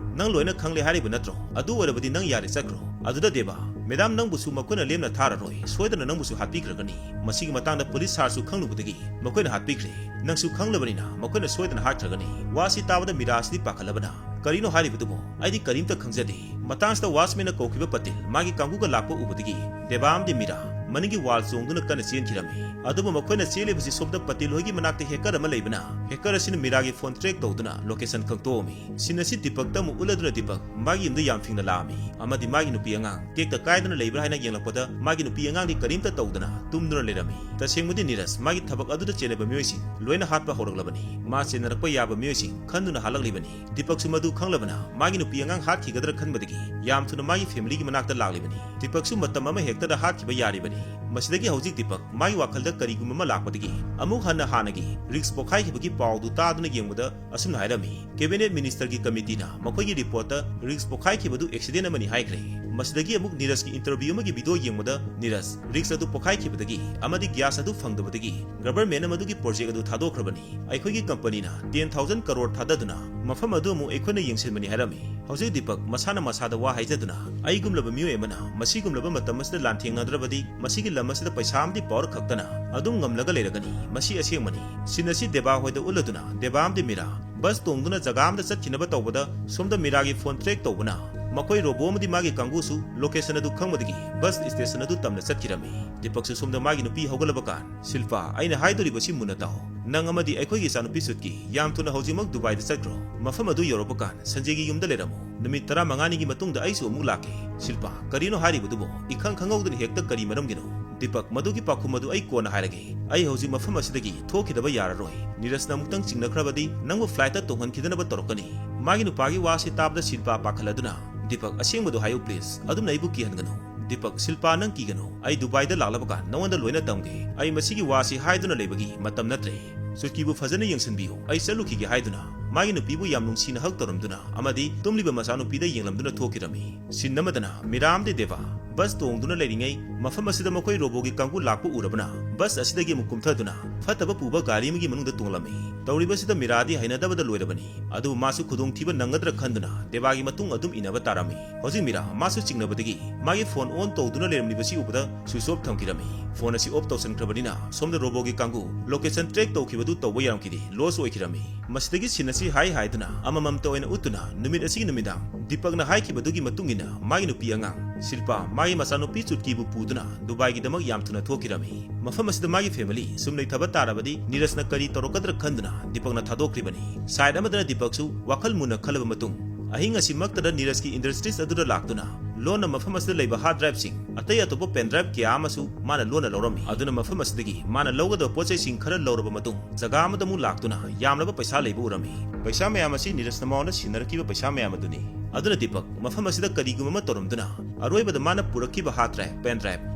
ꯅꯪ ꯂꯣꯏꯅ ꯈꯪꯂꯦ ꯍꯥꯏꯔꯤꯕ ꯅꯠꯇ꯭ꯔꯣ? ꯑꯗꯨ ꯑꯣꯏꯔꯕꯗꯤ ꯅꯪ ꯌꯥꯔꯦ, ꯆꯠꯈ꯭ꯔꯣ꯫" ꯑꯗꯨꯗ ꯗꯦꯕꯥ, "ꯃꯦꯗꯥꯝ, ꯅꯪꯕꯨꯁꯨ ꯃꯈꯣꯏꯅ ꯂꯦꯝꯅ ꯊꯥꯔꯔꯣꯏ, ꯁꯣꯏꯗꯅ ꯅꯪꯕꯨꯁꯨ ꯍꯥꯠꯄꯤꯈ꯭ꯔꯒꯅꯤ꯫ ꯃꯁꯤꯒꯤ ꯃꯇꯥꯡꯗ ꯄꯨꯂꯤꯁ ꯁꯥꯔꯁꯨ ꯈꯪꯂꯨꯕꯗꯒꯤ ꯃꯈꯣꯏꯅ ꯍꯥꯠꯄꯤꯈ꯭ꯔꯦ꯫ ꯅꯪꯁꯨ ꯈꯪꯂꯕꯅꯤꯅ ꯃꯈꯣꯏꯅ ꯁꯣꯏꯗꯅ ꯍꯥꯠꯈ꯭ꯔꯒꯅꯤ꯫" ꯋꯥꯁꯤ ꯇꯥꯕꯗ ꯃꯤꯔꯥꯁꯤꯗꯤ ꯄꯥꯈꯠꯂꯕꯅ, "ꯀꯔꯤꯅꯣ ꯍꯥꯏꯔꯤꯕꯗꯨꯕꯨ? ꯑꯩꯗꯤ ꯀꯔꯤꯝꯇ ꯈꯪꯖꯗꯦ꯫" ꯃꯇꯥꯡꯁꯤꯗ ꯋꯥꯆꯃꯦꯟꯅ ꯀꯧꯈꯤꯕ ꯄꯇꯤꯜ ꯃꯥꯒꯤ ꯀꯥꯡꯕꯨꯒ ꯂꯥꯛꯄ ꯎꯕꯗꯒꯤ ꯗꯦꯕꯥ ꯑꯃꯗꯤ ꯃꯤꯔꯥ ꯃꯅꯤꯡꯒꯤ wall ꯆꯣꯡꯗꯨꯅ ꯀꯟꯅ ꯆꯦꯟꯈꯤꯔꯝꯃꯤ꯫ ꯑꯗꯨꯕꯨ ꯃꯈꯣꯏꯅ ꯆꯦꯜꯂꯤꯕꯁꯤ ꯁꯣꯝꯗ ꯄꯇꯦꯜ ꯍꯣꯏꯒꯤ ꯃꯅꯥꯛꯇ hacker ꯑꯃ ꯂꯩꯕꯅ, hacker ꯑꯁꯤꯅ ꯃꯤꯔꯥꯒꯤ phone track ꯇꯧꯗꯨꯅ location ꯈꯪꯗꯣꯛꯑꯝꯃꯤ꯫ Scene ꯑꯁꯤ ꯗꯤꯄꯛꯇ ꯑꯃꯨꯛ ꯎꯠꯂꯗꯨꯅ ꯗꯤꯄꯛ ꯃꯥꯒꯤ ꯌꯨꯝꯗ ꯌꯥꯝ ꯐꯤꯡꯅ ꯂꯥꯛꯑꯝꯃꯤ ꯑꯃꯗꯤ ꯃꯥꯒꯤ ꯅꯨꯄꯤ ꯑꯉꯥꯡ ꯇꯦꯛꯇ ꯀꯥꯏꯗꯅ ꯂꯩꯕ꯭ꯔꯥ ꯍꯥꯏꯅ ꯌꯦꯡꯂꯛꯄꯗ ꯃꯥꯒꯤ ꯅꯨꯄꯤ ꯑꯉꯥꯡꯗꯤ ꯀꯔꯤꯝꯇ ꯇꯧꯗꯅ ꯇꯨꯝꯗꯨꯅ ꯂꯩꯔꯝꯃꯤ꯫ ꯇꯁꯦꯡꯕꯗꯤ ꯅꯤꯔꯖ ꯃꯥꯒꯤ ꯊꯕꯛ ꯑꯗꯨꯗ ꯆꯦꯜꯂꯤꯕ ꯃꯤꯑꯣꯏꯁꯤꯡ ꯂꯣꯏꯅ ꯍꯥꯠꯄ ꯍꯧꯔꯛꯂꯕꯅꯤ꯫ ꯃꯥ ꯆꯦꯟꯅꯔꯛꯄ ꯌꯥꯕ ꯃꯤꯑꯣꯏꯁꯤꯡ ꯈꯟꯗꯨꯅ ꯍꯥꯠꯂꯛꯂꯤꯕꯅꯤ꯫ ꯗꯤꯄꯛꯁꯨ ꯃꯗꯨ ꯈꯪꯂꯕꯅ ꯃꯥꯒꯤ ꯅꯨꯄꯤ ꯑꯉꯥꯡ ꯍꯥꯠꯈꯤꯒꯗ꯭ꯔꯥ ꯈꯟꯕꯗꯒꯤ ꯌꯥꯝ ꯊꯨꯅ ꯃꯥꯒꯤ familyꯒꯤ ꯃꯅꯥꯛꯇ ꯂꯥꯛꯂꯤꯕꯅꯤ꯫ ꯗꯤꯄꯛꯁꯨ ꯃꯇꯝ ꯑꯃ ꯍꯦꯛꯇꯗ ꯍꯥꯠꯈꯤꯕ ꯌꯥꯔꯤꯕꯅꯤ꯫ ꯃꯁꯤꯗꯒꯤ ꯍꯧꯖꯤꯛ ꯗꯤꯄꯛ ꯃꯥꯒꯤ ꯋꯥꯈꯜꯗ ꯀꯔꯤꯒꯨꯝꯕ ꯑꯃ ꯂꯥꯛꯄꯗꯒꯤ ꯑꯃꯨꯛ ꯍꯟꯅ ꯍꯥꯟꯅꯒꯤ rigs ꯄꯣꯈꯥꯏꯈꯤꯕꯒꯤ ꯄꯥꯎꯗꯨ ꯇꯥꯗꯨꯅ ꯌꯦꯡꯕꯗ ꯑꯁꯨꯝꯅ ꯍꯥꯏꯔꯝꯃꯤ, Cabinet Ministerꯒꯤ committeeꯅ ꯃꯈꯣꯏꯒꯤ reportꯇ rigs ꯄꯣꯈꯥꯏꯈꯤꯕꯗꯨ accident ꯑꯃꯅꯤ ꯍꯥꯏꯈ꯭ꯔꯦ꯫ ꯃꯁꯤꯗꯒꯤ ꯑꯃꯨꯛ ꯅꯤꯔꯖꯀꯤ interview ꯑꯃꯒꯤ video ꯌꯦꯡꯕꯗ ꯅꯤꯔꯖ rigs ꯑꯗꯨ ꯄꯣꯈꯥꯏꯈꯤꯕꯗꯒꯤ ꯑꯃꯗꯤ gas ꯑꯗꯨ ꯐꯪꯗꯕꯗꯒꯤ governmentꯅ ꯃꯗꯨꯒꯤ project ꯑꯗꯨ ꯊꯥꯗꯣꯛꯈ꯭ꯔꯕꯅꯤ꯫ ꯑꯩꯈꯣꯏꯒꯤ companyꯅ ten thousand crore ꯊꯥꯗꯗꯨꯅ ꯃꯐꯝ ꯑꯗꯨ ꯑꯃꯨꯛ ꯑꯩꯈꯣꯏꯅ ꯌꯦꯡꯁꯤꯟꯕꯅꯤ ꯍꯥꯏꯔꯝꯃꯤ꯫ ꯍꯧꯖꯤꯛ ꯗꯤꯄꯛ ꯃꯁꯥꯅ ꯃꯁꯥꯗ ꯋꯥ ꯍꯥꯏꯖꯗꯨꯅ, ꯑꯩꯒꯨꯝꯂꯕ ꯃꯤꯑꯣꯏ ꯑꯃꯅ ꯃꯁꯤꯒꯨꯝꯂꯕ ꯃꯇꯝ ꯑꯁꯤꯗ ꯂꯥꯟꯊꯦꯡꯅꯗ꯭ꯔꯕꯗꯤ ꯃꯁꯤꯒꯤ ꯂꯝ ꯑꯁꯤꯗ ꯄꯩꯁꯥ ꯑꯃꯗꯤ power ꯈꯛꯇꯅ ꯑꯗꯨꯝ ꯉꯝꯂꯒ ꯂꯩꯔꯒꯅꯤ꯫ ꯃꯁꯤ ꯑꯁꯦꯡꯕꯅꯤ꯫ Scene ꯑꯁꯤ ꯗꯦꯕꯥ ꯍꯣꯏꯗ ꯎꯠꯂꯗꯨꯅ ꯗꯦꯕꯥ ꯑꯃꯗꯤ ꯃꯤꯔꯥ bus ꯇꯣꯡꯗꯨꯅ ꯖꯒꯥ ꯑꯃꯗ ꯆꯠꯈꯤꯅꯕ ꯇꯧꯕꯗ ꯁꯣꯝꯗ ꯃꯤꯔꯥꯒꯤ phone track ꯇꯧꯕꯅ ꯃꯈꯣꯏ ꯔꯣꯕꯣ ꯑꯃꯗꯤ ꯃꯥꯒꯤ ꯀꯥꯡꯕꯨꯁꯨ location ꯑꯗꯨ ꯈꯪꯕꯗꯒꯤ bus station ꯑꯗꯨ ꯇꯝꯅ ꯆꯠꯈꯤꯔꯝꯃꯤ꯫ ꯗꯤꯄꯛꯁꯨ ꯁꯣꯝꯗ ꯃꯥꯒꯤ ꯅꯨꯄꯤ ꯍꯧꯒꯠꯂꯕ ꯀꯥꯟ, ꯁꯤꯜꯄꯥ, ꯑꯩꯅ ꯍꯥꯏꯗꯣꯔꯤꯕꯁꯤ ꯃꯨꯟꯅ ꯇꯥꯎ꯫ ꯅꯪ ꯑꯃꯗꯤ ꯑꯩꯈꯣꯏꯒꯤ ꯏꯆꯥꯅꯨꯄꯤ ꯁꯨꯠꯀꯤ ꯌꯥꯝ ꯊꯨꯅ ꯍꯧꯖꯤꯛꯃꯛ ꯗꯨꯕꯥꯏꯗ ꯆꯠꯈ꯭ꯔꯣ꯫ ꯃꯐꯝ ꯑꯗꯨ ꯌꯧꯔꯛꯄ ꯀꯥꯟ ꯁꯟꯖꯦꯒꯤ ꯌꯨꯝꯗ ꯂꯩꯔꯝꯃꯨ꯫ ꯅꯨꯃꯤꯠ ꯇꯔꯥꯃꯉꯥꯅꯤꯒꯤ ꯃꯇꯨꯡꯗ ꯑꯩꯁꯨ ꯑꯃꯨꯛ ꯂꯥꯛꯀꯦ꯫ ꯁꯤꯜꯄꯥ, ꯀꯔꯤꯅꯣ ꯍꯥꯏꯔꯤꯕꯗꯨꯕꯣ? ꯏꯈꯪ ꯈꯪꯍꯧꯗꯅ ꯍꯦꯛꯇ ꯀꯔꯤ ꯃꯔꯝꯒꯤꯅꯣ? ꯗꯤꯄꯛ, ꯃꯗꯨꯒꯤ ꯄꯥꯎꯈꯨꯝ ꯑꯗꯨ ꯑꯩ ꯀꯣꯟꯅ ꯍꯥꯏꯔꯒꯦ꯫ ꯑꯩ ꯍꯧꯖꯤꯛ ꯃꯐꯝ ꯑꯁꯤꯗꯒꯤ ꯊꯣꯛꯈꯤꯗꯕ ꯌꯥꯔꯔꯣꯏ꯫ ꯅꯤꯔꯖꯅ ꯑꯃꯨꯛꯇꯪ ꯆꯤꯡꯅꯈ꯭ꯔꯕꯗꯤ ꯅꯪꯕꯨ flightꯇ ꯇꯣꯡꯍꯟꯈꯤꯗꯅꯕ ꯇꯧꯔꯛꯀꯅꯤ꯫ ꯃꯥꯒꯤ ꯅꯨꯄꯥꯒꯤ ꯋꯥꯁꯤ ꯇꯥꯕꯗ ꯁꯤꯜꯄꯥ ꯄꯥꯈꯠꯂꯗꯨꯅ, ꯗꯤꯄꯛ, ꯑꯁꯦꯡꯕꯗꯨ ꯍꯥꯏꯌꯨ please꯫ ꯑꯗꯨꯝꯅ ꯑꯩꯕꯨ ꯀꯤꯍꯟꯒꯅꯨ꯫ ꯗꯤꯄꯛ, ꯁꯤꯜꯄꯥ, ꯅꯪ ꯀꯤꯒꯅꯨ꯫ ꯑꯩ ꯗꯨꯕꯥꯏꯗ ꯂꯥꯛꯂꯕ ꯀꯥꯟ ꯅꯉꯣꯟꯗ ꯂꯣꯏꯅ ꯇꯝꯒꯦ꯫ ꯑꯩ ꯃꯁꯤꯒꯤ ꯋꯥꯁꯤ ꯍꯥꯏꯗꯨꯅ ꯂꯩꯕꯒꯤ ꯃꯇꯝ ꯅꯠꯇ꯭ꯔꯦ꯫ ꯁꯨꯠꯀꯤꯕꯨ ꯐꯖꯅ ꯌꯦꯡꯁꯤꯟꯕꯤꯌꯨ꯫ ꯑꯩ ꯆꯠꯂꯨꯈꯤꯒꯦ ꯍꯥꯏꯗꯨꯅ ꯃꯥꯒꯤ ꯅꯨꯄꯤꯕꯨ ꯌꯥꯝ ꯅꯨꯡꯁꯤꯅ hug ꯇꯧꯔꯝꯗꯨꯅ ꯑꯃꯗꯤ ꯇꯨꯝꯂꯤꯕ ꯃꯆꯥꯅꯨꯄꯤꯗ ꯌꯦꯡꯂꯝꯗꯨꯅ ꯊꯣꯛꯈꯤꯔꯝꯃꯤ꯫ Scene ꯑꯃꯗꯅ ꯃꯤꯔꯥ ꯑꯃꯗꯤ ꯗꯦꯕꯥ bus ꯇꯣꯡꯗꯨꯅ ꯂꯩꯔꯤꯉꯩ ꯃꯐꯝ ꯑꯁꯤꯗ ꯃꯈꯣꯏ ꯔꯣꯕꯣꯒꯤ ꯀꯥꯡꯕꯨ ꯂꯥꯛꯄ ꯎꯔꯕꯅ bus ꯑꯁꯤꯗꯒꯤ ꯑꯃꯨꯛ ꯀꯨꯝꯊꯗꯨꯅ ꯐꯠꯇꯕ ꯄꯨꯕ ꯒꯥꯔꯤ ꯑꯃꯒꯤ ꯃꯅꯨꯡꯗ ꯇꯣꯡꯂꯝꯃꯤ꯫ ꯇꯧꯔꯤꯕꯁꯤꯗ ꯃꯤꯔꯥꯗꯤ ꯍꯩꯅꯗꯕꯗ ꯂꯣꯏꯔꯕꯅꯤ꯫ ꯑꯗꯨꯕꯨ ꯃꯥꯁꯨ ꯈꯨꯗꯣꯡꯊꯤꯕ ꯅꯪꯒꯗ꯭ꯔꯥ ꯈꯟꯗꯨꯅ ꯗꯦꯕꯥꯒꯤ ꯃꯇꯨꯡ ꯑꯗꯨꯝ ꯏꯟꯅꯕ ꯇꯥꯔꯝꯃꯤ꯫ ꯍꯧꯖꯤꯛ ꯃꯤꯔꯥ ꯃꯥꯁꯨ ꯆꯤꯡꯅꯕꯗꯒꯤ ꯃꯥꯒꯤ phone on ꯇꯧꯗꯨꯅ ꯂꯩꯔꯝꯂꯤꯕꯁꯤ ꯎꯕꯗ switch off ꯊꯝꯈꯤꯔꯝꯃꯤ꯫ Phone ꯑꯁꯤ off ꯇꯧꯁꯟꯈ꯭ꯔꯕꯅꯤꯅ ꯁꯣꯝꯗ ꯔꯣꯕꯣꯒꯤ ꯀꯥꯡꯕꯨ location track ꯇꯧꯈꯤꯕꯗꯨ ꯇꯧꯕ ꯌꯥꯔꯝꯈꯤꯗꯦ, loss ꯑꯣꯏꯈꯤꯔꯝꯃꯤ꯫ ꯃꯁꯤꯗꯒꯤ scene ꯑꯁꯤ ꯁꯤ ꯍꯥꯏ ꯍꯥꯏꯗꯨꯅ ꯑꯃꯃꯝꯇ ꯑꯣꯏꯅ ꯎꯠꯇꯨꯅ ꯅꯨꯃꯤꯠ ꯑꯁꯤꯒꯤ ꯅꯨꯃꯤꯗꯥꯡ ꯗꯤꯄꯛꯅ ꯍꯥꯏꯈꯤꯕꯗꯨꯒꯤ ꯃꯇꯨꯡ ꯏꯟꯅ ꯃꯥꯒꯤ ꯅꯨꯄꯤ ꯑꯉꯥꯡ ꯁꯤꯜꯄꯥ, ꯃꯥꯒꯤ ꯃꯆꯥꯅꯨꯄꯤ ꯆꯨꯠꯀꯤꯕꯨ ꯄꯨꯗꯨꯅ ꯗꯨꯕꯥꯏꯒꯤꯗꯃꯛ ꯌꯥꯝ ꯊꯨꯅ ꯊꯣꯛꯈꯤꯔꯝꯃꯤ꯫ ꯃꯐꯝ ꯑꯁꯤꯗ ꯃꯥꯒꯤ family ꯁꯨꯝ ꯂꯩꯊꯕ ꯇꯥꯔꯕꯗꯤ ꯅꯤꯔꯖꯅ ꯀꯔꯤ ꯇꯧꯔꯛꯀꯗ꯭ꯔꯥ ꯈꯟꯗꯨꯅ ꯗꯤꯄꯛꯅ ꯊꯥꯗꯣꯛꯈ꯭ꯔꯤꯕꯅꯤ꯫ Side ꯑꯃꯗꯅ ꯗꯤꯄꯛꯁꯨ ꯋꯥꯈꯜ ꯃꯨꯟꯅ ꯈꯜꯂꯕ ꯃꯇꯨꯡ ꯑꯍꯤꯡ ꯑꯁꯤꯃꯛꯇꯗ ꯅꯤꯔꯖꯀꯤ industries ꯑꯗꯨꯗ ꯂꯥꯛꯇꯨꯅ ꯂꯣꯟꯅ ꯃꯐꯝ ꯑꯁꯤꯗ ꯂꯩꯕ hard driveꯁꯤꯡ, ꯑꯇꯩ ꯑꯇꯣꯞꯄ pen drive ꯀꯌꯥ ꯑꯃꯁꯨ ꯃꯥꯅ ꯂꯣꯟꯅ ꯂꯧꯔꯝꯃꯤ꯫ ꯑꯗꯨꯅ ꯃꯐꯝ ꯑꯁꯤꯗꯒꯤ ꯃꯥꯅ ꯂꯧꯒꯗꯕ ꯄꯣꯠ ꯆꯩꯁꯤꯡ ꯈꯔ ꯂꯧꯔꯕ ꯃꯇꯨꯡ ꯖꯒꯥ ꯑꯃꯗ ꯑꯃꯨꯛ ꯂꯥꯛꯇꯨꯅ ꯌꯥꯝꯂꯕ ꯄꯩꯁꯥ ꯂꯩꯕ ꯎꯔꯝꯃꯤ꯫ ꯄꯩꯁꯥ ꯃꯌꯥꯝ ꯑꯁꯤ ꯅꯤꯔꯖꯅ ꯃꯉꯣꯟꯗ ꯁꯤꯟꯅꯔꯛꯈꯤꯕ ꯄꯩꯁꯥ ꯃꯌꯥꯝ ꯑꯗꯨꯅꯤ꯫ ꯑꯗꯨꯅ ꯗꯤꯄꯛ ꯃꯐꯝ ꯑꯁꯤꯗ ꯀꯔꯤꯒꯨꯝꯕ ꯑꯃ ꯇꯧꯔꯝꯗꯨꯅ ꯑꯔꯣꯏꯕꯗ ꯃꯥꯅ ꯄꯨꯔꯛꯈꯤꯕ hard drive, pen drive,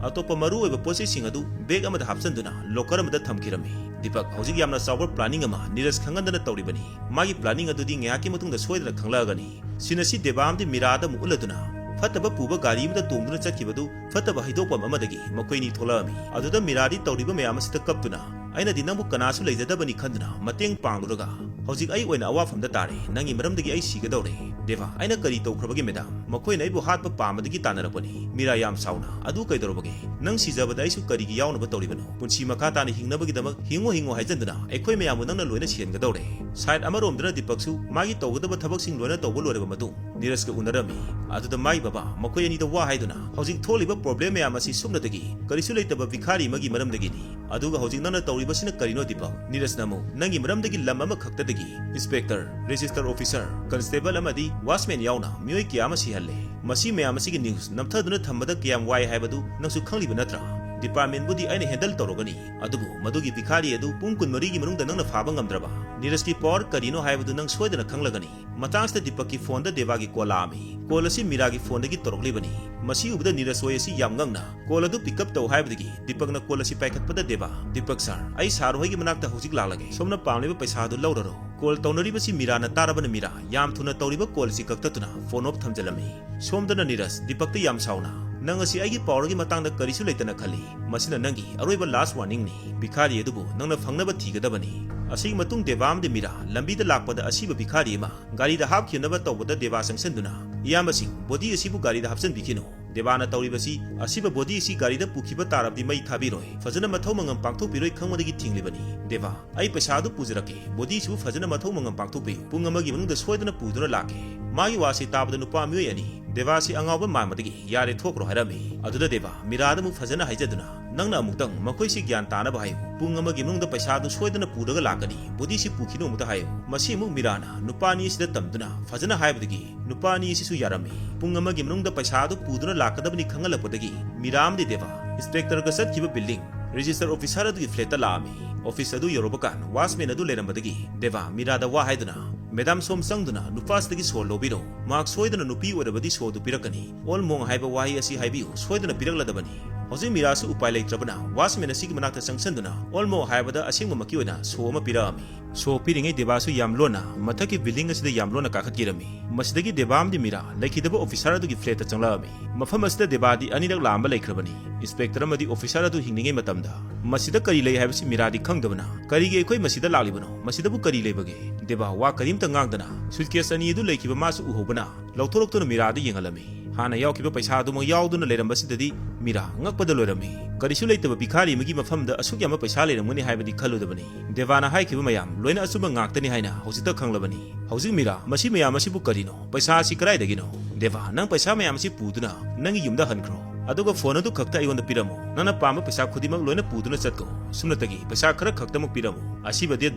ꯑꯇꯣꯞꯄ ꯃꯔꯨ ꯑꯣꯏꯕ ꯄꯣꯠ ꯆꯩꯁꯤꯡ ꯑꯗꯨ bag ꯑꯃꯗ ꯍꯥꯞꯆꯤꯟꯗꯨꯅ locker ꯑꯃꯗ ꯊꯝꯈꯤꯔꯝꯃꯤ꯫ ꯗꯤꯄꯛ ꯍꯧꯖꯤꯛ ꯌꯥꯝꯅ ꯆꯥꯎꯕ planning ꯑꯃ ꯅꯤꯔꯖ ꯈꯪꯍꯟꯗꯅ ꯇꯧꯔꯤꯕꯅꯤ꯫ ꯃꯥꯒꯤ planning ꯑꯗꯨꯗꯤ ꯉꯥꯏꯍꯥꯛꯀꯤ ꯃꯇꯨꯡꯗ ꯁꯣꯏꯗꯅ ꯈꯪꯂꯛꯑꯒꯅꯤ꯫ Scene ꯑꯁꯤ ꯗꯦꯕꯥ ꯑꯃꯗꯤ ꯃꯤꯔꯥꯗ ꯑꯃꯨꯛ ꯎꯠꯂꯗꯨꯅ ꯐꯠꯇꯕ ꯄꯨꯕ ꯒꯥꯔꯤ ꯑꯃꯗ ꯇꯣꯡꯗꯨꯅ ꯆꯠꯈꯤꯕꯗꯨ ꯐꯠꯇꯕ ꯍꯩꯗꯣꯛꯐꯝ ꯑꯃꯗꯒꯤ ꯃꯈꯣꯏꯅꯤ ꯊꯣꯛꯂꯛꯑꯝꯃꯤ꯫ ꯑꯗꯨꯗ ꯃꯤꯔꯥꯗꯤ ꯇꯧꯔꯤꯕ ꯃꯌꯥꯝ ꯑꯁꯤꯗ ꯀꯞꯇꯨꯅ, "ꯑꯩꯅꯗꯤ ꯅꯪꯕꯨ ꯀꯅꯥꯁꯨ ꯂꯩꯖꯗꯕꯅꯤ ꯈꯟꯗꯨꯅ ꯃꯇꯦꯡ ꯄꯥꯡꯂꯨꯔꯒ ꯍꯧꯖꯤꯛ ꯑꯩ ꯑꯣꯏꯅ ꯑꯋꯥꯐꯝꯗ ꯇꯥꯔꯦ꯫ ꯅꯪꯒꯤ ꯃꯔꯝꯗꯒꯤ ꯑꯩ ꯁꯤꯒꯗꯧꯔꯦ꯫" "ꯗꯦꯕꯥ, ꯑꯩꯅ ꯀꯔꯤ ꯇꯧꯈ꯭ꯔꯕꯒꯦ ꯃꯦꯗꯥꯝ? ꯃꯈꯣꯏꯅ ꯑꯩꯕꯨ ꯍꯥꯠꯄ ꯄꯥꯝꯕꯗꯒꯤ ꯇꯥꯟꯅꯔꯛꯄꯅꯤ꯫" ꯃꯤꯔꯥ ꯌꯥꯝ ꯁꯥꯎꯅ, "ꯑꯗꯨ ꯀꯩꯗꯧꯔꯕꯒꯦ? ꯅꯪ ꯁꯤꯖꯕꯗ ꯑꯩꯁꯨ ꯀꯔꯤꯒꯤ ꯌꯥꯎꯅꯕ ꯇꯧꯔꯤꯕꯅꯣ? ꯄꯨꯟꯁꯤ ꯃꯈꯥ ꯇꯥꯅ ꯍꯤꯡꯅꯕꯒꯤꯗꯃꯛ ꯍꯤꯡꯉꯨ ꯍꯤꯡꯉꯨ ꯍꯥꯏꯖꯟꯗꯨꯅ ꯑꯩꯈꯣꯏ ꯃꯌꯥꯝꯕꯨ ꯅꯪꯅ ꯂꯣꯏꯅ ꯁꯤꯍꯟꯒꯗꯧꯔꯦ꯫" Side ꯑꯃꯔꯣꯝꯗꯅ ꯗꯤꯄꯛꯁꯨ ꯃꯥꯒꯤ ꯇꯧꯒꯗꯕ ꯊꯕꯛꯁꯤꯡ ꯂꯣꯏꯅ ꯇꯧꯕ ꯂꯣꯏꯔꯕ ꯃꯇꯨꯡ ꯅꯤꯔꯖꯀ ꯎꯅꯔꯝꯃꯤ꯫ ꯑꯗꯨꯗ ꯃꯥꯒꯤ ꯕꯕꯥ ꯃꯈꯣꯏ ꯑꯅꯤꯗ ꯋꯥ ꯍꯥꯏꯗꯨꯅ, "ꯍꯧꯖꯤꯛ ꯊꯣꯛꯂꯤꯕ problem ꯃꯌꯥꯝ ꯑꯁꯤ ꯁꯨꯞꯅꯇꯒꯤ ꯀꯔꯤꯁꯨ ꯂꯩꯇꯕ ꯚꯤꯈꯥꯔꯤ ꯑꯃꯒꯤ ꯃꯔꯝꯗꯒꯤꯅꯤ꯫ ꯑꯗꯨꯒ ꯍꯧꯖꯤꯛ ꯅꯪꯅ ꯇꯧꯔꯤꯕꯁꯤꯅ ꯀꯔꯤꯅꯣ ꯗꯤꯄꯛ?" ꯅꯤꯔꯖꯅ ꯑꯃꯨꯛ, "ꯅꯪꯒꯤ ꯃꯔꯝꯗꯒꯤ ꯂꯝ ꯑꯃꯈꯛꯇꯗꯒꯤ inspector, register officer, constable ꯑꯃꯗꯤ watchman ꯌꯥꯎꯅ ꯃꯤꯑꯣꯏ ꯀꯌꯥ ꯑꯃ ꯁꯤꯍꯜꯂꯦ꯫ ꯃꯁꯤ ꯃꯌꯥꯝ ꯑꯁꯤꯒꯤ news ꯅꯝꯊꯗꯨꯅ ꯊꯝꯕꯗ ꯀꯌꯥꯝ ꯋꯥꯏ ꯍꯥꯏꯕꯗꯨ ꯅꯪꯁꯨ ꯈꯪꯂꯤꯕ ꯅꯠꯇ꯭ꯔꯥ? Departmentꯕꯨꯗꯤ ꯑꯩꯅ handle ꯇꯧꯔꯒꯅꯤ, ꯑꯗꯨꯕꯨ ꯃꯗꯨꯒꯤ ꯚꯤꯈꯥꯔꯤ ꯑꯗꯨ ꯄꯨꯡ ꯀꯨꯟꯃꯔꯤꯒꯤ ꯃꯅꯨꯡꯗ ꯅꯪꯅ ꯐꯥꯕ ꯉꯝꯗ꯭ꯔꯕ? ꯅꯤꯔꯖꯀꯤ power ꯀꯔꯤꯅꯣ ꯍꯥꯏꯕꯗꯨ ꯅꯪ ꯁꯣꯏꯗꯅ ꯈꯪꯂꯒꯅꯤ꯫" ꯃꯇꯥꯡꯁꯤꯗ ꯗꯤꯄꯛꯀꯤ phoneꯗ ꯗꯦꯕꯥꯒꯤ call ꯂꯥꯛꯑꯝꯃꯤ꯫ Call ꯑꯁꯤ ꯃꯤꯔꯥꯒꯤ phoneꯗꯒꯤ ꯇꯧꯔꯛꯂꯤꯕꯅꯤ꯫ ꯃꯁꯤ ꯎꯕꯗ ꯅꯤꯔꯖ ꯍꯣꯏ ꯑꯁꯤ ꯌꯥꯝ ꯉꯛꯅ call ꯑꯗꯨ pick up ꯇꯧ ꯍꯥꯏꯕꯗꯒꯤ ꯗꯤꯄꯛꯅ call ꯑꯁꯤ ꯄꯥꯏꯈꯠꯄꯗ ꯗꯦꯕꯥ, "ꯗꯤꯄꯛ sir, ꯑꯩ ꯁꯥꯔ ꯍꯣꯏꯒꯤ ꯃꯅꯥꯛꯇ ꯍꯧꯖꯤꯛ ꯂꯥꯛꯂꯒꯦ꯫ ꯁꯣꯝꯅ ꯄꯥꯝꯂꯤꯕ ꯄꯩꯁꯥ ꯑꯗꯨ ꯂꯧꯔꯔꯣ꯫" Call ꯇꯧꯅꯔꯤꯕꯁꯤ ꯃꯤꯔꯥꯅ ꯇꯥꯔꯕꯅ ꯃꯤꯔꯥ ꯌꯥꯝ ꯊꯨꯅ ꯇꯧꯔꯤꯕ call ꯑꯁꯤ ꯀꯛꯊꯠꯇꯨꯅ phone off ꯊꯝꯖꯤꯜꯂꯝꯃꯤ꯫ ꯁꯣꯝꯗꯅ ꯅꯤꯔꯖ ꯗꯤꯄꯛꯇ ꯌꯥꯝ ꯁꯥꯎꯅ, "ꯅꯪ ꯑꯁꯤ ꯑꯩꯒꯤ powerꯒꯤ ꯃꯇꯥꯡꯗ ꯀꯔꯤꯁꯨ ꯂꯩꯇꯅ ꯈꯜꯂꯤ꯫ ꯃꯁꯤꯅ ꯅꯪꯒꯤ ꯑꯔꯣꯏꯕ last warningꯅꯤ꯫ ꯚꯤꯈꯥꯔꯤ ꯑꯗꯨꯕꯨ ꯅꯪꯅ ꯐꯪꯅꯕ ꯊꯤꯒꯗꯕꯅꯤ꯫" ꯑꯁꯤꯒꯤ ꯃꯇꯨꯡ ꯗꯦꯕꯥ ꯑꯃꯗꯤ ꯃꯤꯔꯥ ꯂꯝꯕꯤꯗ ꯂꯥꯛꯄꯗ ꯑꯁꯤꯕ ꯚꯤꯈꯥꯔꯤ ꯑꯃ ꯒꯥꯔꯤꯗ ꯍꯥꯞꯈꯤꯅꯕ ꯇꯧꯕꯗ ꯗꯦꯕꯥ ꯆꯪꯁꯤꯟꯗꯨꯅ, "ꯏꯌꯥꯝꯕꯁꯤꯡ, body ꯑꯁꯤꯕꯨ ꯒꯥꯔꯤꯗ ꯍꯥꯞꯆꯤꯟꯕꯤꯈꯤꯅꯨ꯫" ꯗꯦꯕꯥꯅ ꯇꯧꯔꯤꯕꯁꯤ, "ꯑꯁꯤꯕ ꯕꯣꯗꯤ ꯑꯁꯤ ꯒꯥꯔꯤꯗ ꯄꯨꯈꯤꯕ ꯇꯥꯔꯕꯗꯤ ꯃꯩ ꯊꯥꯕꯤꯔꯣꯏ, ꯐꯖꯅ ꯃꯊꯧ ꯃꯉꯝ ꯄꯥꯡꯊꯣꯛꯄꯤꯔꯣꯏ" ꯈꯪꯕꯗꯒꯤ ꯊꯤꯡꯂꯤꯕꯅꯤ꯫ ꯗꯦꯕꯥ, "ꯑꯩ ꯄꯩꯁꯥ ꯑꯗꯨ ꯄꯨꯖꯔꯛꯀꯦ, ꯕꯣꯗꯤꯁꯤꯕꯨ ꯐꯖꯅ ꯃꯊꯧ ꯃꯉꯝ ꯄꯥꯡꯊꯣꯛꯄꯤꯌꯨ, ꯄꯨꯡ ꯑꯃꯒꯤ ꯃꯅꯨꯡꯗ ꯁꯣꯏꯗꯅ ꯄꯨꯗꯨꯅ ꯂꯥꯛꯀꯦ"꯫ ꯃꯥꯒꯤ ꯋꯥꯁꯤ ꯇꯥꯕꯗ ꯅꯨꯄꯥ ꯃꯤꯑꯣꯏ ꯑꯅꯤ ꯗꯦꯕꯥꯁꯤ ꯑꯉꯥꯎꯕ ꯃꯥꯟꯕꯗꯒꯤ "ꯌꯥꯔꯦ, ꯊꯣꯛꯈ꯭ꯔꯣ" ꯍꯥꯏꯔꯝꯃꯤ꯫ ꯑꯗꯨꯗ ꯗꯦꯕꯥ ꯃꯤꯔꯥꯗ ꯑꯃꯨꯛ ꯐꯖꯅ ꯍꯥꯏꯖꯗꯨꯅ, "ꯅꯪꯅ ꯑꯃꯨꯛꯇꯪ ꯃꯈꯣꯏꯁꯤ ꯒ꯭ꯌꯥꯟ ꯇꯥꯅꯕ ꯍꯥꯏꯌꯨ, ꯄꯨꯡ ꯑꯃꯒꯤ ꯃꯅꯨꯡꯗ ꯄꯩꯁꯥ ꯑꯗꯨ ꯁꯣꯏꯗꯅ ꯄꯨꯔꯒ ꯂꯥꯛꯀꯅꯤ, ꯕꯣꯗꯤꯁꯤ ꯄꯨꯈꯤꯅꯨ ꯑꯃꯨꯛꯇ ꯍꯥꯏꯌꯨ"꯫ ꯃꯁꯤ ꯑꯃꯨꯛ ꯃꯤꯔꯥꯅ ꯅꯨꯄꯥ ꯑꯅꯤ ꯑꯁꯤꯗ ꯇꯝꯗꯨꯅ ꯐꯖꯅ ꯍꯥꯏꯕꯗꯒꯤ ꯅꯨꯄꯥ ꯑꯅꯤ ꯑꯁꯤꯁꯨ ꯌꯥꯔꯝꯃꯤ꯫ ꯄꯨꯡ ꯑꯃꯒꯤ ꯃꯅꯨꯡꯗ ꯄꯩꯁꯥ ꯑꯗꯨ ꯄꯨꯗꯨꯅ ꯂꯥꯛꯀꯗꯕꯅꯤ ꯈꯪꯍꯜꯂꯛꯄꯗꯒꯤ ꯃꯤꯔꯥ ꯑꯃꯗꯤ ꯗꯦꯕꯥ ꯏꯟꯁꯄꯦꯛꯇꯔꯒ ꯆꯠꯈꯤꯕ ꯕꯤꯜꯗꯤꯡ ꯔꯦꯖꯤꯁꯇꯔ ꯑꯣꯐꯤꯁꯥꯔ ꯑꯗꯨꯒꯤ ꯐ꯭ꯂꯦꯠꯇ ꯂꯥꯛꯑꯝꯃꯤ꯫ ꯑꯣꯐꯤꯁ ꯑꯗꯨ ꯌꯧꯔꯕ ꯀꯥꯟ ꯋꯥꯆꯃꯦꯟ ꯑꯗꯨ ꯂꯩꯔꯝꯕꯗꯒꯤ ꯗꯦꯕꯥ ꯃꯤꯔꯥꯗ ꯋꯥ ꯍꯥꯏꯗꯨꯅ, "ꯃꯦꯗꯥꯝ, ꯁꯣꯝ ꯆꯪꯗꯨꯅ ꯅꯨꯄꯥꯁꯤꯗꯒꯤ ꯁꯣ ꯂꯧꯕꯤꯔꯣ꯫ ꯃꯍꯥꯛ ꯁꯣꯏꯗꯅ ꯅꯨꯄꯤ ꯑꯣꯏꯔꯕꯗꯤ ꯁꯣ ꯑꯗꯨ ꯄꯤꯔꯛꯀꯅꯤ꯫ ꯑꯣꯜ ꯃꯣꯡ ꯍꯥꯏꯕ ꯋꯥꯍꯩ ꯑꯁꯤ ꯍꯥꯏꯕꯤꯌꯨ, ꯁꯣꯏꯗꯅ ꯄꯤꯔꯛꯂꯗꯕꯅꯤ"꯫ ꯍꯧꯖꯤꯛ ꯃꯤꯔꯥꯁꯨ ꯎꯄꯥꯏ ꯂꯩꯇ꯭ꯔꯕꯅ ꯋꯥꯆꯃꯦꯟ ꯑꯁꯤꯒꯤ ꯃꯅꯥꯛꯇ ꯆꯪꯁꯤꯟꯗꯨꯅ ꯑꯣꯜ ꯃꯣꯡ ꯍꯥꯏꯕꯗ ꯑꯁꯦꯡꯕꯃꯛꯀꯤ ꯑꯣꯏꯅ ꯁꯣ ꯑꯃ ꯄꯤꯔꯛꯑꯝꯃꯤ꯫ ꯁꯣ ꯄꯤꯔꯤꯉꯩ ꯗꯦꯕꯥꯁꯨ ꯌꯥꯝ ꯂꯣꯟꯅ ꯃꯊꯛꯀꯤ ꯕꯤꯜꯗꯤꯡ ꯑꯁꯤꯗ ꯌꯥꯝ ꯂꯣꯟꯅ ꯀꯥꯈꯠꯈꯤꯔꯝꯃꯤ꯫ ꯃꯁꯤꯗꯒꯤ ꯗꯦꯕꯥ ꯑꯃꯗꯤ ꯃꯤꯔꯥ ꯂꯩꯈꯤꯗꯕ ꯑꯣꯐꯤꯁꯥꯔ ꯑꯗꯨꯒꯤ ꯐ꯭ꯂꯦꯠꯇ ꯆꯪꯂꯛꯑꯝꯃꯤ꯫ ꯃꯐꯝ ꯑꯁꯤꯗ ꯗꯦꯕꯥꯗꯤ ꯑꯅꯤꯔꯛ ꯂꯥꯛꯑꯝꯕ ꯂꯩꯈ꯭ꯔꯕꯅꯤ꯫ ꯏꯟꯁꯄꯦꯛꯇꯔ ꯑꯃꯗꯤ ꯑꯣꯐꯤꯁꯥꯔ ꯑꯗꯨ ꯍꯤꯡꯂꯤꯉꯩ ꯃꯇꯝꯗ꯫ ꯃꯁꯤꯗ ꯀꯔꯤ ꯂꯩ ꯍꯥꯏꯕꯁꯤ ꯃꯤꯔꯥꯗꯤ ꯈꯪꯗꯕꯅ, "ꯀꯔꯤꯒꯤ ꯑꯩꯈꯣꯏ ꯃꯁꯤꯗ ꯂꯥꯛꯂꯤꯕꯅꯣ? ꯃꯁꯤꯗꯕꯨ ꯀꯔꯤ ꯂꯩꯕꯒꯦ?" ꯗꯦꯕꯥ ꯋꯥ ꯀꯔꯤꯝꯇ ꯉꯥꯡꯗꯅ ꯁꯨꯠꯀꯦꯁ ꯑꯅꯤ ꯑꯗꯨ ꯂꯩꯈꯤꯕ ꯃꯥꯁꯨ ꯎꯍꯧꯕꯅ ꯂꯧꯊꯣꯔꯛꯇꯨꯅ ꯃꯤꯔꯥꯗ ꯌꯦꯡꯍꯜꯂꯝꯃꯤ꯫ ꯍꯥꯟꯅ ꯌꯥꯎꯈꯤꯕ ꯄꯩꯁꯥ ꯑꯗꯨꯃꯛ ꯌꯥꯎꯗꯨꯅ ꯂꯩꯔꯝꯕꯁꯤꯗꯗꯤ ꯃꯤꯔꯥ ꯉꯛꯄꯗ ꯂꯣꯏꯔꯝꯃꯤ꯫ ꯀꯔꯤꯁꯨ ꯂꯩꯇꯕ ꯚꯤꯈꯥꯔꯤ ꯑꯃꯒꯤ ꯃꯐꯝꯗ ꯑꯁꯨꯛ ꯌꯥꯝꯕ ꯄꯩꯁꯥ ꯂꯩꯔꯝꯒꯅꯤ ꯍꯥꯏꯕꯗꯤ ꯈꯜꯂꯨꯗꯕꯅꯤ꯫ ꯗꯦꯕꯥꯅ ꯍꯥꯏꯈꯤꯕ ꯃꯌꯥꯝ ꯂꯣꯏꯅ ꯑꯆꯨꯝꯕ ꯉꯥꯛꯇꯅꯤ ꯍꯥꯏꯅ ꯍꯧꯖꯤꯛꯇ ꯈꯪꯂꯕꯅꯤ꯫ ꯍꯧꯖꯤꯛ ꯃꯤꯔꯥ, "ꯃꯁꯤ ꯃꯌꯥꯝ ꯑꯁꯤꯕꯨ ꯀꯔꯤꯅꯣ? ꯄꯩꯁꯥ ꯑꯁꯤ ꯀꯗꯥꯏꯗꯒꯤꯅꯣ? ꯗꯦꯕꯥ, ꯅꯪ ꯄꯩꯁꯥ ꯃꯌꯥꯝ ꯑꯁꯤ ꯄꯨꯗꯨꯅ ꯅꯪꯒꯤ ꯌꯨꯝꯗ ꯍꯟꯈ꯭ꯔꯣ꯫ ꯑꯗꯨꯒ ꯐꯣꯟ ꯑꯗꯨ ꯈꯛꯇ ꯑꯩꯉꯣꯟꯗ ꯄꯤꯔꯝꯃꯨ꯫ ꯅꯪꯅ ꯄꯥꯝꯕ ꯄꯩꯁꯥ ꯈꯨꯗꯤꯡꯃꯛ ꯂꯣꯏꯅ ꯄꯨꯗꯨꯅ ꯆꯠꯈꯣ꯫ ꯁꯨꯞꯅꯇꯒꯤ ꯄꯩꯁꯥ ꯈꯔ ꯈꯛꯇꯃꯛ ꯄꯤꯔꯝꯃꯨ꯫ ꯑꯁꯤꯕ ꯗꯦꯗ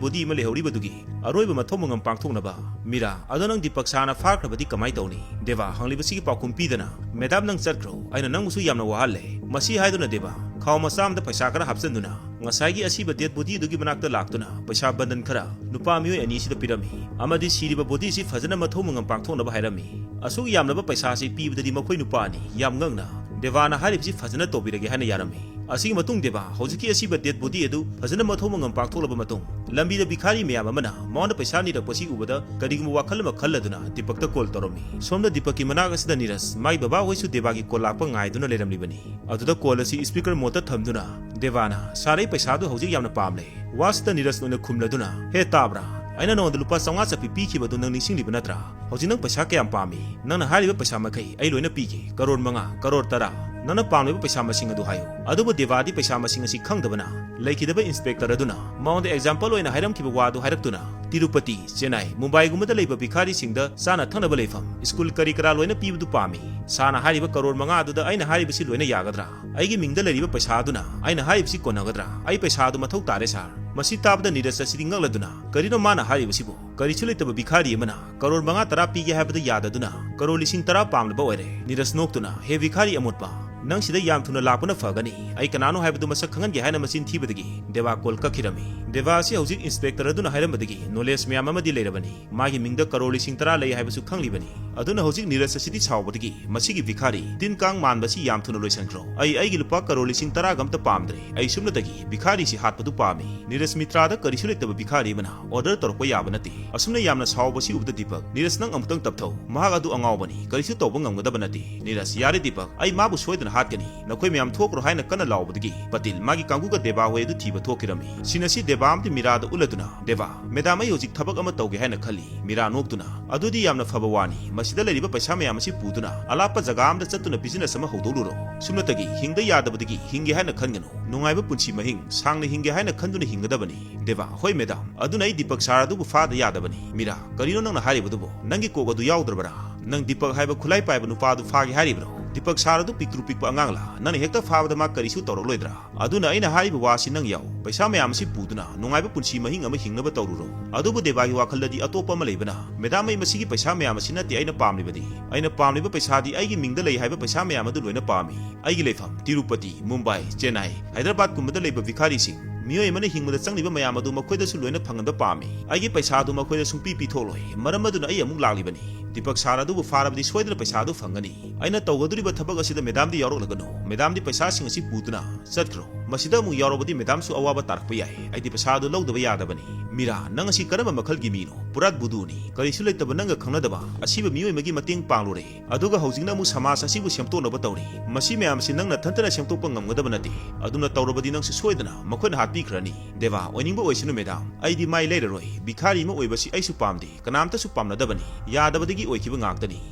ꯕꯣꯗꯤ ꯑꯃ ꯂꯩꯍꯧꯔꯤꯕꯗꯨꯒꯤ ꯑꯔꯣꯏꯕ ꯃꯊꯧ ꯃꯉꯝ ꯄꯥꯡꯊꯣꯛꯅꯕ"꯫ ꯃꯤꯔꯥ, "ꯑꯗꯣ ꯅꯪ ꯗꯤꯄꯛ ꯁꯥꯔꯅ ꯐꯥꯈ꯭ꯔꯕꯗꯤ ꯀꯃꯥꯏ ꯇꯧꯅꯤ?" ꯗꯦꯕꯥ ꯍꯪꯂꯤꯕꯁꯤꯒꯤ ꯄꯥꯎꯈꯨꯝ ꯄꯤꯗꯅ, "ꯃꯦꯗꯥꯝ, ꯅꯪ ꯆꯠꯈ꯭ꯔꯣ, ꯑꯩꯅ ꯅꯪꯕꯨꯁꯨ ꯌꯥꯝꯅ ꯋꯥꯍꯜꯂꯦ"꯫ ꯃꯁꯤ ꯍꯥꯏꯗꯨꯅ ꯗꯦꯕꯥ ꯈꯥꯎ ꯃꯆꯥ ꯑꯃꯗ ꯄꯩꯁꯥ ꯈꯔ ꯍꯥꯞꯆꯤꯟꯗꯨꯅ ꯉꯁꯥꯏꯒꯤ ꯑꯁꯤꯕ ꯗꯦꯗ ꯕꯣꯗꯤ ꯑꯗꯨꯒꯤ ꯃꯅꯥꯛꯇ ꯂꯥꯛꯇꯨꯅ ꯄꯩꯁꯥ ꯕꯟꯗꯟ ꯈꯔ ꯅꯨꯄꯥ ꯃꯤꯑꯣꯏ ꯑꯅꯤꯁꯤꯗ ꯄꯤꯔꯝꯃꯤ ꯑꯃꯗꯤ ꯁꯤꯔꯤꯕ ꯕꯣꯗꯤꯁꯤ ꯐꯖꯅ ꯃꯊꯧ ꯃꯉꯝ ꯄꯥꯡꯊꯣꯛꯅꯕ ꯍꯥꯏꯔꯝꯃꯤ꯫ ꯑꯁꯨꯛ ꯌꯥꯝꯂꯕ ꯄꯩꯁꯥꯁꯤ ꯄꯤꯕꯗꯗꯤ ꯃꯈꯣꯏ ꯅꯨꯄꯥ ꯑꯅꯤ ꯌꯥꯝ ꯉꯛꯅ, "ꯗꯦꯕꯥꯅ ꯍꯥꯏꯔꯤꯕꯁꯤ ꯐꯖꯅ ꯇꯧꯕꯤꯔꯒꯦ" ꯍꯥꯏꯅ ꯌꯥꯔꯝꯃꯤ꯫ ꯑꯁꯤꯒꯤ ꯃꯇꯨꯡ ꯗꯦꯕꯥ ꯍꯧꯖꯤꯛꯀꯤ ꯑꯁꯤꯕ ꯗꯦꯗ ꯕꯣꯗꯤ ꯑꯗꯨ ꯐꯖꯅ ꯃꯊꯧ ꯃꯉꯝ ꯄꯥꯡꯊꯣꯛꯂꯕ ꯃꯇꯨꯡ, ꯂꯝꯕꯤꯗ ꯚꯤꯈꯥꯔꯤ ꯃꯌꯥꯝ ꯑꯃꯅ ꯃꯉꯣꯟꯗ ꯄꯩꯁꯥ ꯅꯤꯔꯛꯄꯁꯤ ꯎꯕꯗ ꯀꯔꯤꯒꯨꯝꯕ ꯋꯥꯈꯜ ꯑꯃ ꯈꯜꯂꯗꯨꯅ ꯗꯤꯄꯛꯇ ꯀꯣꯜ ꯇꯧꯔꯝꯃꯤ꯫ ꯁꯣꯝꯗ ꯗꯤꯄꯛꯀꯤ ꯃꯅꯥꯛ ꯑꯁꯤꯗ ꯅꯤꯔꯖ ꯃꯥꯒꯤ ꯕꯕꯥꯍꯣꯏꯁꯨ ꯗꯦꯕꯥꯒꯤ ꯀꯣꯜ ꯂꯥꯛꯄ ꯉꯥꯏꯗꯨꯅ ꯂꯩꯔꯝꯂꯤꯕꯅꯤ꯫ ꯑꯗꯨꯗ ꯀꯣꯜ ꯑꯁꯤ ꯁ꯭ꯄꯤꯀꯔ ꯃꯣꯗꯇ ꯊꯝꯗꯨꯅ ꯗꯦꯕꯥꯅ, "ꯁꯥꯔ, ꯑꯩ ꯄꯩꯁꯥꯗꯨ ꯍꯧꯖꯤꯛ ꯌꯥꯝꯅ ꯄꯥꯝꯂꯦ"꯫ ꯋꯥꯁꯤꯗ ꯅꯤꯔꯖꯅ ꯑꯣꯏꯅ ꯈꯨꯝꯂꯗꯨꯅ, "ꯍꯦ, ꯇꯥꯕ꯭ꯔꯥ? ꯑꯩꯅ ꯅꯉꯣꯟꯗ ꯂꯨꯄꯥ ꯆꯥꯝꯃꯉꯥ ꯆꯠꯄꯤ ꯄꯤꯈꯤꯕꯗꯨ ꯅꯪ ꯅꯤꯡꯁꯤꯡꯂꯤꯕ ꯅꯠꯇ꯭ꯔꯥ? ꯍꯧꯖꯤꯛ ꯅꯪ ꯄꯩꯁꯥ ꯀꯌꯥꯝ ꯄꯥꯝꯃꯤ? ꯅꯪꯅ ꯍꯥꯏꯔꯤꯕ ꯄꯩꯁꯥ ꯃꯈꯩ ꯑꯩ ꯂꯣꯏꯅ ꯄꯤꯒꯦ, ꯀꯔꯣꯔ ꯃꯉꯥ, ꯀꯔꯣꯔ ꯇꯔꯥ꯫ ꯅꯪꯅ ꯄꯥꯝꯂꯤꯕ ꯄꯩꯁꯥ ꯃꯁꯤꯡ ꯑꯗꯨ ꯍꯥꯏꯌꯨ꯫ ꯑꯗꯨꯕꯨ ꯗꯦꯕꯥꯗꯤ ꯄꯩꯁꯥ ꯃꯁꯤꯡ ꯑꯁꯤ ꯈꯪꯗꯕꯅ, ꯂꯩꯈꯤꯗꯕ ꯏꯟꯁꯄꯦꯛꯇꯔ ꯑꯗꯨꯅ ꯃꯉꯣꯟꯗ ꯑꯦꯛꯖꯥꯝꯄꯜ ꯑꯣꯏꯅ ꯍꯥꯏꯔꯝꯈꯤꯕ ꯋꯥꯗꯨ ꯍꯥꯏꯔꯛꯇꯨꯅ, ꯇꯤꯔꯨꯄꯇꯤ, ꯆꯦꯟꯅꯥꯏ, ꯃꯨꯝꯕꯥꯏꯒꯨꯝꯕꯗ ꯂꯩꯕ ꯚꯤꯈꯥꯔꯤꯁꯤꯡꯗ ꯆꯥꯅ ꯊꯛꯅꯕ ꯂꯩꯐꯝ, ꯁ꯭ꯀꯨꯜ ꯀꯔꯤ ꯀꯔꯥ ꯂꯣꯏꯅ ꯄꯤꯕꯗꯨ ꯄꯥꯝꯃꯤ꯫ ꯁꯥꯔꯅ ꯍꯥꯏꯔꯤꯕ ꯀꯔꯣꯔ ꯃꯉꯥ ꯑꯗꯨꯗ ꯑꯩꯅ ꯍꯥꯏꯔꯤꯕꯁꯤ ꯂꯣꯏꯅ ꯌꯥꯒꯗ꯭ꯔꯥ? ꯑꯩꯒꯤ ꯃꯤꯡꯗ ꯂꯩꯔꯤꯕ ꯄꯩꯁꯥ ꯑꯗꯨꯅ ꯑꯩꯅ ꯍꯥꯏꯔꯤꯕꯁꯤ ꯀꯣꯟꯅꯒꯗ꯭ꯔꯥ? ꯑꯩ ꯄꯩꯁꯥ ꯑꯗꯨ ꯃꯊꯧ ꯇꯥꯔꯦ, ꯁꯥꯔ꯫ ꯃꯁꯤ ꯇꯥꯕꯗ ꯅꯤꯔꯖ ꯑꯁꯤꯗꯤ ꯉꯛꯂꯗꯨꯅ, "ꯀꯔꯤꯅꯣ ꯃꯥꯅ ꯍꯥꯏꯔꯤꯕꯁꯤꯕꯨ? ꯀꯔꯤꯁꯨ ꯂꯩꯇꯕ ꯚꯤꯈꯥꯔꯤ ꯑꯃꯅ ꯀꯔꯣꯔ ꯃꯉꯥ ꯇꯔꯥ ꯄꯤꯒꯦ ꯍꯥꯏꯕꯗ ꯌꯥꯗꯗꯨꯅ ꯀꯔꯣꯔ ꯂꯤꯁꯤꯡ ꯇꯔꯥ ꯄꯥꯝꯂꯤꯕ ꯑꯣꯏꯔꯦ?" ꯅꯤꯔꯖ ꯅꯣꯛꯇꯨꯅ, "ꯍꯦ ꯚꯤꯈꯥꯔꯤ ꯑꯃꯣꯠꯄ, ꯅꯪ ꯁꯤꯗ ꯌꯥꯝ ꯊꯨꯅ ꯂꯥꯛꯄꯅ ꯐꯒꯅꯤ꯫ ꯑꯩ ꯀꯅꯥꯅꯣ ꯍꯥꯏꯕꯗꯨ ꯃꯁꯛ ꯈꯪꯍꯟꯒꯦ" ꯍꯥꯏꯅ ꯃꯆꯤꯟ ꯊꯤꯕꯗꯒꯤ ꯗꯦꯕꯥ ꯀꯣꯜ ꯀꯛꯈꯤꯔꯝꯃꯤ꯫ ꯗꯦꯕꯥ ꯑꯁꯤ ꯍꯧꯖꯤꯛ ꯏꯟꯁꯄꯦꯛꯇꯔ ꯑꯗꯨꯅ ꯍꯥꯏꯔꯝꯕꯗꯒꯤ ꯅꯣꯂꯦꯖ ꯃꯌꯥꯝ ꯑꯃꯗꯤ ꯂꯩꯔꯕꯅꯤ꯫ ꯃꯥꯒꯤ ꯃꯤꯡꯗ ꯀꯔꯣꯔ ꯂꯤꯁꯤꯡ ꯇꯔꯥ ꯂꯩ ꯍꯥꯏꯕꯁꯨ ꯈꯪꯂꯤꯕꯅꯤ꯫ ꯑꯗꯨꯅ ꯍꯧꯖꯤꯛ ꯅꯤꯔꯖ ꯑꯁꯤꯗꯤ ꯁꯥꯎꯕꯗꯒꯤ, "ꯃꯁꯤꯒꯤ ꯚꯤꯈꯥꯔꯤ ꯇꯤꯟ ꯀꯥꯡ ꯃꯥꯟꯕꯁꯤ ꯌꯥꯝ ꯊꯨꯅ ꯂꯣꯏꯁꯤꯟꯈ꯭ꯔꯣ꯫ ꯑꯩ ꯑꯩꯒꯤ ꯂꯨꯄꯥ ꯀꯔꯣꯔ ꯂꯤꯁꯤꯡ ꯇꯔꯥꯒ ꯑꯝꯇ ꯄꯥꯝꯗ꯭ꯔꯦ꯫ ꯑꯩ ꯁꯨꯞꯅꯇꯒꯤ ꯚꯤꯈꯥꯔꯤꯁꯤ ꯍꯥꯠꯄꯗꯨ ꯄꯥꯝꯃꯤ꯫ ꯅꯤꯔꯖ ꯃꯤꯇ꯭ꯔꯥꯗ ꯀꯔꯤꯁꯨ ꯂꯩꯇꯕ ꯚꯤꯈꯥꯔꯤ ꯑꯃꯅ ꯑꯣꯔꯗꯔ ꯇꯧꯔꯛꯄ ꯌꯥꯕ ꯅꯠꯇꯦ꯫" ꯑꯁꯨꯝꯅ ꯌꯥꯝꯅ ꯁꯥꯎꯕꯁꯤ ꯎꯕꯗ ꯗꯤꯄꯛ, "ꯅꯤꯔꯖ, ꯅꯪ ꯑꯃꯨꯛꯇꯪ ꯇꯞꯊꯧ꯫ ꯃꯍꯥꯛ ꯑꯗꯨ ꯑꯉꯥꯎꯕꯅꯤ, ꯀꯔꯤꯁꯨ ꯇꯧꯕ ꯉꯝꯒꯗꯕ ꯅꯠꯇꯦ꯫" ꯅꯤꯔꯖ, "ꯌꯥꯔꯦ ꯗꯤꯄꯛ, ꯑꯩ ꯃꯥꯕꯨ ꯁꯣꯏꯗꯅ ꯍꯥꯠꯀꯅꯤ꯫ ꯅꯈꯣꯏ ꯃꯌꯥꯝ ꯊꯣꯛꯈ꯭ꯔꯣ" ꯍꯥꯏꯅ ꯀꯟꯅ ꯂꯥꯎꯕꯗꯒꯤ ꯄꯇꯤꯜ ꯃꯥꯒꯤ ꯀꯥꯡꯕꯨꯒ ꯗꯦꯕꯥ ꯍꯣꯏ ꯑꯗꯨ ꯊꯤꯕ ꯊꯣꯛꯈꯤꯔꯝꯃꯤ꯫ ꯁꯤꯟ ꯑꯁꯤ ꯗꯦꯕꯥ ꯑꯃꯗꯤ ꯃꯤꯔꯥꯗ ꯎꯠꯂꯗꯨꯅ, "ꯗꯦꯕꯥ, ꯃꯦꯗꯥꯝ, ꯑꯩ ꯍꯧꯖꯤꯛ ꯊꯕꯛ ꯑꯃ ꯇꯧꯒꯦ ꯍꯥꯏꯅ ꯈꯜꯂꯤ꯫" ꯃꯤꯔꯥ ꯅꯣꯛꯇꯨꯅ, "ꯑꯗꯨꯗꯤ ꯌꯥꯝꯅ ꯐꯕ ꯋꯥꯅꯤ꯫ ꯃꯁꯤꯗ ꯂꯩꯔꯤꯕ ꯄꯩꯁꯥ ꯃꯌꯥꯝ ꯑꯁꯤ ꯄꯨꯗꯨꯅ ꯑꯂꯥꯞꯄ ꯖꯒꯥ ꯑꯃꯗ ꯆꯠꯇꯨꯅ ꯕꯤꯖꯤꯅꯦꯁ ꯑꯃ ꯍꯧꯗꯣꯛꯂꯨꯔꯣ꯫ ꯁꯨꯞꯅꯇꯒꯤ ꯍꯤꯡꯗ ꯌꯥꯗꯕꯗꯒꯤ ꯍꯤꯡꯒꯦ ꯍꯥꯏꯅ ꯈꯟꯒꯅꯨ꯫ ꯅꯨꯡꯉꯥꯏꯕ ꯄꯨꯟꯁꯤ ꯃꯍꯤꯡ ꯁꯥꯡꯅ ꯍꯤꯡꯒꯦ ꯍꯥꯏꯅ ꯈꯟꯗꯨꯅ ꯍꯤꯡꯒꯗꯕꯅꯤ꯫" ꯗꯦꯕꯥ, "ꯍꯣꯏ ꯃꯦꯗꯥꯝ, ꯑꯗꯨꯅ ꯑꯩ ꯗꯤꯄꯛ ꯁꯥꯔ ꯑꯗꯨꯕꯨ ꯐꯥꯗ ꯌꯥꯗꯕꯅꯤ꯫" ꯃꯤꯔꯥ, "ꯀꯔꯤꯅꯣ ꯅꯪꯅ ꯍꯥꯏꯔꯤꯕꯗꯨꯕꯨ? ꯅꯪꯒꯤ ꯀꯣꯛ ꯑꯗꯨ ꯌꯥꯎꯗ꯭ꯔꯕꯔꯥ? ꯅꯪ ꯗꯤꯄꯛ ꯍꯥꯏꯕ ꯈꯨꯠꯂꯥꯏ ꯄꯥꯏꯕ ꯅꯨꯄꯥ ꯑꯗꯨ ꯐꯥꯒꯦ ꯍꯥꯏꯔꯤꯕ꯭ꯔꯣ? ꯗꯤꯄꯛ ꯁꯥꯔ ꯑꯗꯨ ꯄꯤꯛꯇ꯭ꯔꯨ ꯄꯤꯛꯄ ꯑꯉꯥꯡꯂꯥ? ꯅꯪꯅ ꯍꯦꯛꯇ ꯐꯥꯕꯗ ꯃꯥ ꯀꯔꯤꯁꯨ ꯇꯧꯔꯛꯂꯣꯏꯗ꯭ꯔꯥ? ꯑꯗꯨꯅ ꯑꯩꯅ ꯍꯥꯏꯔꯤꯕ ꯋꯥꯁꯤ ꯅꯪ ꯌꯥꯎ꯫ ꯄꯩꯁꯥ ꯃꯌꯥꯝ ꯑꯁꯤ ꯄꯨꯗꯨꯅ ꯅꯨꯡꯉꯥꯏꯕ ꯄꯨꯟꯁꯤ ꯃꯍꯤꯡ ꯑꯃ ꯍꯤꯡꯅꯕ ꯇꯧꯔꯨꯔꯣ꯫" ꯑꯗꯨꯕꯨ ꯗꯦꯕꯥꯒꯤ ꯋꯥꯈꯜꯗꯗꯤ ꯑꯇꯣꯞꯄ ꯑꯃ ꯂꯩꯕꯅ, "ꯃꯦꯗꯥꯝ, ꯑꯩ ꯃꯁꯤꯒꯤ ꯄꯩꯁꯥ ꯃꯌꯥꯝ ꯑꯁꯤ ꯅꯠꯇꯦ ꯑꯩꯅ ꯄꯥꯝꯂꯤꯕꯗꯤ꯫ ꯑꯩꯅ ꯄꯥꯝꯂꯤꯕ ꯄꯩꯁꯥꯗꯤ ꯑꯩꯒꯤ ꯃꯤꯡꯗ ꯂꯩ ꯍꯥꯏꯕ ꯄꯩꯁꯥ ꯃꯌꯥꯝ ꯑꯗꯨ ꯂꯣꯏꯅ ꯄꯥꯝꯃꯤ꯫ ꯑꯩꯒꯤ ꯂꯩꯐꯝ ꯇꯤꯔꯨꯄꯇꯤ, ꯃꯨꯝꯕꯥꯏ, ꯆꯦꯟꯅꯥꯏ, ꯍꯥꯏꯗ꯭ꯔꯕꯥꯗꯀꯨꯝꯕꯗ ꯂꯩꯕ ꯚꯤꯈꯥꯔꯤꯁꯤꯡ, ꯃꯤꯑꯣꯏ ꯑꯃꯅ ꯍꯤꯡꯕꯗ ꯆꯪꯂꯤꯕ ꯃꯌꯥꯝ ꯑꯗꯨ ꯃꯈꯣꯏꯗꯁꯨ ꯂꯣꯏꯅ ꯐꯪꯍꯟꯕ ꯄꯥꯝꯃꯤ꯫ ꯑꯩꯒꯤ ꯄꯩꯁꯥ ꯑꯗꯨ ꯃꯈꯣꯏꯗ ꯁꯨꯡꯄꯤ ꯄꯤꯊꯣꯛꯂꯣꯏ꯫ ꯃꯔꯝ ꯑꯗꯨꯅ ꯑꯩ ꯑꯃꯨꯛ ꯂꯥꯛꯂꯤꯕꯅꯤ꯫ ꯗꯤꯄꯛ ꯁꯥꯔ ꯑꯗꯨꯕꯨ ꯐꯥꯔꯕꯗꯤ ꯁꯣꯏꯗꯅ ꯄꯩꯁꯥ ꯑꯗꯨ ꯐꯪꯒꯅꯤ꯫ ꯑꯩꯅ ꯇꯧꯒꯗꯧꯔꯤꯕ ꯊꯕꯛ ꯑꯁꯤꯗ ꯃꯦꯗꯥꯝꯗꯤ ꯌꯥꯎꯔꯛꯂꯒꯅꯨ꯫ ꯃꯦꯗꯥꯝꯗꯤ ꯄꯩꯁꯥꯁꯤꯡ ꯑꯁꯤ ꯄꯨꯗꯨꯅ ꯆꯠꯈ꯭ꯔꯣ꯫ ꯃꯁꯤꯗ ꯑꯃꯨꯛ ꯌꯥꯎꯔꯕꯗꯤ ꯃꯦꯗꯥꯝꯁꯨ ꯑꯋꯥꯕ ꯇꯥꯔꯛꯄ ꯌꯥꯏ꯫ ꯑꯩꯗꯤ ꯄꯩꯁꯥ ꯑꯗꯨ ꯂꯧꯗꯕ ꯌꯥꯗꯕꯅꯤ꯫" "ꯃꯤꯔꯥ, ꯅꯪ ꯑꯁꯤ ꯀꯔꯝꯕ ꯃꯈꯜꯒꯤ ꯃꯤꯅꯣ? ꯄꯨꯔꯥ ꯕꯨꯗꯨꯅꯤ꯫ ꯀꯔꯤꯁꯨ ꯂꯩꯇꯕ ꯅꯪꯒ ꯈꯪꯅꯗꯕ ꯑꯁꯤꯕ ꯃꯤꯑꯣꯏ ꯑꯃꯒꯤ ꯃꯇꯦꯡ ꯄꯥꯡꯂꯨꯔꯦ, ꯑꯗꯨꯒ ꯍꯧꯖꯤꯛꯅ ꯑꯃꯨꯛ ꯁꯃꯥꯖ ꯑꯁꯤꯕꯨ ꯁꯦꯝꯗꯣꯛꯅꯕ ꯇꯧꯔꯤ꯫ ꯃꯁꯤ ꯃꯌꯥꯝ ꯑꯁꯤ ꯅꯪ ꯅꯊꯟꯇꯅ ꯁꯦꯝꯗꯣꯛꯄ ꯉꯝꯒꯗꯕ ꯅꯠꯇꯦ꯫ ꯑꯗꯨꯝꯅ ꯇꯧꯔꯕꯗꯤ ꯅꯪꯁꯨ ꯁꯣꯏꯗꯅ ꯃꯈꯣꯏꯅ ꯍꯥꯠꯄꯤꯈ꯭ꯔꯅꯤ꯫" "ꯗꯦꯕꯥ, ꯑꯣꯏꯅꯤꯡꯕ ꯑꯣꯏꯁꯅꯨ ꯃꯦꯗꯥꯝ, ꯑꯩꯗꯤ ꯃꯥꯏ ꯂꯩꯔꯔꯣꯏ꯫ ꯚꯤꯈꯥꯔꯤ ꯑꯃ ꯑꯣꯏꯕꯁꯤ ꯑꯩꯁꯨ ꯄꯥꯝꯗꯦ, ꯀꯅꯥꯝꯇꯁꯨ ꯄꯥꯝꯅꯗꯕꯅꯤ꯫ ꯌꯥꯗꯕꯗꯒꯤ ꯑꯣꯏꯈꯤꯕ ꯉꯥꯛꯇꯅꯤ꯫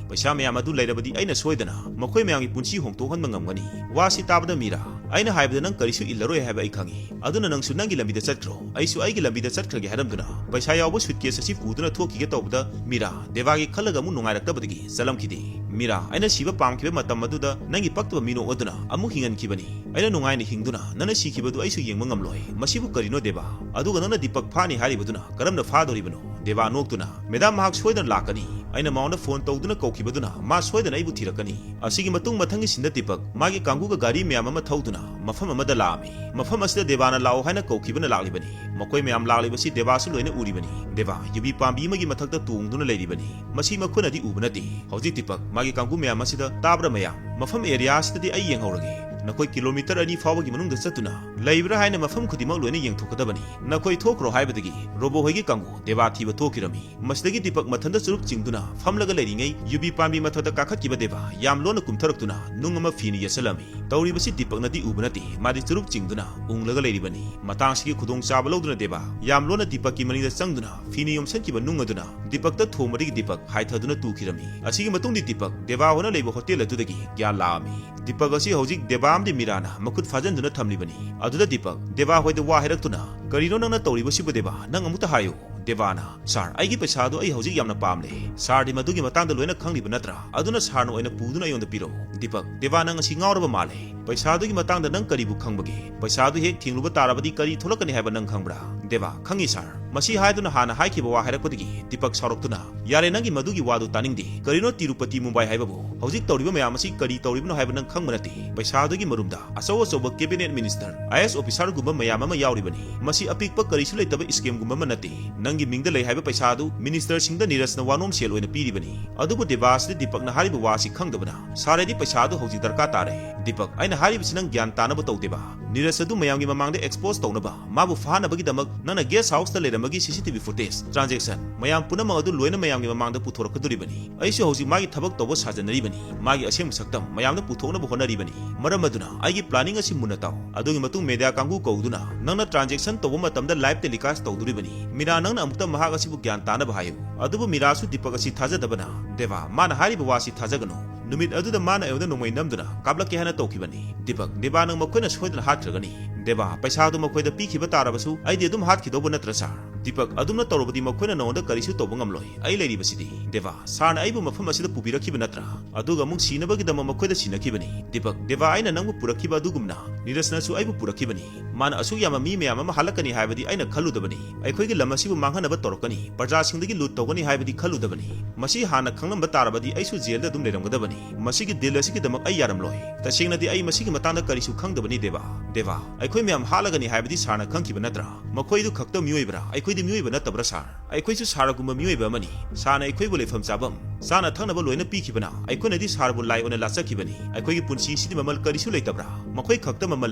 ꯄꯩꯁꯥ ꯃꯌꯥꯝ ꯑꯗꯨ ꯂꯩꯔꯕꯗꯤ ꯑꯩꯅ ꯁꯣꯏꯗꯅ ꯃꯈꯣꯏ ꯃꯌꯥꯝꯒꯤ ꯄꯨꯟꯁꯤ ꯍꯣꯡꯗꯣꯛꯍꯟꯕ ꯉꯝꯒꯅꯤ꯫" "ꯋꯥꯁꯤ ꯇꯥꯕꯗ ꯃꯤꯔꯥ, ꯑꯩꯅ ꯍꯥꯏꯕꯗ ꯅꯪ ꯀꯔꯤꯁꯨ ꯏꯜꯂꯔꯣꯏ ꯍꯥꯏꯕ ꯑꯩ ꯈꯪꯏ꯫ ꯑꯗꯨꯅ ꯅꯪꯁꯨ ꯅꯪꯒꯤ ꯂꯝꯕꯤꯗ ꯆꯠꯈ꯭ꯔꯣ, ꯑꯩꯁꯨ ꯑꯩꯒꯤ ꯂꯝꯕꯤꯗ ꯆꯠꯈ꯭ꯔꯒꯦ" ꯍꯥꯏꯔꯝꯗꯨꯅ ꯄꯩꯁꯥ ꯌꯥꯎꯕ ꯁꯨꯠꯀꯦꯁ ꯑꯁꯤ ꯄꯨꯗꯨꯅ ꯊꯣꯛꯈꯤꯒꯦ ꯇꯧꯕꯗ, ꯃꯤꯔꯥ ꯗꯦꯕꯥꯒꯤ ꯈꯜꯂꯒ ꯑꯃꯨꯛ ꯅꯨꯡꯉꯥꯏꯔꯛꯇꯕꯗꯒꯤ ꯆꯠꯂꯝꯈꯤꯗꯦ꯫ "ꯃꯤꯔꯥ, ꯑꯩꯅ ꯁꯤꯕ ꯄꯥꯝꯈꯤꯕ ꯃꯇꯝ ꯑꯗꯨꯗ ꯅꯪꯒꯤ ꯄꯛꯇꯕ ꯃꯤꯅꯣꯛ ꯑꯗꯨꯅ ꯑꯃꯨꯛ ꯍꯤꯡꯍꯟꯈꯤꯕꯅꯤ꯫ ꯑꯩꯅ ꯅꯨꯡꯉꯥꯏꯅ ꯍꯤꯡꯗꯨꯅ ꯅꯪꯅ ꯁꯤꯈꯤꯕꯗꯨ ꯑꯩꯁꯨ ꯌꯦꯡꯕ ꯉꯝꯂꯣꯏ꯫ ꯃꯁꯤꯕꯨ ꯀꯔꯤꯅꯣ ꯗꯦꯕꯥ? ꯑꯗꯨꯒ ꯅꯪꯅ ꯗꯤꯄꯛ ꯐꯥꯅꯤ ꯍꯥꯏꯔꯤꯕꯗꯨꯅ ꯀꯔꯝꯅ ꯐꯥꯗꯧꯔꯤꯕꯅꯣ?" ꯗꯦꯕꯥ ꯅꯣꯛꯇꯨꯅ, "ꯃꯦꯗꯥꯝ, ꯃꯍꯥꯛ ꯁꯣꯏꯗꯅ ꯂꯥꯛꯀꯅꯤ꯫ ꯑꯩꯅ ꯃꯉꯣꯟꯗ ꯐꯣꯟ ꯇꯧꯗꯨꯅ ꯀꯧꯈꯤꯕꯗꯨꯅ ꯃꯥ ꯁꯣꯏꯗꯅ ꯑꯩꯕꯨ ꯊꯤꯔꯛꯀꯅꯤ꯫" ꯑꯁꯤꯒꯤ ꯃꯇꯨꯡ ꯃꯊꯪꯒꯤ ꯁꯤꯟꯗ ꯗꯤꯄꯛ ꯃꯥꯒꯤ ꯀꯥꯡꯕꯨꯒ ꯒꯥꯔꯤ ꯃꯌꯥꯝ ꯑꯃ ꯊꯧꯗꯨꯅ ꯃꯐꯝ ꯑꯃꯗ ꯂꯥꯛꯑꯝꯃꯤ꯫ ꯃꯐꯝ ꯑꯁꯤꯗ ꯗꯦꯕꯥꯅ ꯂꯥꯛꯑꯣ ꯍꯥꯏꯅ ꯀꯧꯈꯤꯕꯅ ꯂꯥꯛꯂꯤꯕꯅꯤ꯫ ꯃꯈꯣꯏ ꯃꯌꯥꯝ ꯂꯥꯛꯂꯤꯕꯁꯤ ꯗꯦꯕꯥꯁꯨ ꯂꯣꯏꯅ ꯎꯔꯤꯕꯅꯤ꯫ ꯗꯦꯕꯥ ꯌꯨꯕꯤ ꯄꯥꯝꯕꯤ ꯑꯃꯒꯤ ꯃꯊꯛꯇ ꯇꯣꯡꯗꯨꯅ ꯂꯩꯔꯤꯕꯅꯤ꯫ ꯃꯁꯤ ꯃꯈꯣꯏꯅꯗꯤ ꯎꯕ ꯅꯠꯇꯦ꯫ ꯍꯧꯖꯤꯛ ꯗꯤꯄꯛ ꯃꯥꯒꯤ ꯀꯥꯡꯕꯨ ꯃꯌꯥꯝ ꯑꯁꯤꯗ, "ꯇꯥꯕ꯭ꯔꯥ ꯃꯌꯥꯝ? ꯃꯐꯝ ꯑꯦꯔꯤꯌꯥ ꯑꯁꯤꯗꯗꯤ ꯑꯩ ꯌꯦꯡꯍꯧꯔꯒꯦ꯫ ꯅꯈꯣꯏ ꯀꯤꯂꯣꯃꯤꯇꯔ ꯑꯅꯤ ꯐꯥꯎꯕꯒꯤ ꯃꯅꯨꯡꯗ ꯆꯠꯇꯨꯅ ꯂꯩꯕ꯭ꯔꯥ ꯍꯥꯏꯅ ꯃꯐꯝ ꯈꯨꯗꯤꯡꯃꯛ ꯂꯣꯏꯅ ꯌꯦꯡꯊꯣꯛꯀꯗꯕꯅꯤ꯫ ꯅꯈꯣꯏ ꯊꯣꯛꯈ꯭ꯔꯣ" ꯍꯥꯏꯕꯗꯒꯤ ꯔꯣꯕꯣ ꯍꯣꯏꯒꯤ ꯀꯥꯡꯕꯨ ꯗꯦꯕꯥ ꯊꯤꯕ ꯊꯣꯛꯈꯤꯔꯝꯃꯤ꯫ ꯃꯁꯤꯗꯒꯤ ꯗꯤꯄꯛ ꯃꯊꯟꯇ ꯆꯨꯔꯨꯞ ꯆꯤꯡꯗꯨꯅ ꯐꯝꯂꯒ ꯂꯩꯔꯤꯉꯩ, ꯌꯨꯕꯤ ꯄꯥꯝꯕꯤ ꯃꯊꯛꯇ ꯀꯥꯈꯠꯈꯤꯕ ꯗꯦꯕꯥ ꯌꯥꯝ ꯂꯣꯟꯅ ꯀꯨꯝꯊꯔꯛꯇꯨꯅ ꯅꯨꯡ ꯑꯃ ꯐꯤꯅ ꯌꯦꯠꯁꯜꯂꯝꯃꯤ꯫ ꯇꯧꯔꯤꯕꯁꯤ ꯗꯤꯄꯛꯅꯗꯤ ꯎꯕ ꯅꯠꯇꯦ, ꯃꯥꯗꯤ ꯆꯨꯔꯨꯞ ꯆꯤꯡꯗꯨꯅ ꯎꯪꯂꯒ ꯂꯩꯔꯤꯕꯅꯤ꯫ ꯃꯇꯥꯡꯁꯤꯒꯤ ꯈꯨꯗꯣꯡꯆꯥꯕ ꯂꯧꯗꯨꯅ ꯗꯦꯕꯥ ꯌꯥꯝ ꯂꯣꯟꯅ ꯗꯤꯄꯛꯀꯤ ꯃꯅꯤꯡꯗ ꯆꯪꯗꯨꯅ ꯐꯤꯅ ꯌꯣꯝꯁꯤꯟꯈꯤꯕ ꯅꯨꯡ ꯑꯗꯨꯅ ꯗꯤꯄꯛꯇ ꯊꯣꯝꯕꯗꯒꯤ ꯗꯤꯄꯛ ꯍꯥꯏꯊꯗꯨꯅ ꯇꯨꯈꯤꯔꯝꯃꯤ꯫ ꯑꯁꯤꯒꯤ ꯃꯇꯨꯡꯗꯤ ꯗꯤꯄꯛ ꯗꯦꯕꯥ ꯍꯣꯏꯅ ꯂꯩꯕ ꯍꯣꯇꯦꯜ ꯑꯗꯨꯗꯒꯤ ꯒ꯭ꯌꯥꯟ ꯂꯥꯛꯑꯝꯃꯤ꯫ ꯗꯤꯄꯛ ꯑꯁꯤ ꯍꯧꯖꯤꯛ ꯗꯦꯕꯥ ꯑꯃꯗꯤ ꯃꯤꯔꯥꯅ ꯃꯈꯨꯠ ꯐꯥꯖꯤꯟꯗꯨꯅ ꯊꯝꯂꯤꯕꯅꯤ꯫ ꯑꯗꯨꯗ ꯗꯤꯄꯛ ꯗꯦꯕꯥ ꯍꯣꯏꯗ ꯋꯥ ꯍꯥꯏꯔꯛꯇꯨꯅ, "ꯀꯔꯤꯅꯣ ꯅꯪꯅ ꯇꯧꯔꯤꯕꯁꯤꯕꯨ ꯗꯦꯕꯥ? ꯅꯪ ꯑꯃꯨꯛꯇ ꯍꯥꯏꯌꯨ꯫" ꯗꯦꯕꯥꯅ, "ꯁꯥꯔ, ꯑꯩꯒꯤ ꯄꯩꯁꯥꯗꯨ ꯑꯩ ꯍꯧꯖꯤꯛ ꯌꯥꯝꯅ ꯄꯥꯝꯂꯦ꯫ ꯁꯥꯔꯗꯤ ꯃꯗꯨꯒꯤ ꯃꯇꯥꯡꯗ ꯂꯣꯏꯅ ꯈꯪꯂꯤꯕ ꯅꯠꯇ꯭ꯔꯥ? ꯑꯗꯨꯅ ꯁꯥꯔꯅ ꯑꯣꯏꯅ ꯄꯨꯗꯨꯅ ꯑꯩꯉꯣꯟꯗ ꯄꯤꯔꯛꯎ꯫" ꯗꯤꯄꯛ, "ꯗꯦꯕꯥ, ꯅꯪ ꯑꯁꯤ ꯉꯥꯎꯔꯕ ꯃꯥꯜꯂꯦ꯫ ꯄꯩꯁꯥꯗꯨꯒꯤ ꯃꯇꯥꯡꯗ ꯅꯪ ꯀꯔꯤꯕꯨ ꯈꯪꯕꯒꯦ? ꯄꯩꯁꯥꯗꯨ ꯍꯦꯛ ꯊꯦꯡꯂꯨꯕ ꯇꯥꯔꯕꯗꯤ ꯀꯔꯤ ꯊꯣꯛꯂꯛꯀꯅꯤ ꯍꯥꯏꯕ ꯅꯪ ꯈꯪꯕ꯭ꯔꯥ?" ꯗꯦꯕꯥ, "ꯈꯪꯉꯤ ꯁꯥꯔ꯫" ꯃꯁꯤ ꯍꯥꯏꯗꯨꯅ ꯍꯥꯟꯅ ꯍꯥꯏꯈꯤꯕ ꯋꯥ ꯍꯥꯏꯔꯛꯄꯗꯒꯤ ꯗꯤꯄꯛ ꯁꯥꯎꯔꯛꯇꯨꯅ, "ꯌꯥꯔꯦ, ꯅꯪꯒꯤ ꯃꯗꯨꯒꯤ ꯋꯥꯗꯨ ꯇꯥꯅꯤꯡꯗꯦ꯫ ꯀꯔꯤꯅꯣ ꯇꯤꯔꯨꯄꯇꯤ ꯃꯨꯝꯕꯥꯏ ꯍꯥꯏꯕꯕꯨ? ꯍꯧꯖꯤꯛ ꯇꯧꯔꯤꯕ ꯃꯌꯥꯝ ꯑꯁꯤ ꯀꯔꯤ ꯇꯧꯔꯤꯕꯅꯣ ꯍꯥꯏꯕ ꯅꯪ ꯈꯪꯕ ꯅꯠꯇꯦ꯫ ꯄꯩꯁꯥꯗꯨꯒꯤ ꯃꯔꯨꯝꯗ ꯑꯆꯧ ꯑꯆꯧꯕ ꯀꯦꯕꯤꯅꯦꯠ ꯃꯤꯅꯤꯁꯇꯔ, ꯑꯥꯏ ꯑꯦꯁ ꯑꯣꯐꯤꯁꯥꯔꯒꯨꯝꯕ ꯃꯌꯥꯝ ꯑꯃ ꯌꯥꯎꯔꯤꯕꯅꯤ꯫ ꯃꯁꯤ ꯑꯄꯤꯛꯄ ꯀꯔꯤꯁꯨ ꯂꯩꯇꯕ ꯁ꯭ꯀꯦꯝꯒꯨꯝꯕ ꯑꯃ ꯅꯠꯇꯦ꯫ ꯅꯪꯒꯤ ꯃꯤꯡꯗ ꯂꯩ ꯍꯥꯏꯕ ꯄꯩꯁꯥ ꯑꯗꯨ ꯃꯤꯅꯤꯁꯇꯔꯁꯤꯡꯗ ꯅꯤꯔꯖꯅ ꯋꯥꯅꯣꯝ ꯁꯦꯜ ꯑꯣꯏꯅ ꯄꯤꯔꯤꯕꯅꯤ꯫" ꯑꯗꯨꯕꯨ ꯗꯦꯕꯥꯁꯤꯗꯤ ꯗꯤꯄꯛꯅ ꯍꯥꯏꯔꯤꯕ ꯋꯥ ꯑꯁꯤ ꯈꯪꯗꯕꯅ, "ꯁꯥꯔ, ꯑꯩꯗꯤ ꯄꯩꯁꯥ ꯑꯗꯨ ꯍꯧꯖꯤꯛ ꯗꯔꯀꯥꯔ ꯇꯥꯔꯦ꯫" ꯗꯤꯄꯛ, "ꯑꯩꯅ ꯍꯥꯏꯔꯤꯕꯁꯤ ꯅꯪ ꯒ꯭ꯌꯥꯟ ꯇꯥꯅꯕ ꯇꯧ ꯗꯦꯕꯥ꯫ ꯅꯤꯔꯖ ꯑꯗꯨ ꯃꯌꯥꯝꯒꯤ ꯃꯃꯥꯡꯗ expose ꯇꯧꯅꯕ, ꯃꯥꯕꯨ ꯐꯥꯅꯕꯒꯤꯗꯃꯛ ꯅꯪꯅ guest house ꯇ ꯂꯩꯔꯝꯕꯒꯤ C C T V footage, transaction, ꯃꯌꯥꯝ ꯄꯨꯝꯅꯃꯛ ꯑꯗꯨ ꯂꯣꯏꯅ ꯃꯌꯥꯝꯒꯤ ꯃꯃꯥꯡꯗ ꯄꯨꯊꯣꯔꯛꯀꯗꯣꯔꯤꯕꯅꯤ꯫ ꯑꯩꯁꯨ ꯍꯧꯖꯤꯛ ꯃꯥꯒꯤ ꯊꯕꯛ ꯇꯧꯕ ꯁꯥꯖꯟꯅꯔꯤꯕꯅꯤ꯫ ꯃꯥꯒꯤ ꯑꯁꯦꯡꯕ ꯁꯛꯇꯝ ꯃꯌꯥꯝꯗ ꯄꯨꯊꯣꯛꯅꯕ ꯍꯣꯠꯅꯔꯤꯕꯅꯤ꯫ ꯃꯔꯝ ꯑꯗꯨꯅ ꯑꯩꯒꯤ planning ꯑꯁꯤ ꯃꯨꯟꯅ ꯇꯥꯎ꯫ ꯑꯗꯨꯒꯤ ꯃꯇꯨꯡ media ꯀꯥꯡꯕꯨ ꯀꯧꯗꯨꯅ ꯅꯪꯅ transaction ꯇꯧꯕ ꯃꯇꯝꯗ live telecast ꯇꯧꯗꯣꯔꯤꯕꯅꯤ꯫ ꯃꯤꯔꯥ, ꯅꯪꯅ ꯑꯃꯨꯛꯇ ꯃꯍꯥꯛ ꯑꯁꯤꯕꯨ ꯒ꯭ꯌꯥꯟ ꯇꯥꯅꯕ ꯍꯥꯏꯌꯨ꯫ ꯑꯗꯨꯕꯨ ꯃꯤꯔꯥꯁꯨ ꯗꯤꯄꯛ ꯑꯁꯤ ꯊꯥꯖꯗꯕꯅ, "ꯗꯦꯕꯥ, ꯃꯥꯅ ꯍꯥꯏꯔꯤꯕ ꯋꯥꯁꯤ ꯊꯥꯖꯒꯅꯨ꯫ ꯅꯨꯃꯤꯠ ꯑꯗꯨꯗ ꯃꯥꯅ ꯑꯩꯉꯣꯟꯗ ꯅꯣꯡꯃꯩ ꯅꯝꯗꯨꯅ ꯀꯥꯞꯂꯛꯀꯦ ꯍꯥꯏꯅ ꯇꯧꯈꯤꯕꯅꯤ꯫ ꯗꯤꯄꯛ, ꯗꯦꯕꯥ, ꯅꯪ ꯃꯈꯣꯏꯅ ꯁꯣꯏꯗꯅ ꯍꯥꯠꯈ꯭ꯔꯒꯅꯤ꯫ ꯗꯦꯕꯥ, ꯄꯩꯁꯥꯗꯨ ꯃꯈꯣꯏꯗ ꯄꯤꯈꯤꯕ ꯇꯥꯔꯕꯁꯨ ꯑꯩꯗꯤ ꯑꯗꯨꯝ ꯍꯥꯠꯈꯤꯗꯧꯕ ꯅꯠꯇ꯭ꯔꯥ, ꯁꯥꯔ?" ꯗꯤꯄꯛ, ꯑꯗꯨꯝꯅ ꯇꯧꯔꯕꯗꯤ ꯃꯈꯣꯏꯅ ꯅꯉꯣꯟꯗ ꯀꯔꯤꯁꯨ ꯇꯧꯕ ꯉꯝꯂꯣꯏ꯫ ꯑꯩ ꯂꯩꯔꯤꯕꯁꯤꯗꯤ꯫ ꯗꯦꯕꯥ, ꯁꯥꯔꯅ ꯑꯩꯕꯨ ꯃꯐꯝ ꯑꯁꯤꯗ ꯄꯨꯕꯤꯔꯛꯈꯤꯕ ꯅꯠꯇ꯭ꯔꯥ? ꯑꯗꯨꯒ ꯑꯃꯨꯛ ꯁꯤꯅꯕꯒꯤꯗꯃꯛ ꯃꯈꯣꯏꯗ ꯁꯤꯟꯅꯈꯤꯕꯅꯤ꯫ ꯗꯤꯄꯛ, ꯗꯦꯕꯥ, ꯑꯩꯅ ꯅꯪꯕꯨ ꯄꯨꯔꯛꯈꯤꯕ ꯑꯗꯨꯒꯨꯝꯅ ꯅꯤꯔꯖꯅꯁꯨ ꯑꯩꯕꯨ ꯄꯨꯔꯛꯈꯤꯕꯅꯤ꯫ ꯃꯥꯅ ꯑꯁꯨꯛ ꯌꯥꯝꯕ ꯃꯤ ꯃꯌꯥꯝ ꯑꯃ ꯍꯥꯠꯂꯛꯀꯅꯤ ꯍꯥꯏꯕꯗꯤ ꯑꯩꯅ ꯈꯜꯂꯨꯗꯕꯅꯤ꯫ ꯑꯩꯈꯣꯏꯒꯤ ꯂꯝ ꯑꯁꯤꯕꯨ ꯃꯥꯡꯍꯟꯅꯕ ꯇꯧꯔꯛꯀꯅꯤ, ꯄ꯭ꯔꯖꯥꯁꯤꯡꯗꯒꯤ ꯂꯨꯠ ꯇꯧꯒꯅꯤ ꯍꯥꯏꯕꯗꯤ ꯈꯜꯂꯨꯗꯕꯅꯤ꯫ ꯃꯁꯤ ꯍꯥꯟꯅ ꯈꯪꯂꯝꯕ ꯇꯥꯔꯕꯗꯤ ꯑꯩꯁꯨ ꯖꯦꯜꯗ ꯑꯗꯨꯝ ꯂꯩꯔꯝꯒꯗꯕꯅꯤ꯫ ꯃꯁꯤꯒꯤ deal ꯑꯁꯤꯒꯤꯗꯃꯛ ꯑꯩ ꯌꯥꯔꯝꯂꯣꯏ꯫ ꯇꯁꯦꯡꯅꯗꯤ ꯑꯩ ꯃꯁꯤꯒꯤ ꯃꯇꯥꯡꯗ ꯀꯔꯤꯁꯨ ꯈꯪꯗꯕꯅꯤ, ꯗꯦꯕꯥ꯫ ꯗꯦꯕꯥ, ꯑꯩꯈꯣꯏ ꯃꯌꯥꯝ ꯍꯥꯠꯂꯒꯅꯤ ꯍꯥꯏꯕꯗꯤ ꯁꯥꯔꯅ ꯈꯪꯈꯤꯕ ꯅꯠꯇ꯭ꯔꯥ? ꯃꯈꯣꯏꯗꯨ ꯈꯛꯇ ꯃꯤꯑꯣꯏꯕ꯭ꯔꯥ? ꯑꯩꯈꯣꯏꯗꯤ ꯃꯤꯑꯣꯏꯕ ꯅꯠꯇꯕ꯭ꯔꯥ, ꯁꯥꯔ? ꯑꯩꯈꯣꯏꯁꯨ ꯁꯥꯔꯒꯨꯝꯕ ꯃꯤꯑꯣꯏꯕ ꯑꯃꯅꯤ꯫ ꯁꯥꯔꯅ ꯑꯩꯈꯣꯏꯕꯨ ꯂꯩꯐꯝ ꯆꯥꯐꯝ, ꯆꯥꯅ ꯊꯛꯅꯕ ꯂꯣꯏꯅ ꯄꯤꯈꯤꯕꯅ ꯑꯩꯈꯣꯏꯅꯗꯤ ꯁꯥꯔꯕꯨ ꯂꯥꯏ ꯑꯣꯏꯅ ꯂꯥꯠꯆꯈꯤꯕꯅꯤ꯫ ꯑꯩꯈꯣꯏꯒꯤ ꯄꯨꯟꯁꯤꯁꯤꯗꯤ ꯃꯃꯜ ꯀꯔꯤꯁꯨ ꯂꯩꯇꯕ꯭ꯔꯥ? ꯃꯈꯣꯏ ꯈꯛꯇ ꯃꯃꯜ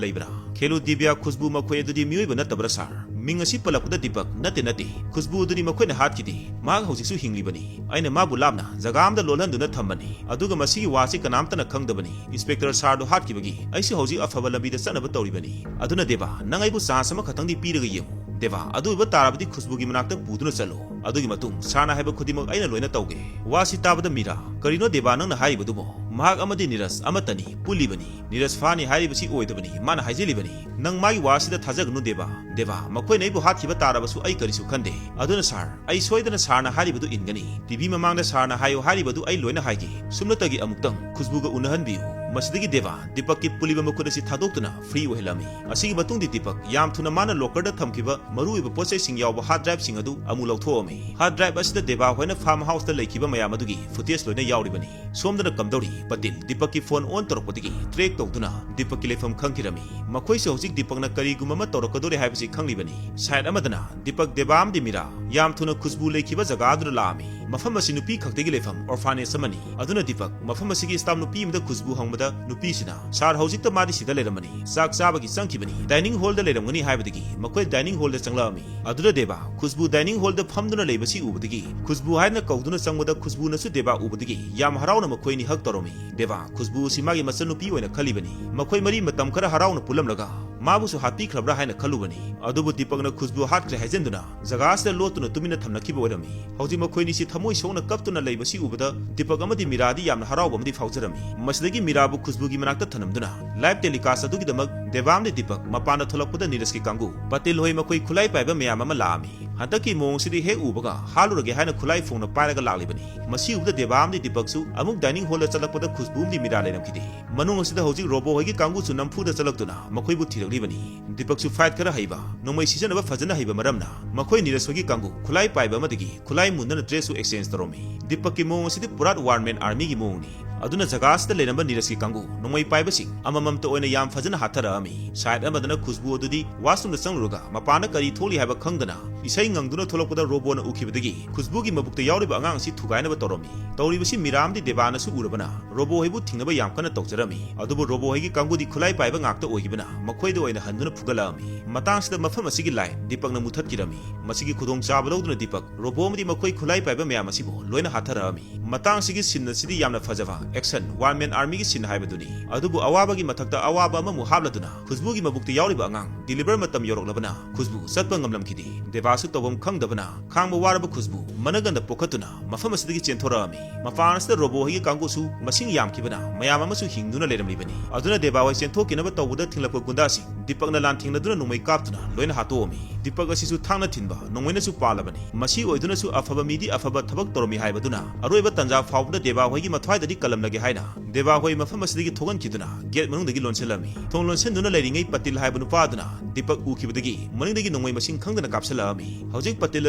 ꯂꯩꯕ꯭ꯔꯥ? ꯈꯦꯂꯨ, ꯗꯤꯕ꯭ꯌꯥ, ꯈꯨꯁꯕꯨ ꯃꯈꯣꯏ ꯑꯗꯨꯗꯤ ꯃꯤꯑꯣꯏꯕ ꯅꯠꯇꯕ꯭ꯔꯥ, ꯁꯥꯔ? ꯃꯤꯡ ꯑꯁꯤ ꯄꯜꯂꯛꯄꯗ ꯗꯤꯄꯛ, "ꯅꯠꯇꯦ, ꯅꯠꯇꯦ, ꯈꯨꯁꯕꯨ ꯑꯗꯨꯗꯤ ꯃꯈꯣꯏꯅ ꯍꯥꯠꯈꯤꯗꯦ꯫ ꯃꯍꯥꯛ ꯍꯧꯖꯤꯛꯁꯨ ꯍꯤꯡꯂꯤꯕꯅꯤ꯫ ꯑꯩꯅ ꯃꯥꯕꯨ ꯂꯥꯞꯅ ꯖꯒꯥ ꯑꯃꯗ ꯂꯣꯠꯍꯟꯗꯨꯅ ꯊꯝꯕꯅꯤ꯫ ꯑꯗꯨꯒ ꯃꯁꯤꯒꯤ ꯋꯥꯁꯤ ꯀꯅꯥꯝꯇꯅ ꯈꯪꯗꯕꯅꯤ꯫ ꯏꯟꯁꯄꯦꯛꯇꯔ ꯁꯥꯔꯗꯨ ꯍꯥꯠꯈꯤꯕꯒꯤ ꯑꯩꯁꯨ ꯍꯧꯖꯤꯛ ꯑꯐꯕ ꯂꯝꯕꯤꯗ ꯆꯠꯅꯕ ꯇꯧꯔꯤꯕꯅꯤ꯫ ꯑꯗꯨꯅ ꯗꯦꯕꯥ, ꯅꯪ ꯑꯩꯕꯨ chance ꯑꯃꯈꯛꯇꯪꯗꯤ ꯄꯤꯔꯒ ꯌꯦꯡꯉꯨ꯫ ꯗꯦꯕꯥ, ꯑꯗꯨ ꯑꯣꯏꯕ ꯇꯥꯔꯕꯗꯤ ꯈꯨꯁꯕꯨꯒꯤ ꯃꯅꯥꯛꯇ ꯄꯨꯗꯨꯅ ꯆꯠꯂꯨ꯫ ꯑꯗꯨꯒꯤ ꯃꯇꯨꯡ ꯁꯥꯔꯅ ꯍꯥꯏꯕ ꯈꯨꯗꯤꯡꯃꯛ ꯑꯩꯅ ꯂꯣꯏꯅ ꯇꯧꯒꯦ꯫" ꯋꯥꯁꯤ ꯇꯥꯕꯗ ꯃꯤꯔꯥ, "ꯀꯔꯤꯅꯣ ꯗꯦꯕꯥ ꯅꯪꯅ ꯍꯥꯏꯔꯤꯕꯗꯨꯕꯣ? ꯃꯍꯥꯛ ꯑꯃꯗꯤ ꯅꯤꯔꯖ ꯑꯃꯠꯇꯅꯤ, ꯄꯨꯜꯂꯤꯕꯅꯤ꯫ ꯅꯤꯔꯖ ꯐꯥꯅꯤ ꯍꯥꯏꯔꯤꯕꯁꯤ ꯑꯣꯏꯗꯕꯅꯤ, ꯃꯥꯅ ꯍꯥꯏꯖꯤꯜꯂꯤꯕꯅꯤ꯫ ꯅꯪ ꯃꯥꯒꯤ ꯋꯥꯁꯤꯗ ꯊꯥꯖꯒꯅꯨ ꯗꯦꯕꯥ꯫ ꯗꯦꯕꯥ, ꯃꯈꯣꯏꯅ ꯑꯩꯕꯨ ꯍꯥꯠꯈꯤꯕ ꯇꯥꯔꯕꯁꯨ ꯑꯩ ꯀꯔꯤꯁꯨ ꯈꯟꯗꯦ꯫ ꯑꯗꯨꯅ ꯁꯥꯔ, ꯑꯩ ꯁꯣꯏꯗꯅ ꯁꯥꯔꯅ ꯍꯥꯏꯔꯤꯕꯗꯨ ꯏꯟꯒꯅꯤ꯫ ꯇꯤ ꯚꯤ ꯃꯃꯥꯡꯗ ꯁꯥꯔꯅ ꯍꯥꯏꯌꯨ ꯍꯥꯏꯔꯤꯕꯗꯨ ꯑꯩ ꯂꯣꯏꯅ ꯍꯥꯏꯒꯦ꯫ ꯁꯨꯞꯅꯇꯒꯤ ꯑꯃꯨꯛꯇꯪ ꯈꯨꯁꯕꯨꯒ ꯎꯅꯍꯟꯕꯤꯌꯨ꯫" ꯃꯁꯤꯗꯒꯤ ꯗꯦꯕꯥ ꯗꯤꯄꯛꯀꯤ ꯄꯨꯜꯂꯤꯕ ꯃꯈꯨꯠ ꯑꯁꯤ ꯊꯥꯗꯣꯛꯇꯨꯅ free ꯑꯣꯏꯍꯜꯂꯝꯃꯤ꯫ ꯑꯁꯤꯒꯤ ꯃꯇꯨꯡꯗꯤ ꯗꯤꯄꯛ ꯌꯥꯝ ꯊꯨꯅ ꯃꯥꯅ locker ꯗ ꯊꯝꯈꯤꯕ ꯃꯔꯨꯑꯣꯏꯕ ꯄꯣꯠꯆꯩꯁꯤꯡ ꯌꯥꯎꯕ hard drive ꯁꯤꯡ ꯑꯗꯨ ꯑꯃꯨꯛ ꯂꯧꯊꯣꯛꯑꯝꯃꯤ꯫ Hard drive ꯑꯁꯤꯗ ꯗꯦꯕꯥ ꯍꯣꯏꯅ farm house ꯇ ꯂꯩꯈꯤꯕ ꯃꯌꯥꯝ ꯑꯗꯨꯒꯤ footage ꯂꯣꯏꯅ ꯌꯥꯎꯔꯤꯕꯅꯤ꯫ ꯁꯣꯝꯗꯅ ꯀꯝꯗꯧꯔꯤ, ꯄꯇꯤꯜ ꯗꯤꯄꯛꯀꯤ phone on ꯇꯧꯔꯛꯄꯗꯒꯤ track ꯇꯧꯗꯨꯅ ꯗꯤꯄꯛꯀꯤ ꯂꯩꯐꯝ ꯈꯪꯈꯤꯔꯝꯃꯤ꯫ ꯃꯈꯣꯏꯁꯨ ꯍꯧꯖꯤꯛ ꯗꯤꯄꯛꯅ ꯀꯔꯤꯒꯨꯝꯕ ꯑꯃ ꯇꯧꯔꯛꯀꯗꯣꯔꯦ ꯍꯥꯏꯕꯁꯤ ꯈꯪꯂꯤꯕꯅꯤ꯫ Side ꯑꯃꯗꯅ ꯗꯤꯄꯛ, ꯗꯦꯕꯥ ꯑꯃꯗꯤ ꯃꯤꯔꯥ ꯌꯥꯝ ꯊꯨꯅ ꯈꯨꯁꯕꯨ ꯂꯩꯈꯤꯕ ꯖꯒꯥꯗꯨꯗ ꯂꯥꯛꯑꯝꯃꯤ꯫ ꯃꯐꯝ ꯑꯁꯤ ꯅꯨꯄꯤ ꯈꯛꯇꯒꯤ ꯂꯩꯐꯝ orphanage ꯑꯃꯅꯤ꯫ ꯑꯗꯨꯅ ꯗꯤꯄꯛ ꯃꯐꯝ ꯑꯁꯤꯒꯤ staff ꯅꯨꯄꯤ ꯑꯃꯗ ꯈꯨꯁꯕꯨ ꯍꯪꯕꯗ, ꯅꯨꯄꯤꯁꯤꯅ, "Sir, ꯍꯧꯖꯤꯛꯇ ꯃꯥꯗꯤ ꯁꯤꯗ ꯂꯩꯔꯝꯃꯅꯤ, ꯆꯥꯛ ꯆꯥꯕꯒꯤ ꯆꯪꯈꯤꯕꯅꯤ, dining hallꯗ ꯂꯩꯔꯝꯒꯅꯤ" ꯍꯥꯏꯕꯗꯒꯤ ꯃꯈꯣꯏ dining hallꯗ ꯆꯪꯂꯛꯑꯝꯃꯤ꯫ ꯑꯗꯨꯗ ꯗꯦꯕꯥ ꯈꯨꯁꯕꯨ dining hallꯗ ꯐꯝꯗꯨꯅ ꯂꯩꯕꯁꯤ ꯎꯕꯗꯒꯤ, ꯈꯨꯁꯕꯨ ꯍꯥꯏꯅ ꯀꯧꯗꯨꯅ ꯆꯪꯕꯗ ꯈꯨꯁꯕꯨꯅꯁꯨ ꯗꯦꯕꯥ ꯎꯕꯗꯒꯤ ꯌꯥꯝ ꯍꯔꯥꯎꯅ ꯃꯈꯣꯏ ꯑꯅꯤ hug ꯇꯧꯔꯝꯃꯤ꯫ ꯗꯦꯕꯥ ꯈꯨꯁꯕꯨ ꯑꯁꯤ ꯃꯥꯒꯤ ꯃꯆꯟꯅꯨꯄꯤ ꯑꯣꯏꯅ ꯈꯜꯂꯤꯕꯅꯤ꯫ ꯃꯈꯣꯏ ꯃꯔꯤ ꯃꯇꯝ ꯈꯔ ꯍꯔꯥꯎꯅ ꯄꯨꯜꯂꯝꯂꯒ ꯃꯥꯕꯨꯁꯨ ꯍꯥꯠꯄꯤꯈ꯭ꯔꯕ꯭ꯔꯥ ꯍꯥꯏꯅ ꯈꯜꯂꯨꯕꯅꯤ꯫ ꯑꯗꯨꯕꯨ ꯗꯤꯄꯛꯅ ꯈꯨꯁꯕꯨ ꯍꯥꯠꯈ꯭ꯔꯦ ꯍꯥꯏꯖꯟꯗꯨꯅ ꯖꯒꯥ ꯑꯁꯤꯗ ꯂꯣꯠꯇꯨꯅ ꯇꯨꯃꯤꯟꯅ ꯊꯝꯅꯈꯤꯕ ꯑꯣꯏꯔꯝꯃꯤ꯫ ꯍꯧꯖꯤꯛ ꯃꯈꯣꯏꯅꯤꯁꯤ ꯊꯃꯣꯏ ꯁꯣꯛꯅ ꯀꯞꯇꯨꯅ ꯂꯩꯕꯁꯤ ꯎꯕꯗ ꯗꯤꯄꯛ ꯑꯃꯗꯤ ꯃꯤꯔꯥꯗꯤ ꯌꯥꯝꯅ ꯍꯔꯥꯎꯕ ꯑꯃꯗꯤ ꯐꯥꯎꯖꯔꯝꯃꯤ꯫ ꯃꯁꯤꯗꯒꯤ ꯃꯤꯔꯥꯕꯨ ꯈꯨꯁꯕꯨꯒꯤ ꯃꯅꯥꯛꯇ ꯊꯅꯝꯗꯨꯅ live telecast ꯑꯗꯨꯒꯤꯗꯃꯛ ꯗꯦꯕꯥ ꯑꯃꯗꯤ ꯗꯤꯄꯛ ꯃꯄꯥꯟꯗ ꯊꯣꯛꯂꯛꯄꯗ ꯅꯤꯔꯖꯀꯤ ꯀꯥꯡꯕꯨ ꯄꯇꯦꯜ ꯍꯣꯏ ꯃꯈꯣꯏ ꯈꯨꯠꯂꯥꯏ ꯄꯥꯏꯕ ꯃꯌꯥꯝ ꯑꯃ ꯂꯥꯛꯑꯝꯃꯤ꯫ ꯍꯟꯗꯛꯀꯤ ꯃꯑꯣꯡꯁꯤꯗꯤ ꯍꯦꯛ ꯎꯕꯒ ꯍꯥꯠꯂꯨꯔꯒꯦ ꯍꯥꯏꯅ ꯈꯨꯠꯂꯥꯏ ꯐꯣꯡꯅ ꯄꯥꯏꯔꯒ ꯂꯥꯛꯂꯤꯕꯅꯤ꯫ ꯃꯁꯤ ꯎꯕꯗ ꯗꯦꯕꯥ ꯑꯃꯗꯤ ꯗꯤꯄꯛꯁꯨ ꯑꯃꯨꯛ dining hallꯗ ꯆꯠꯂꯛꯄꯗ ꯈꯨꯁꯕꯨ ꯑꯃꯗꯤ ꯃꯤꯔꯥ ꯂꯩꯔꯝꯈꯤꯗꯦ꯫ ꯃꯅꯨꯡ ꯑꯁꯤꯗ ꯍꯧꯖꯤꯛ ꯔꯣꯕꯣ ꯍꯣꯏꯒꯤ ꯀꯥꯡꯕꯨꯁꯨ ꯅꯝꯐꯨꯗ ꯆꯠꯂꯛꯇꯨꯅ ꯃꯈꯣꯏꯕꯨ ꯊꯤꯔꯛꯂꯤꯕꯅꯤ꯫ ꯗꯤꯄꯛꯁꯨ fight ꯈꯔ ꯍꯩꯕ, ꯅꯣꯡꯃꯩ ꯁꯤꯖꯤꯟꯅꯕ ꯐꯖꯅ ꯍꯩꯕ ꯃꯔꯝꯅ ꯃꯈꯣꯏ ꯅꯤꯔꯖ ꯍꯣꯏꯒꯤ ꯀꯥꯡꯕꯨ ꯈꯨꯠꯂꯥꯏ ꯄꯥꯏꯕ ꯑꯃꯗꯒꯤ ꯈꯨꯠꯂꯥꯏ ꯃꯨꯟꯗꯅ dressꯁꯨ exchange ꯇꯧꯔꯝꯃꯤ꯫ ꯗꯤꯄꯛꯀꯤ ꯃꯑꯣꯡ ꯑꯁꯤꯗꯤ ꯄꯨꯔꯥ one man armyꯒꯤ ꯃꯑꯣꯡꯅꯤ꯫ ꯑꯗꯨꯅ ꯖꯒꯥ ꯑꯁꯤꯗ ꯂꯩꯔꯝꯕ ꯅꯤꯔꯖꯀꯤ ꯀꯥꯡꯕꯨ ꯅꯣꯡꯃꯩ ꯄꯥꯏꯕꯁꯤꯡ ꯑꯃꯃꯝꯇ ꯑꯣꯏꯅ ꯌꯥꯝ ꯐꯖꯅ ꯍꯥꯠꯊꯔꯛꯑꯝꯃꯤ꯫ Side ꯑꯃꯗꯅ ꯈꯨꯁꯕꯨ ꯑꯗꯨꯗꯤ washroomꯗ ꯆꯪꯂꯨꯔꯒ ꯃꯄꯥꯟꯗ ꯀꯔꯤ ꯊꯣꯛꯂꯤ ꯍꯥꯏꯕ ꯈꯪꯗꯅ ꯏꯁꯩ ꯉꯪꯗꯨꯅ ꯊꯣꯛꯂꯛꯄꯗ ꯔꯣꯕꯣꯅ ꯎꯈꯤꯕꯗꯒꯤ ꯈꯨꯁꯕꯨꯒꯤ ꯃꯕꯨꯛꯇ ꯌꯥꯎꯔꯤꯕ ꯑꯉꯥꯡ ꯑꯁꯤ ꯊꯨꯒꯥꯏꯅꯕ ꯇꯧꯔꯝꯃꯤ꯫ ꯇꯧꯔꯤꯕꯁꯤ ꯃꯤꯔꯥ ꯑꯃꯗꯤ ꯗꯦꯕꯥꯅꯁꯨ ꯎꯔꯕꯅ ꯔꯣꯕꯣ ꯍꯣꯏꯕꯨ ꯊꯤꯡꯅꯕ ꯌꯥꯝ ꯀꯟꯅ ꯇꯧꯖꯔꯝꯃꯤ꯫ ꯑꯗꯨꯕꯨ ꯔꯣꯕꯣ ꯍꯣꯏꯒꯤ ꯀꯥꯡꯕꯨꯗꯤ ꯈꯨꯠꯂꯥꯏ ꯄꯥꯏꯕ ꯉꯥꯛꯇ ꯑꯣꯏꯈꯤꯕꯅ ꯃꯈꯣꯏꯗ ꯑꯣꯏꯅ ꯍꯟꯗꯨꯅ ꯐꯨꯒꯠꯂꯛꯑꯝꯃꯤ꯫ ꯃꯇꯥꯡꯁꯤꯗ ꯃꯐꯝ ꯑꯁꯤꯒꯤ light ꯗꯤꯄꯛꯅ ꯃꯨꯊꯠꯈꯤꯔꯝꯃꯤ꯫ ꯃꯁꯤꯒꯤ ꯈꯨꯗꯣꯡꯆꯥꯕ ꯂꯧꯗꯨꯅ ꯗꯤꯄꯛ ꯔꯣꯕꯣ ꯑꯃꯗꯤ ꯃꯈꯣꯏ ꯈꯨꯠꯂꯥꯏ ꯄꯥꯏꯕ ꯃꯌꯥꯝ ꯑꯁꯤꯕꯨ ꯂꯣꯏꯅ ꯍꯥꯠꯊꯔꯛꯑꯝꯃꯤ꯫ ꯃꯇꯥꯡꯁꯤꯒꯤ scene ꯑꯁꯤꯗꯤ ꯌꯥꯝꯅ ꯐꯖꯕ action one man armyꯒꯤ scene ꯍꯥꯏꯕꯗꯨꯅꯤ꯫ ꯑꯗꯨꯕꯨ ꯑꯋꯥꯕꯒꯤ ꯃꯊꯛꯇ ꯑꯋꯥꯕ ꯑꯃꯃꯨꯛ ꯍꯥꯞꯂꯗꯨꯅ ꯈꯨꯁꯕꯨꯒꯤ ꯃꯕꯨꯛꯇ ꯌꯥꯎꯔꯤꯕ ꯑꯉꯥꯡ deliver ꯃꯇꯝ ꯌꯧꯔꯛꯂꯕꯅ ꯈꯨꯁꯕꯨ ꯆꯠꯄ ꯉꯝꯂꯝꯈꯤꯗꯦ꯫ ꯗꯦꯕꯥꯁꯨ ꯇꯧꯐꯝ ꯈꯪꯗꯕꯅ ꯈꯥꯡꯕ ꯋꯥꯔꯕ ꯈꯨꯁꯕꯨ ꯃꯅꯒꯟꯗ ꯄꯣꯛꯈꯠꯇꯨꯅ ꯃꯐꯝ ꯑꯁꯤꯗꯒꯤ ꯆꯦꯟꯊꯣꯔꯛꯑꯝꯃꯤ꯫ ꯃꯄꯥꯟ ꯑꯁꯤꯗ ꯔꯣꯕꯣ ꯍꯣꯏꯒꯤ ꯀꯥꯡꯕꯨꯁꯨ ꯃꯁꯤꯡ ꯌꯥꯝꯈꯤꯕꯅ ꯃꯌꯥꯝ ꯑꯃꯁꯨ ꯍꯤꯡꯗꯨꯅ ꯂꯩꯔꯝꯂꯤꯕꯅꯤ꯫ ꯑꯗꯨꯅ ꯗꯦꯕꯥ ꯍꯣꯏ ꯆꯦꯟꯊꯣꯛꯈꯤꯅꯕ ꯇꯧꯕꯗ ꯊꯤꯡꯂꯛꯄ ꯒꯨꯟꯗꯥꯁꯤꯡ ꯗꯤꯄꯛꯅ ꯂꯥꯟꯊꯦꯡꯅꯗꯨꯅ ꯅꯣꯡꯃꯩ ꯀꯥꯞꯇꯨꯅ ꯂꯣꯏꯅ ꯍꯥꯠꯇꯣꯛꯑꯝꯃꯤ꯫ ꯗꯤꯄꯛ ꯑꯁꯤꯁꯨ ꯊꯥꯡꯅ ꯊꯤꯟꯕ ꯅꯣꯡꯃꯩꯅꯁꯨ ꯄꯥꯜꯂꯕꯅꯤ꯫ ꯃꯁꯤ ꯑꯣꯏꯗꯨꯅꯁꯨ ꯑꯐꯕ ꯃꯤꯗꯤ ꯑꯐꯕ ꯊꯕꯛ ꯇꯧꯔꯝꯃꯤ ꯍꯥꯏꯕꯗꯨꯅ ꯑꯔꯣꯏꯕ ꯇꯥꯟꯖꯥ ꯐꯥꯎꯕꯗ ꯗꯦꯕꯥ ꯍꯣꯏꯒꯤ ꯃꯊ꯭ꯋꯥꯏꯗꯗꯤ ꯀꯜꯂꯝꯂꯒꯦ ꯍꯥꯏꯅ ꯗꯦꯕꯥ ꯍꯣꯏ ꯃꯐꯝ ꯑꯁꯤꯗꯒꯤ ꯊꯣꯛꯍꯟꯈꯤꯗꯨꯅ gate ꯃꯅꯨꯡꯗꯒꯤ ꯂꯣꯟꯁꯤꯜꯂꯝꯃꯤ꯫ ꯊꯣꯡ ꯂꯣꯟꯁꯤꯟꯗꯨꯅ ꯂꯩꯔꯤꯉꯩ ꯄꯇꯤꯜ ꯍꯥꯏꯕ ꯅꯨꯄꯥ ꯑꯗꯨꯅ ꯗꯤꯄꯛ ꯎꯈꯤꯕꯗꯒꯤ ꯃꯅꯤꯡꯗꯒꯤ ꯅꯣꯡꯃꯩ ꯃꯁꯤꯡ ꯈꯪꯗꯅ ꯀꯥꯞꯁꯤꯜꯂꯛꯑꯝꯃꯤ꯫ ꯍꯧꯖꯤꯛ ꯄꯇꯤꯜ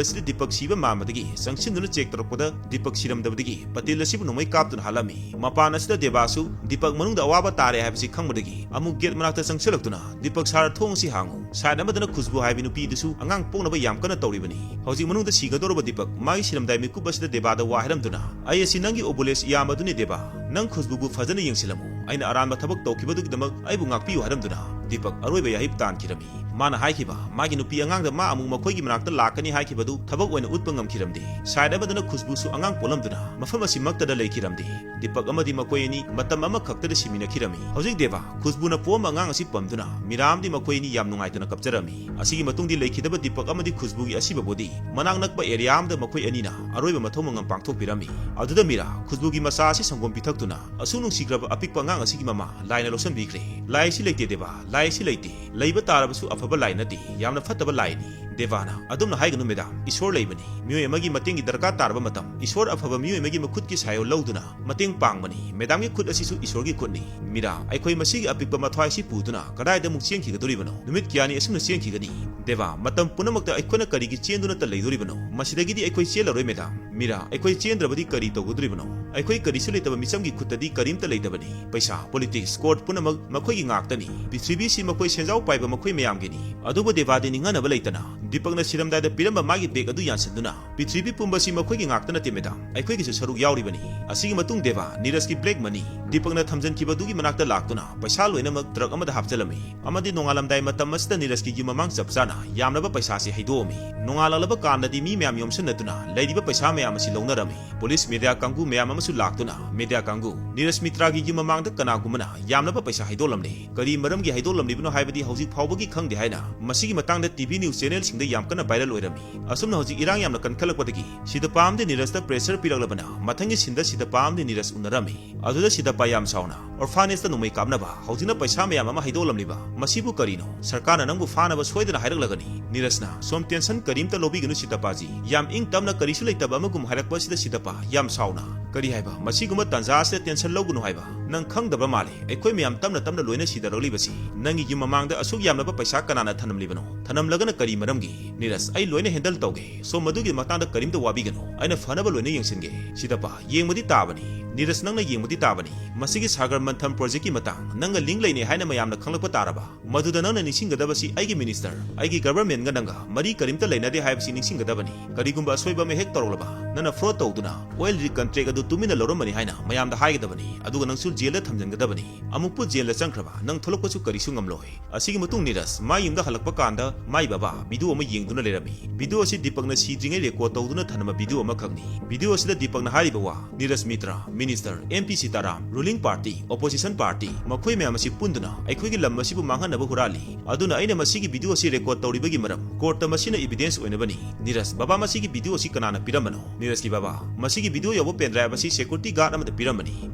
ꯑꯁꯤꯗꯤ ꯗꯤꯄꯛ ꯁꯤꯕ ꯃꯥꯟꯕꯗꯒꯤ ꯆꯪꯁꯤꯟꯗꯨꯅ check ꯇꯧꯔꯛꯄꯗ ꯗꯤꯄꯛ ꯁꯤꯔꯝꯗꯕꯗꯒꯤ ꯄꯇꯤꯜ ꯑꯁꯤꯕꯨ ꯅꯣꯡꯃꯩ ꯀꯥꯞꯇꯨꯅ ꯍꯥꯠꯂꯝꯃꯤ꯫ ꯃꯄꯥꯟ ꯑꯁꯤꯗ ꯗꯦꯕꯥꯁꯨ ꯗꯤꯄꯛ ꯃꯅꯨꯡꯗ ꯑꯋꯥꯕ ꯇꯥꯔꯦ ꯍꯥꯏꯕꯁꯤ ꯈꯪꯕꯗꯒꯤ ꯑꯃꯨꯛ gate ꯃꯅꯥꯛꯇ ꯆꯪꯁꯤꯜꯂꯛꯇꯨꯅ ꯗꯤꯄꯛ "ꯁꯥꯔ, ꯊꯣꯡ ꯑꯁꯤ ꯍꯥꯡꯉꯨ꯫ ꯁꯥꯏꯠ ꯑꯃꯗꯅ ꯈꯨꯁꯕꯨ ꯍꯥꯏꯕꯤ ꯅꯨꯄꯤ ꯑꯗꯨꯁꯨ ꯑꯉꯥꯡ ꯄꯣꯛꯅꯕ ꯌꯥꯝ ꯀꯟꯅ ꯇꯧꯔꯤꯕꯅꯤ꯫ ꯍꯧꯖꯤꯛ ꯃꯅꯨꯡꯗ ꯁꯤꯒꯗꯧꯔꯕ ꯗꯤꯄꯛ ꯃꯥꯒꯤ ꯁꯤꯔꯝꯗꯥꯏ ꯃꯤꯀꯨꯞ ꯑꯁꯤꯗ ꯗꯦꯕꯥꯗ ꯋꯥ ꯍꯥꯏꯔꯝꯗꯨꯅ, 'ꯑꯩ ꯑꯁꯤ ꯅꯪꯒꯤ ꯑꯣꯕꯨꯂꯦꯁ ꯏꯌꯥꯝꯕ ꯑꯗꯨꯅꯤ ꯗꯦꯕꯥ꯫ ꯅꯪ ꯈꯨꯁꯕꯨꯕꯨ ꯐꯖꯅ ꯌꯦꯡꯁꯤꯜꯂꯝꯃꯨ꯫ ꯑꯩꯅ ꯑꯔꯥꯟꯕ ꯊꯕꯛ ꯇꯧꯈꯤꯕꯗꯨꯒꯤꯗꯃꯛ ꯑꯩꯕꯨ ꯉꯥꯛꯄꯤꯌꯨ' ꯍꯥꯏꯔꯝꯗꯨꯅ ꯗꯤꯄꯛ ꯑꯔꯣꯏꯕ ꯌꯥꯍꯤꯞ ꯇꯥꯟꯈꯤꯔꯝꯃꯤ꯫ ꯃꯥꯅ ꯍꯥꯏꯈꯤꯕ ꯃꯥꯒꯤ ꯅꯨꯄꯤ ꯑꯉꯥꯡꯗ ꯃꯥ ꯑꯃꯨꯛ ꯃꯈꯣꯏꯒꯤ ꯃꯅꯥꯛꯇ ꯂꯥꯛꯀꯅꯤ ꯍꯥꯏꯈꯤꯕꯗꯨ ꯊꯕꯛ ꯑꯣꯏꯅ ꯎꯠꯄ ꯉꯝꯈꯤꯔꯝꯗꯦ꯫ ꯁꯥꯏꯠ ꯑꯃꯗꯅ ꯈꯨꯁꯕꯨꯁꯨ ꯑꯉꯥꯡ ꯄꯣꯛꯂꯝꯗꯨꯅ ꯃꯐꯝ ꯑꯁꯤꯃꯛꯇꯗ ꯂꯩꯈꯤꯔꯝꯗꯦ꯫ ꯗꯤꯄꯛ ꯑꯃꯗꯤ ꯃꯈꯣꯏ ꯑꯅꯤ ꯃꯇꯝ ꯑꯃꯈꯛꯇꯗ ꯁꯤꯃꯤꯟꯅꯈꯤꯔꯝꯃꯤ꯫ ꯍꯧꯖꯤꯛ ꯗꯦꯕꯥ ꯈꯨꯁꯕꯨꯅ ꯄꯣꯛꯑꯝꯕ ꯑꯉꯥꯡ ꯑꯁꯤ ꯄꯝꯗꯨꯅ ꯃꯤꯔꯥ ꯑꯃꯗꯤ ꯃꯈꯣꯏ ꯑꯅꯤ ꯌꯥꯝ ꯅꯨꯡꯉꯥꯏꯇꯅ ꯀꯞꯆꯔꯝꯃꯤ꯫ ꯑꯁꯤꯒꯤ ꯃꯇꯨꯡꯗꯤ ꯂꯩꯈꯤꯗꯕ ꯗꯤꯄꯛ ꯑꯃꯗꯤ ꯈꯨꯁꯕꯨꯒꯤ ꯑꯁꯤꯕꯕꯨꯗꯤ ꯃꯅꯥꯛ ꯅꯛꯄ ꯑꯦꯔꯤꯌꯥ ꯑꯃꯗ ꯃꯈꯣꯏ ꯑꯅꯤꯅ ꯑꯔꯣꯏꯕ ꯃꯊꯧ ꯃꯉꯝ ꯄꯥꯡꯊꯣꯛꯄꯤꯔꯝꯃꯤ꯫ ꯑꯗꯨꯗ ꯃꯤꯔꯥ ꯈꯨꯁꯕꯨꯒꯤ ꯃꯆꯥ ꯑꯁꯤ ꯁꯪꯒꯣꯝ ꯄꯤꯊꯛꯇꯨꯅ ꯑꯁꯨꯛ ꯅꯨꯡꯁꯤꯈ꯭ꯔꯕ ꯑꯄꯤꯛꯄ ꯑꯉꯥꯡ ꯑꯁꯤꯒꯤ ꯃꯃꯥ ꯂꯥꯏꯅ ꯂꯧꯁꯤꯟꯕꯤꯈ꯭ꯔꯦ꯫ "ꯂꯥꯏ ꯑꯁꯤ ꯂꯩꯇꯦ ꯗꯦꯕꯥ, ꯂꯥꯏ ꯑꯁꯤ ꯂꯩꯇꯦ꯫ ꯂꯩꯕ ꯇꯥꯔꯕꯁꯨ ꯑꯐꯕ ꯂꯥꯏ ꯅꯠꯇꯦ, ꯌꯥꯝꯅ ꯐꯠꯇꯕ ꯂꯥꯏꯅꯤ"꯫ ꯗꯦꯕꯥꯅ, "ꯑꯗꯨꯝꯅ ꯍꯥꯏꯒꯅꯨ ꯃꯦꯗꯥꯝ, ꯏꯁꯣꯔ ꯂꯩꯕꯅꯤ꯫ ꯃꯤꯑꯣꯏ ꯑꯃꯒꯤ ꯃꯇꯦꯡꯒꯤ ꯗꯔꯀꯥꯔ ꯇꯥꯔꯕ ꯃꯇꯝ ꯏꯁꯣꯔ ꯑꯐꯕ ꯃꯤꯑꯣꯏ ꯑꯃꯒꯤ ꯃꯈꯨꯠꯀꯤ ꯁꯥꯏꯑꯣ ꯂꯧꯗꯨꯅ ꯃꯇꯦꯡ ꯄꯥꯡꯕꯅꯤ꯫ ꯃꯦꯗꯥꯝꯒꯤ ꯈꯨꯠ ꯑꯁꯤꯁꯨ ꯏꯁꯣꯔꯒꯤ ꯈꯨꯠꯅꯤ꯫ ꯃꯤꯔꯥ, ꯑꯩꯈꯣꯏ ꯃꯁꯤꯒꯤ ꯑꯄꯤꯛꯄ ꯃꯊ꯭ꯋꯥꯏꯁꯤ ꯄꯨꯗꯨꯅ ꯀꯗꯥꯏꯗ ꯑꯃꯨꯛ ꯆꯦꯟꯈꯤꯒꯗꯧꯔꯤꯕꯅꯣ? ꯅꯨꯃꯤꯠ ꯀꯌꯥꯅꯤ ꯑꯁꯨꯝꯅ ꯆꯦꯟꯈꯤꯒꯅꯤ?" ꯗꯦꯕꯥ, "ꯃꯇꯝ ꯄꯨꯝꯅꯃꯛꯇ ꯑꯩꯈꯣꯏꯅ ꯀꯔꯤꯒꯤ ꯆꯦꯟꯗꯨꯅꯇ ꯂꯩꯗꯣꯔꯤꯕꯅꯣ? ꯃꯁꯤꯗꯒꯤꯗꯤ ꯑꯩꯈꯣꯏ ꯆꯦꯜꯂꯔꯣꯏ ꯃꯦꯗꯥꯝ"꯫ ꯃꯤꯔꯥ, "ꯑꯩꯈꯣꯏ ꯆꯦꯟꯗ꯭ꯔꯕꯗꯤ ꯀꯔꯤ ꯇꯧꯒꯗꯧꯔꯤꯕꯅꯣ? ꯑꯩꯈꯣꯏ ꯀꯔꯤꯁꯨ ꯂꯩꯇꯕ ꯃꯤꯆꯝꯒꯤ ꯈꯨꯠꯇꯗꯤ ꯀꯔꯤꯝꯇ ꯂꯩꯇꯕꯅꯤ꯫ ꯄꯩꯁꯥ, ꯄꯣꯂꯤꯇꯤꯛꯁ, ꯀꯣꯔꯠ ꯄꯨꯝꯅꯃꯛ ꯃꯈꯣꯏꯒꯤ ꯉꯥꯛꯇꯅꯤ꯫ ꯄ꯭ꯔꯤꯊꯤꯕꯤꯁꯤ ꯃꯈꯣꯏ ꯁꯦꯟꯖꯥꯎ ꯄꯥꯏꯕ ꯃꯈꯣꯏ ꯃꯌꯥꯝꯒꯤꯅꯤ"꯫ ꯑꯗꯨꯕꯨ ꯗꯦꯕꯥꯗꯤ ꯅꯤꯡꯍꯟꯅꯕ ꯂꯩꯇꯅ ꯗꯤꯄꯛꯅ ꯁꯤꯔꯝꯗꯥꯏꯗ ꯄꯤꯔꯝꯕ ꯃꯥꯒꯤ ꯕꯦꯒ ꯑꯗꯨ ꯌꯥꯟꯁꯤꯟꯗꯨꯅ, "ꯄ꯭ꯔꯤꯊꯤꯕꯤ ꯄꯨꯝꯕꯁꯤ ꯃꯈꯣꯏꯒꯤ ꯉꯥꯛꯇ ꯅꯠꯇꯦ ꯃꯦꯗꯥꯝ, ꯑꯩꯈꯣꯏꯒꯤꯁꯨ ꯁꯔꯨꯛ ꯌꯥꯎꯔꯤꯕꯅꯤ"꯫ ꯑꯁꯤꯒꯤ ꯃꯇꯨꯡ ꯗꯦꯕꯥ ꯅꯤꯔꯖꯀꯤ ꯕ꯭ꯂꯦꯛ ꯃꯅꯤ ꯗꯤꯄꯛꯅ ꯊꯝꯖꯤꯟꯈꯤꯕꯗꯨꯒꯤ ꯃꯅꯥꯛꯇ ꯂꯥꯛꯇꯨꯅ ꯄꯩꯁꯥ ꯂꯣꯏꯅꯃꯛ ꯇ꯭ꯔꯛ ꯑꯃꯗ ꯍꯥꯞꯆꯤꯜꯂꯝꯃꯤ꯫ ꯑꯃꯗꯤ ꯅꯣꯡꯉꯥꯜꯂꯝꯗꯥꯏ ꯃꯇꯝ ꯑꯁꯤꯗ ꯅꯤꯔꯖꯀꯤ ꯌꯨꯝ ꯃꯃꯥꯡ ꯆꯞ ꯆꯥꯅ ꯌꯥꯝꯂꯕ ꯄꯩꯁꯥꯁꯤ ꯍꯩꯗꯣꯛꯑꯝꯃꯤ꯫ ꯅꯣꯡꯉꯥꯜꯂꯛꯂꯕ ꯀꯥꯟꯗꯗꯤ ꯃꯤ ꯃꯌꯥꯝ ꯌꯣꯝꯁꯤꯟꯅꯗꯨꯅ ꯂꯩꯔꯤꯕ ꯄꯩꯁꯥ ꯃꯌꯥꯝ ꯑꯁꯤ ꯂꯧꯅꯔꯝꯃꯤ꯫ ꯄꯨꯂꯤꯁ, ꯃꯦꯗꯤꯌꯥ ꯀꯥꯡꯕꯨ ꯃꯌꯥꯝ ꯑꯃꯁꯨ ꯂꯥꯛꯇꯨꯅ, "ꯃꯦꯗꯤꯌꯥ ꯀꯥꯡꯕꯨ, ꯅꯤꯔꯖ ꯃꯤꯇ꯭ꯔꯥꯒꯤ ꯌꯨꯝ ꯃꯃꯥꯡꯗ ꯀꯅꯥꯒꯨꯝꯕꯅ ꯌꯥꯝꯂꯕ ꯄꯩꯁꯥ ꯍꯩꯗꯣꯛꯂꯝꯂꯦ꯫ ꯀꯔꯤ ꯃꯔꯝꯒꯤ ꯍꯩꯗꯣꯛꯂꯝꯂꯤꯕꯅꯣ ꯍꯥꯏꯕꯗꯤ ꯍꯧꯖꯤꯛ ꯐꯥꯎꯕꯒꯤ ꯈꯪꯗꯦ" ꯍꯥꯏꯅ ꯃꯁꯤꯒꯤ ꯃꯇꯥꯡꯗ ꯇꯤ ꯚꯤ ꯅ꯭ꯌꯨꯁ ꯆꯦꯅꯦꯜꯁꯤꯡꯗ ꯌꯥꯝ ꯀꯟꯅ ꯚꯥꯏꯔꯦꯜ ꯑꯣꯏꯔꯝꯃꯤ꯫ ꯑꯁꯨꯝꯅ ꯍꯧꯖꯤꯛ ꯏꯔꯥꯡ ꯌꯥꯝꯅ ꯀꯟꯈꯠꯂꯛꯄꯗꯒꯤ ꯁꯤꯗꯄꯥ ꯑꯃꯗꯤ ꯅꯤꯔꯖꯇ ꯄ꯭ꯔꯦꯁꯔ ꯄꯤꯔꯛꯂꯕꯅ ꯃꯊꯪꯒꯤ ꯁꯤꯟꯗ ꯁꯤꯗꯄꯥ ꯑꯃꯗꯤ ꯅꯤꯔꯖ ꯎꯅꯔꯝꯃꯤ꯫ ꯑꯗꯨꯗ ꯁꯤꯗꯄꯥ ꯌꯥꯝ ꯁꯥꯎꯅ, "ꯑꯣꯔꯐꯥꯅꯦꯖꯇ ꯅꯣꯡꯃꯩ ꯀꯥꯞꯅꯕ, ꯍꯧꯖꯤꯛꯅ ꯄꯩꯁꯥ ꯃꯌꯥꯝ ꯑꯃ ꯍꯩꯗꯣꯛꯂꯝꯂꯤꯕ, ꯃꯁꯤꯕꯨ ꯀꯔꯤꯅꯣ? ꯁꯔꯀꯥꯔꯅ ꯅꯪꯕꯨ ꯐꯥꯅꯕ ꯁꯣꯏꯗꯅ ꯍꯥꯏꯔꯛꯂꯒꯅꯤ"꯫ ꯅꯤꯔꯖꯅ, "ꯁꯣꯝ ꯇꯦꯟꯁꯟ ꯀꯔꯤꯝꯇ ꯂꯧꯕꯤꯒꯅꯨ ꯁꯤꯗꯄꯥꯖꯤ, ꯌꯥꯝ ꯏꯪ ꯇꯞꯅ ꯀꯔꯤꯁꯨ ꯂꯩꯇꯕ ꯑꯃꯒꯨꯝ" ꯍꯥꯏꯔꯛꯄ ꯑꯁꯤꯗ ꯁꯤꯗꯄꯥ ꯌꯥꯝ ꯁꯥꯎꯅ, "ꯀꯔꯤ ꯍꯥꯏꯕ? ꯃꯁꯤꯒꯨꯝꯕ ꯇꯥꯟꯖꯥ ꯑꯁꯤꯗ ꯇꯦꯟꯁꯟ ꯂꯧꯒꯅꯨ ꯍꯥꯏꯕ? ꯅꯪ ꯈꯪꯗꯕ꯭ꯔ ꯃꯥꯜꯂꯦ, ꯑꯩꯈꯣꯏ ꯃꯌꯥꯝ ꯇꯞꯅ ꯇꯞꯅ ꯂꯣꯏꯅ ꯁꯤꯗꯔꯛꯂꯤꯕꯁꯤ? ꯅꯪꯒꯤ ꯌꯨꯝ ꯃꯃꯥꯡꯗ ꯑꯁꯨꯛ ꯌꯥꯝꯂꯕ ꯄꯩꯁꯥ ꯀꯅꯥꯅ ꯊꯅꯝꯂꯤꯕꯅꯣ? ꯊꯅꯝꯂꯒꯅ ꯀꯔꯤ ꯃꯔꯝꯒꯤ?" "ꯅꯤꯔꯖ, ꯑꯩ ꯂꯣꯏꯅ ꯍꯦꯟꯗꯜ ꯇꯧꯒꯦ, ꯁꯣꯝ ꯃꯗꯨꯒꯤ ꯃꯇꯥꯡꯗ ꯀꯔꯤꯝꯇ ꯋꯥꯕꯤꯒꯅꯨ, ꯑꯩꯅ ꯐꯅꯕ ꯂꯣꯏꯅ ꯌꯦꯡꯁꯤꯟꯒꯦ꯫ ꯁꯤꯗꯄ, ꯌꯦꯡꯕꯗꯤ ꯇꯥꯕꯅꯤ, ꯅꯤꯔꯖ, ꯅꯪꯅ ꯌꯦꯡꯕꯗꯤ ꯇꯥꯕꯅꯤ꯫ ꯃꯁꯤꯒꯤ ꯁꯥꯒꯔ ꯃꯟꯊꯟ ꯄ꯭ꯔꯣꯖꯦꯛꯀꯤ ꯃꯇꯥꯡ ꯅꯪꯒ ꯂꯤꯡ ꯂꯩꯅꯩ ꯍꯥꯏꯅ ꯃꯌꯥꯝꯅ ꯈꯪꯂꯛꯄ ꯇꯥꯔꯕ, ꯃꯗꯨꯗ ꯅꯪꯅ ꯅꯤꯡꯁꯤꯡꯒꯗꯕꯁꯤ ꯑꯩꯒꯤ ꯃꯤꯅꯤꯁꯇꯔ, ꯑꯩꯒꯤ ꯒꯕꯔꯃꯦꯟꯒ ꯅꯪꯒ ꯃꯔꯤ ꯀꯔꯤꯝꯇ ꯂꯩꯅꯗꯦ ꯍꯥꯏꯕꯁꯤ ꯅꯤꯡꯁꯤꯡꯒꯗꯕꯅꯤ꯫ ꯀꯔꯤꯒꯨꯝꯕ ꯑꯁꯣꯏꯕ ꯑꯃ ꯍꯦꯛ ꯇꯧꯔꯛꯂꯕ, ꯅꯪꯅ ꯐ꯭ꯔꯣꯗ ꯇꯧꯗꯨꯅ ꯑꯣꯏꯜ ꯔꯤꯛ ꯀꯟꯇ꯭ꯔꯦꯛ ꯑꯗꯨ ꯇꯨꯃꯤꯟꯅ ꯂꯧꯔꯝꯕꯅꯤ ꯍꯥꯏꯅ ꯃꯌꯥꯝꯗ ꯍꯥꯏꯒꯗꯕꯅꯤ, ꯑꯗꯨꯒ ꯅꯪꯁꯨ ꯖꯦꯜꯗ ꯊꯝꯖꯤꯟꯒꯗꯕꯅꯤ꯫ ꯑꯃꯨꯛꯄꯨ ꯖꯦꯜꯗ ꯆꯪꯈ꯭ꯔꯕ, ꯅꯪ ꯊꯣꯛꯂꯛꯄꯁꯨ ꯀꯔꯤꯁꯨ ꯉꯝꯂꯣꯏ"꯫ ꯑꯁꯤꯒꯤ ꯃꯇꯨꯡ ꯅꯤꯔꯖ ꯃꯥꯏ ꯌꯨꯝꯗ ꯍꯜꯂꯛꯄ ꯀꯥꯟꯗ ꯃꯥꯏ ꯕꯕꯥ ꯚꯤꯗꯤꯑꯣ ꯑꯃ ꯌꯦꯡꯗꯨꯅ ꯂꯩꯔꯝꯃꯤ꯫ ꯚꯤꯗꯤꯑꯣ ꯑꯁꯤ ꯗꯤꯄꯛꯅ ꯁꯤꯗ꯭ꯔꯤꯉꯩ ꯔꯦꯀꯣꯔꯗ ꯇꯧꯗꯨꯅ ꯊꯝꯂꯝꯕ ꯚꯤꯗꯤꯑꯣ ꯑꯃꯈꯛꯅꯤ꯫ ꯚꯤꯗꯤꯑꯣ ꯑꯁꯤꯗ ꯗꯤꯄꯛꯅ ꯍꯥꯏꯔꯤꯕ ꯋꯥ, Niraj Mitra, minister, M P Sitaram, ruling party, opposition party, ꯃꯈꯣꯏ ꯃꯌꯥꯝ ꯑꯁꯤ ꯄꯨꯟꯗꯨꯅ ꯑꯩꯈꯣꯏꯒꯤ ꯂꯝ ꯑꯁꯤꯕꯨ ꯃꯥꯡꯍꯟꯅꯕ ꯍꯨꯔꯥꯜꯂꯤ꯫ ꯑꯗꯨꯅ ꯑꯩꯅ ꯃꯁꯤꯒꯤ ꯚꯤꯗꯤꯑꯣ ꯑꯁꯤ ꯔꯦꯀꯣꯔꯗ ꯇꯧꯔꯤꯕꯒꯤ ꯃꯔꯝ, ꯀꯣꯔꯠꯇ ꯃꯁꯤꯅ ꯏꯚꯤꯗꯦꯟꯁ ꯑꯣꯏꯅꯕꯅꯤ꯫ ꯅꯤꯔꯖ, "ꯕꯕꯥ, ꯃꯁꯤꯒꯤ ꯚꯤꯗꯤꯑꯣ ꯑꯁꯤ ꯀꯅꯥꯅ ꯄꯤꯔꯝꯕꯅꯣ?" ꯅꯤꯔꯖꯀꯤ ꯕꯕꯥ, "ꯃꯁꯤꯒꯤ ꯚꯤꯗꯤꯑꯣ ꯌꯥꯎꯕ ꯄꯦꯟ ꯗ꯭ꯔꯥꯏꯚ ꯑꯁꯤ ꯁꯦꯀ꯭ꯌꯨꯔꯤꯇꯤ ꯒꯥꯔꯗ ꯑꯃꯗ ꯄꯤꯔꯝꯕꯅꯤ꯫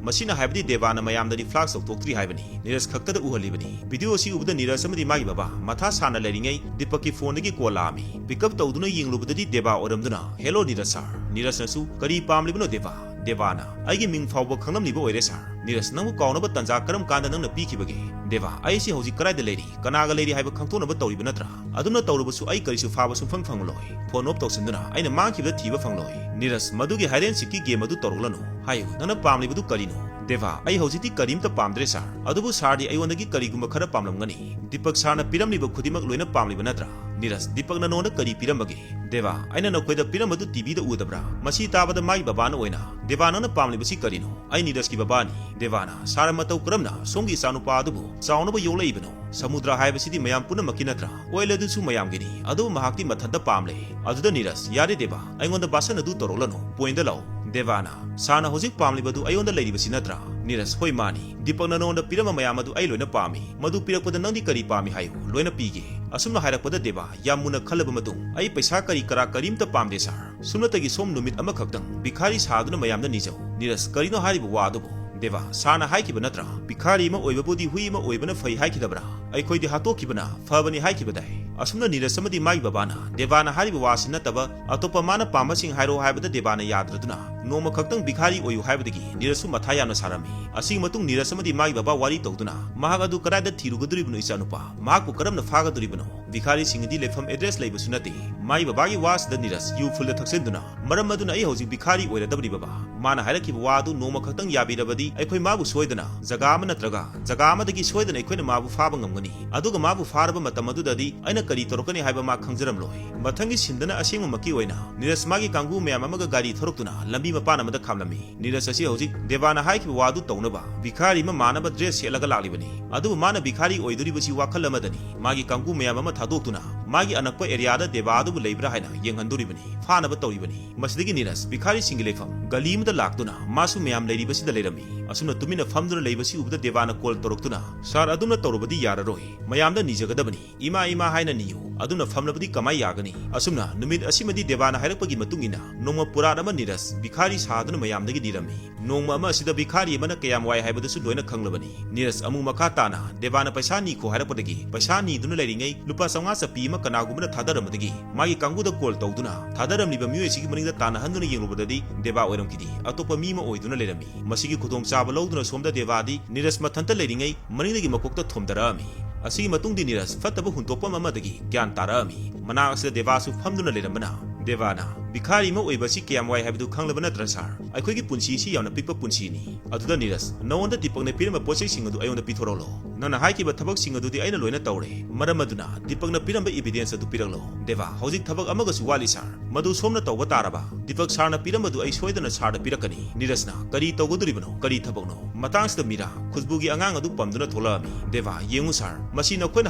ꯃꯁꯤꯅ ꯍꯥꯏꯕꯗꯤ ꯗꯦꯕꯥꯅ ꯃꯌꯥꯝꯗ ꯔꯤꯐ꯭ꯂꯥꯛꯁ ꯇꯧꯊꯣꯛꯇ꯭ꯔꯤ ꯍꯥꯏꯕꯅꯤ"꯫ ꯅꯤꯔꯖ ꯈꯛꯇꯗ ꯎꯍꯜꯂꯤꯕꯅꯤ꯫ ꯚꯤꯗꯤꯑꯣ ꯑꯁꯤ ꯎꯕꯗ ꯅꯤꯔꯖ ꯑꯃꯗꯤ ꯃꯥꯒꯤ ꯕꯕꯥ ꯃꯊꯥ ꯁꯥꯅ ꯂꯩꯔꯤꯉꯩ ꯗꯤꯄꯛꯀꯤ ꯐꯣꯟꯗꯒꯤ ꯀꯣꯜ ꯂꯥꯛꯑꯝꯃꯤ꯫ ꯄꯤꯛ ꯑꯞ ꯇꯧꯗꯨꯅ ꯌꯦꯡꯂꯨꯕꯗꯗꯤ ꯗꯦꯕꯥ ꯑꯣꯏꯔꯝꯗꯨꯅ, "ꯍꯦꯂꯣ ꯅꯤꯔꯖ ꯁꯥꯔ"꯫ ꯅꯤꯔꯖꯅꯁꯨ, "ꯀꯔꯤ ꯄꯥꯝꯂꯤꯕꯅꯣ ꯗꯦꯕꯥ?" ꯗꯦꯕꯥꯅ, "ꯑꯩꯒꯤ ꯃꯤꯡ ꯐꯥꯎꯕ ꯈꯪꯂꯝꯂꯤꯕ ꯑꯣꯏꯔꯦ ꯁꯥꯔ"꯫ ꯅꯤꯔꯖ, "ꯅꯪꯕꯨ ꯀꯥꯎꯅꯕ ꯇꯟꯖꯥ ꯀꯔꯝ ꯀꯥꯟꯗ ꯅꯪꯅ ꯄꯤꯈꯤꯕꯒꯦ?" ꯗꯦꯕꯥ, "ꯑꯩꯁꯤ ꯍꯧꯖꯤꯛ ꯀꯗꯥꯏꯗ ꯂꯩꯔꯤ, ꯀꯅꯥꯒ ꯂꯩꯔꯤ ꯍꯥꯏꯕ ꯈꯪꯗꯣꯛꯅꯕ ꯇꯧꯔꯤꯕ ꯅꯠꯇ꯭ꯔꯥ? ꯑꯗꯨꯝꯅ ꯇꯧꯔꯕꯁꯨ ꯑꯩ ꯀꯔꯤꯁꯨ ꯐꯥꯕ ꯁꯨꯡꯐꯪ ꯐꯪꯂꯣꯏ꯫ ꯐꯣꯟ ꯑꯣꯐ ꯇꯧꯁꯤꯟꯗꯨꯅ ꯑꯩꯅ ꯃꯥꯡꯈꯤꯕꯗ ꯊꯤꯕ ꯐꯪꯂꯣꯏ"꯫ ꯅꯤꯔꯖ, "ꯃꯗꯨꯒꯤ ꯍꯥꯏꯗ ꯑꯦꯟ ꯁꯤꯛꯀꯤ ꯒꯦꯝ ꯑꯗꯨ ꯇꯧꯔꯛꯂꯅꯨ꯫ ꯍꯥꯏꯌꯨ, ꯅꯪꯅ ꯄꯥꯝꯂꯤꯕꯗꯨ ꯀꯔꯤꯅꯣ?" ꯗꯦꯕꯥ, "ꯑꯩ ꯍꯧꯖꯤꯛꯇꯤ ꯀꯔꯤꯝꯇ ꯄꯥꯝꯗ꯭ꯔꯦ ꯁꯥꯔ꯫ ꯑꯗꯨꯕꯨ ꯁꯥꯔꯗꯤ ꯑꯩꯉꯣꯟꯗꯒꯤ ꯀꯔꯤꯒꯨꯝꯕ ꯈꯔ ꯄꯥꯝꯂꯝꯒꯅꯤ꯫ ꯗꯤꯄꯛ ꯁꯥꯔꯅ ꯄꯤꯔꯝꯂꯤꯕ ꯈꯨꯗꯤꯡꯃꯛ ꯂꯣꯏꯅ ꯄꯥꯝꯂꯤꯕ ꯅꯠꯇ꯭ꯔꯥ?" ꯅꯤꯔꯖ, "ꯗꯤꯄꯛꯅ ꯅꯉꯣꯟꯗ ꯀꯔꯤ ꯄꯤꯔꯝꯕꯒꯦ?" ꯗꯦꯕꯥ, "ꯑꯩꯅ ꯅꯈꯣꯏꯗ ꯄꯤꯔꯝꯕꯗꯨ ꯇꯤꯚꯤꯗ ꯎꯗꯕ꯭ꯔꯥ?" ꯃꯁꯤ ꯇꯥꯕꯗ ꯃꯥꯒꯤ ꯕꯕꯥꯅ ꯑꯣꯏꯅ, "ꯗꯦꯕꯥ, ꯅꯪꯅ ꯄꯥꯝꯂꯤꯕꯁꯤ ꯀꯔꯤꯅꯣ? ꯑꯩ ꯅꯤꯔꯖꯀꯤ ꯕꯕꯥꯅꯤ"꯫ ꯗꯦꯕꯥꯅ, "ꯁꯥꯔ, ꯃꯇꯧ ꯀꯔꯝꯅ ꯁꯣꯝꯒꯤ ꯏꯆꯥꯅꯨꯄꯥ ꯑꯗꯨꯕꯨ ꯆꯥꯎꯅꯕ ꯌꯣꯛꯂꯛꯏꯕꯅꯣ? ꯁꯃꯨꯗ꯭ꯔ ꯍꯥꯏꯕꯁꯤꯗꯤ ꯃꯌꯥꯝ ꯄꯨꯝꯅꯃꯛꯀꯤ ꯅꯠꯇ꯭ꯔꯥ? ꯑꯣꯏꯜ ꯑꯗꯨꯁꯨ ꯃꯌꯥꯝꯒꯤꯅꯤ, ꯑꯗꯨꯕꯨ ꯃꯍꯥꯛꯇꯤ ꯃꯊꯟꯇ ꯄꯥꯝꯂꯦ"꯫ ꯑꯗꯨꯗ ꯅꯤꯔꯖ, "ꯌꯥꯔꯦ ꯗꯦꯕꯥ, ꯑꯩꯉꯣꯟꯗ ꯚꯥꯁꯟ ꯑꯗꯨ ꯇꯧꯔꯛꯂꯅꯨ, ꯄꯣꯏꯟꯗ ꯂꯥꯛꯎ"꯫ ꯗꯦꯕꯥꯅ, "ꯁꯥꯔꯅ ꯍꯧꯖꯤꯛ ꯄꯥꯝꯂꯤꯕꯗꯨ ꯑꯩꯉꯣꯟꯗ ꯂꯩꯔꯤꯕꯁꯤ ꯅꯠꯇ꯭ꯔꯥ?" ꯅꯤꯔꯖ, "ꯍꯣꯏ, ꯃꯥꯅꯤ꯫ ꯗꯤꯄꯛꯅ ꯅꯉꯣꯟꯗ ꯄꯤꯔꯝꯕ ꯃꯌꯥꯝ ꯑꯗꯨ ꯑꯩ ꯂꯣꯏꯅ ꯄꯥꯝꯃꯤ꯫ ꯃꯗꯨ ꯄꯤꯔꯛꯄꯗ ꯅꯪꯗꯤ ꯀꯔꯤ ꯄꯥꯝꯃꯤ ꯍꯥꯏꯌꯨ, ꯂꯣꯏꯅ ꯄꯤꯒꯦ"꯫ ꯑꯁꯨꯝꯅ ꯍꯥꯏꯔꯛꯄꯗ ꯗꯦꯕꯥ ꯌꯥꯝ ꯃꯨꯟꯅ ꯈꯜꯂꯕ ꯃꯇꯨꯡ, "ꯑꯩ ꯄꯩꯁꯥ ꯀꯔꯤ ꯀꯔꯥ ꯀꯔꯤꯝꯇ ꯄꯥꯝꯗꯦ ꯁꯥꯔ꯫ ꯁꯨꯞꯅꯇꯒꯤ ꯁꯣꯝ ꯅꯨꯃꯤꯠ ꯑꯃꯈꯛꯇꯪ ꯚꯤꯈꯥꯔꯤ ꯁꯥꯗꯨꯅ ꯃꯌꯥꯝꯗ ꯅꯤꯖꯧ"꯫ ꯅꯤꯔꯖ, "ꯀꯔꯤꯅꯣ ꯍꯥꯏꯔꯤꯕ ꯋꯥ ꯑꯗꯨꯕꯨ?" ꯗꯦꯕꯥ, "ꯁꯥꯔꯅ ꯍꯥꯏꯈꯤꯕ ꯅꯠꯇ꯭ꯔꯥ? ꯚꯤꯈꯥꯔꯤ ꯑꯃ ꯑꯣꯏꯕꯕꯨꯗꯤ ꯍꯨꯏ ꯑꯃ ꯑꯣꯏꯕꯅ ꯐꯩ ꯍꯥꯏꯈꯤꯗꯕ꯭ꯔꯥ? ꯑꯩꯈꯣꯏꯗꯤ ꯍꯥꯠꯇꯣꯛꯈꯤꯕꯅ ꯐꯕꯅꯤ ꯍꯥꯏꯈꯤꯕꯗꯥꯏ?" ꯑꯁꯨꯝꯅ ꯅꯤꯔꯖ ꯑꯃꯗꯤ ꯃꯥꯒꯤ ꯕꯕꯥꯅ ꯗꯦꯕꯥꯅ ꯍꯥꯏꯔꯤꯕ ꯋꯥꯁꯤ ꯅꯠꯇꯕ ꯑꯇꯣꯞꯄ ꯃꯥꯅ ꯄꯥꯝꯕꯁꯤꯡ ꯍꯥꯏꯔꯣ ꯍꯥꯏꯕꯗ ꯗꯦꯕꯥꯅ ꯌꯥꯗ꯭ꯔꯗꯨꯅ ꯅꯣꯡꯃ ꯈꯛꯇꯪ ꯚꯤꯈꯥꯔꯤ ꯑꯣꯏꯌꯨ ꯍꯥꯏꯕꯗꯒꯤ ꯅꯤꯔꯖꯁꯨ ꯃꯊꯥ ꯌꯥꯝꯅ ꯁꯥꯔꯝꯃꯤ꯫ ꯑꯁꯤꯒꯤ ꯃꯇꯨꯡ ꯅꯤꯔꯖ ꯑꯃꯗꯤ ꯃꯥꯒꯤ ꯕꯕꯥ ꯋꯥꯔꯤ ꯇꯧꯗꯨꯅ, "ꯃꯍꯥꯛ ꯑꯗꯨ ꯀꯗꯥꯏꯗ ꯊꯤꯔꯨꯒꯗꯧꯔꯤꯕꯅꯣ ꯏꯆꯥꯅꯨꯄꯥ? ꯃꯍꯥꯛꯄꯨ ꯀꯔꯝꯅ ꯐꯥꯒꯗꯧꯔꯤꯕꯅꯣ? ꯚꯤꯈꯥꯔꯤꯁꯤꯡꯒꯤꯗꯤ ꯂꯩꯐꯝ ꯑꯦꯗ꯭ꯔꯦꯁ ꯂꯩꯕꯁꯨ ꯅꯠꯇꯦ꯫" ꯃꯥꯒꯤ ꯕꯕꯥꯒꯤ ꯋꯥꯁꯤꯗ ꯅꯤꯔꯖ ꯌꯨ ꯐꯨꯜꯗ ꯊꯛꯆꯤꯟꯗꯨꯅ, "ꯃꯔꯝ ꯑꯗꯨꯅ ꯑꯩ ꯍꯧꯖꯤꯛ ꯚꯤꯈꯥꯔꯤ ꯑꯣꯏꯔꯗꯕꯅꯤ ꯕꯕꯥ꯫ ꯃꯥꯅ ꯍꯥꯏꯔꯛꯈꯤꯕ ꯋꯥ ꯑꯗꯨ ꯅꯣꯡꯃ ꯈꯛꯇꯪ ꯌꯥꯕꯤꯔꯕꯗꯤ ꯑꯩꯈꯣꯏ ꯃꯥꯕꯨ ꯁꯣꯏꯗꯅ ꯖꯒꯥ ꯑꯃ ꯅꯠꯇ꯭ꯔꯒ ꯖꯒꯥ ꯑꯃꯗꯒꯤ ꯁꯣꯏꯗꯅ ꯑꯩꯈꯣꯏꯅ ꯃꯥꯕꯨ ꯐꯥꯕ ꯉꯝꯒꯅꯤ꯫ ꯑꯗꯨꯒ ꯃꯥꯕꯨ ꯐꯥꯔꯕ ꯃꯇꯝ ꯑꯗꯨꯗꯗꯤ ꯑꯩꯅ ꯀꯔꯤ ꯇꯧꯔꯛꯀꯅꯤ ꯍꯥꯏꯕ ꯃꯥ ꯈꯪꯖꯔꯝꯂꯣꯏ꯫" ꯃꯊꯪꯒꯤ ꯁꯤꯟꯗꯅ ꯑꯁꯦꯡꯕꯃꯛꯀꯤ ꯑꯣꯏꯅ ꯅꯤꯔꯖ ꯃꯥꯒꯤ ꯀꯥꯡꯕꯨ ꯃꯌꯥꯝ ꯑꯃꯒ ꯒꯥꯔꯤ ꯊꯧꯔꯛꯇꯨꯅ ꯂꯝꯕꯤ ꯃꯄꯥꯟ ꯑꯃꯗ ꯈꯥꯝꯂꯝꯃꯤ꯫ ꯅꯤꯔꯖ ꯑꯁꯤ ꯍꯧꯖꯤꯛ ꯗꯦꯕꯥꯅ ꯍꯥꯏꯈꯤꯕ ꯋꯥꯗꯨ ꯇꯧꯅꯕ ꯚꯤꯈꯥꯔꯤ ꯑꯃ ꯃꯥꯟꯅꯕ ꯗ꯭ꯔꯦꯁ ꯁꯦꯠꯂꯒ ꯂꯥꯛꯂꯤꯕꯅꯤ꯫ ꯑꯗꯨꯕꯨ ꯃꯥꯅ ꯚꯤꯈꯥꯔꯤ ꯑꯣꯏꯗꯣꯔꯤꯕꯁꯤ ꯋꯥꯈꯜ ꯑꯃꯗꯅꯤ꯫ ꯃꯥꯒꯤ ꯀꯥꯡꯕꯨ ꯃꯌꯥꯝ ꯑꯃ ꯊꯥꯗꯣꯛꯇꯨꯅ ꯃꯥꯒꯤ ꯑꯅꯛꯄ ꯑꯦꯔꯤꯌꯥꯗ ꯗꯦꯕꯥ ꯑꯗꯨꯕꯨ ꯂꯩꯕ꯭ꯔꯥ ꯍꯥꯏꯅ ꯌꯦꯡꯍꯟꯗꯣꯔꯤꯕꯅꯤ, ꯐꯥꯅꯕ ꯇꯧꯔꯤꯕꯅꯤ꯫ ꯃꯁꯤꯗꯒꯤ ꯅꯤꯔꯖ ꯚꯤꯈꯥꯔꯤꯁꯤꯡꯒꯤ ꯂꯩꯐꯝ ꯒꯂꯤ ꯑꯃꯗ ꯂꯥꯛꯇꯨꯅ ꯃꯥꯁꯨ ꯃꯌꯥꯝ ꯂꯩꯔꯤꯕꯁꯤꯗ ꯂꯩꯔꯝꯃꯤ꯫ ꯑꯁꯨꯝꯅ ꯇꯨꯃꯤꯟꯅ ꯐꯝꯗꯨꯅ ꯂꯩꯕꯁꯤ ꯎꯕꯗ ꯗꯦꯕꯥꯅ ꯀꯣꯜ ꯇꯧꯔꯛꯇꯨꯅ, "ꯁꯥꯔ, ꯑꯗꯨꯝꯅ ꯇꯧꯔꯕꯗꯤ ꯌꯥꯔꯔꯣꯏ꯫ ꯃꯌꯥꯝꯗ ꯅꯤꯖꯒꯗꯕꯅꯤ꯫ ꯏꯃꯥ, ꯏꯃꯥ ꯍꯥꯏꯅ ꯅꯤꯌꯨ꯫ ꯑꯗꯨꯝꯅ ꯐꯝꯂꯕꯗꯤ ꯀꯃꯥꯏ ꯌꯥꯒꯅꯤ?" ꯑꯁꯨꯝꯅ ꯅꯨꯃꯤꯠ ꯑꯁꯤꯃꯗꯤ ꯗꯦꯕꯥꯅ ꯍꯥꯏꯔꯛꯄꯒꯤ ꯃꯇꯨꯡ ꯏꯟꯅ ꯅꯣꯡꯃ ꯄꯨꯔꯥꯠ ꯑꯃ ꯅꯤꯔꯖ ꯚꯤꯈꯥꯔꯤ ꯁꯥꯗꯨꯅ ꯃꯌꯥꯝꯗꯒꯤ ꯅꯤꯔꯝꯃꯤ꯫ ꯅꯣꯡꯃ ꯑꯃ ꯑꯁꯤꯗ ꯚꯤꯈꯥꯔꯤ ꯑꯃꯅ ꯀꯌꯥꯝ ꯋꯥꯏ ꯍꯥꯏꯕꯗꯨꯁꯨ ꯂꯣꯏꯅ ꯈꯪꯂꯕꯅꯤ꯫ ꯅꯤꯔꯖ ꯑꯃꯨꯛ ꯃꯈꯥ ꯇꯥꯅ ꯗꯦꯕꯥꯅ ꯄꯩꯁꯥ ꯅꯤꯈꯣ ꯍꯥꯏꯔꯛꯄꯗꯒꯤ ꯄꯩꯁꯥ ꯅꯤꯗꯨꯅ ꯂꯩꯔꯤꯉꯩ ꯂꯨꯄꯥ ꯆꯥꯝꯃꯉꯥ ꯆꯞꯄꯤ ꯑꯃ ꯀꯅꯥꯒꯨꯝꯕꯅ ꯊꯥꯗꯔꯝꯕꯗꯒꯤ ꯃꯥꯒꯤ ꯀꯥꯡꯕꯨꯗ ꯀꯣꯜ ꯇꯧꯗꯨꯅ ꯊꯥꯗꯔꯝꯂꯤꯕ ꯃꯤꯑꯣꯏꯁꯤꯒꯤ ꯃꯅꯤꯡꯗ ꯇꯥꯟꯅꯍꯟꯗꯨꯅ ꯌꯦꯡꯂꯨꯕꯗꯗꯤ ꯗꯦꯕꯥ ꯑꯣꯏꯔꯝꯈꯤꯗꯦ, ꯑꯇꯣꯞꯄ ꯃꯤ ꯑꯃ ꯑꯣꯏꯗꯨꯅ ꯂꯩꯔꯝꯃꯤ꯫ ꯃꯁꯤꯒꯤ ꯈꯨꯗꯣꯡꯆꯥꯕ ꯂꯧꯗꯨꯅ ꯁꯣꯝꯗ ꯗꯦꯕꯥꯗꯤ ꯅꯤꯔꯖ ꯃꯊꯟꯇ ꯂꯩꯔꯤꯉꯩ ꯃꯅꯤꯡꯗꯒꯤ ꯃꯀꯣꯛꯇ ꯊꯣꯝꯗꯔꯛꯑꯝꯃꯤ꯫ ꯑꯁꯤꯒꯤ ꯃꯇꯨꯡꯗꯤ ꯅꯤꯔꯖ ꯐꯠꯇꯕ ꯍꯨꯟꯗꯣꯛꯐꯝ ꯑꯃꯗꯒꯤ ꯒ꯭ꯌꯥꯟ ꯇꯥꯔꯛꯑꯝꯃꯤ꯫ ꯃꯅꯥꯛ ꯑꯁꯤꯗ ꯗꯦꯕꯥꯁꯨ ꯐꯝꯗꯨꯅ ꯂꯩꯔꯝꯕꯅ, ꯗꯦꯕꯥꯅ, "ꯚꯤꯈꯥꯔꯤ ꯑꯃ ꯑꯣꯏꯕ ꯑꯁꯤ ꯀꯌꯥꯝ ꯋꯥꯏ ꯍꯥꯏꯕꯗꯨ ꯈꯪꯂꯕ ꯅꯠꯇ꯭ꯔꯥ ꯁꯥꯔ? ꯑꯩꯈꯣꯏꯒꯤ ꯄꯨꯟꯁꯤ ꯑꯁꯤ ꯌꯥꯝꯅ ꯄꯤꯛꯄ ꯄꯨꯟꯁꯤꯅꯤ꯫" ꯑꯗꯨꯗ ꯅꯤꯔꯖ, "ꯅꯉꯣꯟꯗ ꯗꯤꯄꯛꯅ ꯄꯤꯔꯝꯕ ꯄꯣꯠꯆꯩꯁꯤꯡ ꯑꯗꯨ ꯑꯩꯉꯣꯟꯗ ꯄꯤꯊꯣꯔꯛꯂꯣ꯫ ꯅꯪꯅ ꯍꯥꯏꯈꯤꯕ ꯊꯕꯛꯁꯤꯡ ꯑꯗꯨꯗꯤ ꯑꯩꯅ ꯂꯣꯏꯅ ꯇꯧꯔꯦ꯫ ꯃꯔꯝ ꯑꯗꯨꯅ ꯗꯤꯄꯛꯅ ꯄꯤꯔꯝꯕ ꯏꯕꯤꯗꯦꯟꯁ ꯑꯗꯨ ꯄꯤꯔꯛꯂꯣ꯫" ꯗꯦꯕꯥ, "ꯍꯧꯖꯤꯛ ꯊꯕꯛ ꯑꯃꯒꯁꯨ ꯋꯥꯠꯂꯤ ꯁꯥꯔ꯫ ꯃꯗꯨ ꯁꯣꯝꯅ ꯇꯧꯕ ꯇꯥꯔꯕ?" "ꯗꯤꯄꯛ ꯁꯥꯔꯅ ꯄꯤꯔꯝꯕꯗꯨ ꯑꯩ ꯁꯣꯏꯗꯅ ꯁꯥꯔꯗ ꯄꯤꯔꯛꯀꯅꯤ꯫" ꯅꯤꯔꯖꯅ, "ꯀꯔꯤ ꯇꯧꯒꯗꯧꯔꯤꯕꯅꯣ? ꯀꯔꯤ ꯊꯕꯛꯅꯣ?" ꯃꯇꯥꯡꯁꯤꯗ ꯃꯤꯔꯥ, ꯈꯨꯁꯕꯨꯒꯤ ꯑꯉꯥꯡ ꯑꯗꯨ ꯄꯝꯗꯨꯅ ꯊꯣꯛꯂꯛꯑꯝꯃꯤ꯫ ꯗꯦꯕꯥ, "ꯌꯦꯡꯉꯨ ꯁꯥꯔ, ꯃꯁꯤ ꯅꯈꯣꯏꯅ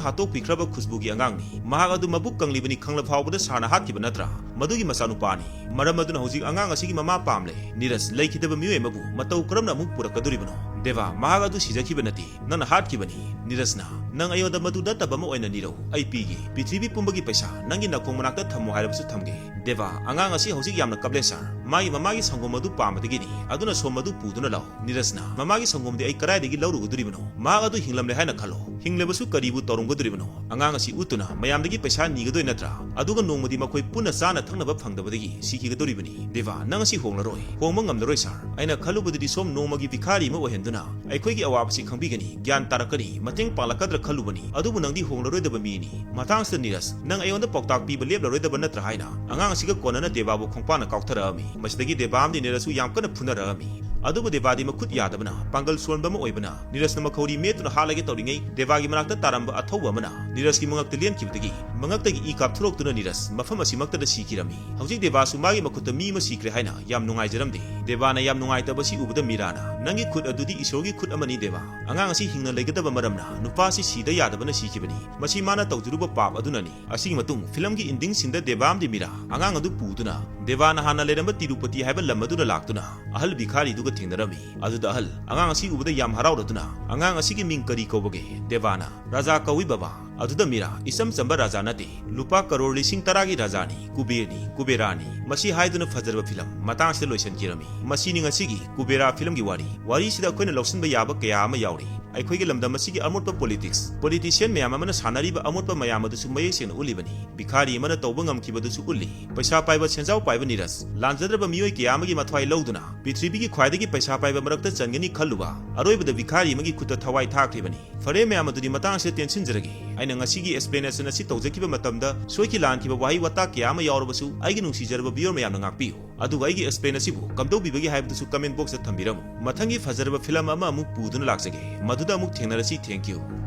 ꯍꯥꯠꯇꯣꯛꯄꯤꯈ꯭ꯔꯕ ꯈꯨꯁꯕꯨꯒꯤ ꯑꯉꯥꯡꯅꯤ꯫ ꯃꯍꯥꯛ ꯑꯗꯨ ꯃꯕꯨꯛ ꯀꯪꯂꯤꯕꯅꯤ ꯈꯪꯂ ꯐꯥꯎꯕꯗ ꯁꯥꯔꯅ ꯍꯥꯠꯈꯤꯕ ꯅꯠꯇ꯭ꯔꯥ? ꯃꯗꯨꯒꯤ ꯃꯆꯥꯅꯨꯄꯥꯅꯤ꯫ ꯃꯔꯝ ꯑꯗꯨꯅ ꯍꯧꯖꯤꯛ ꯑꯉꯥꯡ ꯑꯁꯤꯒꯤ ꯃꯃꯥ ꯄꯥꯝꯂꯦ꯫" ꯅꯤꯔꯖ, "ꯂꯩꯈꯤꯗꯕ ꯃꯤꯑꯣꯏ ꯑꯃꯕꯨ ꯃꯇꯧ ꯀꯔꯝꯅ ꯑꯃꯨꯛ ꯄꯨꯔꯛꯀꯗꯧꯔꯤꯕꯅꯣ?" ꯗꯦꯕꯥ, ꯃꯍꯥꯛ ꯑꯗꯨ ꯁꯤꯖꯈꯤꯕ ꯅꯠꯇꯦ, ꯅꯪꯅ ꯍꯥꯠꯈꯤꯕꯅꯤ꯫ ꯅꯤꯔꯖꯅ, ꯅꯪ ꯑꯩꯉꯣꯟꯗ ꯃꯗꯨ ꯅꯠꯇꯕ ꯑꯃ ꯑꯣꯏꯅ ꯅꯤꯔꯧ, ꯑꯩ ꯄꯤꯒꯦ꯫ ꯄ꯭ꯔꯤꯊꯤꯕꯤ ꯄꯨꯝꯕꯒꯤ ꯄꯩꯁꯥ ꯅꯪꯒꯤ ꯅꯥꯀꯣꯡ ꯃꯅꯥꯛꯇ ꯊꯝꯃꯨ ꯍꯥꯏꯔꯕꯁꯨ ꯊꯝꯒꯦ꯫ ꯗꯦꯕꯥ, ꯑꯉꯥꯡ ꯑꯁꯤ ꯍꯧꯖꯤꯛ ꯌꯥꯝꯅ ꯀꯞꯂꯦ ꯁꯥꯔ꯫ ꯃꯥꯒꯤ ꯃꯃꯥꯒꯤ ꯁꯪꯒꯣꯝ ꯑꯗꯨ ꯄꯥꯝꯕꯗꯒꯤꯅꯤ, ꯑꯗꯨꯅ ꯁꯣꯝ ꯑꯗꯨ ꯄꯨꯗꯨꯅ ꯂꯥꯛꯎ꯫ ꯅꯤꯔꯖꯅ, ꯃꯃꯥꯒꯤ ꯁꯪꯒꯣꯝꯗꯤ ꯑꯩ ꯀꯗꯥꯏꯗꯒꯤ ꯂꯧꯔꯨꯒꯗꯣꯔꯤꯕꯅꯣ? ꯃꯍꯥꯛ ꯑꯗꯨ ꯍꯤꯡꯂꯝꯂꯦ ꯍꯥꯏꯅ ꯈꯜꯂꯣ꯫ ꯍꯤꯡꯂꯕꯁꯨ ꯀꯔꯤꯕꯨ ꯇꯧꯔꯝꯒꯗꯣꯔꯤꯕꯅꯣ? ꯑꯉꯥꯡ ꯑꯁꯤ ꯎꯠꯇꯨꯅ ꯃꯌꯥꯝꯗꯒꯤ ꯄꯩꯁꯥ ꯅꯤꯒꯗꯣꯏ ꯅꯠꯇ꯭ꯔꯥ? ꯑꯗꯨꯒ ꯅꯣꯡꯃꯗꯤ ꯃꯈꯣꯏ ꯄꯨꯟꯅ ꯆꯥꯅ ꯊꯛꯅꯕ ꯐꯪꯗꯕꯗꯒꯤ ꯁꯤꯈꯤꯒꯗꯣꯔꯤꯕꯅꯤ꯫ ꯗꯦꯕꯥ, ꯅꯪ ꯑꯁꯤ ꯍꯣꯡꯂꯔꯣꯏ꯫ ꯍꯣꯡꯕ ꯉꯝꯂꯔꯣꯏ ꯁꯥꯔ꯫ ꯑꯩꯅ ꯈꯜꯂꯨꯕꯗꯗꯤ ꯁꯣꯝ ꯅꯣꯡꯃꯒꯤ ꯚꯤꯈꯥꯔꯤ ꯑꯃ ꯑꯣꯏꯍꯟꯗꯨꯅ ꯑꯩꯈꯣꯏꯒꯤ ꯑꯋꯥꯕꯁꯤ ꯈꯪꯕꯤꯒꯅꯤ, ꯒ꯭ꯌꯥꯟ ꯇꯥꯔꯛꯀꯅꯤ, ꯃꯇꯦꯡ ꯄꯥꯡꯂꯛꯀꯗ꯭ꯔꯥ ꯈꯜꯂꯨꯕꯅꯤ, ꯑꯗꯨꯕꯨ ꯅꯪꯗꯤ ꯍꯣꯡꯂꯔꯣꯏꯗꯕ ꯃꯤꯅꯤ꯫ ꯃꯇꯥꯡꯁꯤꯗ ꯅꯤꯔꯖ, ꯅꯪ ꯑꯩꯉꯣꯟꯗ ꯄꯥꯎꯇꯥꯛ ꯄꯤꯕ ꯂꯦꯞꯂꯔꯣꯏꯗꯕ ꯅꯠꯇ꯭ꯔꯥ ꯍꯥꯏꯅ ꯑꯉꯥꯡ ꯑꯁꯤꯒ ꯀꯣꯟꯅꯅ ꯗꯦꯕꯥꯕꯨ ꯈꯣꯡꯄꯥꯛꯅ ꯀꯥꯎꯊꯔꯛꯑꯝꯃꯤ꯫ ꯃꯁꯤꯗꯒꯤ ꯗꯦꯕꯥ ꯑꯃꯗꯤ ꯅꯤꯔꯖꯁꯨ ꯌꯥꯝ ꯀꯟꯅ ꯐꯨꯅꯔꯛꯑꯝꯃꯤ꯫ ꯑꯗꯨꯕꯨ ꯗꯦꯕꯥꯗꯤ ꯃꯈꯨꯠ ꯌꯥꯗꯕꯅ, ꯄꯥꯡꯒꯜ ꯁꯣꯟꯕ ꯑꯃ ꯑꯣꯏꯕꯅ, ꯅꯤꯔꯖꯅ ꯃꯈꯧꯔꯤ ꯃꯦꯠꯇꯨꯅ ꯍꯥꯠꯂꯒꯦ ꯇꯧꯔꯤꯉꯩ ꯗꯦꯕꯥꯒꯤ ꯃꯅꯥꯛꯇ ꯇꯥꯔꯝꯕ ꯑꯊꯧꯕ ꯑꯃꯅ ꯅꯤꯔꯖꯀꯤ ꯃꯉꯛꯇ ꯂꯦꯟꯈꯤꯕꯗꯒꯤ ꯃꯉꯛꯇꯒꯤ ꯏ ꯀꯥꯞꯊꯣꯔꯛꯇꯨꯅ ꯅꯤꯔꯖ ꯃꯐꯝ ꯑꯁꯤꯃꯛꯇꯗ ꯁꯤꯈꯤꯔꯝꯃꯤ꯫ ꯍꯧꯖꯤꯛ ꯗꯦꯕꯥꯁꯨ ꯃꯥꯒꯤ ꯃꯈꯨꯠꯇ ꯃꯤ ꯑꯃ ꯁꯤꯈ꯭ꯔꯦ ꯍꯥꯏꯅ ꯌꯥꯝ ꯅꯨꯡꯉꯥꯏꯖꯔꯝꯗꯦ꯫ ꯗꯦꯕꯥꯅ ꯌꯥꯝ ꯅꯨꯡꯉꯥꯏꯇꯕꯁꯤ ꯎꯕꯗ ꯃꯤꯔꯥꯅ, "ꯅꯪꯒꯤ ꯈꯨꯠ ꯑꯗꯨꯗꯤ ꯏꯁꯣꯔꯒꯤ ꯈꯨꯠ ꯑꯃꯅꯤ ꯗꯦꯕꯥ꯫ ꯑꯉꯥꯡ ꯑꯁꯤ ꯍꯤꯡꯅ ꯂꯩꯒꯗꯕ ꯃꯔꯝꯅ ꯅꯨꯄꯥ ꯑꯁꯤ ꯁꯤꯗ ꯌꯥꯗꯕꯅ ꯁꯤꯈꯤꯕꯅꯤ꯫ ꯃꯁꯤ ꯃꯥꯅ ꯇꯧꯖꯔꯨꯕ ꯄꯥꯞ ꯑꯗꯨꯅꯅꯤ"꯫ ꯑꯁꯤꯒꯤ ꯃꯇꯨꯡ ꯐꯤꯂꯝꯒꯤ ending sceneꯗ ꯗꯦꯕꯥ ꯑꯃꯗꯤ ꯃꯤꯔꯥ ꯑꯉꯥꯡ ꯑꯗꯨ ꯄꯨꯗꯨꯅ ꯗꯦꯕꯥꯅ ꯍꯥꯟꯅ ꯂꯩꯔꯝꯕ ꯇꯤꯔꯨꯄꯇꯤ ꯍꯥꯏꯕ ꯂꯝ ꯑꯗꯨꯗ ꯂꯥꯛꯇꯨꯅ ꯑꯍꯜ ꯚꯤꯈꯥꯔꯤꯗꯨꯒ ꯊꯦꯡꯅꯔꯝꯃꯤ꯫ ꯑꯗꯨꯗ ꯑꯍꯜ ꯑꯉꯥꯡ ꯑꯁꯤ ꯎꯕꯗ ꯌꯥꯝ ꯍꯔꯥꯎꯔꯗꯨꯅ, "ꯑꯉꯥꯡ ꯑꯁꯤꯒꯤ ꯃꯤꯡ ꯀꯔꯤ ꯀꯧꯕꯒꯦ?" ꯗꯦꯕꯥꯅ, "ꯔꯥꯖꯥ ꯀꯧꯏ ꯕꯕꯥ"꯫ ꯑꯗꯨꯗ ꯃꯤꯔꯥ, "ꯏꯆꯝ ꯆꯝꯕ ꯔꯥꯖꯥ ꯅꯠꯇꯦ, ꯂꯨꯄꯥ ꯀꯔꯣꯔ ꯂꯤꯁꯤꯡ ꯇꯔꯥꯒꯤ ꯔꯥꯖꯥꯅꯤ, ꯀꯨꯕꯦꯔꯅꯤ, ꯀꯨꯕꯦꯔꯥꯅꯤ"꯫ ꯃꯁꯤ ꯍꯥꯏꯗꯨꯅ ꯐꯖꯔꯕ ꯐꯤꯂꯝ ꯃꯇꯥꯡꯁꯤꯗ ꯂꯣꯏꯁꯤꯟꯈꯤꯔꯝꯃꯤ꯫ ꯃꯁꯤꯅꯤ ꯉꯁꯤꯒꯤ ꯀꯨꯕꯦꯔꯥ ꯐꯤꯂꯝꯒꯤ ꯋꯥꯔꯤ꯫ ꯋꯥꯔꯤꯁꯤꯗ ꯑꯩꯈꯣꯏꯅ ꯂꯧꯁꯤꯟꯕ ꯌꯥꯕ ꯀꯌꯥ ꯑꯃ ꯌꯥꯎꯔꯤ꯫ ꯑꯩꯈꯣꯏꯒꯤ ꯂꯝꯗꯝ ꯑꯁꯤꯒꯤ ꯑꯃꯣꯠꯄ politics, politician ꯃꯌꯥꯝ ꯑꯃꯅ ꯁꯥꯟꯅꯔꯤꯕ ꯑꯃꯣꯠꯄ ꯃꯌꯥꯝ ꯑꯗꯨꯁꯨ ꯃꯌꯦꯛ ꯁꯦꯡꯅ ꯎꯠꯂꯤꯕꯅꯤ꯫ ꯚꯤꯈꯥꯔꯤ ꯑꯃꯅ ꯇꯧꯕ ꯉꯝꯈꯤꯕꯗꯨꯁꯨ ꯎꯠꯂꯤ꯫ ꯄꯩꯁꯥ ꯄꯥꯏꯕ, ꯁꯦꯟꯖꯥꯎ ꯄꯥꯏꯕ ꯅꯤꯔꯖ, ꯂꯥꯟꯖꯗ꯭ꯔꯕ ꯃꯤꯑꯣꯏ ꯀꯌꯥ ꯑꯃꯒꯤ ꯃꯊ꯭ꯋꯥꯏ ꯂꯧꯗꯨꯅ ꯄ꯭ꯔꯤꯊꯤꯕꯤꯒꯤ ꯈ꯭ꯋꯥꯏꯗꯒꯤ ꯄꯩꯁꯥ ꯄꯥꯏꯕ ꯃꯔꯛꯇ ꯆꯟꯒꯅꯤ ꯈꯜꯂꯨꯕ ꯑꯔꯣꯏꯕꯗ ꯚꯤꯈꯥꯔꯤ ꯑꯃꯒꯤ ꯈꯨꯠꯇ ꯊꯋꯥꯏ ꯊꯥꯈ꯭ꯔꯤꯕꯅꯤ꯫ ꯐꯔꯦ, ꯃꯌꯥꯝ ꯑꯗꯨꯗꯤ ꯃꯇꯥꯡꯁꯤꯗ ꯇꯦꯟꯁꯤꯟꯖꯔꯒꯦ꯫ ꯑꯩꯅ ꯉꯁꯤꯒꯤ explanation ꯑꯁꯤ ꯇꯧꯖꯈꯤꯕ ꯃꯇꯝꯗ ꯁꯣꯏꯈꯤ ꯂꯥꯟꯈꯤꯕ ꯋꯥꯍꯩ ꯋꯥꯇꯥ ꯀꯌꯥ ꯑꯃ ꯌꯥꯎꯔꯕꯁꯨ ꯑꯩꯒꯤ ꯅꯨꯡꯁꯤꯖꯔꯕ viewer ꯃꯌꯥꯝꯅ ꯉꯥꯛꯄꯤꯌꯨ꯫ ꯑꯗꯨꯒ ꯑꯩꯒꯤ explain ꯑꯁꯤꯕꯨ ꯀꯝꯗꯧꯕꯤꯕꯒꯦ ꯍꯥꯏꯕꯗꯨꯁꯨ comment box ꯇ ꯊꯝꯕꯤꯔꯝꯃꯨ꯫ ꯃꯊꯪꯒꯤ ꯐꯖꯔꯕ ꯐꯤꯂꯝ ꯑꯃ ꯑꯃꯨꯛ ꯄꯨꯗꯨꯅ ꯂꯥꯛꯆꯒꯦ꯫ ꯃꯗꯨꯗ ꯑꯃꯨꯛ ꯊꯦꯡꯅꯔꯁꯤ꯫ Thank you꯫